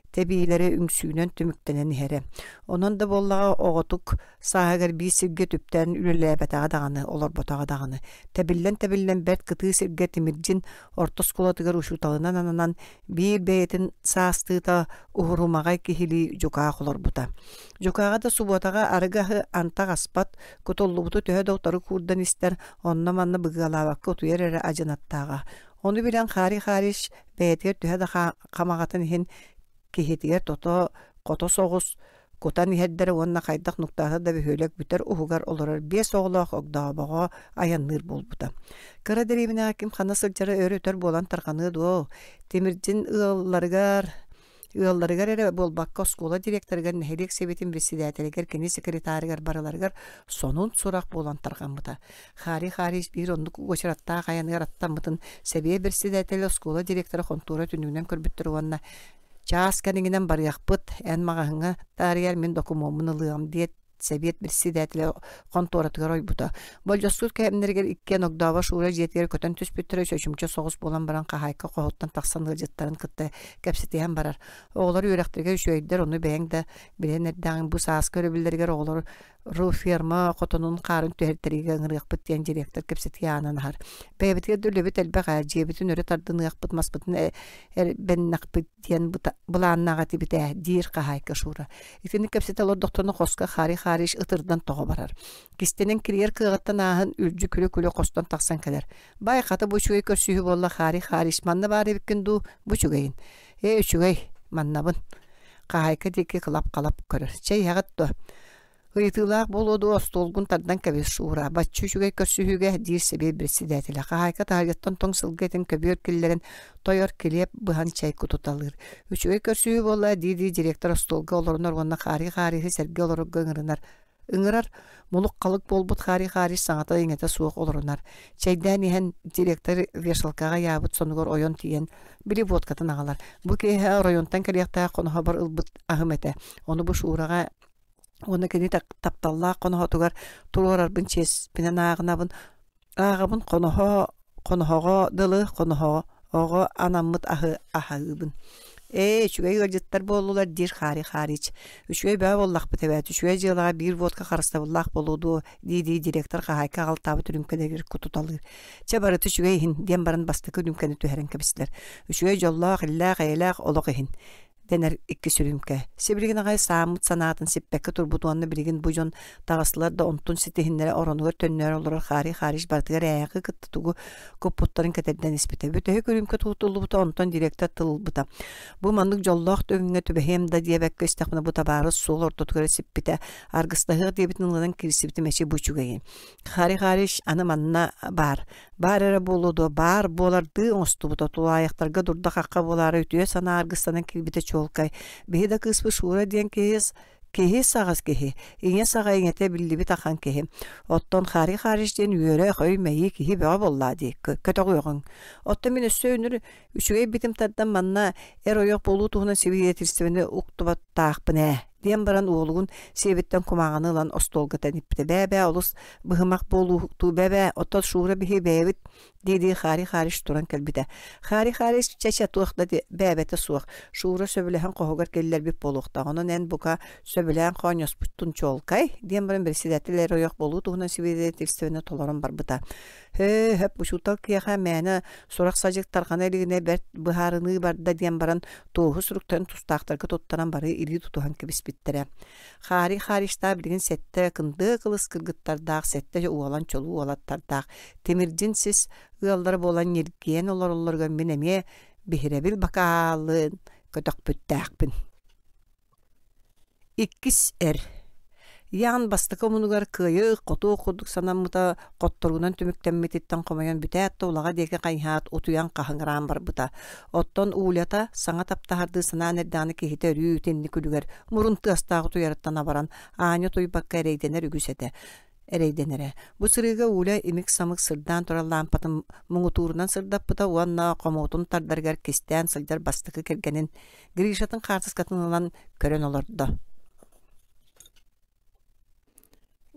тэбиилэрэ үҥсүүнэн түмүктэнэн иһэрэ. Онон да буоллаҕа оҕотук сааһыгар биир сиргэ түптээн үлэлээбэтэҕэ даҕаны, олорботоҕо даҕаны. Тэбиллэн-тэбиллэн бэрт кытыы сиргэ Тимирдьин орто оскуолатыгар учууталынан ананан биир бэйэтин саастыыта уһурумаҕай киһилии дьукаах олорбута. Дьукааҕа да субуотаҕа арыгы аһы антах аспат, кутуллубуту төһө да утары куурдан истэр, онно-манна быгыалаабакка утуйар эрэ адьынаттааҕа. Ону билэн Харри Харич бэйэтигэр төһө да хамаҕатын иһин киһитигэр тото хото соҕус кутан иһэрдэрэ уонна хайдах нуктаата да бөһүөлэк бүтэр уһугар олорор биэс оҕолоох огдообоҕо айанныыр буолбута. Кыра дэриэбинэҕэ ким ханна сылдьара өр-өтөр буолан тарҕаныа дуо? Тимирдьин ыалларыгар ыалларыгар эрэ буолбакка оскуола директорыгар, нэһилиэк сэбиэтин председателигэр, кини секретарыгар барыларыгар сонун сурах буолан тарҕаммыта. Харри Харис биир оннук уочараттаах айаныгар аттаммытын сэбиэ председателэ, оскуола директора хонтуора түннүгүнэн көрбүттэр уонна Чаас кэриҥинэн барыахпыт, эн маҕаһыҥҥа таарыйар мин докумуоммун ылыам диэт сэбиэт председателэ хонтуоратыгар ойбута. Болдьоспут кэмнэригэр иккиэн Огдообо Шура дьиэтигэр көтөн түспүттэрэ чочумча соҕус буолан баран хаһаайка хоһуттан тахсан ыалдьыттарын кытта кэпсэтиһэн барар. Оҕолор үөрэхтэригэр үчүгэйдэр, ону бэйэҥ да билэн эрдэҕиҥ бу сааскы өрөбүллэригэр оҕолор ферма хотонун хаарын түһэртэриигэ ыҥырыахпыт диэн директор кэпсэтии аанын аһар. Бэйэбитигэр да үлэбит элбэх ээ, дьиэбитин өрө тардыныахпыт, маспытын эрбэннэхпит диэн былааннаах этибит ээ, диир хаһаайка Шура. Итини кэпсэтэ олордохторуна хоско Хари Харич ытырдан тоҕо барар. Кистэнэн кирийэр кыаҕыттан ааһан үлдьү күлэ-күлэ хостон тахсан кэлэр. Бай, хата бу үчүгэй көрсүһүү буолла Хари Харич, манна баар эбиккин дуу, бу үчүгэйин. Ээ, үчүгэй, маннабын. Хаһаайка диэки кылап-халап көрөр. Чэй иһэҕит дуо? Ыйытыылаах буолуо дуо, остуолгун тардан кэбис, Шура, бачча үчүгэй көрсүһүүгэ, диир сэбиэт председателэ. Хаһаайка таһырдьаттан тоҥ сылгы этин көбүөр киллэрэн, тойор килиэп быһан чэй кутуталыыр. Үчүгэй көрсүһүү буолла, дии-дии директор остуолга олорунар уонна хаарый-хаарыйы сэргэ олорорго ыҥырынар. Ыҥырар, мулук-халык буолбут хаарый-хаарый саҥата-иҥэтэ суох олорунар. Чэйдээн иһэн директор вешалкаҕа ыйаабыт сонугар ойон тиийэн, били водкатын аҕалар. Бу киэһэ оройуонтан кэлиэхтээх хоноһобор ылбыт аһым этэ. Ону бу Шураҕа уонна кини тапталлаах хоноһотугар туруорарбын чиэспинэн ааҕынабын. Ааҕабын хоноһо хоноһоҕо дылы хоноһоҕо анаммыт аһы аһыыбын. Ээ, үчүгэй ыалдьыттар буоллулар диир Харри Харич. Үчүгэй бөҕө буоллахпыт эбээт, үчүгэй дьыалаҕа биир водка харыстабыллаах буолуо дуо дии-дии директор хаһаайка аҕалтаабыт үрүүмкэлэригэр кутуталыыр. Чэ, барыта үчүгэй иһин диэн баран бастакы үрүүмкэни түһэрэн кэбистилэр. Үчүгэй дьоллоох, иллээх, эйэлээх олох иһин дэнэр иккис үрүүмкэ. Сибилигин аҕай сааммыт санаатын сиппэккэ турбут уонна билигин бу дьон таҕыстылар да онтун ситиһиннэрэ оронугар төннөөрү олорор Харри Харич барытыгар ээҕи кытта тугу куппуттарын кэтэрдэн испитэ. Бүтэһик үрүүмкэ тутуллубута, онтон директор тыл ылбыта. Бу маннык дьоллоох түгэҥҥэ түбэһиэм да диэбэккэ истэхпинэ бу табаарыс суол ортотугар сиппитэ, аргыстаһыах диэбитин ылынан киирсибитим эчи бу үчүгэйин. Харри Харич аны манна баар. Баар эрэ буолуо дуо, баар буолардыы оҥостубута, тулаайахтарга дурда-хахха буолаары үтүө санаа аргыстанан киирбитэ чуолкай. Биһи да кыыспыт Шура диэн киһи киһи саҕас киһи, ийэ саҕа иҥэтэ биллибит ахан киһи. Оттон Хари Харич диэн үөрэх, өй-мэйии киһи бөҕө буоллаа дии, көтөҕүөҕүҥ. Оттон мин өссө үнүр үчүгэй битим тардан манна эр-ойох буолуу туһунан сибидиэтилистибэни уктубаттаахпын ээ диэн баран уолугун сиэбиттэн кумааҕыны ылан остуолга тэниппитэ. Бээ-бээ олус быһымах буолууһуктуу бээ-бээ оттон Шура биһи бэйэбит дии-дии Хари Харич туран кэлбитэ. Хари Харич чэ-чэ туох да бээбэтэ суох. Шура сөбүлэһэн хоһугар киллэрбит буолуохтаах. Онон эн бука сөбүлээн хоонньоспуттун чуолкай диэн баран председатель эр-ойох буолуу туһунан свидетельствоны толорон барбыта. Һөө, хөп учуутал киэхэ мээнэ сурах-садьык тарҕана илигинэ бэрт быһаарыныы барда диэн баран туоһу суруктарын тустаахтарга туттаран бары илии тутуһан кэбиспиттэрэ. Хаарый Хааричтаах билигин сэттэ кындыа кылыс кыргыттардаах, сэттэ уолан чолуу уолаттардаах, тимирдьин сис ыаллара буолан ньиргийэн олороллоругар мин эмиэ биһирэбил бакаалын көтөхпүттээхпин. Иккис эр Ян бастакы омунугар кыайыы-хотуу курдук санаммыта хотторуунан түмүктэммититтэн хомойон бүтээт да улаҕа диэки хайыһаат утуйан хаһыҥыраан барбыта. Оттон Улята саҥа таптаһардыы санаан эрдэҕинэ киһитэ өрүү итинник үлүгэр мурун тыастаах утуйарыттан абаран аанньа утуйбакка эрэйдэнэр үгүс этэ. Эрэйдэнэрэ. Бу сырыыга Уля имик-самык сырдаан турар лаампатын муҥутуурунан сырдаппыта уонна хомуотун тардарыгар кистээн сылдьар бастакы кэргэнин Гришатын хаартыскатын ылан көрөн олордо.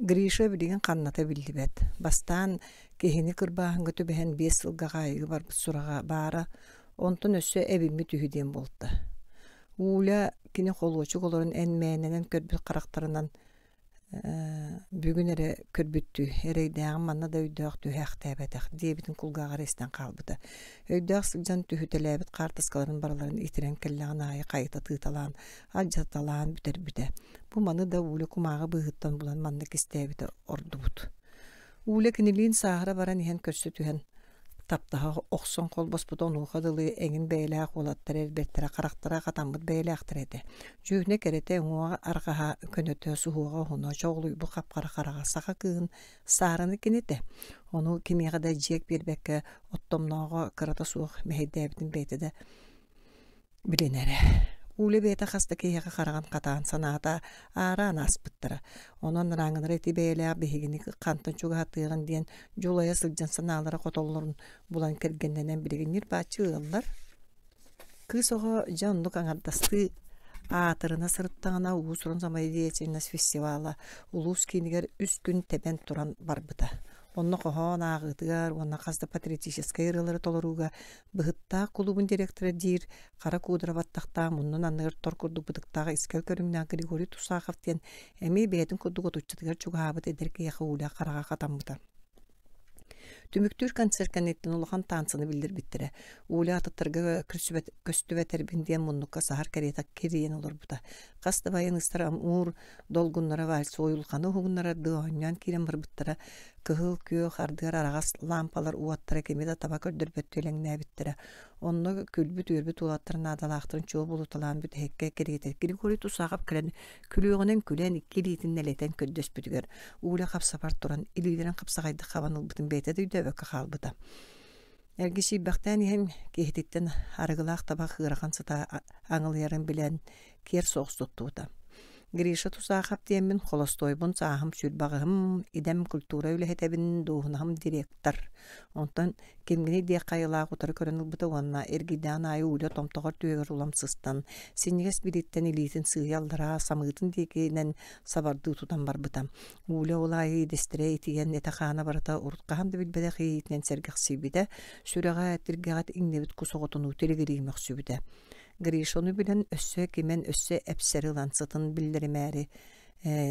Гриша билигин ханната биллибэт. Бастаан киһини кырбааһыҥҥа түбэһэн биэс сылга хаайыыга барбыт сураҕа баара, онтон өссө эбиммит үһү диэн буолта. Уля кини холуочук олорон эн мээнэнэн көрбүт харахтарынан Бүгүн эрэ көрбүттүү, эрэйдээҕим манна да өйдөөх түһээхтээбэтэх диэбитин кулгааҕар истэн хаалбыта. Өйдөөх сылдьан түһүтэлээбит хаартыскаларын барыларын итирэн кэллэҕин аайы хайыта тыыталаан, алдьаталаан бүтэрбитэ. Бу маны да Уля кумааҕы быыһыттан булан маннык истээбитэ ордубут. Уля кинилиин сааһыра баран иһэн көрсө түһэн таптаһа охсон холбоспута онуоха дылы эҥин бэйэлээх уолаттар эрбэттэрэ харахтара хатаммыт бэйэлээхтэр этэ. Дьүһүнэ кэрэтэ уҥуоҕа арҕаһа көнөтө суһуоҕа уһуна чоҕулуйбут хап-хара хараҕа саха кыыһын саараны кинитэ. Ону кимиэхэ да дьиэк биэрбэккэ оттомнооҕо кырата суох мэһэйдээбитин бэйэтэ да билинэрэ. Уля бэйэтэ хас да киһиэхэ хараҕын хатаан санаата аараан ааспыттара. Онон рааҥылара ити бэйэлээх биһигини хантан чугаһатыаҕын диэн дьулайа сылдьан санаалара хотоллорун булан кэргэннэнэн билигин ньир-бааччы ыаллар. Кыыс оҕо дьэ оннук аҥардастыы аатырына сырыттаҕына уус-уран самодеятельность фестивала улуус киинигэр үс күн тэбэн туран барбыта. Онно хоһоон ааҕыытыгар уонна хас да патриотическай ырыалары толорууга Быһыттаах кулуубун директора диир хара куудара баттахтаах муннун анныгар тор курдук бытыктаах искэл көрүҥнээх Григорий Тусахов диэн эмиэ бэйэтин курдук отуччатыгар чугаһаабыт эдэр киһиэхэ уулаах хараҕа хатаммыта. Түмүктүүр концерт кэнниттэн улахан таансыны биллэрбиттэрэ. Уля атыттарга көстүбэтэрбин диэн муннукка саһар кэриэтэ кирийэн олорбута. Хас да байаныыстар Амур долгуннара вальс уйулҕаны уһугуннарардыы оонньоон киирэн барбыттара. Кыһыл, күөх, ардыгар араҕас лаампалар уоттара кими да таба көрдөрбөттүү элэҥнээбиттэрэ. Онно күлбүт-үөрбүт уолаттар наадалаахтарын чуо булуталаан бүтэһиккэ кэриэтэ Григорий Тусахов кэлэн күлүөҕүнэн күлэн икки илиитин нэлэтэн көрдөспүтүгэр Уля хапсапар туран илиилэрин хапсаҕайдык хабан ылбытын бэйэтэ да өйдөөбөккө хаалбыта. Эргичийбэхтээн иһэн киһититтэн арыгылаах табах ыарахан сыта аҥылыйарын билэн киэр соҕус туттубута. Гриша Тусаахап диэммин холостуойбун сааһым сүүрбэҕиһим, идэм культура үлэһитэбин, дуоһунаһым директор. Онтон Кимҥиний диэххэ айылаах утары көрөн ылбыта уонна эргийдэҕин аайы Уля томтоҕор түөһүгэр улам сыстан, синньигэс билииттэн илиитин сыыйа аллараа самыытын диэкинэн сабардыы тутан барбыта. Уля ол аайы идэстэрэ итийэн этэ-хаана барыта урут хаһан да билбэтэх иэйиитинэн сэргэхсийбитэ, сүрэҕэ тиргэҕэ иҥнибит кус оҕотунуу тилигирии мөхсүбүтэ. Гриша ону билэн өссө кимэн өссө эпсэри ылан сытын биллэримээри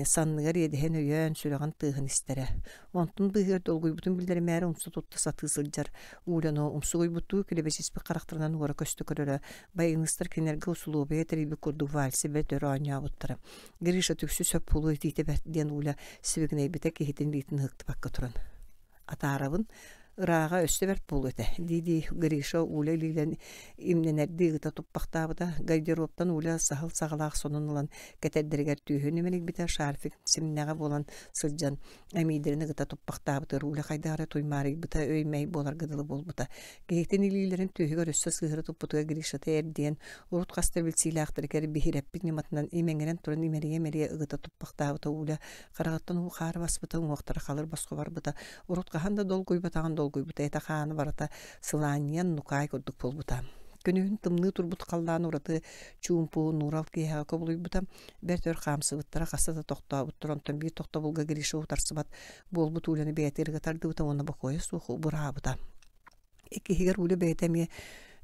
санныгар иэдэһин өйөөн, сүрэҕин тыаһын истэрэ. Онтун быыһыгар долгуйбутун биллэримээри умса тутта сатыы сылдьар Уляны умсугуйбуттуу килэбэчиспит харахтарынан уора көстө көрөрө, байыныыстар кинилэргэ усулуобуйа тэрийбит курдук вальсы бэрт өр оонньообуттара. Гриша түксү сөп буолуо итиитэ бэрт диэн Уля сибигинэйбитэ киһитин илиитин ыһыктыбакка туран атаарабын ырааҕа өссө бэрт буолуо этэ дии-дии Гриша Уля илиилэн имнэнэрдии ыыта туппахтаабыта гардеробтан Уля саһыл саҕалаах сонун ылан кэтэрдэригэр түөһүн имэрийбитэ шарфик симнэҕэ буолан сылдьан эмиийдэрин ыгыта туппахтаабытыгар Уля хайдах эрэ туймаарыйбыта өй-мэй буоларга дылы буолбута киһитин илиилэрин түөһүгэр өссө сыыһыра туппутугар Гришата эрдийэн урут хаста билсиилээхтэригэр биһирэппит ньыматынан имэҥирэн туран имэрийэ-имэрийэ ыгыта туппахтаабыта Уля хараҕыттан уу хаара баспыта, уҥуохтара халыр босхо барбыта, урут хаһан да долгуйбатаҕын долгуйбута, этэ-хаана барыта сылаанньыйан нукаай курдук буолбута. Күнүһүн тымныы турбут халлаан ураты чуумпу нуурал киэһэҕэ кубулуйбута, бэрт өр хаамсыбыттара, хаста да тохтообуттар, онтон биир тохтобулга Гриша утарсыбат буолбут ууланы бэйэтэ ырыга тардыбыта уонна бокуойа суох убураабыта. Иккиһигэр Уля бэйэтэ эмиэ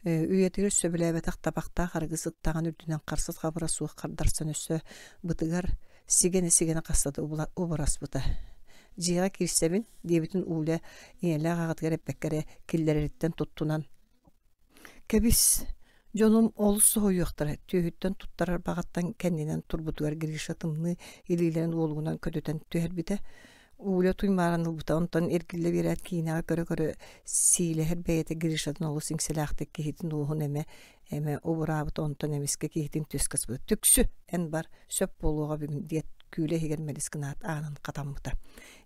үйэтигэр сөбүлээбэтэх табахтаах арыгы сыттаҕын үрдүнэн харсыс хабыра суох хардарсан өссө бытыгар сигэнэ-сигэнэ хаста да убараспыта. Дьиэҕэ киирсэбин, диэбитин Уля ийэлээх аҕатыгар эппэккэ эрэ киллэрэриттэн туттунан «Кэбис, дьонум олус соһуйуохтара» түөһүттэн туттарар баҕаттан кэннинэн турбутугар Гриша тымныы илиилэрин уолугунан көтүтэн түһэрбитэ. Уля туймааран ылбыта, онтон эргиллэ биэрээт киинэҕэ көрө-көрө сиилэһэр бэйэтэ Гришатын олус иҥсэлээхтик киһитин уоһун эмэ эмэ убураабыта, онтон эмискэ киһитин түөскэ сыппыта: «Түксү, эн бар, сөп буолуоҕа бүгүн» диэт күүлэ иһигэр мэлис гынаат аанын хатаммыта.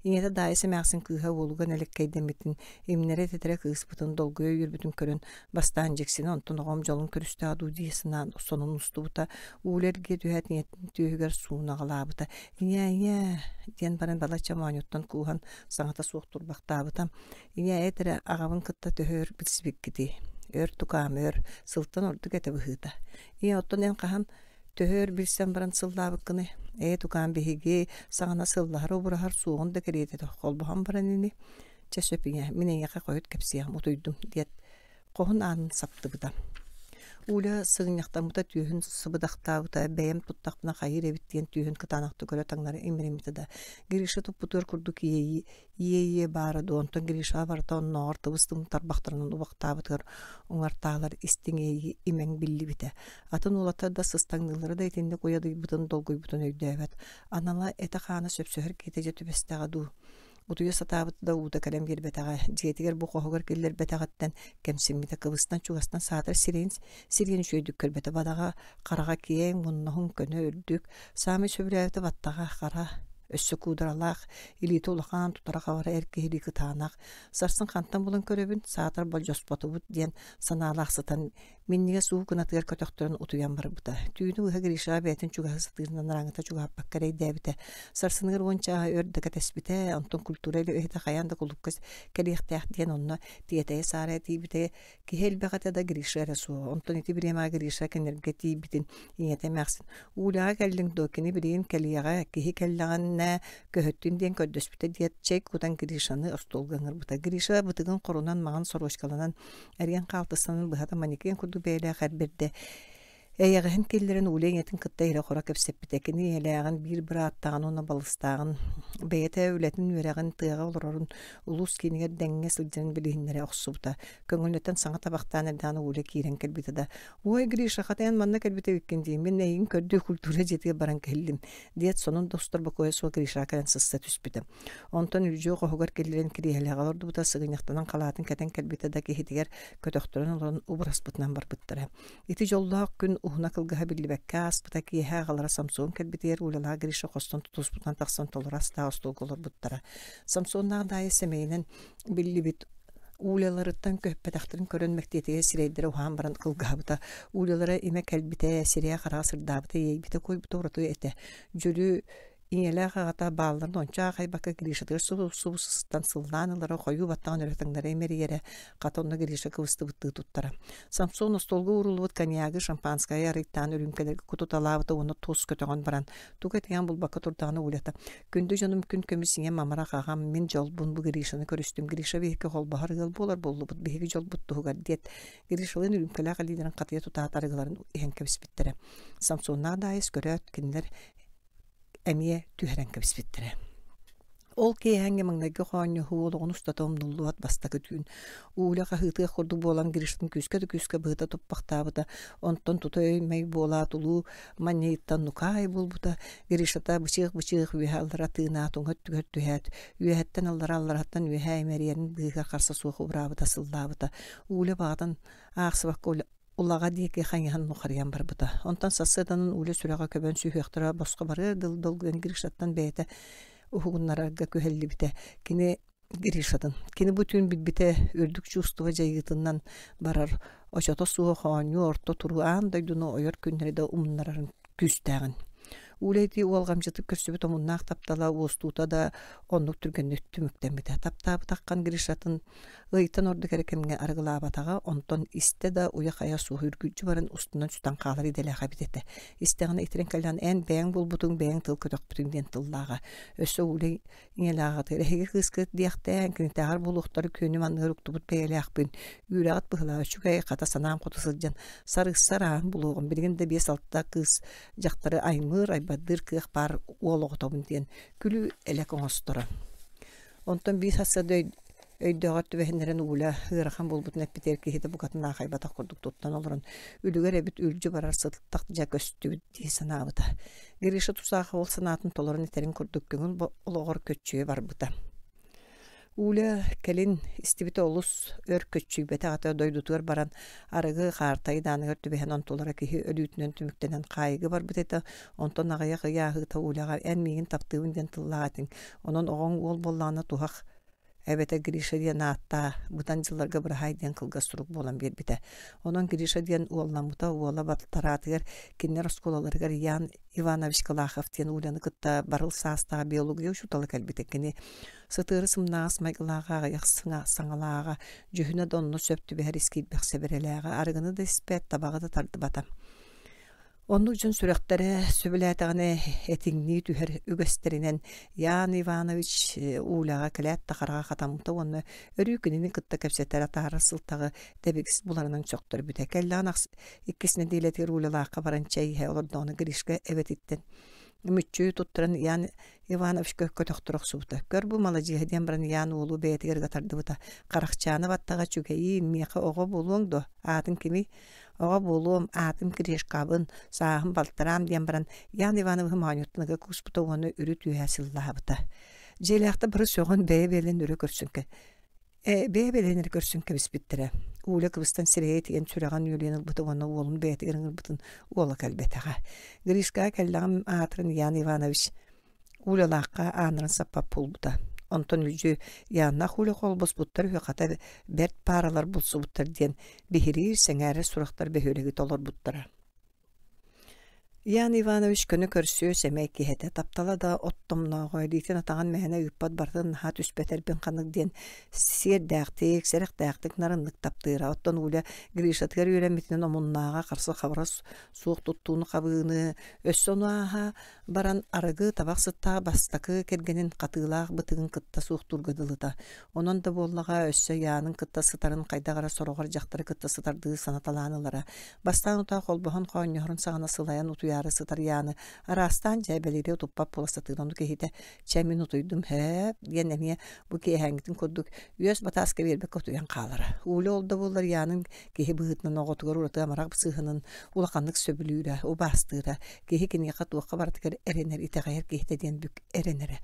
Ийэтэ Даайыс эмээхсин кыыһа уолугар нэлэккэйдэммитин, имнэрэ-тэтэрэ кыыспытын, долгуйа үөрбүтүн көрөн, бастаан дьиксинэ, онтон оҕом дьолун көрүстэҕэ дуу дии санаан сонун устубута, Уля эргийэ түһээт ийэтин түөһүгэр суунаҕалаабыта. «Ийээ, ийээ» диэн баран балачча моонньуттан кууһан саҥата суох турбахтаабыта. «Ийээ, эт эрэ, аҕабын кытта төһө өр билсибиккитий?» «Өр тукаам, өр, сылтан ордук этэ быһыыта. Ийээ, оттон эн хаһан төһө өр билсэн баран сыллаабыккыный? Ээ, тукаам, биһиги саҕана сыллаһар-убураһар суоҕун да кэриэтэ этэ, холбоһон баран ини. Чэ, сөп ийээ, мин эйиэхэ хойут кэпсиэҕим, утуйдум» диэт хоһун аанын саптыбыта. Уля сыгынньахтаммыта түөһүн сыбыдахтаабыта, бэйэм туттахпына хайыыр эбит диэн түөһүн кытаанахтык көрө таҥнары имэриммитэ да, Гриша туппутугар курдук иэйии иэйиэ баара дуо, онтон Гришаҕа барыта оннооҕор тыбыс-тымныы тарбахтарынан убахтаабытыгар уҥартаалар истиҥ иэйии имэҥ биллибитэ. Атын уолаттар да сыстаҥныыллара да итинник уйадыйбытын, долгуйбутун өйдөөбөт. Анала этэ-хаана сөпсөһөр киһитэ дьэ түбэстэҕэ дуу. Утуйа сатаабыт да уута кэлэн биэрбэтэҕэ, дьиэтигэр бу хоһугар киллэрбэтэҕиттэн кэмсиммитэ, кыбыстан чугастан саатар сирэйин сириэн үчүгэйдик көрбөтө, бадаҕа хараҕа киэҥ, муннуһун көнө үрдүк, саамай сөбүлээбитэ баттаҕа хара, өссө куударалаах, илиитэ улахан, тутара-хабара эр киһилии кытаанах, сарсын хантан булан көрөбүн, саатар болдьоспотубут диэн санаалаах сытан минньигэс уу кынатыгар көтөхтөрөн утуйан барбыта. Түүнү быһа Гришаҕа бэйэтин чугаһа сатыырынан араҥата чугаһаппакка эрэйдээбитэ. Сарсыныгар уон чааһа өр да кэтэспитэ, онтон культура үлэһитэ хайаан да кулуупка кэлиэхтээх диэн онно тиэтэйэ-саарайа тиийбитэ. Киһи элбэх этэ да Гриша эрэ суоҕа. Онтон ити бириэмэҕэ Гриша кинилэргэ тиийбитин ийэтэ эмээхсин «Уляҕа кэллиҥ дуо? Кини билигин кэлиэҕэ, киһи кэллэҕинэ көһөттүн» диэн көрдөспүтэ диэт чэй кутан Гришаны остуолга ыҥырбыта. Гриша бытыгын хорунан маҥан сорочкаланан эриэн хаалтыстанан быһата манекен курдук бэйэлээх эр бэрдэ. Эйэҕэһин киллэрэн Уля ийэтин кытта ирэ-хоро кэпсэппитэ. Кини ийэлээҕин, биир бырааттааҕын уонна балыстааҕын, бэйэтэ үлэтин-үөрэҕин, тыаҕа олорорун, улуус киинигэр дэҥҥэ сылдьарын билиһиннэрэ охсубута. Көҥүллэтэн саҥа табахтаан эрдэҕинэ Уля киирэн кэлбитэ да, «Ой, Гриша, хата эн манна кэлбит эбиккин дии, мин эйигин көрдүү культура дьиэтигэр баран кэллим», диэт сонун да устар бокуойа суох Гришаҕа кэлэн сыста түспүтэ. Онтон Үлдьүө хоһугар киллэрэн кириэһилэҕэ олордубута, сыгынньахтанан халаатын кэтэн кэлбитэ да киһитигэр көтөхтөрөн олорон убураспытынан барбыттара. Ити дьоллоох күн уһуна-кылгаһа биллибэккэ ааспыта, киэһэ аҕалара Самсон кэлбитигэр Улялаах Гриша хостон тутуспутунан тахсан толору астаах остуолга олорбуттара. Самсоннаах Даайа сэмэйинэн биллибит Уляларыттан көһүппэтэхтэрин көрөн мэктиэтигэр сирэйдэрэ уһаан баран кылгаабыта. Улялара имэ кэлбитэ, сирэйэ-хараҕа сырдаабыта, иэйбитэ-куойбута ураты этэ. Дьүрү Ийэлээх аҕата баалларын ончу аахайбакка Гришатыгар субу сыстан сыллаан ылара, хойуу баттаҕын өрө таҥнары имэрийэрэ, хата онно Гриша кыбыстыбыттыы туттара. Самсон остуолга ууруллубут коньягы, шампанскайы арыйтаан үрүүмкэлэргэ кутуталаабыта уонна туос көтөҕөн баран, тугу этиҥэн булбакка турдаҕына Улята «Күндү дьонум күн көмүс ийэм амарах аҕам, мин дьолбун бу Гришаны көрүстүм, Гриша биһикки холбоһор ыал буолар буоллубут, биһиги дьолбут туһугар» диэт, Гришалыын үрүүмкэлээх илиилэрин хатыйа тутаат арыгыларын иһэн кэбиспиттэрэ. Самсоннаах Даайыс көрөөт, кинилэр эмиэ түһэрэн кэбиспиттэрэ. Ол киэһээҥҥи маҥнайгы хоонньоһуу олоҕун устата умнуллубат бастакы түүн. Уля хаһыытыах курдук буолан Гришатын күүскэ да күүскэ быһыта туппахтаабыта, онтон тута өй-мэй буолаат улуу манньыйыттан нукаай буолбута. Гришата бычыах-бычыах үөһэ аллара тыынаат уҥа өттүгэр түһээт, үөһэттэн аллара аллараттан үөһээ имэрийэрин быыһыгар харса суох убураабыта сыллаабыта. Уля баҕатын аахсыбакка Улаҕа диэки хайыһан нухарыйан барбыта. Онтон сарсыарданан Уля сүрэҕэ көбөн сүһүөхтэрэ босхо барыар дылы долгуйан Гришаттан бэйэтэ уһугуннарарга күһэллибитэ. Кини Гришатын. Кини бу түүн билбитэ үрдүк чувство дьайыытынан барар очото суох оонньуу орто туруу аан дойдуну ойор күннэри да умнарарын күүстээҕин. Уля ити уолҕамдьытык көрсүбүт омуннаах таптала уостуута да оннук түргэнник түмүктэммитэ. Таптаабытаххан Гришатын Ыйтан ордук эрэ кэмҥэ арыгылаабатаҕа, онтон истэ да уйа-хайа суох үргүлдьү баран устунан сүтэн хаалар идэлээх эбит этэ. Истэҕинэ итирэн кэлэн эн бэйэҥ булбутуҥ, бэйэҥ тыл көтөхпүтүҥ диэн тыллааҕа. Өссө Уля ийэлээҕитигэр эһиги кыыскыт диэхтээн, кинитээҕэр буолуохтары күөнүм анныгар уктубут бэйэлээхпин, үүрэҕит быһылаа үчүгэй, хата санаам хоту сылдьан сарыыссар аан булуоҕум, билигин да биэс-алта кыыс дьахтары аймыыр, айбардыыр кыах баар уол оҕотобун диэн күлүү-элэк оҥосторо. Онтон биир сарсыарда өйдөөҕөр түбэһиннэрэн Уля ыарахан буолбутун эппитигэр киһитэ букатын аахайбатах курдук туттан олорон үлүгэр эбит үлдьү барар сылтах дьэ көстүбүт дии санаабыта. Гриша тусаах ол санаатын толорон этэрин курдук көҥүл олоҕор көччүйэ барбыта. Уля кэлин истибитэ олус өр көччүйбэтэх этэ дойдутугар баран арыгы хаартайы дааныгар түбэһэн онтулара киһи өлүүтүнэн түмүктэнэн хаайыга барбыт этэ. Онтон аҕыйах ый ааһыыта Уляҕа эн миигин таптыыбын диэн тыллаах этиҥ Онон оҕоҥ уол буоллаҕына туһах эбэтэ Гриша диэн ааттаа, быдан дьылларга быраһаай диэн кылгас сурук буолан биэрбитэ. Онон Гриша диэн уолламмыта уола балтараатыгар кинилэр оскуолаларыгар Ян Иванович Кылахов диэн Уляны кытта барыл саастаах биология учуутала кэлбитэ. Кини сытыары сымнаҕас майгылааҕа, аҕыйах саҥалааҕа, дьүһүнэ да онно сөп түбэһэр ис киирбэх сэбэрэлээҕэ, арыгыны да испэт, табаҕы да тардыбата. Оннук дьон сүрэхтэрэ сөбүлээтэҕинэ этиҥнии түһэр үгэстэринэн Ян Иванович Уляҕа кэлээт да хараҕа хатаммыта уонна өрүү кинини кытта кэпсэтэр атаарар сылтаҕы дэбигис буларынан сөхтөрбүтэ. Кэллэҕин ахс иккис нэдиэлэтигэр Улялаахха баран чэй иһэ олордоҕуна Гришка эбэтиттэн мүччү туттаран Ян Ивановичка көтөхтөрө охсубута. Көр бу маладьыаһа диэн баран Ян уолу бэйэтигэр ыга тардыбыта. Харахчаана баттаҕа үчүгэйиин, миэхэ оҕо буолуоҥ дуо? Аатын кимий? Оҕо буолуом, аатым Крешкабын, сааһым балтараам диэн баран Ян Ивановиһы моонньуттан ыга кууспута уонна үрүт үөһэ сыллаабыта. Дьиэлээхтэр бары сөҕөн бэйэ-бэйэлэрин өрө көрсөн бэйэ-бэйэлэрин эрэ көрсөн кэбиспиттэрэ. Уля кыбыстан сирэйэ итийэн сүрэҕин үөлүйэн ылбыта уонна уолун бэйэтигэр ыҥырбытын уола кэлбэтэҕэ. Гришкаҕа кэллэҕим аатыран Ян Иванович Улялаахха ааннарын саппат буолбута. Онтон үдьү Яннаах Уля холбоспуттар үһү хата бэрт пааралар булсубуттар диэн биһириир, сэҥээрэр сурахтар бөһүөлэги толорбуттара. Ян Иванович көнө көрсүө сэмэй киһи этэ, таптала да оттомнооҕо, илиитин-атаҕын мээнэ ыыппат барытын наһаа түспэтэрбин ханнык диэн сиэрдээхтик, сэрэхтээхтик нарыннык таптыыра. Оттон Уля Гришатыгар үөрэммитинэн омуннааҕа, харса-хабара суох туттууну-хабыыны, өссө ону ааһа баран арыгы, табах сыттаах бастакы кэргэнин хатыылаах бытыгын кытта суохтуурга дылыта. Онон да буоллаҕа өссө Яанын кытта сытарын хайдах эрэ сороҕор дьахтары кытта сытардыы санаталаан ылара. Бастаан утаа холбоһон хоонньоһорун саҕана сылайан утуйаары сытар Яаны араастаан дьээбэлиири утуппат буола сатыыр. Ону киһитэ «Чэ, мин утуйдум, һээп» диэн эмиэ бу киэһээҥҥитин курдук үөс батааска биэрбэккэ утуйан хаалара. Уля ол да буоллар Яанын киһи быһыытынан оҕотугар ураты амарах сыһыанын улаханнык сөбүлүүрэ, убаастыыра, киһи киниэхэ туохха барытыгар эрэнэр, итэҕэйэр киһитэ диэн бүк эрэнэрэ.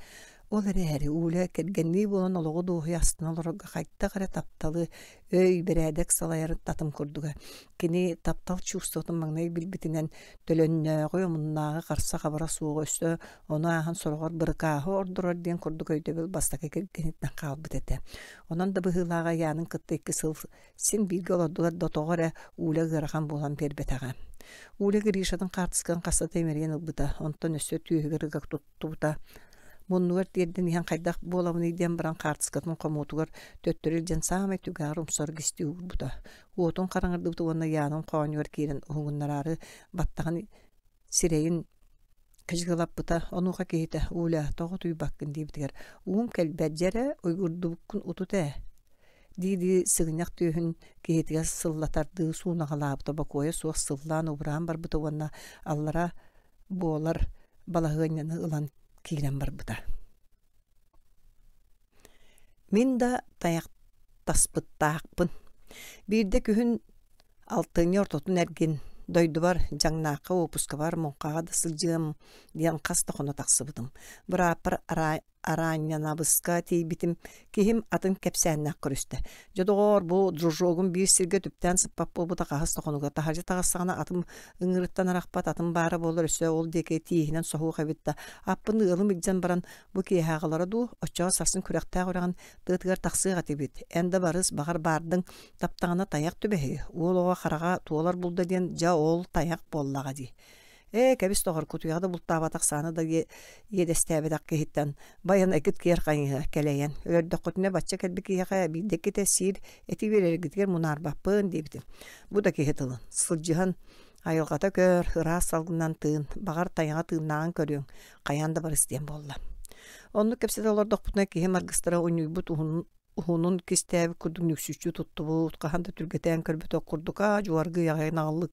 Ол эрээри Уля кэргэннии буолан олоҕу дуоһуйа астына олорорго хайдах эрэ тапталы, өй, бэрээдэк салайар татым курдуга. Кини таптал чувствотун маҥнай билбитинэн төлөннөөҕү, омуннааҕы харса-хабара суоҕу өссө ону ааһан сороҕор бырыкааһы ордорор диэн курдук өйдөбүл бастакы кэргэниттэн хаалбыт этэ. Онон да быһыылааҕа Яанын кытта икки сыл Син бииргэ олордулар да тоҕо эрэ Уля ыарахан буолан биэрбэтэҕэ. Уля Гришатын хаартыскатын хаста да имэрийэн ылбыта, онтон өссө түөһүгэр ыга туттубута. Муннугар тиэрдэн иһэн хайдах буолабыный диэн баран хаартыскатын хомуутугар төттөрү илдьэн саамай түгэҕэр умсар гистии уурбута. Уотун хараҥардыбыта уонна Яанын хоонньугар киирэн уһугуннараары баттаҕын сирэйин кыдьыгылаппыта. Онуоха киһитэ «Уля, тоҕо утуйбаккын?» диэбитигэр «Уум кэлбэт дьэ эрэ, уйгурдубуккун утут ээ» дии-дии сыгынньах түөһүн киһитигэр сыллатардыы суунаҕалаабыта бокуойа суох сыллаан убураан барбыта уонна аллара буолар балаһыанньаны ылан киирэн барбыта. Мин да тайахтаспыттаахпын. Биирдэ күһүн алтынньы ортотун эргин дойдубар Дьаҥнаахха уоппускабар муҥхаҕа да сылдьыам диэн хас да хоно тахсыбытым. Бырааппар Араанньанабыска тиийбитим, киһим атын кэпсээннээх көрүстэ. Дьэ, доҕоор, бу дружогум биир сиргэ түптээн сыппат буолбута хаһыс да хонуга. Таһырдьа таҕыстаҕына атым ыҥыырыттан арахпат, атын баара буоллар өссө ол диэки тииһинэн соһуох эбит да, аппын ыалым илдьэн баран бу киэһэ аҕалара дуу, оччоҕо сарсын күрэхтээх үрэҕин тыатыгар тахсыах этибит. Эн да барыс, баҕар баардыҥ, таптаҕына тайах түбэһи, уол оҕо хараҕа туолар булда диэн дьэ ол тайах буоллаҕа дии. Ээ, кэбис доҕор, кутуйаҕы да бултаабатах сааны да иэдэстээбэтэх киһиттэн байанайгыт киэр хайыһа кэлэйэн, өлөрдөххүтүнэ бачча кэлбит киһиэхэ биирдэ иккитэ сиир эти биэрэргитигэр мунаарбаппын диэбитим. Бу да киһи тылын. Сылдьыһан айылҕата көр, ыраас салгынынан тыын, баҕар тайаҕа тыыннааҕын көрүөҥ, хайаан да барыс диэн буолла. Оннук кэпсэтэ олордохпутуна киһим аргыстара унньуйбут уһун уһунун кистээбит курдук нүксүччү туттубут, хаһан да түргэтээн көрбөтөх курдук аа дьуаргый аҕай наҕыллык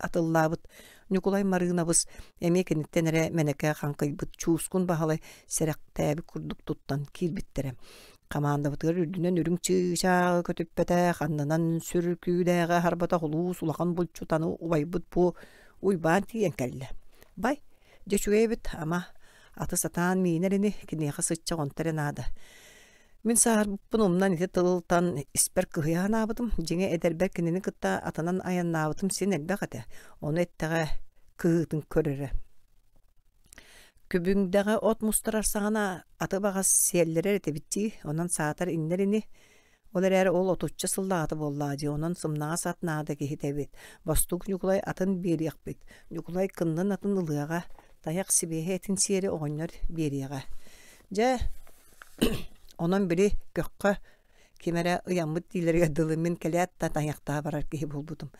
атыллаабыт Ньукулай Марыынабыс эмиэ киниттэн эрэ мэнэкэ хаҥкыйбыт Чуускун Баһылай сэрэхтээбит курдук туттан киирбиттэрэ. Хамаандабытыгар үрдүнэн үрүҥ чыычааҕы көтүппэтэх, аннынан сүр күүлээҕи аһарбатах улуус улахан булчут аны убайбыт бу Уйбаан тиийэн кэллэ. Бай, дьэ үчүгэй эбит, ама, аты сатаан миинэр ини, киниэхэ сыччах онто эрэ наада. Мин сааһырбыппын умнан ити тылтан испэр кыһыйа санаабытым, дьиҥэ эдэрбэр кинини кытта атынан айаннаабытым син элбэх этэ, ону эттэҕэ кыһыытын көрөрө. Күбүҥдэҕэ от мустарар саҕана аты баҕас сиэллэрэр этибит дии, онон саатар иҥнэр ини. Ол эрээри ол отучча сыллааҕыта буоллаҕа дии, онон сымнаҕас ат наада киһитэ эбит. Бостуук Ньукулай атын биэриэхпит, Ньукулай кыннын атын ылыаҕа, тайах сибиэһэй этин сиэри оҕонньор биэриэҕэ. Дьэ, Онон били көххө ким эрэ ыйаммыт дииллэригэр дылы мин кэлээт да тайахтаһа барар киһи буолбутум.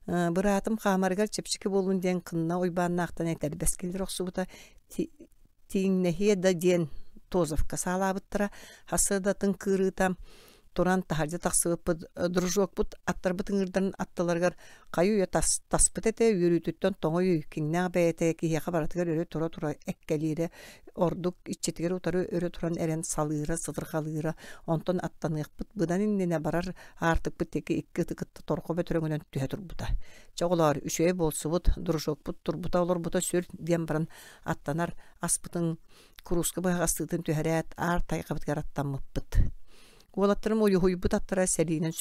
Быраатым хаамарыгар чэпчэки буоллун диэн кынна Уйбааннаахтан этэрбэс киллэрэ охсубута тииҥнэһиэ да диэн Тозовка саалаабыттара. Сарсыардатын кыырыыта туран таһырдьа тахсыбыппыт дружокпут аттарбыт ыҥыырдарын аттыларыгар хайы-үйэ таспыт этэ үөрүүтүттэн тоҥуй киҥнээх бэйэтэ киһиэхэ барытыгар өрө тура-тура эккэлиирэ ордук иччитигэр утары өрө туран эрэн салыыра сытырҕалыыра онтон аттаныахпыт быдан иннинэ барар аартыкпыт диэки икки ыты кытта торҕо бөтөрөҥүнэн түһэ турбута чэ оҕолоор үчүгэй буолсубут дружокпут турбута олорбута сүр диэн баран аттанар аспытын курууска быһаҕастыытын түһэрээт аар тайҕабытыгар аттаммыппыт. Уолаттарым уйуһуйбут аттара сэриинэн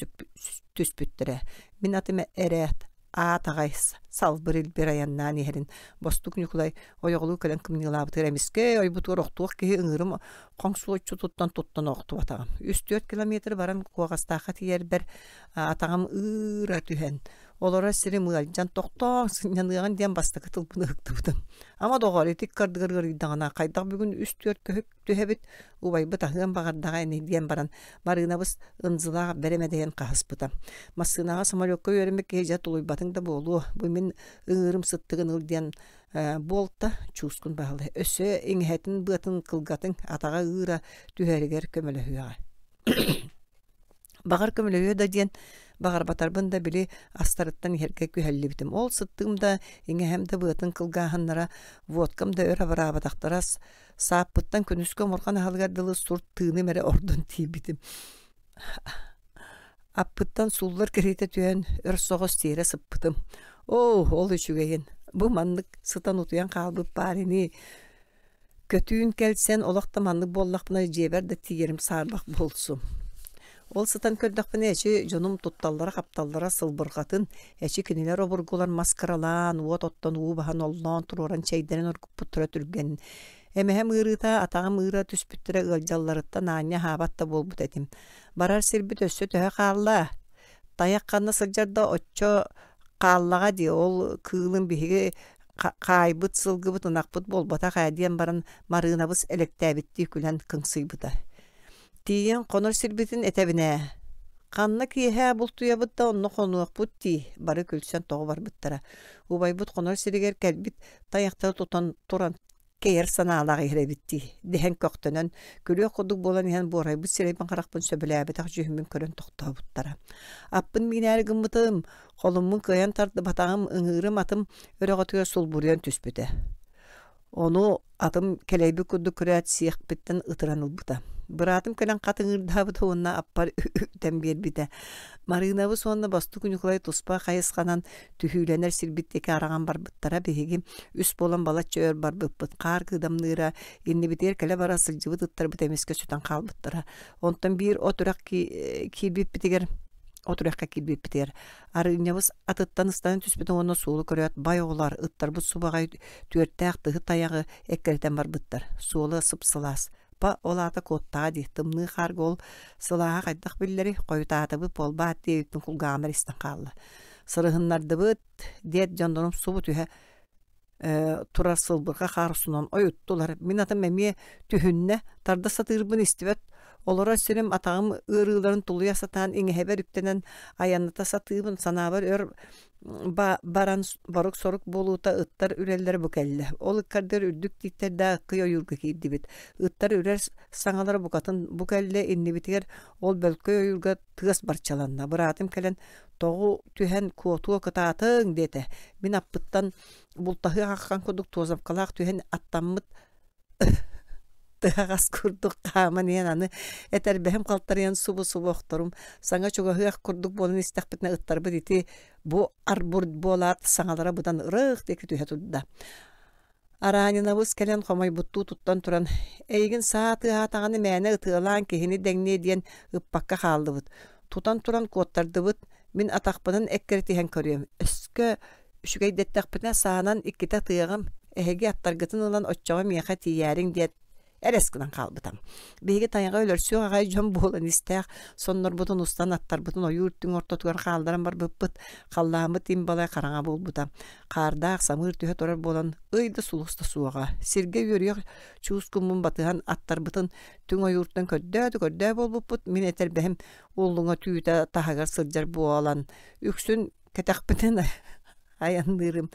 түспүттэрэ. Мин атым эрээт аат аҕай салбыр илбир айаннаан иһэрин Бостук Ньукулай ойоҕолуу кэлэн кымньыылаабытыгар эмискэ ойбутугар охтуох киһи ыҥыырым хоҥсуоччутуттан туттан охтубатаҕым. Үс-түөрт километр баран Куоҕастаахха тиийэрбэр атаҕым ыыра түһэн, Олорор сирим ыалдьан тохтооҥ, сынньаныаҕын диэн бастакы тылбын ыһыктыбытым. Ама доҕоор, ити ыккардыгар ыарыйдаҕына хайдах бүгүн үс-түөрт көһүк түһэбит, убайбыт аһыан баҕардаҕа ини диэн баран Марыынабыс ынзылаах бэрэмэдэйин хаһыспыта. Массыынаҕа самолекка үөрэммит киһи дьэ тулуйбатыҥ да буолуо, бу мин ыҥыырым сыттыгын ыл диэн буолта чуускун баһылай. Өссө иҥэһэтин быатын кылгатыҥ, атаҕа ыыра түһэригэр көмөлөһүөҕэ. Баҕар көмөлөһүө да диэн баҕарбатарбын да били астарыттан иһэргэ күһэллибитим. Ол сыттыым да, иҥэһэм да быатын кылгааһыннара, водкам да өр абыраабатахтара сааппыттан күнүскү омурҕан аһылыгар дылы сур тыыным эрэ ордон тиийбитим. Аппыттан сууллар кэриэтэ түһэн өр соҕус тиэрэ сыппытым. Оо, ол үчүгэйин! Бу маннык сытан утуйан хаалбыт баар ини. Көтүүн кэлсэн олох да маннык буоллахпына дьиэбэр да тиийэрим саарбах буолсу. Ол сытан көрдөхпүнэ эчи дьонум тутталлара-хапталлара сылбырҕатын, эчи кинилэр обургулар мас кыралаан, уот оттон уу баһан оллоон туруоран чэйдэрин оргуппуттара түргэн. Эмэһэм ыарыыта, атаҕым ыыра түспүттэрэ ыалдьалларыттан аанньа аһаабат да буолбут этим. Барар сирбит өссө төһө хаалла? Тайах ханна сылдьар да оччо хааллаҕа дии, ол кыылым биһиги хаайбыт сылгыбыт ынахпыт буолбатах ээ диэн баран Марыынабыс элэктээбиттии күлэн кыҥсыйбыта. Тиийэн хонор сирбитин этэбин ээ. Ханна киэһэ бултуйабыт да онно хонуохпут дии, бары күлсэн тоҕо барбыттара. Убайбыт хонор сиригэр кэлбит тайахтары тутан туран кэйэр санаалаах иһэр эбит дии дэһэн көхтөнөн, күлүөх курдук буолан иһэн буорайбыт сирэйбин-харахпын сөбүлээбэтэх дьүһүммүн көрөн тохтообуттара. Аппын миинээри гыммытым, холуммун кыайан тардыбатаҕым, ыҥыырым атым өрөҕөтүгэр сулбуруйан түспүтэ. Ону атым кэлэйбит курдук көрөөт сиэхпиттэн ытыран ылбыта. Быраатым кэлэн хат ыҥыырдаабыта уонна аппар үтэн биэрбитэ. Марыынабыс уонна Бостук Ньукулай туспа хайысханан түһүүлэнэр сирбит диэки араҕан барбыттара. Биһиги үс буолан балачча өр барбыппыт. Хаар кыыдамныыра, иннибитигэр кэлэ-бара сылдьыбыт ыттарбыт эмискэ сүтэн хаалбыттара. Онтон биир от үрэх киирбиппитигэр от үрэххэ киирбиппитигэр Арыынньабыс атыттан ыстанан түспүтүн уонна суолу көрөөт, бай оҕолоор, ыттарбыт субаҕай түөртээх тыһы тайаҕы эккирэтэн барбыттар. Суола сып-сылаас. Па, ол аата куоттаҕа дии, тымныы хаарга ол сылааһа хайдах биллэрий, хойутаатыбыт буолбаат диэбиппин кулгааҕым истэн хаалла. Сырыһыннардыбыт, диэт дьоннорум субу түһэ турар сылбырҕа хаар устунан ойуттулар. Мин атым эмиэ түһүннэ, тарда сатыырбын истибэт. Олорор сирим атаҕым ыарыыларын тулуйа сатаан иҥэһэбэр үктэнэн айанната сатыыбын. Санаабар өр баран борук-сорук буолуута ыттар үрэллэрэ бу кэллэ. Ол ыккардыгар үрдүк тииттэрдээх ыккый ойуурга киирдибит. Ыттар үрэр саҥалара букатын бу кэллэ, иннибитигэр ол бөлкөй ойуурга тыас барчаланна. Быраатым кэлэн тоҕу түһэн куотуо кытаатыҥ диэтэ. Мин аппыттан бултаһыах аххан курдук туозапкалаах түһэн аттаммыт тыһаҕас курдук хааман иһэн аны этэрбэһим халтарыйан субу-субу охторум саҥа чугаһыах курдук буолан истэхпитинэ ыттарбыт ити бу арбур буолаат саҥалара быдан ырыых диэки түһэ турда. Араанинабыс кэлэн хомойбуттуу туттан туран, «Эйигин саа тыаһаатаҕына мээнэ ытыалаан киһини дэҥниэ диэн ыппакка хааллыбыт. Тутан туран куоттардыбыт, мин атахпынан эккирэтиһэн көрүөм. Өскө үчүгэйдэттэхпинэ саанан иккитэ ытыаҕым, эһиги аттаргытын ылан оччоҕо миэхэ тиийээриҥ» диэт эрэс гынан хаалбыта. Биһиги тайҕа өлөрсүөх аҕай дьон буолан истээх соннорбутун устан аттарбытын ойуур түҥ ортотугар хаалларан барбыппыт. Халлааммыт им балай хараҥа буолбута. Хаардаах самыыр түһэ турар буолан ый да сулус да суоҕа. Сиргэ үөрүйэх чуускуммун батыһан аттарбытын түҥ ойууртан көрдөө да көрдөө буолбуппут. Мин этэрбэһим уллуҥа түүтэ таһыгар сылдьар буолан үксүн кэтэхпитин айанныырым.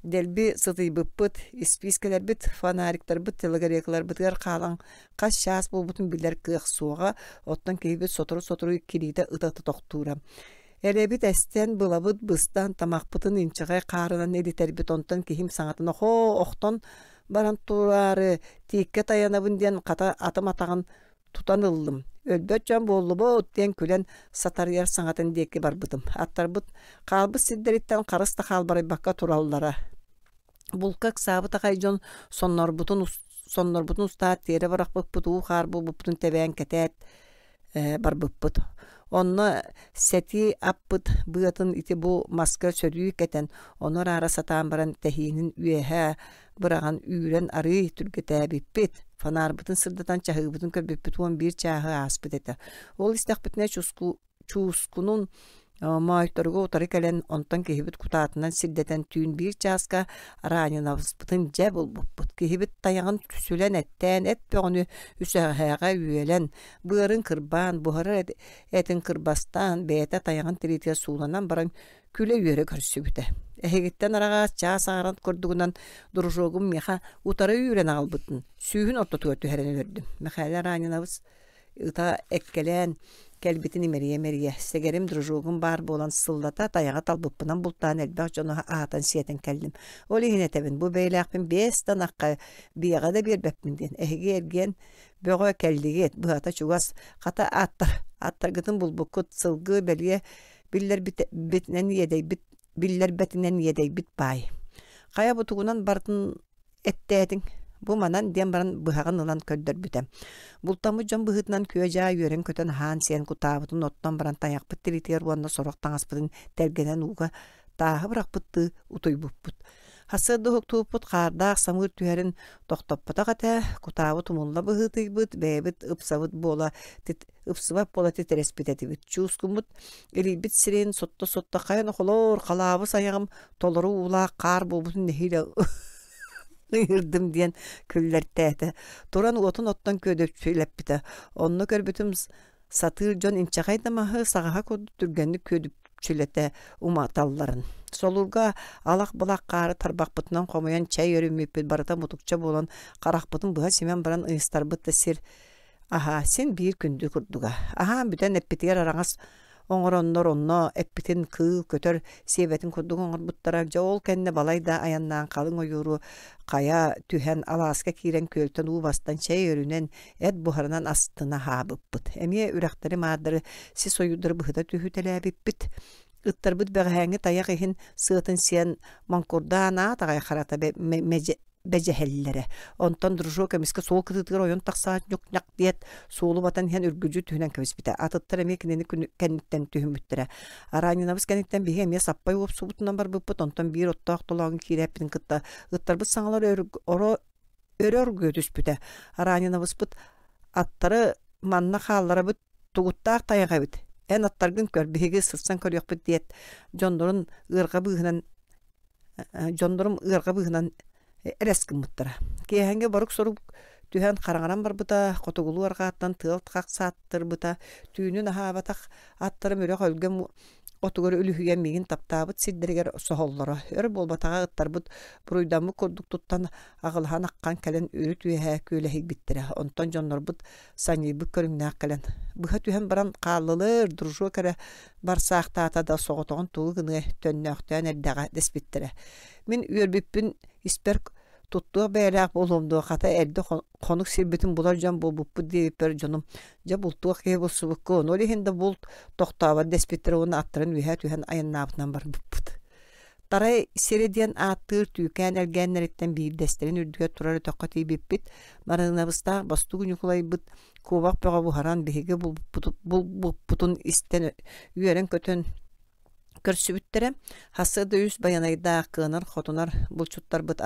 Дэлби сытыйбыппыт, испиискэлэрбит, фонариктарбыт телогрекаларбытыгар хаалан хас чаас буолбутун билэр кыах суоҕа, оттон киһибит сотору-сотору кириитэ ыта тохтуура. Эрэбит эстэн, былабыт быстан, тамахпытын инчэҕэй хаарынан илитэрбит, онтон киһим саҥатын охоо охтон баран тураары тииккэ тайанабын диэн хата атым атаҕын тутан ыллым. Өлбөт дьон буоллубут диэн күлэн сатарыйар саҥатын диэки барбытым. Аттарбыт хаалбыт сирдэриттэн харыс да хаалбарайбакка тураллара. Булка ыксаабыт аҕай дьон соннорбутун, соннорбутун устаат тиэрэ бырахпыппыт уу-хаар буолбуппутун тэбээн кэтээт барбыппыт. Онно сэтии аппыт быатын ити-бу маска сөрүү кэтэн, ону араара сатаан баран тэһиинин үөһэ быраҕан үүрэн арыый түргэтээбиппит, фонарбытын сырдатан чаһыыбытын көрбүппүт 11 чааһы ааспыт этэ. Ол истэхпитинэ чуускунун Моойторугу утары кэлэн, онтон киһибит кутаатынан сирдэтэн түүн биир чааска Ранинабыспытын дьэ булбуппут. Киһибит тайаҕын сүлэн эттээн, эт бөҕөнү үсэҕэһээҕэ үөлэн, быарын кырбаан, буһарар этин кырбастаан, бэйэтэ тайаҕын тириитигэр сууланан баран күлэ-үөрэ көрсүбүтэ. Эһигиттэн араҕас чаас аҥарын курдугунан дружогум миэхэ утары үүрэн аҕалбытын сүүһүн ортотугар түһэрэн өлөрдүм. Мэхээлэ Ранинабыс ыта эккэлээн кэлбитин имэрийэ-имэрийэ, сэгэрим дружогум баар буолан сыллата тайаҕа талбыппынан бултаан элбэх дьону аһатан-сиэтэн кэллим. Ол иһин этэбин, бу бэйэлээхпин биэс да ынахха биэҕэ да биэрбэппин диэн. Эһиги эргиэн бөҕө кэллигит, быһата чугас, хата ааттар, аттаргытын булбуккут, сылгы бэлиэ биллэрбитинэн иэдэйбит биллэрбэтинэн иэдэйбит баай. Хайа бутугунан барытын эттээтиҥ бу манан диэн баран быһаҕын ылан көрдөрбүтэ. Бултаммыт дьон быһыытынан күө-дьаа үөрэн-көтөн аһаан-сиэн кутаабытын оттон баран тайахпыт тириитигэр уонна сорох таҥаспытын тэлгэнэн ууга тааһы бырахпыттыы утуйбуппут. Сарсыарда уһуктубуппут хаардаах самыыр түһэрин тохтоппотох этэ, кутаабыт умулла быһыытыйбыт, бэйэбит ыпсабыт буола ыпсыбат буола титирэспит этибит. Чуускуммут илийбит сирин сотто-сотто хайан охолоор халаабыс айаҕым толору уулаах хаар буолбутун нэһиилэ ыйырдым диэн күллэртээтэ. Туран уотун оттон күөдүпчүлэппитэ. Онно көрбүтүм сатыыр дьон инчэҕэй да маһы саҕаһа курдук түргэнник күөдүпчүлэтэ уматалларын. Солуурга алах-былах хаары тарбахпытынан хомуйан чэй өрүммүппүт барыта мутукча буолан харахпытын быһа симэн баран ыйыстарбыт да сир Аһаа, син биир күндү курдуга. Аһаан бүтэн эппитигэр араҥас оҥороннор онно эппитин кыыл, көтөр сиэбэтин курдук оҥорбуттара. Дьэ ол кэннэ балай да айаннаан халыҥ ойууру хайа түһэн алааска киирэн күөлтэн уу бастан чэй өрүнэн, эт буһарынан астына аһаабыппыт. Эмиэ үрэхтэри маардары сис ойуурдары быһыта түһүтэлээбиппит. Ыттарбыт бэҕэһээҥҥи тайах иһин сыатын сиэн моҥкурдаан аат аҕай харата бэдьэһэллэрэ. Онтон Дружок эмискэ суол кытыытыгар ойон тахсаат ньук-ньак диэт суолу батан иһэн үргүдьү түһүнэн кэбиспитэ. Атыттар эмиэ кинини кэнниттэн түһүммүттэрэ. Аранинабыс кэнниттэн биһиги эмиэ саппай уопсубутунан барбыппыт. Онтон биир оттоох толоон киирээппитин кытта ыттарбыт саҥалар өрө оргуйа түспүтэ. Аранинабыспыт аттары манна хаалларабыт тугуттаах тайах эбит эн аттаргын көр биһиги сырсан көрүөхпүт диэт дьоннорун ыарҕа быыһынан дьоннорум ыарҕа быыһынан эрэс гыммыттара киэһэҥҥи борук-сорук түһэн хараҥаран барбыта хотугулуу арҕааттан тыал хахсааттарбыта түүнүн аһаабатах аттарым үрэх өлгөм отугар үлүһүйэн миигин таптаабыт сирдэригэр соһоллоро. Өр буолбатаҕа ыттарбыт буруйдаммыт курдук туттан аҕылаһан аххан кэлэн үрүт үөһэ күөлэһийбиттэрэ. Онтон дьоннорбут санньыйбыт көрүҥнээх кэлэн быһа түһэн баран хааллылар дружок эрэ барсаахтаата да соҕотоҕун тугу гыныай төннөөхтөөн эрдэҕэ дэспиттэрэ. Мин үөрбүппүн испэр туттуох бэйэлээх буолуом дуо хата эрдэ хонук сирбитин булар дьон буолбуппут диэбиппэр дьонум дьэ бултуох киһи булсубуккун ол иһин да булт тохтообот дэспиттэрэ уонна аттарын үөһэ түһэн айаннаабытынан барбыппыт Тарай сирэ диэн ааттыыр түүкээн элгээннэриттэн биирдэстэрин үрдүгэр турар өтөххө тиийбиппит Марыынабыстаах бостуук Ньукулайбыт куобах бөҕө буһаран биһиги булбуппутун истэн үөрэн-көтөн көрсүбүттэрэ. Сарсыарда үс байанайдаах кыанар-хотунар булчуттарбыт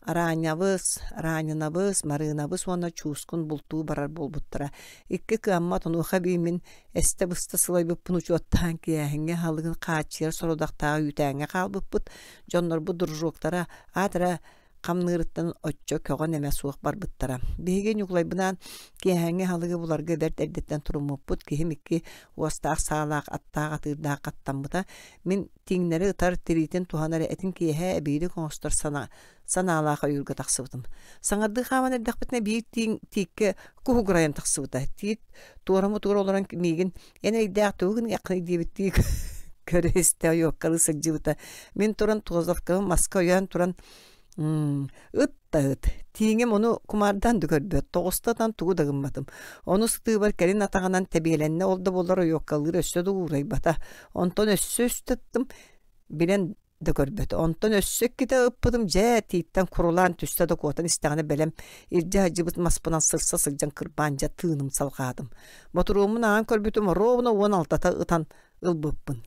Араанньабыс, Араанньынабыс, Марыынабыс уонна Чуускун бултуу барар буолбуттара. Икки кыаммат онуоха эбии мин эстэ-быста сылайбыппын учуоттаан киэһэҥҥи аһылыгын хааччыйар сорудахтаах үүтээҥҥэ хаалбыппыт. Дьоннорбут дружоктара аат эрэ хамныырыттан оччо көҕөн эмэ суох барбыттара. Биһиги Ньукулайбынаан киэһээҥҥи аһылыгы буларга бэрт эрдэттэн туруммуппут. Киһим икки уостаах саалаах, аттаах атыырдаах хаттаммыта. Мин тииҥнэри ытар, тириитин туһанар этин киэһэ эбиилик оҥостор сана санаалаах ойуурга тахсыбытым. Саҥардыы хааман эрдэхпитинэ биир тииҥ тииккэ куһугурайан тахсыбыта. Тиит туора мутугар олорон миигин эн эрэйдээх тугу гыныаххыный диэбиттии көрө-истэ ойуоккалыы сылдьыбыта. Мин туран Тозовкабын маска ойоон туран ыт да ыт. Тииҥим ону кумаардаан да көрбөт, тоҕуста ытан тугу да гымматым. Ону сытыыбар кэлин атаҕынан тэбиэлэннэ, ол да буоллар ойуоккалыыр өссө да уурайбата. Онтон өссө үстэ ыттым, билэн да көрбөтө. Онтон өссө иккитэ ыппытым дьэ тииттэн курулаан түстэ да куотан истэҕинэ бэлэм илдьэ сылдьыбыт маспынан сырса сылдьан кырбаан дьэ тыыным салҕаатым. Ботуруоммун аан көрбүтүм оруобуна 16-та ытан ылбыппын.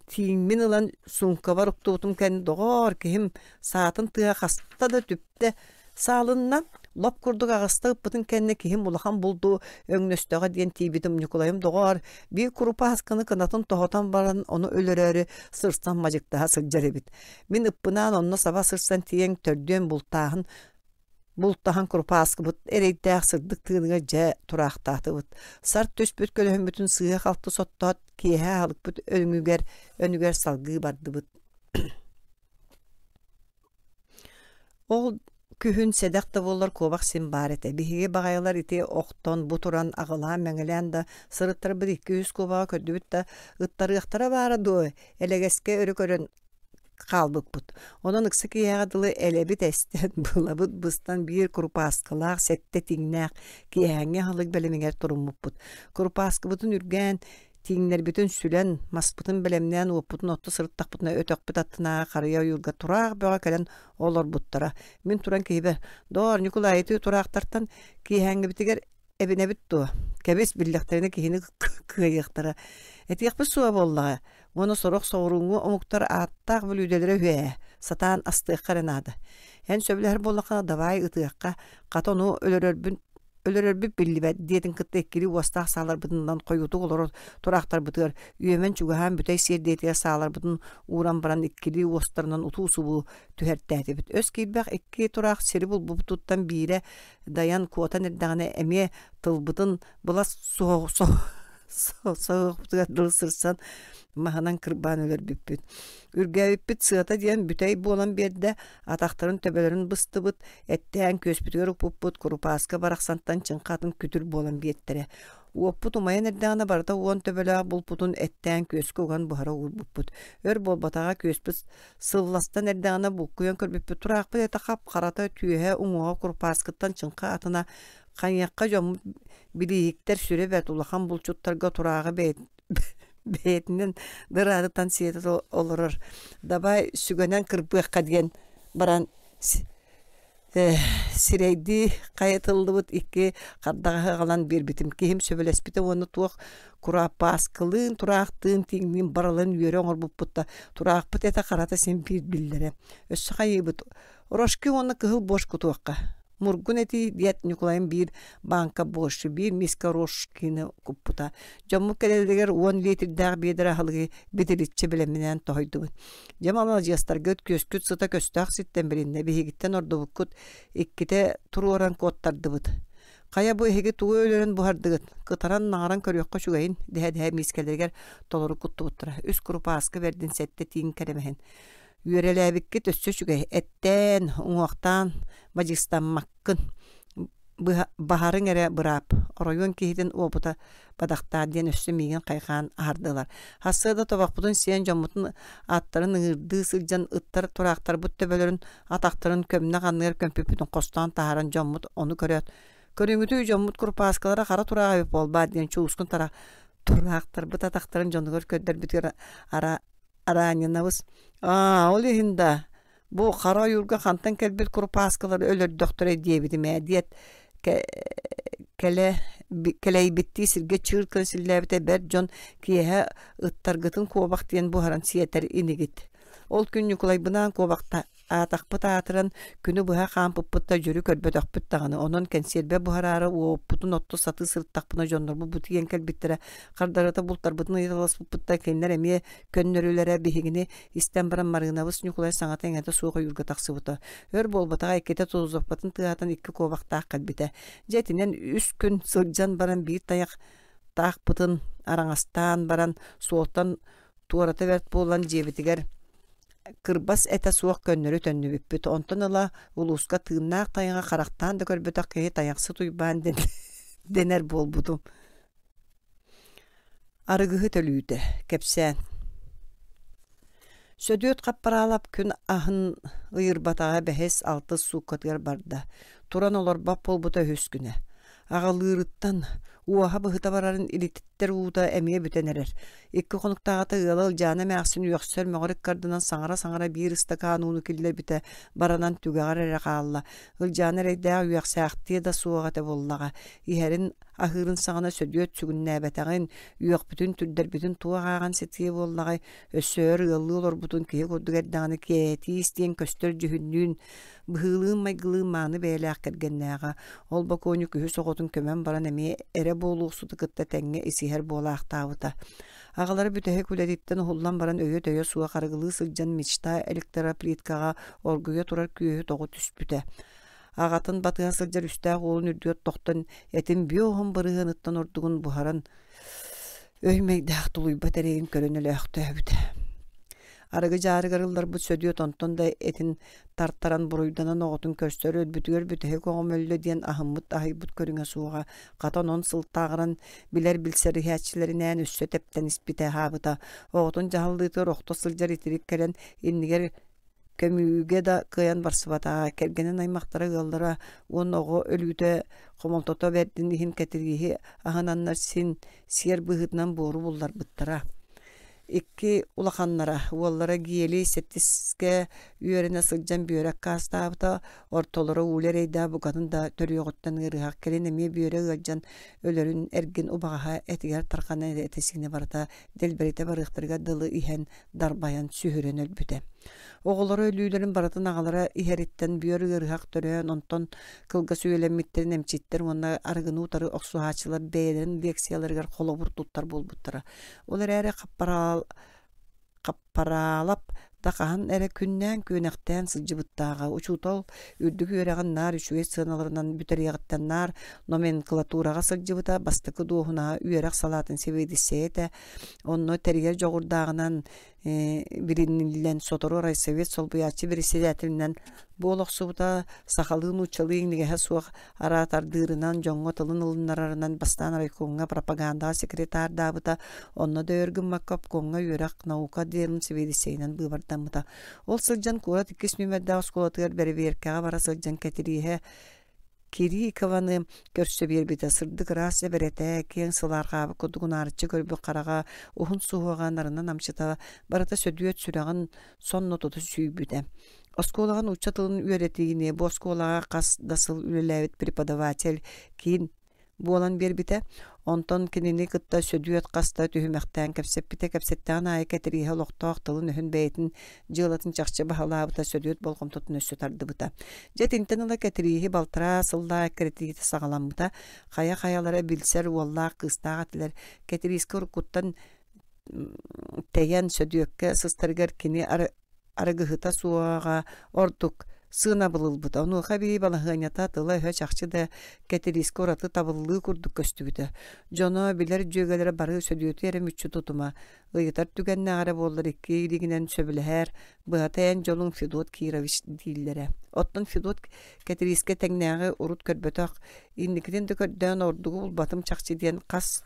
Тииҥмин ылан суумкабар уктубутум кэннэ доҕоор киһим саатын тыаһа хаста да түптэ саалынна. Лоп курдук аҕыста ыппытын кэннэ киһим улахан булду өҥнөстөҕө диэн тиийбитим Ньукулайым доҕоор, биир курупаасканы кынатын тоһутан баран ону өлөрөөрү сырсан мадьыктаһа сылдьар эбит. Мин ыппынаан онно саба сырсан тиийэн төрдүөн бултааһын бултаһан курупааскыбыт эрэйдээх сырдык тыыныгар дьэ тураахтаатыбыт. Сар түспүт көлөһүммүтүн сыыһа-халты соттоот киэһэ аһылыкпыт өҥүгэр өнүгэр салгыы бардыбыт. Ол күһүн сэдэх да буоллар куобах син баар этэ. Биһиги баҕайылар ити охтон, бу туран аҕылаан-мэҥилээн да сырыттарбыт икки-үс куобаҕы көрдүбүт да ыттарыахтара баара дуо, элэгэскэ өрө көрөн хаалбыппыт. Онон ыкса киэһэҕэ дылы элэбит эстэн, былабыт быстан биир курупааскалаах, сэттэ тиҥнээх киэһээҥҥи аһылык бэлэмигэр туруммуппут. Курупааскыбытын үргээн, тииҥнэрбитин сүлэн, маспытын бэлэмнээн уоппутун отто сырыттахпытына өтөхпүт аттынааҕы харыйа ойуурга тураах бөҕө кэлэн олорбуттара. Мин туран киһибэр «Доор, Ньукулай, ити тураахтартан киэһээҥҥибитигэр эбинэбит дуо? Кэбис, биллэхтэринэ киһини кыайыахтара. Этиэхпит суоҕа буоллаҕа. Уонна сорох соҕурууҥҥу омуктар ааттаах бүлүүдэлэрэ үһү ээ, сатаан астыахха эрэ наада. Эн сөбүлэһэр буоллаххына, давай ытыахха, хата ону өлөрөрбүн өлөрөрбүт биллибэт диэтин кытта иккилии уостаах сааларбытынан хойуутук олорор тураахтарбытыгар үөмэн чугаһаан бүтэй сиэрдийэтигэр сааларбытын ууран баран иккилии уостарынан утуу-субуу түһэртээтибит. Өс киирбэх икки тураах сири булбуппутуттан биирэ дайан куотан эрдэҕинэ эмиэ тылбытын былас соһуохпутугар дылы сырсан маһынан кырбаан өлөрбүппүт. Үргээбиппит сыата диэн бүтэй буолан биэрдэ, атахтарын төбөлөрүн быстыбыт, эттээн күөспүтүгэр укпуппут, курупааска барахсантан чыҥха атын күтүр буолан биэртэрэ. Уоппут умайан эрдэҕинэ барыта уон төбөлөөх булпутун эттээн күөскэ уган буһара уурбуппут. Өр буолбатаҕа күөспүт сылластан эрдэҕинэ булкуйан көрбүппүт тураахпыт этэ хап-харата, түөһэ, уҥуоҕа курупааскыттан чыҥха атына хайыахха дьоммут билииһиктэр сүрэ бэрт улахан булчуттарга турааҕы бэйэтинэн дыраатытан сиэтэ олорор дабай сүгэнэн кырбыахха диэн баран сирэйдии хайытыллыбыт икки хардаҕаһы аҕалан биэрбитим киһим сөбүлэспитэ уонна туох курапааскылыын тураахтыын тииҥниин барыларын үөрэ оҥорбуппут да тураахпыт этэ харата син биир биллэрэ өссө хайыыбыт рожки уонна кыһыл борщ кутуохха Мургун этии диэт Ньукулайым биир бааҥка борщу, биир миискэ рожкины куппута. Дьоммут кэлэллэригэр уон литрдээх биэдэрэ аһылыгы битириччи бэлэмнээн тоһуйдубут. Дьэ маладьыастаргыт күөскүт сыта көстөөх сиртэн билиннэ, биһигиттэн ордубуккут иккитэ туруоран куоттардыбыт. Хайа бу эһиги тугу өлөрөн буһардыгыт? Кытаран-наҕаран көрүөххэ үчүгэйин, дэһэ-дэһэ миискэлэригэр толору куттубуттара. Үс курупааскы бэрдин сэттэ тииҥ кэрэмэһин. Үөрэлээбиккит өссө үчүгэй, эттээн, уҥуохтаан бадьыыстаммаккын, баһарыҥ эрэ быраап, оройуон киһитин уопута бадахтаа диэн өссө миигин хайҕаан аһардылар. Сарсыарда тобохпутун сиэн дьоммутун аттарын ыҥыырдыы сылдьан ыттар тураахтарбыт төбөлөрүн, атахтарын көмнөх анныгар көмпүппүтүн хостоон таһааран дьоммут ону көрөөт «Көрүҥүтүй дьоммут курупааскалара хара тураах эбит буолбаат» диэн чуускун тураахтарбыт атахтарын дьонугар көрдөрбүтүгэр ара Араанньынабыс «Аа, ол иһин да, бу хара ойуурга хантан кэлбит курупааскалары өлөрдөхтөрө диэбитим ээ» диэт кэлэ кэлэйбиттии сиргэ чыыр гына силлээбитэ бэрт дьон киэһэ ыттаргытын куобах диэн буһаран сиэтэр инигит. Ол күн Ньукулайбынаан куобахта Аатахпыт аатыран, күнү быһа хаампыппыт да дьөрү көрбөтөхпүт даҕаны. Онон кэнсиэрбэ буһараары уоппутун отто сатыы сырыттахпына дьоннорбут бу тиийэн кэлбиттэрэ. Хардарыта бултарбытын ыйыталаспыппыт да кинилэр эмиэ көннөрүлэрэ биһигини истэн баран Марыынабыс Ньукулай саҥата-иҥэтэ суох ойуурга тахсыбыта. Өр буолбатаҕа иккитэ тузовкатын тыаһатан икки куобахтаах кэлбитэ. Дьэ итинэн үс күн сылдьан баран биир тайах таахпытын араҥастаан баран суолтан туората бэрт буолан дьиэбитигэр кырбас этэ суох көннөрү төннүбүппүт. Онтон ыла улууска тыыннаах тайаҕы харахтаан да көрбөтөх киһи тайахсыт Уйбаан дэнэр буолбутум. Арыгыһыт өлүүтэ. Кэпсээн. Сөдүөт Хаппараалап күн аһын ыйырбатаҕа бэһис, алтыс сууккатыгар барда. Туран олорбот буолбута үһүс күнэ. Аҕалыырыттан, Уоһа быһыта барарын илититтэр уута эмиэ бүтэн эрэр. Икки хонуктааҕыта ыала Ылдьаана эмээхсин үөхсэр мөҕөр ыккардынан саҥара-саҥара биир ыстакаан ууну киллэрбитэ баранан түгэҕэр эрэ хаалла. Ылдьаана эрэйдээх үөхсээхтиэ да суох этэ буоллаҕа. Иһэрин аһыырын саҕана Сөдүөт сүгүннээбэтэҕин, үөхпүтүн, түрдэрбитин туох ааҕан ситиэ буоллаҕай, өссө өр ыаллыы олорбутун киһи курдук эрдэҕинэ кээтиис диэн көстөр дьүһүннүүн, быһыылыын-майгылыын мааны бэйэлээх кэргэннээҕэ. Ол бокуонньук үһүс оҕотун көмөн баран эмиэ эрэ буолуохсуту кытта тэҥҥэ исиһэр буолаахтаабыта. Аҕалара бүтэһик үлэтиттэн уһуллан баран өйө-төйө суох арыгылыы сылдьан мечта электроплиткаҕа оргуйа турар күөһү тоҕу түспүтэ. Аҕатын батыһа сылдьар үстээх уолун үрдүгэр тохтон этин бүө уһун бырыһыаныттан ордугун буһаран өй-мэйдээх тулуйбат эрэйин көрөн өлөөхтөөбүтэ. Арыгы дьаарыгар ылларбыт Сөдүөт онтон да этин тартаран буруйданан оҕотун көрсөр өлбүтүгэр бүтэһик оҕом өллө диэн аһыммыт аһыйбыт көрүҥэ суоҕа. Хата онон сылтааҕыран билэр билсэр иһээччилэринээн өссө тэптэн испитэ аһаабыта. Оҕотун дьаһаллыытыгар охто сылдьар итирик кэлэн иннигэр көмүүгэ да кыайан барсыбатаҕа. Кэргэнин аймахтара ыаллара уонна оҕо өлүүтэ хомолтото бэрдин иһин Кэтирииһи аһынаннар син сиэр быһыытынан буору булларбыттара. Икки улаханнара, уоллара Гелий сэттискэ үөрэнэ сылдьан бүөрэ аккаастаабыта, ортолоро Уля эрэйдээх букатын да төрүөҕүттэн ыарыһах, кэлин эмиэ бүөрэ ыалдьан өлөрүн эргин убаҕаһа этигэр тарҕанан этэ-сиинэ барыта дэлбэритэ барыахтарыгар дылы иһэн дарбайан сүһүрэн өлбүтэ. Оҕолоро өлүүлэрин барытын аҕалара иһэриттэн бүөр ыарыһах төрөөн, онтон кылгас үйэлэммиттэрин эмчиттэр уонна арыгыны утары охсуһааччылар бэйэлэрин лекцияларыгар холобур туттар буолбуттара. Ол эрээри Хаппараалап да хаһан эрэ күннээн-күөнэхтээн сылдьыбыттааҕа. Учуутал үрдүк үөрэҕин наар үчүгэй сыаналарынан бүтэриэҕиттэн наар номенклатураҕа сылдьыбыта, бастакы дуоһунаһа үөрэх салаатын сэбиэдиссэйэ этэ. Онно тэрийэр дьоҕурдааҕынан билиниллэн сотору райсовет солбуйааччы председателинэн буола охсубута, сахалыы-нууччалыы иҥнигэһэ суох араатардыырынан, дьоҥҥо тылын ылыннарарынан бастаан райкомҥа пропагандаҕа секретардаабыта, онно да өр гыммакка обкомҥа үөрэх, наука отделын сэбиэдиссэйинэн быыбардаммыта. Ол сылдьан куорат иккис нүөмэрдээх оскуолатыгар бэрэбиэркэҕэ бара сылдьан Кэтирииһэ Кирикованы көрсө биэрбитэ сырдык ыраас эбэрэтэ, киэҥ сылаарҕаабыт курдук унаарыччы көрбүт хараҕа, уһун суһуоҕа нарынан амчыта барыта Сөдүөт сүрэҕин сонно тута сүүйбүтэ. Оскуолаҕа нуучча тылын үөрэтиини бу оскуолаҕа хас да сыл үлэлээбит преподаватель киин буолан биэрбитэ. Онтон кинини кытта Сөдүөт хас да түһүмэхтээн кэпсэппитэ. Кэпсэттэҕин аайы Кэтирииһэ олохтоох тылын-өһүн бэйэтин дьыалатын чахчы баһылаабыта Сөдүөт болҕомтотун өссө тардыбыта. Дьэ итинтэн ыла Кэтирииһи балтараа сыллаах эккирэтиитэ саҕаламмыта. Хайа-хайалара билсэр уоллаах кыыстаах этилэр. Кэтириискэ уруккуттан тэйэн Сөдүөккэ сыстарыгар кини арыгыһыта суоҕа ордук сыанабыл ылбыта. Онуоха эбии балаһыанньата тыла-өһө чахчы да Кэтириискэ ураты табыллыы курдук көстүбүтэ. Дьоно, билэр дьүөгэлэрэ бары Сөдүөтү эрэ мүччү тутума, ыйытар түгэннээх эрэ буоллар икки илиигинэн сөбүлэһэр, быһата эн дьолуҥ Федот Кирович дииллэрэ. Оттон Федот Кэтириискэ тэҥнээҕи урут көрбөтөх, инникитин да көрдөөн ордугу булбатым чахчы диэн хас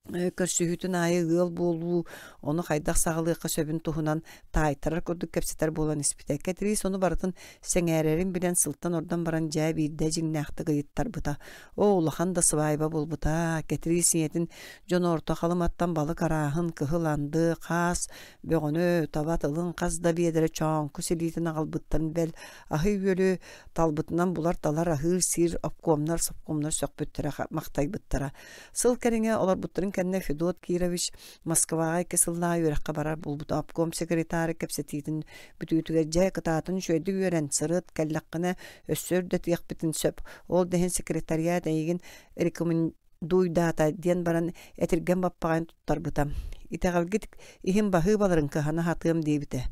көрсүһүүтүн аайы ыал буолуу, ону хайдах саҕалыахха сөбүн туһунан таайтарар курдук кэпсэтэр буолан испитэ. Кэтириис ону барытын сэҥээрэрин билэн сылтан ордон баран дьээ биирдэ дьиҥнээхтик ыйыттарбыта. Оо, улахан да сыбаайба буолбута. Кэтириис ийэтин дьоно Орто Халыматтан балык арааһын, кыһыл анды, хаас бөҕөнү, таба тылын хас да биэдэрэ чооҥку силиитин аҕалбыттарын бэл аһы-үөлү талбытынан булар-талар аһыыр-сиир обкомнар, совкомнар сөхпүттэрэ, махтайбыттара. Сыл кэриҥэ олорбуттарын кэннэ Федот Кирович Москваҕа икки сыллаах үөрэххэ барар буолбута. Обком секретара кэпсэтиитин бүтүүтүгэр дьэ кытаатын үчүгэйдик үөрэн сырыт, кэллэххинэ өссө үрдэтиэхпитин сөп. Ол да иһин секретариат эйигин рекомендуйдаата диэн баран этиргэн баппаҕайын туттарбыта. Итэҕэлгит иһин баһыыбаларын кыһана сатыам диэбитэ.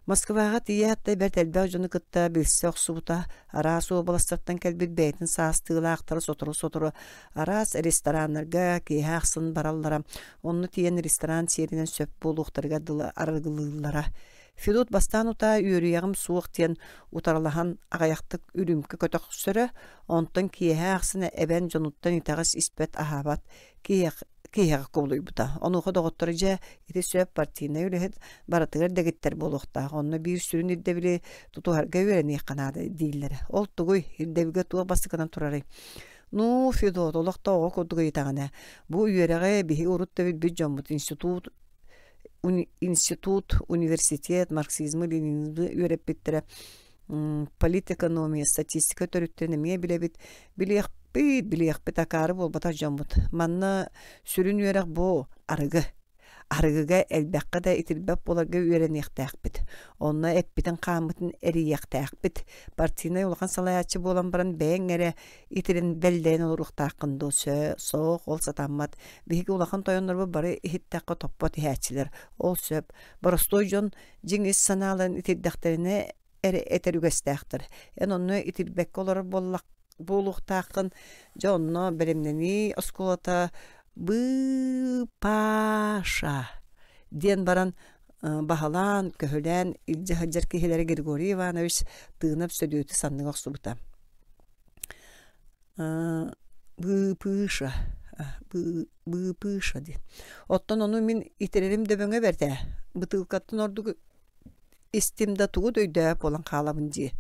Москваҕа тиийээт да бэрт элбэх дьону кытта билсэ охсубута, араас уобаластартан кэлбит бэйэтин саастыылаахтара сотору-сотору араас рестораннарга киэһэ ахсын бараллара, онно тиийэн ресторан сиэринэн сөп буолуохтарыгар дылы арыгылыыллара. Федот бастаан утаа үөрүйэҕим суох диэн утарылаһан аҕыйахтык үрүүмкэ көтөхсөрө, онтон киэһэ ахсын эбэн дьонуттан итэҕэс испэт-аһаабат киһиэхэ киһиэхэ кубулуйбута. Онуоха доҕотторо дьэ ити сөп партийнай үлэһит барытыгар дэгиттэр буолуохтаах, онно биир сүрүн ирдэбили тутуһарга үөрэниэххэ наада дииллэрэ. Ол тугуй? Ирдэбилгэ туох бастакынан турарый? Ну, Федот, олох да оҕо курдук ыйытаҕын ээ. Бу үөрэҕи биһиги урут да билбит дьоммут институт институт, университет, марксизмы, ленинизмы үөрэппиттэрэ. Политэкономия, статистика төрүттэрин эмиэ билэбит. Билиэхпит, билиэхпит акаары буолбатах дьоммут. Манна сүрүн үөрэх бу арыгы. Арыгыга элбэххэ да итирбэт буоларга үөрэниэхтээхпит. Онно эппитин-хааммытын эрийиэхтээхпит. Партийнай улахан салайааччы буолан баран бэйэҥ эрэ итирин бэллэйэн олоруохтааххын дуо? Сөө, суох, ол сатаммат. Биһиги улахан тойоннорбут бары иһиттэххэ топпот иһээччилэр. Ол сөп. Боростуой дьон дьиҥ ис санааларын итирдэхтэринэ эрэ этэр үгэстээхтэр. Эн онно итирбэккэ олорор буоллах буолуохтааххын. Дьэ онно бэлэмнэнии оскуолата Быыпаша диэн баран баһылаан, көһүлээн илдьэ сылдьар киһилэрэ Григорий Иванович Тыынап Сөдүөтү санныга охсубута. Быыпыша быыпыша диэн. Оттон ону мин итирэрим дөбөҥө бэрт ээ. Бытыылкаттан ордук истим да тугу да өйдөөбөт буолан хаалабын дии.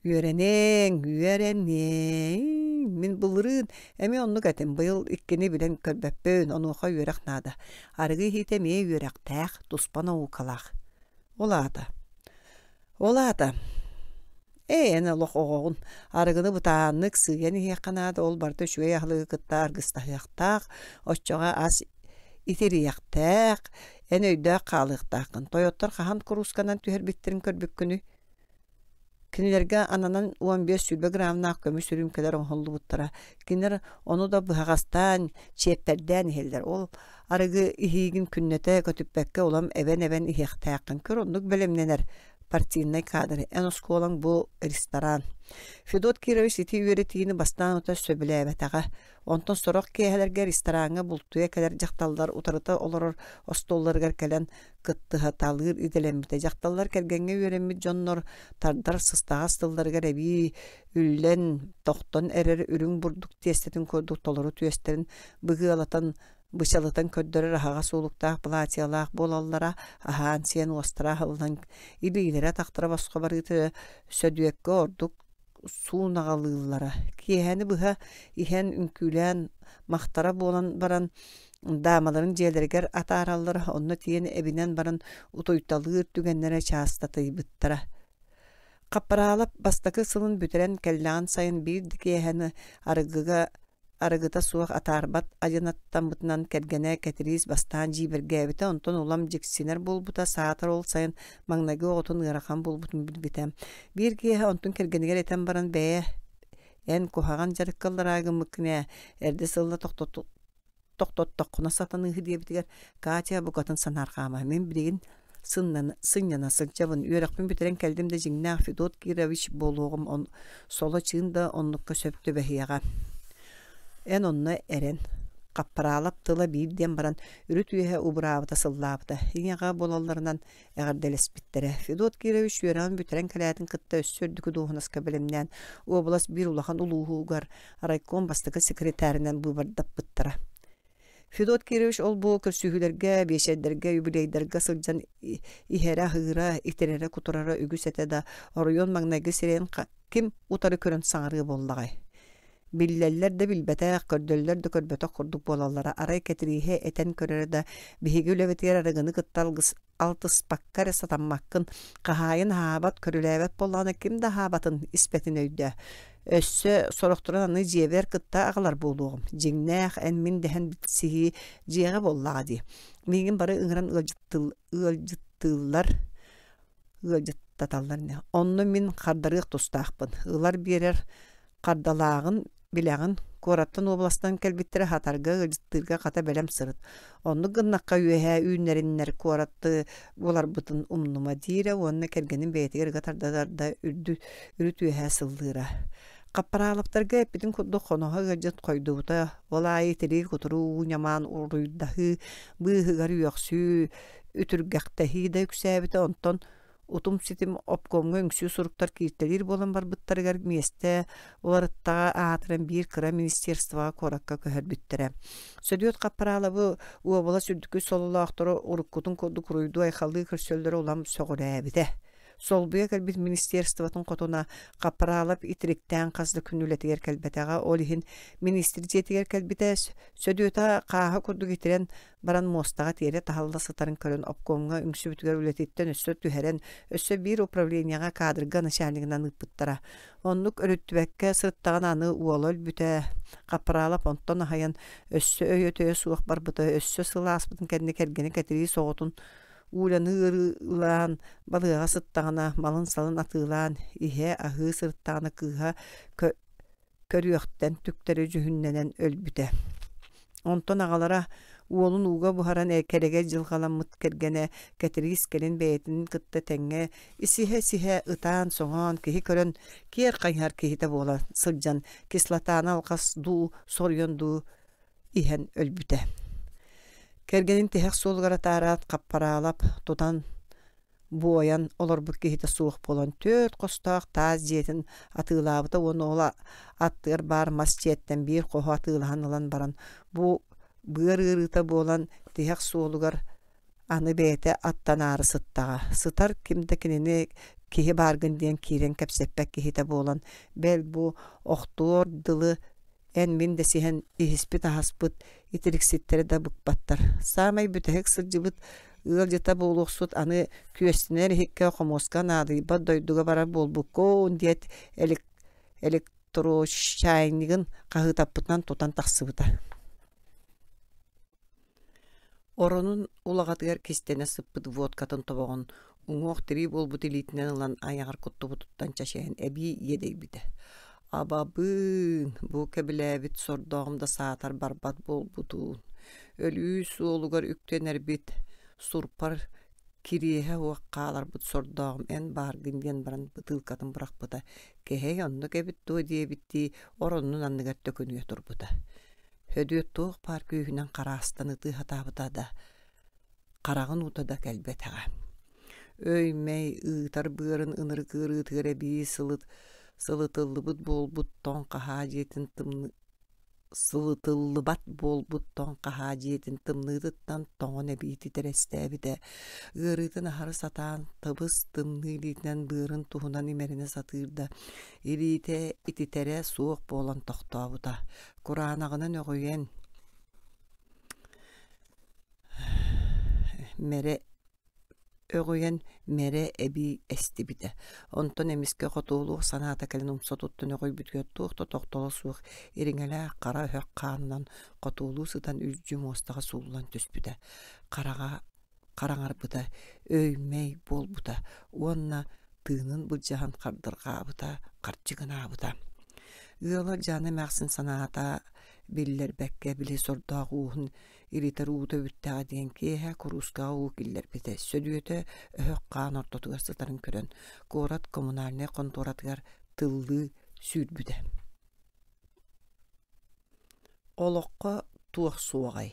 Үөрэниэҥ, үөрэниэҥ. Мин былырыын эмиэ оннук этим. Быйыл иккини билэн көрбөппүн, онуоха үөрэх наада. Арыгы иһиитэ эмиэ үөрэхтээх, туспа наукалаах. Ол аата Ол аата ээ, эн олох оҕоҕун. Арыгыны бытааннык сыыйан иһиэххэ наада, ол барыта үчүгэй аһылыгы кытта аргыстаһыахтаах, оччоҕо ас итириэхтээх, эн өйдөөх хаалыахтааххын. Тойоттор хаһан куруусканан түһэрбиттэрин көрбүккүнүй? Кинилэргэ ананан 15-20 граммнаах көмүс үрүүмкэлэр оҥоһуллубуттара. Кинилэр ону да быһаҕастаан, чиэппэрдээн иһэллэр. Ол арыгы иһиигин күннэтэ көтүппэккэ улам эбэн-эбэн иһиэхтээххин. Көр, оннук бэлэмнэнэр партийнай кадры. Эн оскуолаҥ бу ресторан. Федот Кирович ити үөрэтиини бастаан утаа сөбүлээбэтэҕэ. Онтон сорох киэһэлэргэ рестораҥҥа бултуйа кэлэр дьахталлар утарыта олорор остуолларыгар кэлэн кыттыһаталыыр идэлэммитэ. Дьахталлар кэргэҥҥэ үөрэммит дьоннор тардар сыстаҕас тылларыгар эбии үллэн, тохтон эрэр үрүҥ бурдук тиэстэтин курдук толору түөстэрин быгыалатан бычалытан көрдөрөр аһаҕас уолуктаах платьелаах буолаллара, аһаан-сиэн уостара аһыллан, илиилэрэ-атахтара босхо барыыта Сөдүөккэ ордук суунаҕалыыллара. Киэһэни быһа иһэн үҥкүүлээн махтара буолан баран даамаларын дьиэлэригэр атаараллара, онно тиийэн эбинэн баран утуйталыыр түгэннэрэ чаастатыйбыттара. Хаппараалап бастакы сылын бүтэрэн кэллэҕин сайын биир да киэһэни арыгыга арыгыта суох атаарбат адьынаттаммытынан кэргэнэ Кэтириис бастаан дьиибэргээбитэ, онтон улам дьиксинэр буолбута, саатар ол сайын маҥнайгы оҕотун ыарахан буолбутун билбитэ. Биир киэһэ онтун кэргэнигэр этэн баран бэйэ эн куһаҕан дьарыкка ыллараа гыммыккын ээ, эрдэ сылла тохтоттоххуна сатаныыһы диэбитигэр Катя букатын санаарҕаама, мин билигин сынньана сылдьабын, үөрэхпин бүтэрэн кэллим да дьиҥнээх Федот Кирович буолуоҕум, он соло чыын да оннукка сөп түбэһиэҕэ. Эн онно эрэн. Хаппараалап тыла биир диэн баран үрүт үөһэ убураабыта сыллаабыта. Ийэҕэ буолалларынан эҕэрдэлэспиттэрэ. Федот Кирович үөрэҕин бүтэрэн кэлээтин кытта өссө үрдүкү дуоһунаска бэлэмнээн уобалас биир улахан улууһугар райком бастакы секретарынан быыбардаппыттара. Федот Кирович ол-бу көрсүһүүлэргэ, биэчэрдэргэ, юбилейдарга сылдьан иһэрэ-аһыыра, итирэрэ-кутурара үгүс этэ да, оройуон маҥнайгы сирэйин ким утары көрөн саҥарыа буоллаҕай? Биллэллэр да билбэтэх, көрдөллөр да көрбөтөх курдук буолаллара. Арай Кэтирииһэ этэн көрөрө да, биһиги үлэбитигэр арыгыны кытта алтыспакка эрэ сатаммаккын, хаһаайын аһаабат, көрүлээбэт буоллаҕына ким да аһаабатын, испэтин өйдөө. Өссө сорохторун аны дьиэбэр кытта аҕалар буолуоҕум. Дьиҥнээх эн-мин дэһэн билсиһии дьиэҕэ буоллаҕа дии. Миигин бары ыҥыран ыалдьыттыыллар, ыалдьыттаталлар ини. Онно мин хардарыах тустаахпын. Ылар-биэрэр хардалааҕын билэҕин, куораттан уобаластан кэлбиттэрэ хатарга, ыалдьыттыырга хата бэлэм сырыт. Оннук гыннахха үөһээ үүннэриннэр куораты буларбытын умнума диирэ уонна кэргэнин бэйэтигэр ыга тарда-тарда үрүт үөһээ сыллыыра. Хаппараалаптарга эппитин курдук хоноһо ыалдьыт хойдубута, ол аайы тирии-кутуруу уу ньамаан уруйдаһыы, быыһыгар үөхсүү, үтүргэхтэһии да үксээбитэ, онтон утум-ситим обкомҥа үҥсүү суруктар кииртэлиир буолан барбыттарыгар миэстэ уларыттаҕа аатыран биир кыра министерствоҕа куоракка көһөрбүттэрэ. Сөдүөт Хаппараалабы уобалас үрдүкү сололоохторо уруккутун курдук уруйдуу-айхаллыы көрсөллөрө улам сөҕүрээбитэ. Солбуйа кэлбит министерствотын хотуна Хаппараалап итириктээн хас да күн үлэтигэр кэлбэтэҕэ, ол иһин министр дьиэтигэр кэлбитэ, Сөдүөтэ хааһы курдук итирэн баран муостаҕа тиэрэ таһылла сытарын көрөн обкомҥа үҥсүбүтүгэр үлэтиттэн өссө түһэрэн, өссө биир управлениеҕа кадрга начальнигынан ыыппыттара. Оннук өрүттүбэккэ сырыттаҕына аны уола өлбүтэ, Хаппараалап онтон аһайан өссө өйө-төйө суох барбыта, өссө сыл ааспытын кэннэ кэргэнэ Кэтириис оҕотун Уляны ыарыылаан балыаҕа сыттаҕына малын-салын атыылаан иһэ-аһыы сырыттаҕына кыыһа көрүөхтэн түктэри дьүһүннэнэн өлбүтэ. Онтон аҕалара уолун ууга буһаран кэрэгэй дьылҕаламмыт кэргэнэ Кэтириис кэлин бэйэтин кытта тэҥҥэ исиһэ-исиһэ ытаан-соҥоон киһи көрөн киэр хайыһар киһитэ буола сылдьан кислотаны алҕас дуу соруйан дуу иһэн өлбүтэ. Кэргэнин тиһэх суолугар атаараат Хаппараалап тутан буойан олорбут киһитэ суох буолан түөрт хостоох таас дьиэтин атыылаабыта уонна ол аттыгар баар мас дьиэттэн биир хоһу атыылаһан ылан баран бу быар ыарыыта буолан тиһэх суолугар аны бэйэтэ аттанаары сыттаҕа. Сытар ким да кинини киһи бааргын диэн киирэн кэпсэппэт киһитэ буолан бэл бу охтуор дылы эн-мин дэсиһэн иһиспит-аһаспыт итирикситтэрэ да быкпаттар. Саамай бүтэһик сылдьыбыт ыалдьыта буолуохсут аны күөстэнэр иһиккэ хомуоска наадыйбат дойдуга барар буолбуккун диэт электрочайнигын хаһыытаппытынан тутан тахсыбыта. Оронун улаҕатыгар кистэнэ сыппыт водкатын тобоҕун уҥуох-тирии буолбут илиитинэн ылан айаҕар куттубутуттан чачайан эбии иэдэйбитэ. Абабыын, бу кэбилээбит сордооҕум да саатар барбат буолбутуун, өлүү суолугар үктэнэрбит, сурпар кириэһэ уох хааларбыт сордооҕум эн бааргын диэн баран бытыылкатын бырахпыта, кэһэй оннук эбит дуо диэбиттии оронун анныгар төкүнүйэ турбута. Сөдүөт туох баар күүһүнэн хараастан ытыы сатаабыта да, хараҕын уута да кэлбэтэҕэ. Өй-мэй ыытар быарын ынырык ыарыытыгар эбии сылыт сылытыллыбыт буолбут тоҥ хаһаа дьиэтин тымны сылытыллыбат буолбут тоҥ хаһаа дьиэтин тымныытыттан тоҥон эбии титирэстээбитэ. Ыарыытын аһары сатаан тыбыс тымныы илиитинэн быарын туһунан имэринэ сатыыр да, илиитэ ититэрэ суох буолан тохтообута. Кураанаҕынан өҕүйэн мэрэ өҕүйэн мэрэ эбии эстибитэ. Онтон эмискэ хотуолуох санаата кэлэн умса туттан өҕүйбүтүгэр туох да тохтоло суох ириҥэлээх хара өһөх хаанынан хотуолуу сытан үлдьү муостаҕа сууллан түспүтэ. Хараҕа хараҥарбыта, өй-мэй буолбута уонна тыынын былдьаһан хардырҕаабыта, хардьыгынаабыта. Ыала Дьаана эмээхсин санаата биллэрбэккэ били сордоох ууһун илитэр уута бүттэҕэ диэн киэһэ куруускаҕа уу киллэрбитэ. Сөдүөтэ өһөх хаан ортотугар сытарын көрөн, куорат коммунальнай хонтуоратыгар тыллыы сүүрбүтэ. Олоххо туох суоҕай?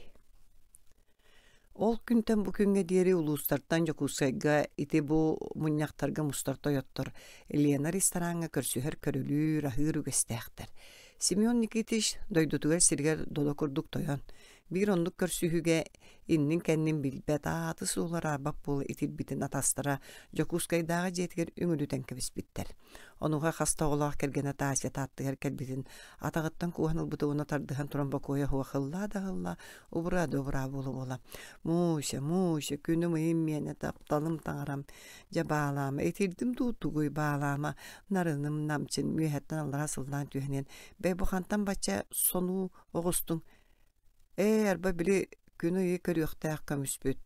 Ол күнтэн бу күҥҥэ диэри улуустартан Дьокуускайга ити-бу мунньахтарга мустар тойоттор Лена рестораҥҥа көрсүһэр көрүлүүр, аһыыр үгэстээхтэр. Семен Никитич дойдутугар сиригэр додо курдук тойон, биир оннук көрсүһүүгэ иннин-кэннин билбэт ааты-суолу араарбат буола итирбитин атастара Дьокуускайдааҕы дьиэтигэр үҥүлүтэн кэбиспиттэр. Онуоха хас да оҕолоох кэргэнэ Тася аттыгар кэлбитин атаҕыттан кууһан ылбыта уонна тардыһан туран бокуойа суох ыллаа да ыллаа, убураа да убураа буола-буола «Муся, Муся, күнүм-ыйым миэнэ, тапталым таҥарам, дьэ баалаама, итирдим дуу тугуй баалаама, нарыным намчын үөһэттэн аллара сыллаан түһэниэн, бэй бу хантан бачча сонуу оҕустуҥ, ээ арба били күнү-ыйы көрүөхтээх көмүспүт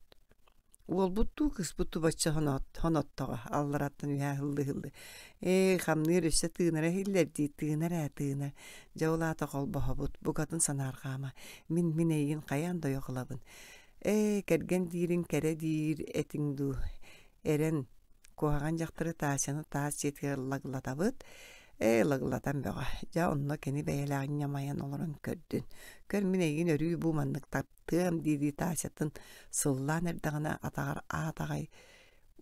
Уолбут дуу, кыыспыт дуу бачча хоноттоҕо, аллараттан үөһэ ыһыллыы-ыһыллыы. Ээ, хамныыр өссө тыынара иһиллэр дии, тыынар ээ, тыынар. Дьэ, ол аата холбоһобут, букатын санаарҕаама. Мин, мин эйигин хайаан да ойох ылабын. Ээ, кэргэн диириҥ кэрэ диир этиҥ дуу. Эрэн, куһаҕан дьахтары Тасяны таас дьиэтигэр лаглатабыт. Ээ, лаглатан бөҕө. Дьэ, онно кини бэйэлээх ньамайан олорон көрдүн. Көр, мин эйигин өрүү бу маннык тап тыам дии-дии Тасятын сыллаан эрдэҕинэ атаҕар аат аҕай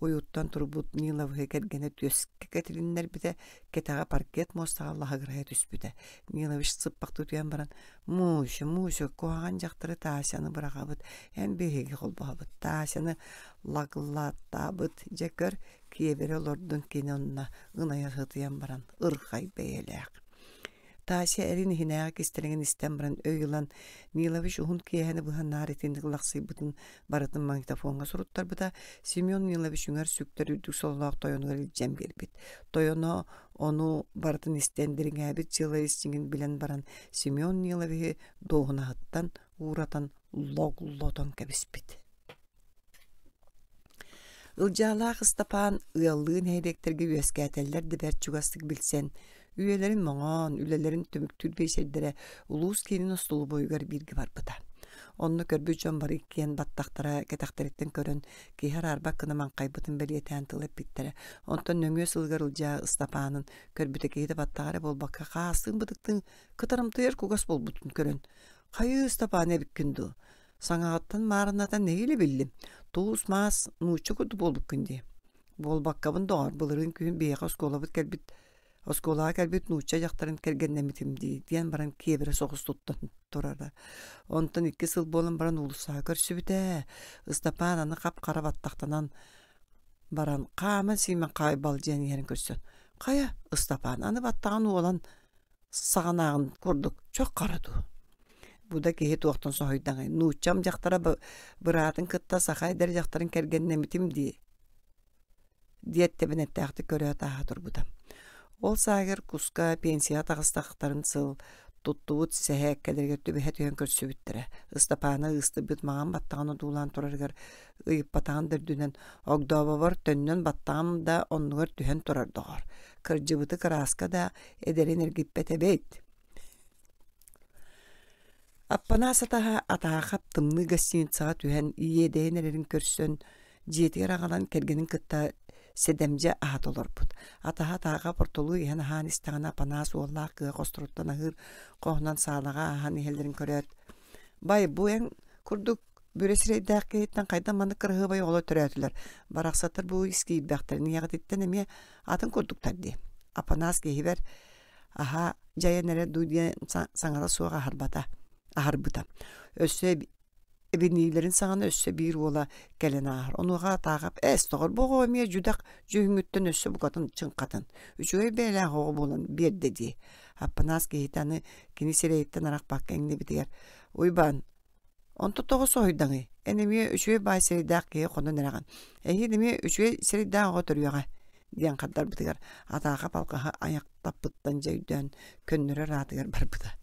Уйуттан турбут Ниловыһы кэргэнэ түөскэ кэтилиннэрбитэ, кэтэҕэ паркет муостаҕа лаһыгырайа түспүтэ. Нилович сыппахтыы түһэн баран «Муся, Муся, куһаҕан дьахтары Тасяны быраҕабыт, эн биһиги холбоһобут, Тасяны лаглаттаабыт, дьэ көр, киэбирэ олордун кини онно ынайа сытыйан баран ырхай бэйэлээх». Тася эрин иһинээҕи кистэлэҥин истэн баран өй ылан, Нилович уһун киэһэни быһа наар итинник лахсыйбытын барытын магнитофоҥҥа суруттарбыта, Семен Нилович үҥэр-сүктэр үрдүк сололоох тойонугар илдьэн биэрбит. Тойоно ону барытын истэн дириҥээбит дьыала ис дьиҥин билэн баран Семен Ниловиһы дуоһунаһыттан ууратан логлотон кэбиспит. Ылдьаалаах Ыстапаан ыаллыы нэһилиэктэргэ үөскээтэллэр да бэрт чугастык билсэн, үйэлэрин моҥоон, үлэлэрин түмүктүүр биэчэрдэрэ улуус киинин остолобуойугар бииргэ барбыта. Онно көрбүт дьон бары иккиэн баттахтара кэтэхтэриттэн көрөн, киһи араарбат гына маҥхайбытын бэлиэтээн тыл эппиттэрэ. Онтон нөҥүө сылыгар Ылдьаа Ыстапаанын көрбүтэ киһитэ баттаҕа эрэ буолбакка, хаастыын бытыктыын кытарымтыйар кугас буолбутун көрөн, «Хайыы, Ыстапаан эбиккин дуу? Саҥаҕыттан маарыннатан нэһиилэ биллим. Туус-маас нуучча курдук буолбуккун дии. Буолбаккабын доҕор, былырыын күһүн биһиэхэ оскуолабыт кэлбит оскуолаҕа кэлбит нуучча дьахтарын кэргэннэммитим дии диэн баран киэбирэ соҕус туттан турара. Онтон икки сыл буолан баран уулуссаҕа көрсүбүтэ. Ыстапаан аны хап-хара баттахтанан баран хааман-сиимэн хаайбалдьыйан иһэрин көрсөн, «Хайа, Ыстапаан, аны баттаҕын уолан саҕанааҕын курдук чох хара дуу Бу да киһи туохтан соһуйдаҥай, нууччам дьахтара быраатын кытта саха эдэр дьахтарын кэргэннэммитим дии диэт тэбэнэттээхтик көрөөт ааһа турбута. Ол саагар куска пенсияҕа таҕыстахтарын сыл туттубут сэһээккэлэригэр түбэһэ түһэн көрсүбүттэрэ. Ыстапаана ыыстыйбыт маҥан баттаҕын одуулаан турарыгар ыйыппатаҕын да үрдүнэн огдообобор төннөн баттаҕым да оннугар түһэн турар доҕор. Кырдьыбыты кырааска да эдэрин эргиппэт эбит. Аппанаас атаһа Атаахап тымныы гостиницаҕа түһэн иэдэйэн эрэрин көрсөн, дьиэтигэр аҕалан кэргэнин кытта сэдэмдьэ аһата олорбут. Атаһа Атаахап ортолуу иһэн-аһаан истэҕинэ Апанаас уоллаах кыа хосторуттан аһыыр хоһунан саалаҕа ааһан иһэллэрин көрөөт, «Бай, бу эн курдук бүрэ сирэйдээх киһиттэн хайдах маннык кыраһыабай оҕолор төрөөтүлэр? Барахсаттар бу ис киирбэхтэрин ийэҕититтэн эмиэ атын курдуктар дии». Апанаас киһибэр аһа дьайан эрэ дуу диэн саҥата суох аһарбата аһарбыта. Өссө эбиниилэрин саҕана өссө биир уола кэлэн ааһар. Онуоха Атаахап «Эс, доҕор, бу оҕо эмиэ дьүдэх дьүһүҥҥүттэн өссө букатын чыҥхатын, үчүгэй бэйэлээх оҕо буолан биэрдэ дии». Аппанаас киһитэ аны кини сирэйиттэн арахпакка иҥнибитигэр «Уйбаан, Онто тоҕо соһуйдаҥый? Эн эмиэ үчүгэй баай сирэйдээх киһи хонон эрэҕин. Эһиил эмиэ үчүгэй сирэйдээх оҕо төрүөҕэ, диэн хардарбытыгар Атаахап алҕаһы айахтаппыттан дьэ өйдөөн көннөрөр аатыгар барбыта.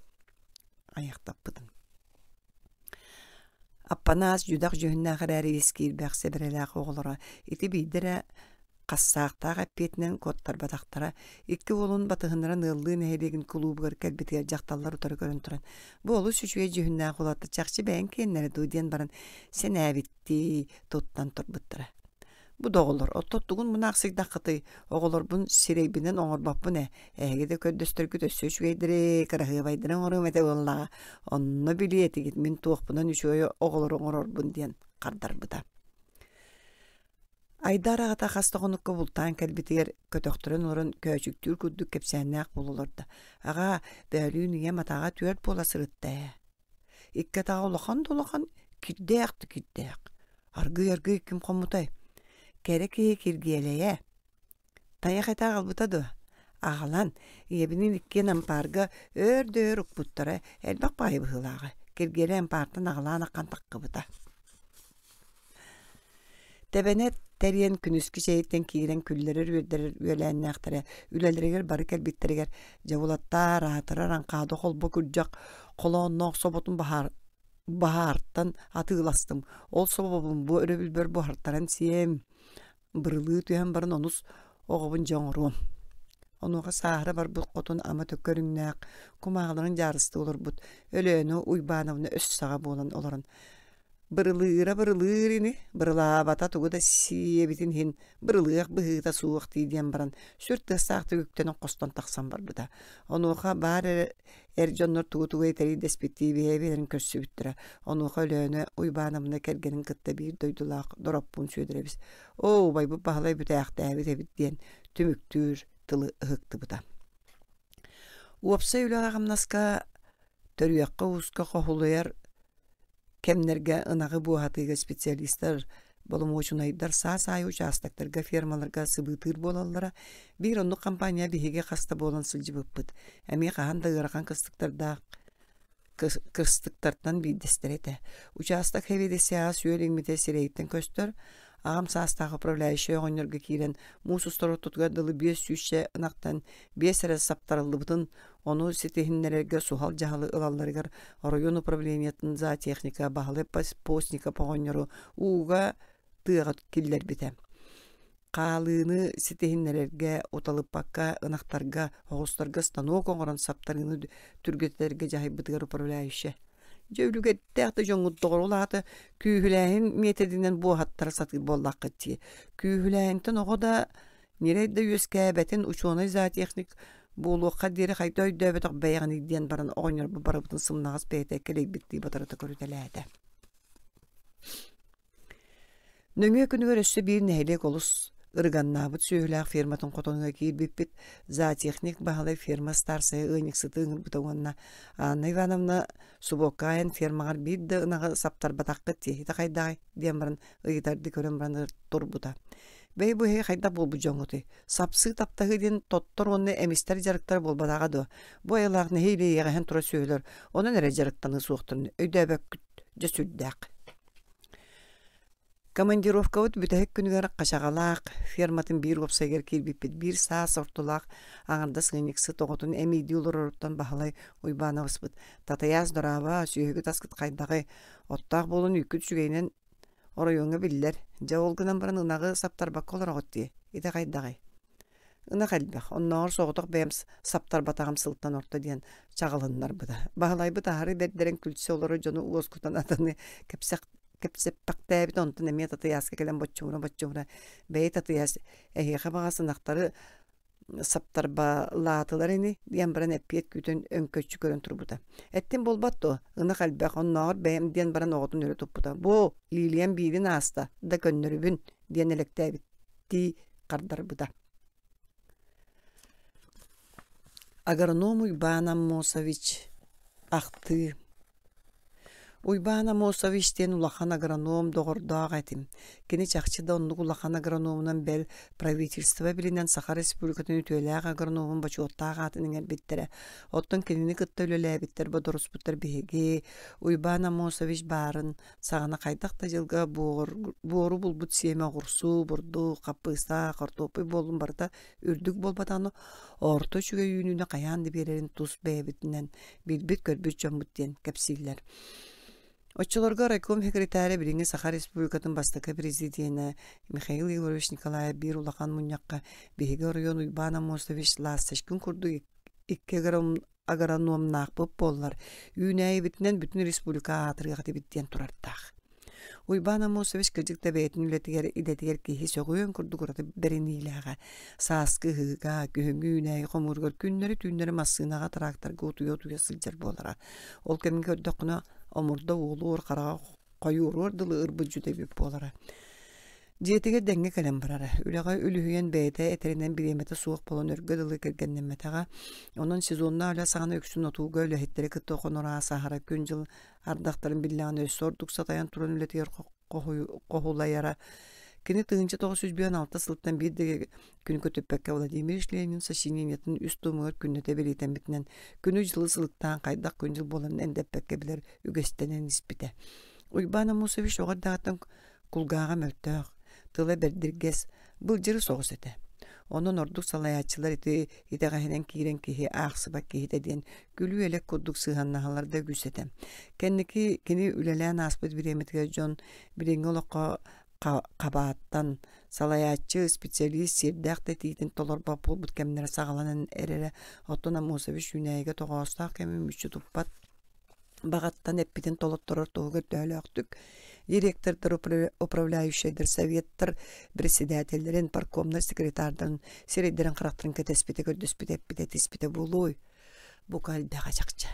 Айахтаппытын. Аппанаас дьүдэх дьүһүннээх эрээри ис киирбэх сэбэрэлээх оҕолоро ити биирдэрэ Хассаахтаах эппиэтинэн куоттарбатахтара. Икки уолун батыһыннаран ыаллыы нэһилиэгин кулуубугар кэлбитигэр дьахталлар утары көрөн туран, «Бу олус үчүгэй дьүһүннээх уолаттар чахчы бэйэҥ киэннэрэ дуу?» диэн баран сэнээбиттии туттан турбуттара. «Бу да оҕолор, оттон тугун мунаахсыйдаххытый? Оҕолорбун сирэйбинэн оҥорбоппун ээ. Эһиги да көрдөстөргүт өссө үчүгэйдэри, кыраһыабайдары оҥоруом этэ буоллаҕа. Онно билиэ этигит мин туохпунан үчүгэй оҕолору оҥорорбун» диэн хардарбыта. Айдаар аҕата хас да хонукка бултаан кэлбитигэр көтөхтөрөн олорон көөчүктүүр курдук кэпсээннээх буола олордо. Аҕаа, бөөлүүн ийэм атаҕа түөрт буола сырытта ээ. Икки атаҕа улахан да улахан, кирдээх да кирдээх. Аргыый-аргыый ким хоммутай? Кэрэ киһи Киргиэлэйэ. Тайах этэ аҕалбыта дуо? Аҕалан, ийэбиниин иккиэн ампаарга өөр да өр укпуттара, элбэх баҕайы быһыылааҕа. Киргиэлэй ампаартан аҕалаан аххан таххыбыта. Тэбэнэт тэрийэн күнүскү чэйиттэн киирэн күллэрэр-үөрдэрэр үөлээннээхтэрэ үлэлэригэр бары кэлбиттэригэр дьабылаттаар аатырар аҥхаады холбо күрдьэх холоонноох соботун баһаар баһаартан атыыластым. Ол собобун бу өрөбүлбэр буһартаран сиэм. Бырылыы түһэн баран онус оҕобун дьэ оҥоруом. Онуоха сааһыра барбыт хотун ама көрүҥнээх кумааҕыларын дьаарыстыы олорбут Өлөөнө Уйбаановна өс саҕа буолан олорон. Бырылыыра бырылыыр ини, бырылаабата тугу да сиэбитин иһин бырылыах быһыыта суох дии диэн баран сүр тыастаахтык үктэнэн хостон тахсан барбыта. Онуоха баар эрэ эр дьоннор тугу-тугу этэрий дэспиттии бэйэ-бэйэлэрин көрсүбүттэрэ. Онуоха Өлөөнө Уйбаанабына кэргэнин кытта биир дойдулаах Дороппуун Сүөдэрэбис «Оо, убайбыт Баһылай бүтээхтээбит эбит» диэн түмүктүүр тылы ыһыктыбыта. Уопсай үлэҕэ-хамнаска төрүөххэ-ууска хоһулуйар кэмнэргэ ынаҕы буоһатыыга специалистар, боломуочунайдар саас аайы учаастактарга, фермаларга сыбыытыыр буолаллара. Биир оннук компания биһиги хас да буолан сылдьыбыппыт. Эмиэ хаһан да ыарахан кыстыктардаах кыстыктартан биирдэстэрэ этэ. Учаастак сэбиэдиссэйэҕэ сүөл иҥмитэ сирэйиттэн көстөр. Аҕам саастаах управляющай оҕонньорго киирэн муус устар ортотугар дылы биэс сүүсчэ ынахтан биэс эрэ саптарыллыбытын Ону ситиһиннэрэргэ суһал дьаһалы ылалларыгар оройуон управлениетын зоотехника Баһылай Постников оҕонньору ууга тыаҕа киллэрбитэ. Хаалыыны ситиһиннэрэргэ уталыппакка ынахтарга, оҕустарга станок оҥорон саптарыыны түргэтэтэргэ дьаһайбытыгар управляющай Дьэ үлүгэрдээх да дьоҥҥут доҕор ол аата күүһүлээһин миэтэдинэн буоһаттара сатыыр буоллаххыт дии. Күүһүлээһинтэн оҕо да Ньирэй да үөскээбэтин учуонай зоотехник буолуохха диэри хайда өйдөөбөтөх бэйэҕиний диэн баран оҕонньорбут барыбытын сымнаҕас бэйэтэ кэлэйбиттии батарыта көрүтэлээтэ. Нөҥүө күнүгэр өссө биир нэһилиэк олус ырыганнаабыт сүөһүлээх ферматын хотонугар киирбиппит. Зоотехник Баһылай ферма старсайа ыанньыксыты ыҥырбыта уонна Анна Ивановна субуокка айан фермаҕар биир да ынаҕы саптарбатаххыт тиэһитэ хайдаҕый диэн баран ыйытардыы көрөн баран турбута. Бэйи бу эһиги хайдах буолбут дьоҥҥутуй? Сапсыы таптаһыы диэн тоттор уонна эмистэр дьарыктара буолбатаҕа дуо? Бу айылаах нэһиилэ иэҕэһэн турар сүөһүлэр онон эрэ дьарыктаныы суохтарын өйдөөбөккүт дьэ сүрдээх. Командировкабыт бүтэһик күнүгэр Хачаҕалаах ферматын биир уопсайыгар киирбиппит биир саас ортолоох аҥардас ыанньыксыт оҕотун эмиийдии олороруттан Баһылай Уйбаанабыспыт «Татыйаас, дорообо, сүөһүгүт аскыт хайдаҕый? Оттоох буолан үүккүт үчүгэйинэн Оройуоҥҥа биллэр, дьэ ол гынан баран ынаҕы саптарбакка олороҕут дии, ити хайдаҕый? Ынах элбэх, оннооҕор соҕотох бэйэм саптарбатаҕым сылтан орто диэн чаҕылыннарбыта. Баһылайбыт аһары бэрдэрэн күлсэ олорор дьону уоскутан атыны кэпсэх кэпсэппэхтээбит онтон эмиэ Татыйааска кэлэн боччумура-боччумура бэйи Татыйаас эһиэхэ баҕас ынахтары саптарбалаатылар ини диэн баран эппиэт күүтэн өҥкөччү көрөн турбута. Эттим буолбат дуо, ынах элбэх, оннооҕор бэйэм диэн баран оҕотун өрө туппута. Бу, Лилиям биирин ааста, да көннөрүбүн, диэн элэктээбиттии хардарбыта. Агроном Уйбаан Аммосович ахтыы Уйбаан Аммосович диэн улахан агроном доҕордоох этим. Кини чахчы да оннук улахан агрономунан бэл правительство билинэн Саха Республикатын үтүөлээх агрономун бочуоттаах аатын иҥэрбиттэрэ. Оттон кинини кытта үлэлээбиттэр бодоруспуттар биһиги Уйбаан Аммосович баарын саҕана хайдах да дьылга буору булбут сиэмэ оҕурсуу, бурдук, хаппыыста, хортуоппуй буоллун барыта үрдүк буолбатаҕына орто үчүгэй үүнүүнү хайаан да биэрэрин тус бэйэбитинэн билбит-көрбүт дьоммут диэн кэпсииллэр. Оччолорго райком секретаря билиҥҥи Саха Республикатын бастакы президенэ Михаил Егорович Николаев биир улахан мунньахха биһиги оройуон Уйбаан Аммосович Ласточкин курдук икки агрономнаахпыт буоллар, үүнээйибитинэн бүтүн республика аатырыах этибит диэн турардаах. Уйбаан Аммосович кырдьык да бэйэтин үлэтигэр, идэтигэр киһи сөҕүөн курдук ураты бэриниилээҕэ. Сааскы ыһыыга, күһүҥҥү үүнээйи хомууругар күннэри-түүннэри массыынаҕа, тракторга утуйа-утуйа сылдьар буолара. Ол кэмҥэ көрдөххүнэ, омурда уолуор, хараҕа хойууруор дылы ырбыт дьүдэйбит буолара. Дьиэтигэр дэҥҥэ кэлэн барара. Үлэҕэ үлүһүйэн бэйэтэ этэринэн бириэмэтэ суох буолан өргө дылы кэргэннэммэтэҕэ. Онон сезоннаах үлэ саҕана үксүн отууга үлэһиттэри кытта хонор аас аһара күн-дьыл ардахтарын биллэҕинэ өссө ордук сатайан туран үлэтигэр хоһулайара. Кини 1956 сылтан биир да күнү көтүппэккэ Владимир Ленин сочинениетын үс туомугар күннэтэ бэлиэтэммитинэн күнү-дьылы сылыктаан хайдах күн-дьыл буоларын эндэппэккэ билэр үгэстэнэн испитэ. Уйбаан Аммосович оҕо эрдэҕиттэн кулгааҕа мөлтөх, тыла бэрдиргэс, былдьыры соҕус этэ. Онон ордук салайааччылар ити итэҕэһинэн киирэн киһи аахсыбат киһитэ диэн күлүү-элэк курдук сыһыаннаһаллар да үгүс этэ. Кэнники кини үлэлээн ааспыт бириэмэтигэр дьон билиҥҥи олоххо хабааттан салайааччы, специалист сиэрдээх да этиитин толорбот буолбут кэмнэрэ саҕаланан эрэрэ. Оттон Аммосович үүнээйигэ тоҕоостоох кэми мүччү туппат баҕаттан эппитин толотторор туһугар төһөлөөхтүк Директордар, управляющайдар, советтар председателлэрин, паркомнар секретардарын сирэйдэрин-харахтарын кэтэспитэ, көрдөспүтэ, эппитэ, этиспитэ буолуой? Бука элбэҕэ чахчы.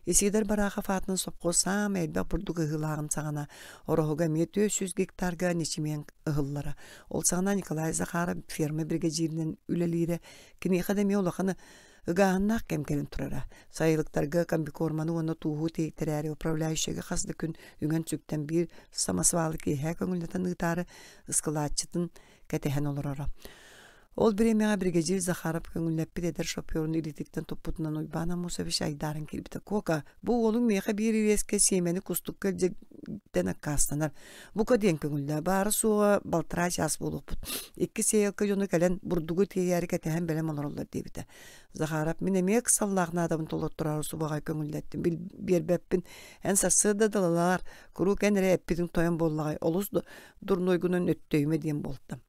Исидор Барахов аатынан сопхуос саамай элбэх бурдук ыһыылааҕын саҕана Ороһуга эмиэ 400 гектарга ньэчимиэн ыһыллара. Ол саҕана Николай Захаров ферма биригэдьииринэн үлэлиирэ. Киниэхэ да эмиэ улахан ыгааһыннаах кэм кэлэн турара. Сайылыктарга комбикорманы уонна тууһу тиэйтэрээри управляющайга хас да күн үҥэн-сүктэн биир самосвалы киэһэ көҥүллэтэн ыытаары ыскылааччытын кэтэһэн олороро. Ол бириэмэҕэ биригэдьиир Захаров көҥүллэппит эдэр шоферун илиититтэн туппутунан Уйбаан Аммосович айдааран киирбитэ. «Куока, бу уолуҥ миэхэ биир ириэскэ сиэмэни кустукка илдьэртэн аккаастанар. Бука диэн көҥүллээ, баара-суоҕа балтараа чаас буолуохпут. Икки сиэйэлкэ дьону кэлэн бурдугу тиэйээри кэтэһэн бэлэм олороллор» диэбитэ. Захаров «Мин эмиэ ыксаллаах наадабын толоттороору субаҕай көҥүллэттим, биэрбэппин. Эн сарсыарда далалаар, куруук эн эрэ эппитиҥ тойон буоллаҕай, олус дурнуойгунан өттөйүмэ» диэн буолта.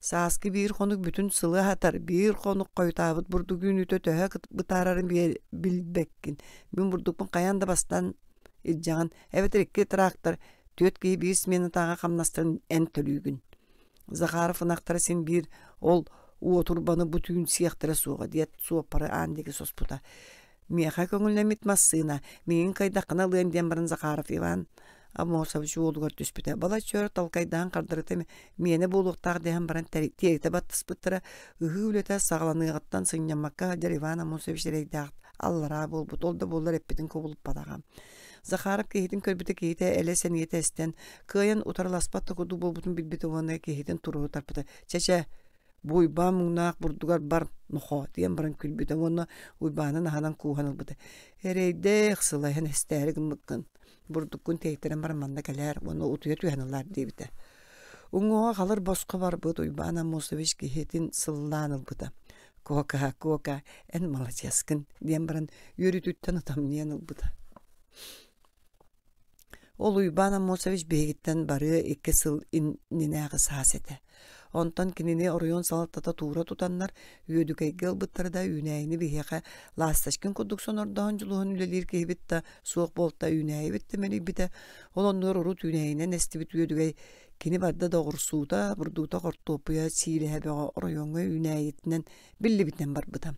Сааскы биир хонук бүтүн сылы аһатар, биир хонук хойутаабыт бурдук үүнүүтэ төһө бытаарарын билбэккин. Мин бурдукпун хайаан да бастаан илдьэҕин, эбэтэр икки трактор, түөрт киһи биир сменатааҕы хамнастарын эн төлүүгүн. Захаров ынахтара син биир ол уотурбаны бу түүн сиэхтэрэ суоҕа диэт суоппары аан диэки соспута. Миэхэ көҥүллэммит массыына, миигин кыайдаххына ылыам диэн баран Захаров Иван Аммосович уолугар түспүтэ. Балачча өр талкайдаан хардарыта миэнэ буолуохтаах дэһэн баран тиэритэ баттаспыттара. Ыһыы үлэтэ саҕаланыаҕыттан сынньаммакка сылдьар Иван Аммосович эрэйдээх аллараа буолбут, ол да буоллар эппитин кубулуппатаҕа. Захаров киһитин көрбүтэ киһитэ элэ сэниэтэ эстэн, кыайан утарыласпат да курдук буолбутун билбитэ уонна киһитин туруору тарпыта. Чэ-чэ, бу Уйбаан муҥнаах бурдугар бар нохоо диэн баран күлбүтэ уонна Уйбаанын аһынан кууһан ылбыта. Эрэйдээх сылайан эстээри гыммыккын бурдуккун тиэйтэрэн баран манна кэлээр уонна утуйа түһэн ылаар диэбитэ. Уҥуоҕа халыр босхо барбыт Уйбаан Аммосович киһитин сыллаан ылбыта. «Куока, Куока, эн маладьыаскын» диэн баран үөрүүтүттэн ытамньыйан ылбыта. Ол Уйбаан Аммосович биһигиттэн барыа икки сыл иннинээҕи саас этэ. Онтон кинини оройуон салалтата туура тутаннар, Үөдүкэйгэ ылбыттара да үүнээйини биһиэхэ Ласточкин курдук сонордоон дьулуһан үлэлиир киһибит да суох буолта, үүнээйибит да мэлийбитэ. Ол оннугар урут үүнээйинэн эстибит Үөдүгэй кини барда да оҕурсуута, бурдуута, хортуоппуйа, сиилэһэ бөҕө оройуоҥҥа үүнээйитинэн биллибитинэн барбыта.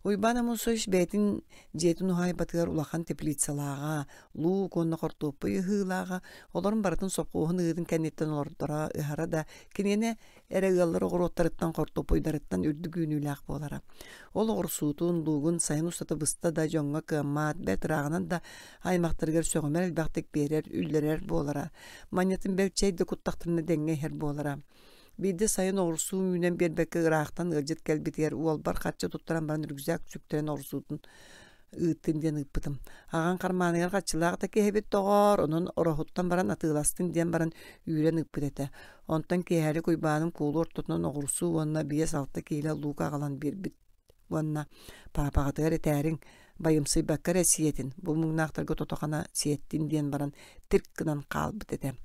Уйбаан Амусович бэйэтин дьиэтин уһаайбатыгар улахан теплицалааҕа, луук уонна хортуоппуй ыһыылааҕа, олорун барытын сопхуоһун ыһыытын кэнниттэн олордоро, ыһара да, киниэнэ эрэ ыаллар оҕуруоттарыттан хортуоппуйдарыттан үрдүк үүнүүлээх буолара. Ол оҕурсуутун, луугун сайын устата быста да дьоҥҥо кыаммат, бэрт ырааҕынан да аймахтарыгар сөҕүмэр элбэхтик биэрэр, үллэрэр буолара. Манньатын бэл чэй да куттахтарына дэҥҥэ иһэр буолара. Биирдэ сайын оҕурсуу үүнэн биэрбэккэ ыраахтан ыалдьыт кэлбитигэр уолбар харчы туттаран баран рюкзак сүктэрэн оҕурсуутун ыыттын диэн ыыппытым. Аҕаҥ хармааныгар харчылаах да киһи эбит доҕоор, онон ороһуттан баран атыыластын диэн баран үүрэн ыыппыт этэ. Онтон киэһэлик Уйбааным куулу ортотунан оҕурсуу уонна 5-6 киилэ луук аҕалан биэрбит уонна паапаҕытыгар этээриҥ, байымсыйбакка эрэ сиэтин, бу муҥнаахтарга тото-хана сиэттин диэн баран тирк гынан хаалбыт этэ.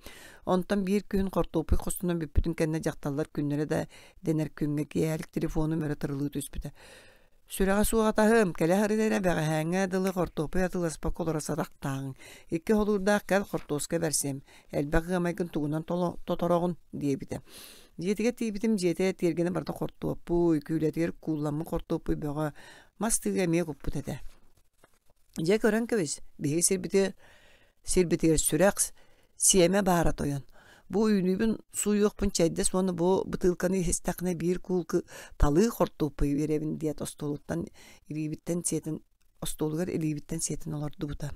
Онтон биир күһүн хортуоппуй хостонон бүппүтүн кэннэ дьахталлар күннэрэ да дэнэр күҥҥэ киэһэлик телефонум өрө тырылыы түспүтэ. Сүрэҕэ суох атаһым, кэлэ сырыт эрэ бэҕэһээҥҥэ дылы хортуоппуй атыыласпакка олоро сатахтааҕыҥ. Икки холуурдаах кэл хортуоска бэрсиэм, элбэх ыамайгын тугунан тотороҕун диэбитэ. Дьиэтигэр тиийбитим дьиэтэ тиэргэнэ барыта хортуоппуй, күүлэтигэр куулламмыт хортуоппуй бөҕө, мас тыыга эмиэ куппут этэ. Дьэ көрөн кэбис, биһиги сирбитигэр, сирбитигэр сүрэх, сиэмэ баара тойон. Бу үүнүүбүн сууйуохпун чэйдэс уонна бу бытыылканы иһистэххинэ биир куул талыы хортуоппуйу биэрэбин диэт остуолуттан илиибиттэн сиэтэн остуолугар илиибиттэн сиэтэн олордубута.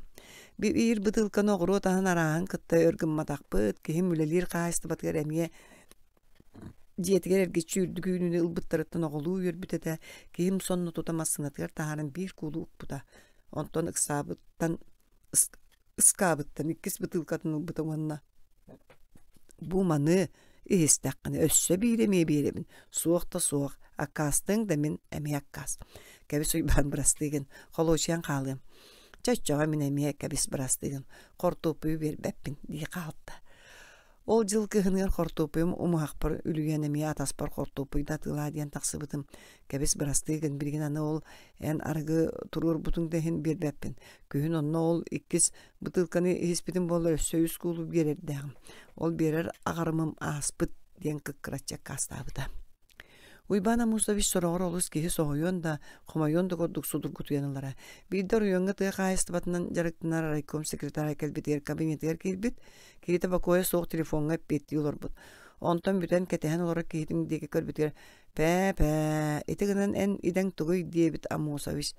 Биир бытыылканы оҕуруот аһын арааһын кытта өр гымматахпыт, киһим үлэлиир хаһаайыстыбатыгар эмиэ дьиэтигэр эргиччи үрдүк үүнүүнү ылбыттарыттан оҕолуу үөрбүт этэ, киһим сонно тута массыынатыгар таһааран биир куулу укпута. Онтон ыксаабыттан ыскаабыттан иккис бытыылкатын ылбыта уонна бу маны иһистэххинэ өссө биир эмиэ биэрэбин суох да суох аккаастыаҥ да мин эмиэ аккаас кэбис Уйбаан бырастыыгын холуочуйан хаалыам чэ оччоҕо мин эмиэ кэбис бырастыыгын хортуоппуйу биэрбэппин дии хаалта. Ол дьыл кыһыныгар хортуоппуйум умуһахпар үлүйэн эмиэ атаспар хортуоппуйда атыылаа диэн тахсыбытым. Кэбис бырастыы гын, билигин аны ол эн арыгы туруорбутуҥ да иһин биэрбэппин. Күһүн онно ол иккис бытыылканы иһиспитим буоллар өссө үс куулу биэрэрдээҕим. Ол биэрэр аҕарымым ааспыт диэн кыккыраччы аккаастаабыта. Уйбаан Амусович сороҕор олус киһи соһуйуон да, хомойуон да курдук судургутуйан ылара. Биирдэ оройуоҥҥа тыа хаһаайыстыбатынан дьарыктанар райком секретара кэлбитигэр кабинетыгар киирбит, киһитэ бокуойа суох телефоҥҥа эппиэттии олорбут. Онтон бүтэн кэтэһэн олорор киһитин диэки көрбүтүгэр «Пээ-пээ, ити гынан эн идэҥ тугуй?» диэбит Амосович.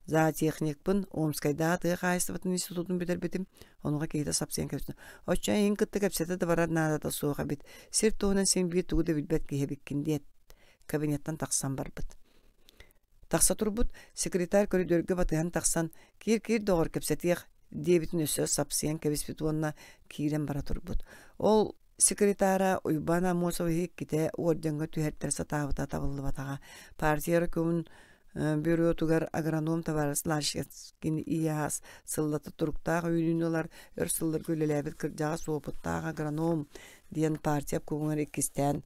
Зоотехникпын, Омскайдааҕы тыа хаһаайыстыбатын институтун бүтэрбитим. Онуоха киһитэ сапсыйан кэпсэтэ. Оччо эйигин кытта кэпсэтэ да барар наадата суох эбит. Сир туһунан син биир тугу да билбэт киһи эбиккин диэт, кабинеттан тахсан барбыт. Тахса турбут, секретарь көрүдүөргэ батыһан тахсан, «Киир-киир, доҕор, кэпсэтиэх» диэбитин өссө сапсыйан кэбиспит уонна киирэн бара турбут. Ол секретара Уйбаан Аммосовиһы иккитэ ордеҥҥа түһэртэрэ сатаабыта табыллыбатаҕа. Партия райкомун бюротугар агроном табаарыс Ларшецкин ИАС сыллата туруктаах үүнүүнү ылар өр сылларга үлэлээбит кырдьаҕас уопуттаах агроном диэн партия обкомугар иккистээн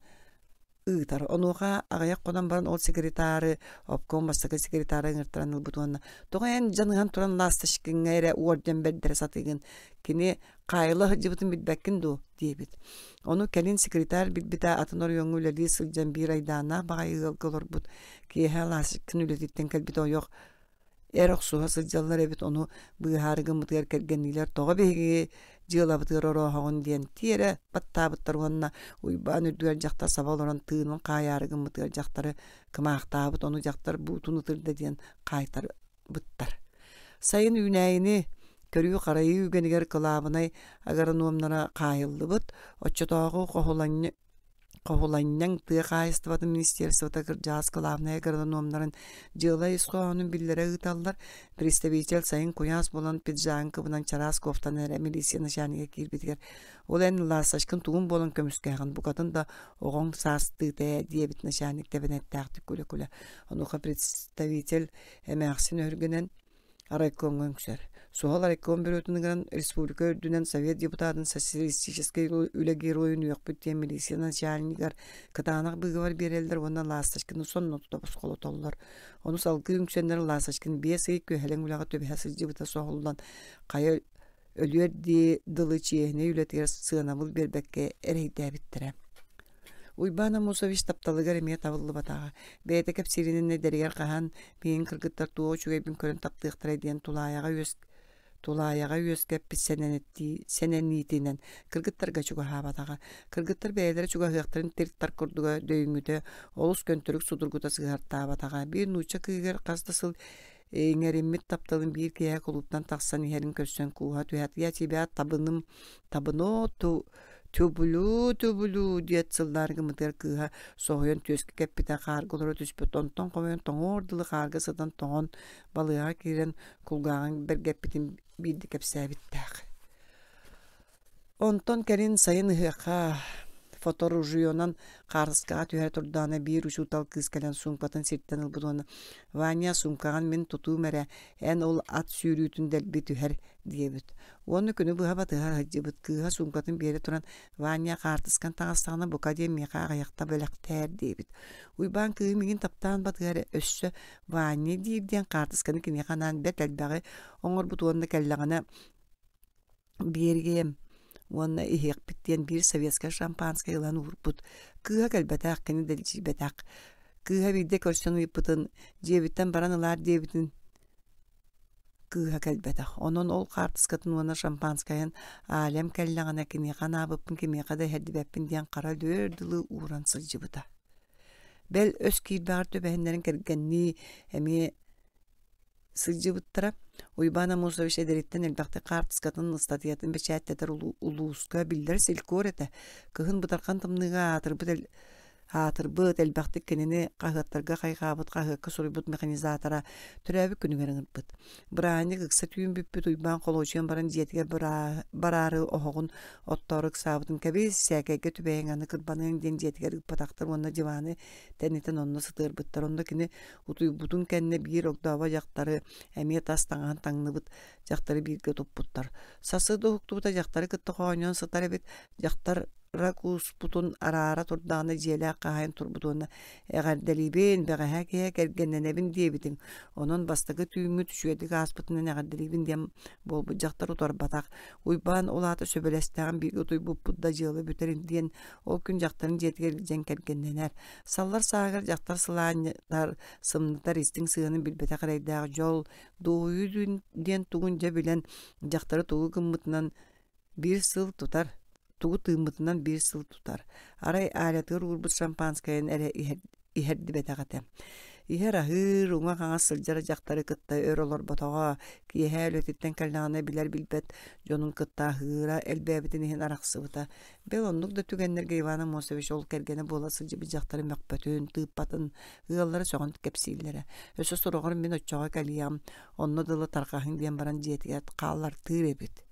ыытар. Онуоха аҕыйах хонон баран ол секретары обком бастакы секретары ыҥыртаран ылбыт уонна тоҕо эн дьаныһан туран Ласточкиҥҥа эрэ орден бэрдэрэ сатыыгын кини хаайыла сылдьыбытын билбэккин дуо диэбит. Ону кэлин секретарь билбитэ атын оройуоҥҥа үлэлии сылдьан биир айдааннаах баҕайы ыалга олорбут киэһэ Ласточкин үлэтиттэн кэлбит ойох эр охсуһа сылдьаллар эбит ону быыһаары гыммытыгар кэргэнниилэр тоҕо биһиги дьыалабытыгар орооһоҕун диэн тиэрэ баттаабыттар уонна Уйбаан үрдүгэр дьахтар саба олорон тыынын хаайаары гыммытыгар дьахтары кымаахтаабыт ону дьахтар буутун ытырда диэн хаайтарбыттар. Сайын үүнээйини көрүү-харайыы үгэнигэр кылаабынай агрономнара хаайыллыбыт, оччотооҕу хоһуланньа Хоһуланньаҥ тыа хаһаайыстыбатын министерствота кырдьаҕас кылаабынай агрономнарын дьыала ис хоһоонун биллэрэ ыыталлар. Представитель сайын куйаас буолан пиджагын кыбынан чараас кофтаны эрэ милиция начальнига киирбитигэр «Ол эн Лассачкын тугун буолан көмүскээҕин букатын да оҕоҥ саастыыта ээ» диэбит начальник тэбэнэттээхтик күлэ-күлэ. Онуоха представитель эмээхсин өһүргэнэн райкомҥа үҥсэр. Суһал райком бюротун ыҥыран республика үрдүнэн Совет депутатын социалистическай үлэ геройун үөхпүт диэн милиция начальнигар кытаанах быыгабар биэрэллэр уонна Ласточкины сонно тута босхолотоллор. Ону салгыы үҥсэннэр Ласточкин 5 ый күһэлэҥ үлэҕэ түбэһэ сылдьыбыта соһуллан хайа өлүөр дылы чиэһинэй үлэтигэр сыанабыл биэрбэккэ эрэйдээбиттэрэ. Уйбаан Амусович тапталыгар эмиэ табыллыбатаҕа. Бэйэтэ кэпсииринэн эдэригэр хаһан миигин кыргыттар туох үчүгэйбин көрөн таптыахтара диэн тулаайаҕа үөс тулаайаҕа үөскэппит сэнэниитинэн кыргыттарга чугаһаабатаҕа. Кыргыттар бэйэлэрэ чугаһыахтарын тир-тар курдуга дөйүҥҥүтэ олус көнтөрүк судургута сыһартаабатаҕа. Биир нуучча кыыһыгар хас да сыл иҥэриммит тапталын биир киэһэ кулууптан тахсан иһэрин көрсөн кууһа түһээт «Я тебя табыным табыно тюблю тюблю» диэт сыллаары гыммытыгар кыыһа соһуйан түөскэ кэппитэ хаарга олоро түспүт онтон хомойон тоҥуор дылы хаарга сытан тоҥон балыыһаҕа киирэн кулгааҕын бэргэппитин биирдэ кэпсээбиттээх. Онтон кэлин сайын ыһыахха фоторужьенан хаарыскаҕа түһэрэ турдаҕына биир учуутал кыыс кэлэн суумкатын сиртэн ылбыт уонна «Ваня, суумкаҕын мин тутуум эрэ, эн ол ат сүүрүүтүн дэлби түһэр» диэбит. Уонна күнү быһа батыһа сылдьыбыт кыыһа суумкатын биэрэ туран «Ваня, хаартыскан таҕыстаҕына бука диэн миэхэ аҕыйахта бэлэхтээр» диэбит. Уйбаан кыыһы миигин таптаан батыһар өссө «Ваня» диир диэн хаартысканы киниэхэ анаан бэрт элбэҕи оҥорбут уонна кэллэҕинэ биэриэм уонна иһиэхпит диэн биир советскай шампанскай ылан уурбут. Кыыһа кэлбэтэх, кини да илдьийбэтэх. Кыыһа биирдэ көрсөн ыйыппытын, дьиэбиттэн баран ылаар диэбитин кыыһа кэлбэтэх. Онон ол хаартыскатын уонна шампанскайын Алям кэллэҕинэ киниэхэ анаабыппын кимиэхэ да иһэрдибэппин диэн хара өлүөр дылы ууран сылдьыбыта. Бэл өс киирбэҕэр түбэһиннэрин кэргэннии эмиэ сылдьыбыттара. Уйбаан Амосович эдэриттэн элбэхтик хаартыскатын, ыстатыйатын бэчээттэтэр улууска биллэр селькор этэ. Кыһын бытархан тымныыга аатырбыт аатырбыт, элбэхтик кинини хаһыаттарга хайҕаабыт, хаһыакка суруйбут механизатора төрөөбүт күнүгэр ыҥырбыт. Бырааһынньык ыкса түүн бүппүт Уйбаан холуочуйан баран дьиэтигэр бараары оһоҕун оттоору ыксаабытын кэбис, сээкэйгэ түбэһиҥ аны кырбаныаҥ диэн дьиэтигэр ыыппатахтар уонна диваны тэнитэн онно сытыарбыттар. Онно кини Утуйбутун кэннэ биир огдообо дьахтары эмиэ тас таҥаһын таҥныбыт дьахтары бииргэ туппуттар. Сарсыарда уһуктубута дьахтары кытта хоонньоон сытар эбит. Дьахтар кууспутун араара турдаҕына дьиэлээх хаһаайын турбут уонна «Эҕэрдэлиибин, бэҕэһээ киэһэ кэргэннэнэбин диэбитиҥ, онон бастакы түүҥҥүт үчүгэйдик ааспытынан эҕэрдэлиибин» диэн буолбут дьахтар утарбатах. Уйбаан ол аата сөбүлэстэҕин бииргэ утуйбуппут да дьыала бүтэр диэн ол күн дьахтарын дьиэтигэр илдьэн кэргэннэнэр. Саллар сааһыгар дьахтар сылаанньытар, сымнатар истиҥ сыһыанын билбэтэх эрэйдээх дьол, дуоһуйуу диэн тугун дьэ билэн, дьахтары тугу гыммытынан биир сыл тутар, тугу тыыммытынан биир сыл тутар. Арай Аалятыгар уурбут шампанскайын эрэ иһэрдибэтэх этэ. Иһэр-аһыыр, уҥа-хаҥас сылдьар дьахтары кытта өр олорботоҕо, киэһэ үлэтиттэн кэллэҕинэ билэр-билбэт дьонун кытта аһыыра элбээбитин иһин арахсыбыта. Бэл оннук да түгэннэргэ Иван Амосович ол кэргэнэ буола сылдьыбыт дьахтары мөхпөтүн, тыыппатын ыаллара сөҕөн кэпсииллэрэ. Өссө сороҕор мин оччоҕо кэлиэҕим, онно дылы тарҕаһыҥ диэн баран дьиэтигэр хааллартыыр эбит.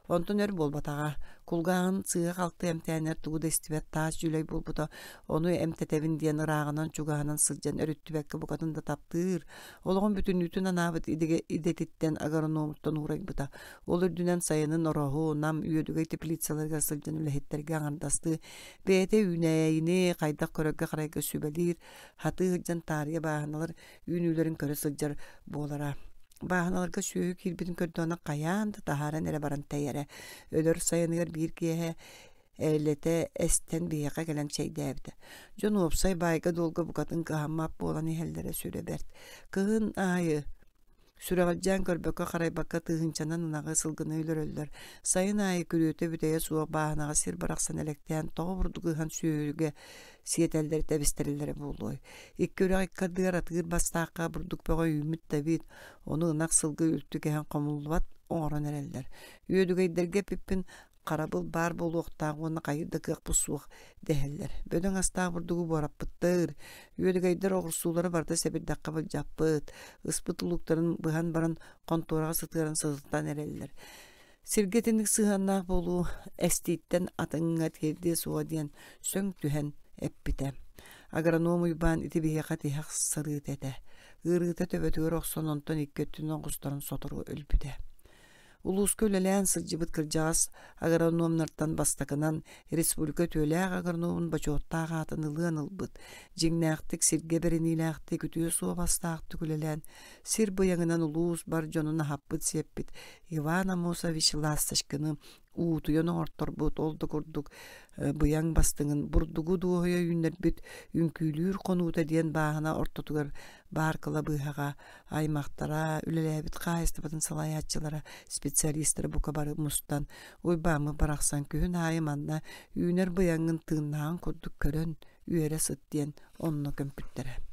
Онтон өр буолбатаҕа, кулгааҕын сыыһа-халты эмтээннэр тугу да истибэт таас дьүлэй буолбута, ону эмтэтэбин диэн ырааҕынан-чугаһынан сылдьан өрүттүбэккэ букатын да таптыыр, олоҕун бүтүннүүтүн анаабыт идэтиттэн агрономуттан уурайбыта. Ол үрдүнэн сайынын Ороһу, Нам, Үөдүгэй теплицаларыгар сылдьан үлэһиттэргэ аҥардастыы бэйэтэ үүнээйини хайдах көрөргө-харайга сүбэлиир, хатыы сылдьан таарыйа бааһыналар үүнүүлэрин көрө сылдьар буолара. Бааһыналарга сүөһү киирбитин көрдөҕүнэ хайаан да таһааран эрэ баран тэйэрэ. Өлөр сайыныгар биир киэһэ элэтэ эстэн биһиэхэ кэлэн чэйдээбитэ. Дьон уопсай баайга-дуолга букатын кыһаммат буолан иһэллэрэ сүрэ бэрт. Кыһын аайы Сүрэҕэлдьээн көрбөккө-харайбакка тыһыынчанан ынаҕы, сылгыны өлөрөллөр. Сайын аайы күрүөтэ бүтэйэ суох бааһынаҕа сир барахсан элэктээн тоҕо бурдук ыһан сүөһүгэ сиэтэллэр тэбистэрэллэрэ буолуой. Икки үрэх икки ардыгар атыыр бастаахха бурдук бөҕө үүммүт да эбит, ону ынах сылгы үлтү кэһэн хомуллубат оҥорон эрэллэр. Үөдүгэйдэргэ эппиппин харабыл баар буолуохтаах уонна хайыыр да кыахпыт суох дэһэллэр. Бөдөҥ астаах бурдугу буораппыттар, үөдүгэйдэр оҕурсуулара барыта сэбирдэххэ былдьаппыт, ыспыт лууктарын быһан баран хонтуораҕа сытыаран сытытан эрэллэр. Сиргэ итинник сыһыаннаах буолуу эстииттэн атыҥҥа тиэрдиэ суоҕа диэн сөҥ түһэн эппитэ. Агроном Уйбаан ити биһиэхэ тиһэх сырыыта этэ. Ыарыыта төбөтүгэр охсон онтон икки өттүнэн оҕустаран сотору өлбүтэ. Улууска үлэлээн сылдьыбыт кырдьаҕас агрономнартан бастакынан республика үтүөлээх агрономун бочуоттаах аатын ылыан ылбыт, дьиҥнээхтик сиргэ бэриниилээхтик үтүө суобастаахтык үлэлээн, сир быйаҥынан улуус бар дьонун аһаппыт-сиэппит Иван Амосович Ласточкины уутуйан оҥорторбут, ол да курдук быйаҥ бастыҥын бурдугу дуоһуйа үүннэрбит үҥкүүлүүр хонуута диэн бааһына ортотугар баар кылабыыһаҕа аймахтара, үлэлээбит хаһаайыстыбатын салайааччылара, специалистара бука бары мустан, Уйбааммыт барахсан күһүн аайы манна үүнэр быйаҥҥын тыыннааҕын курдук көрөн, үөрэ сыт диэн онно көмпүттэрэ.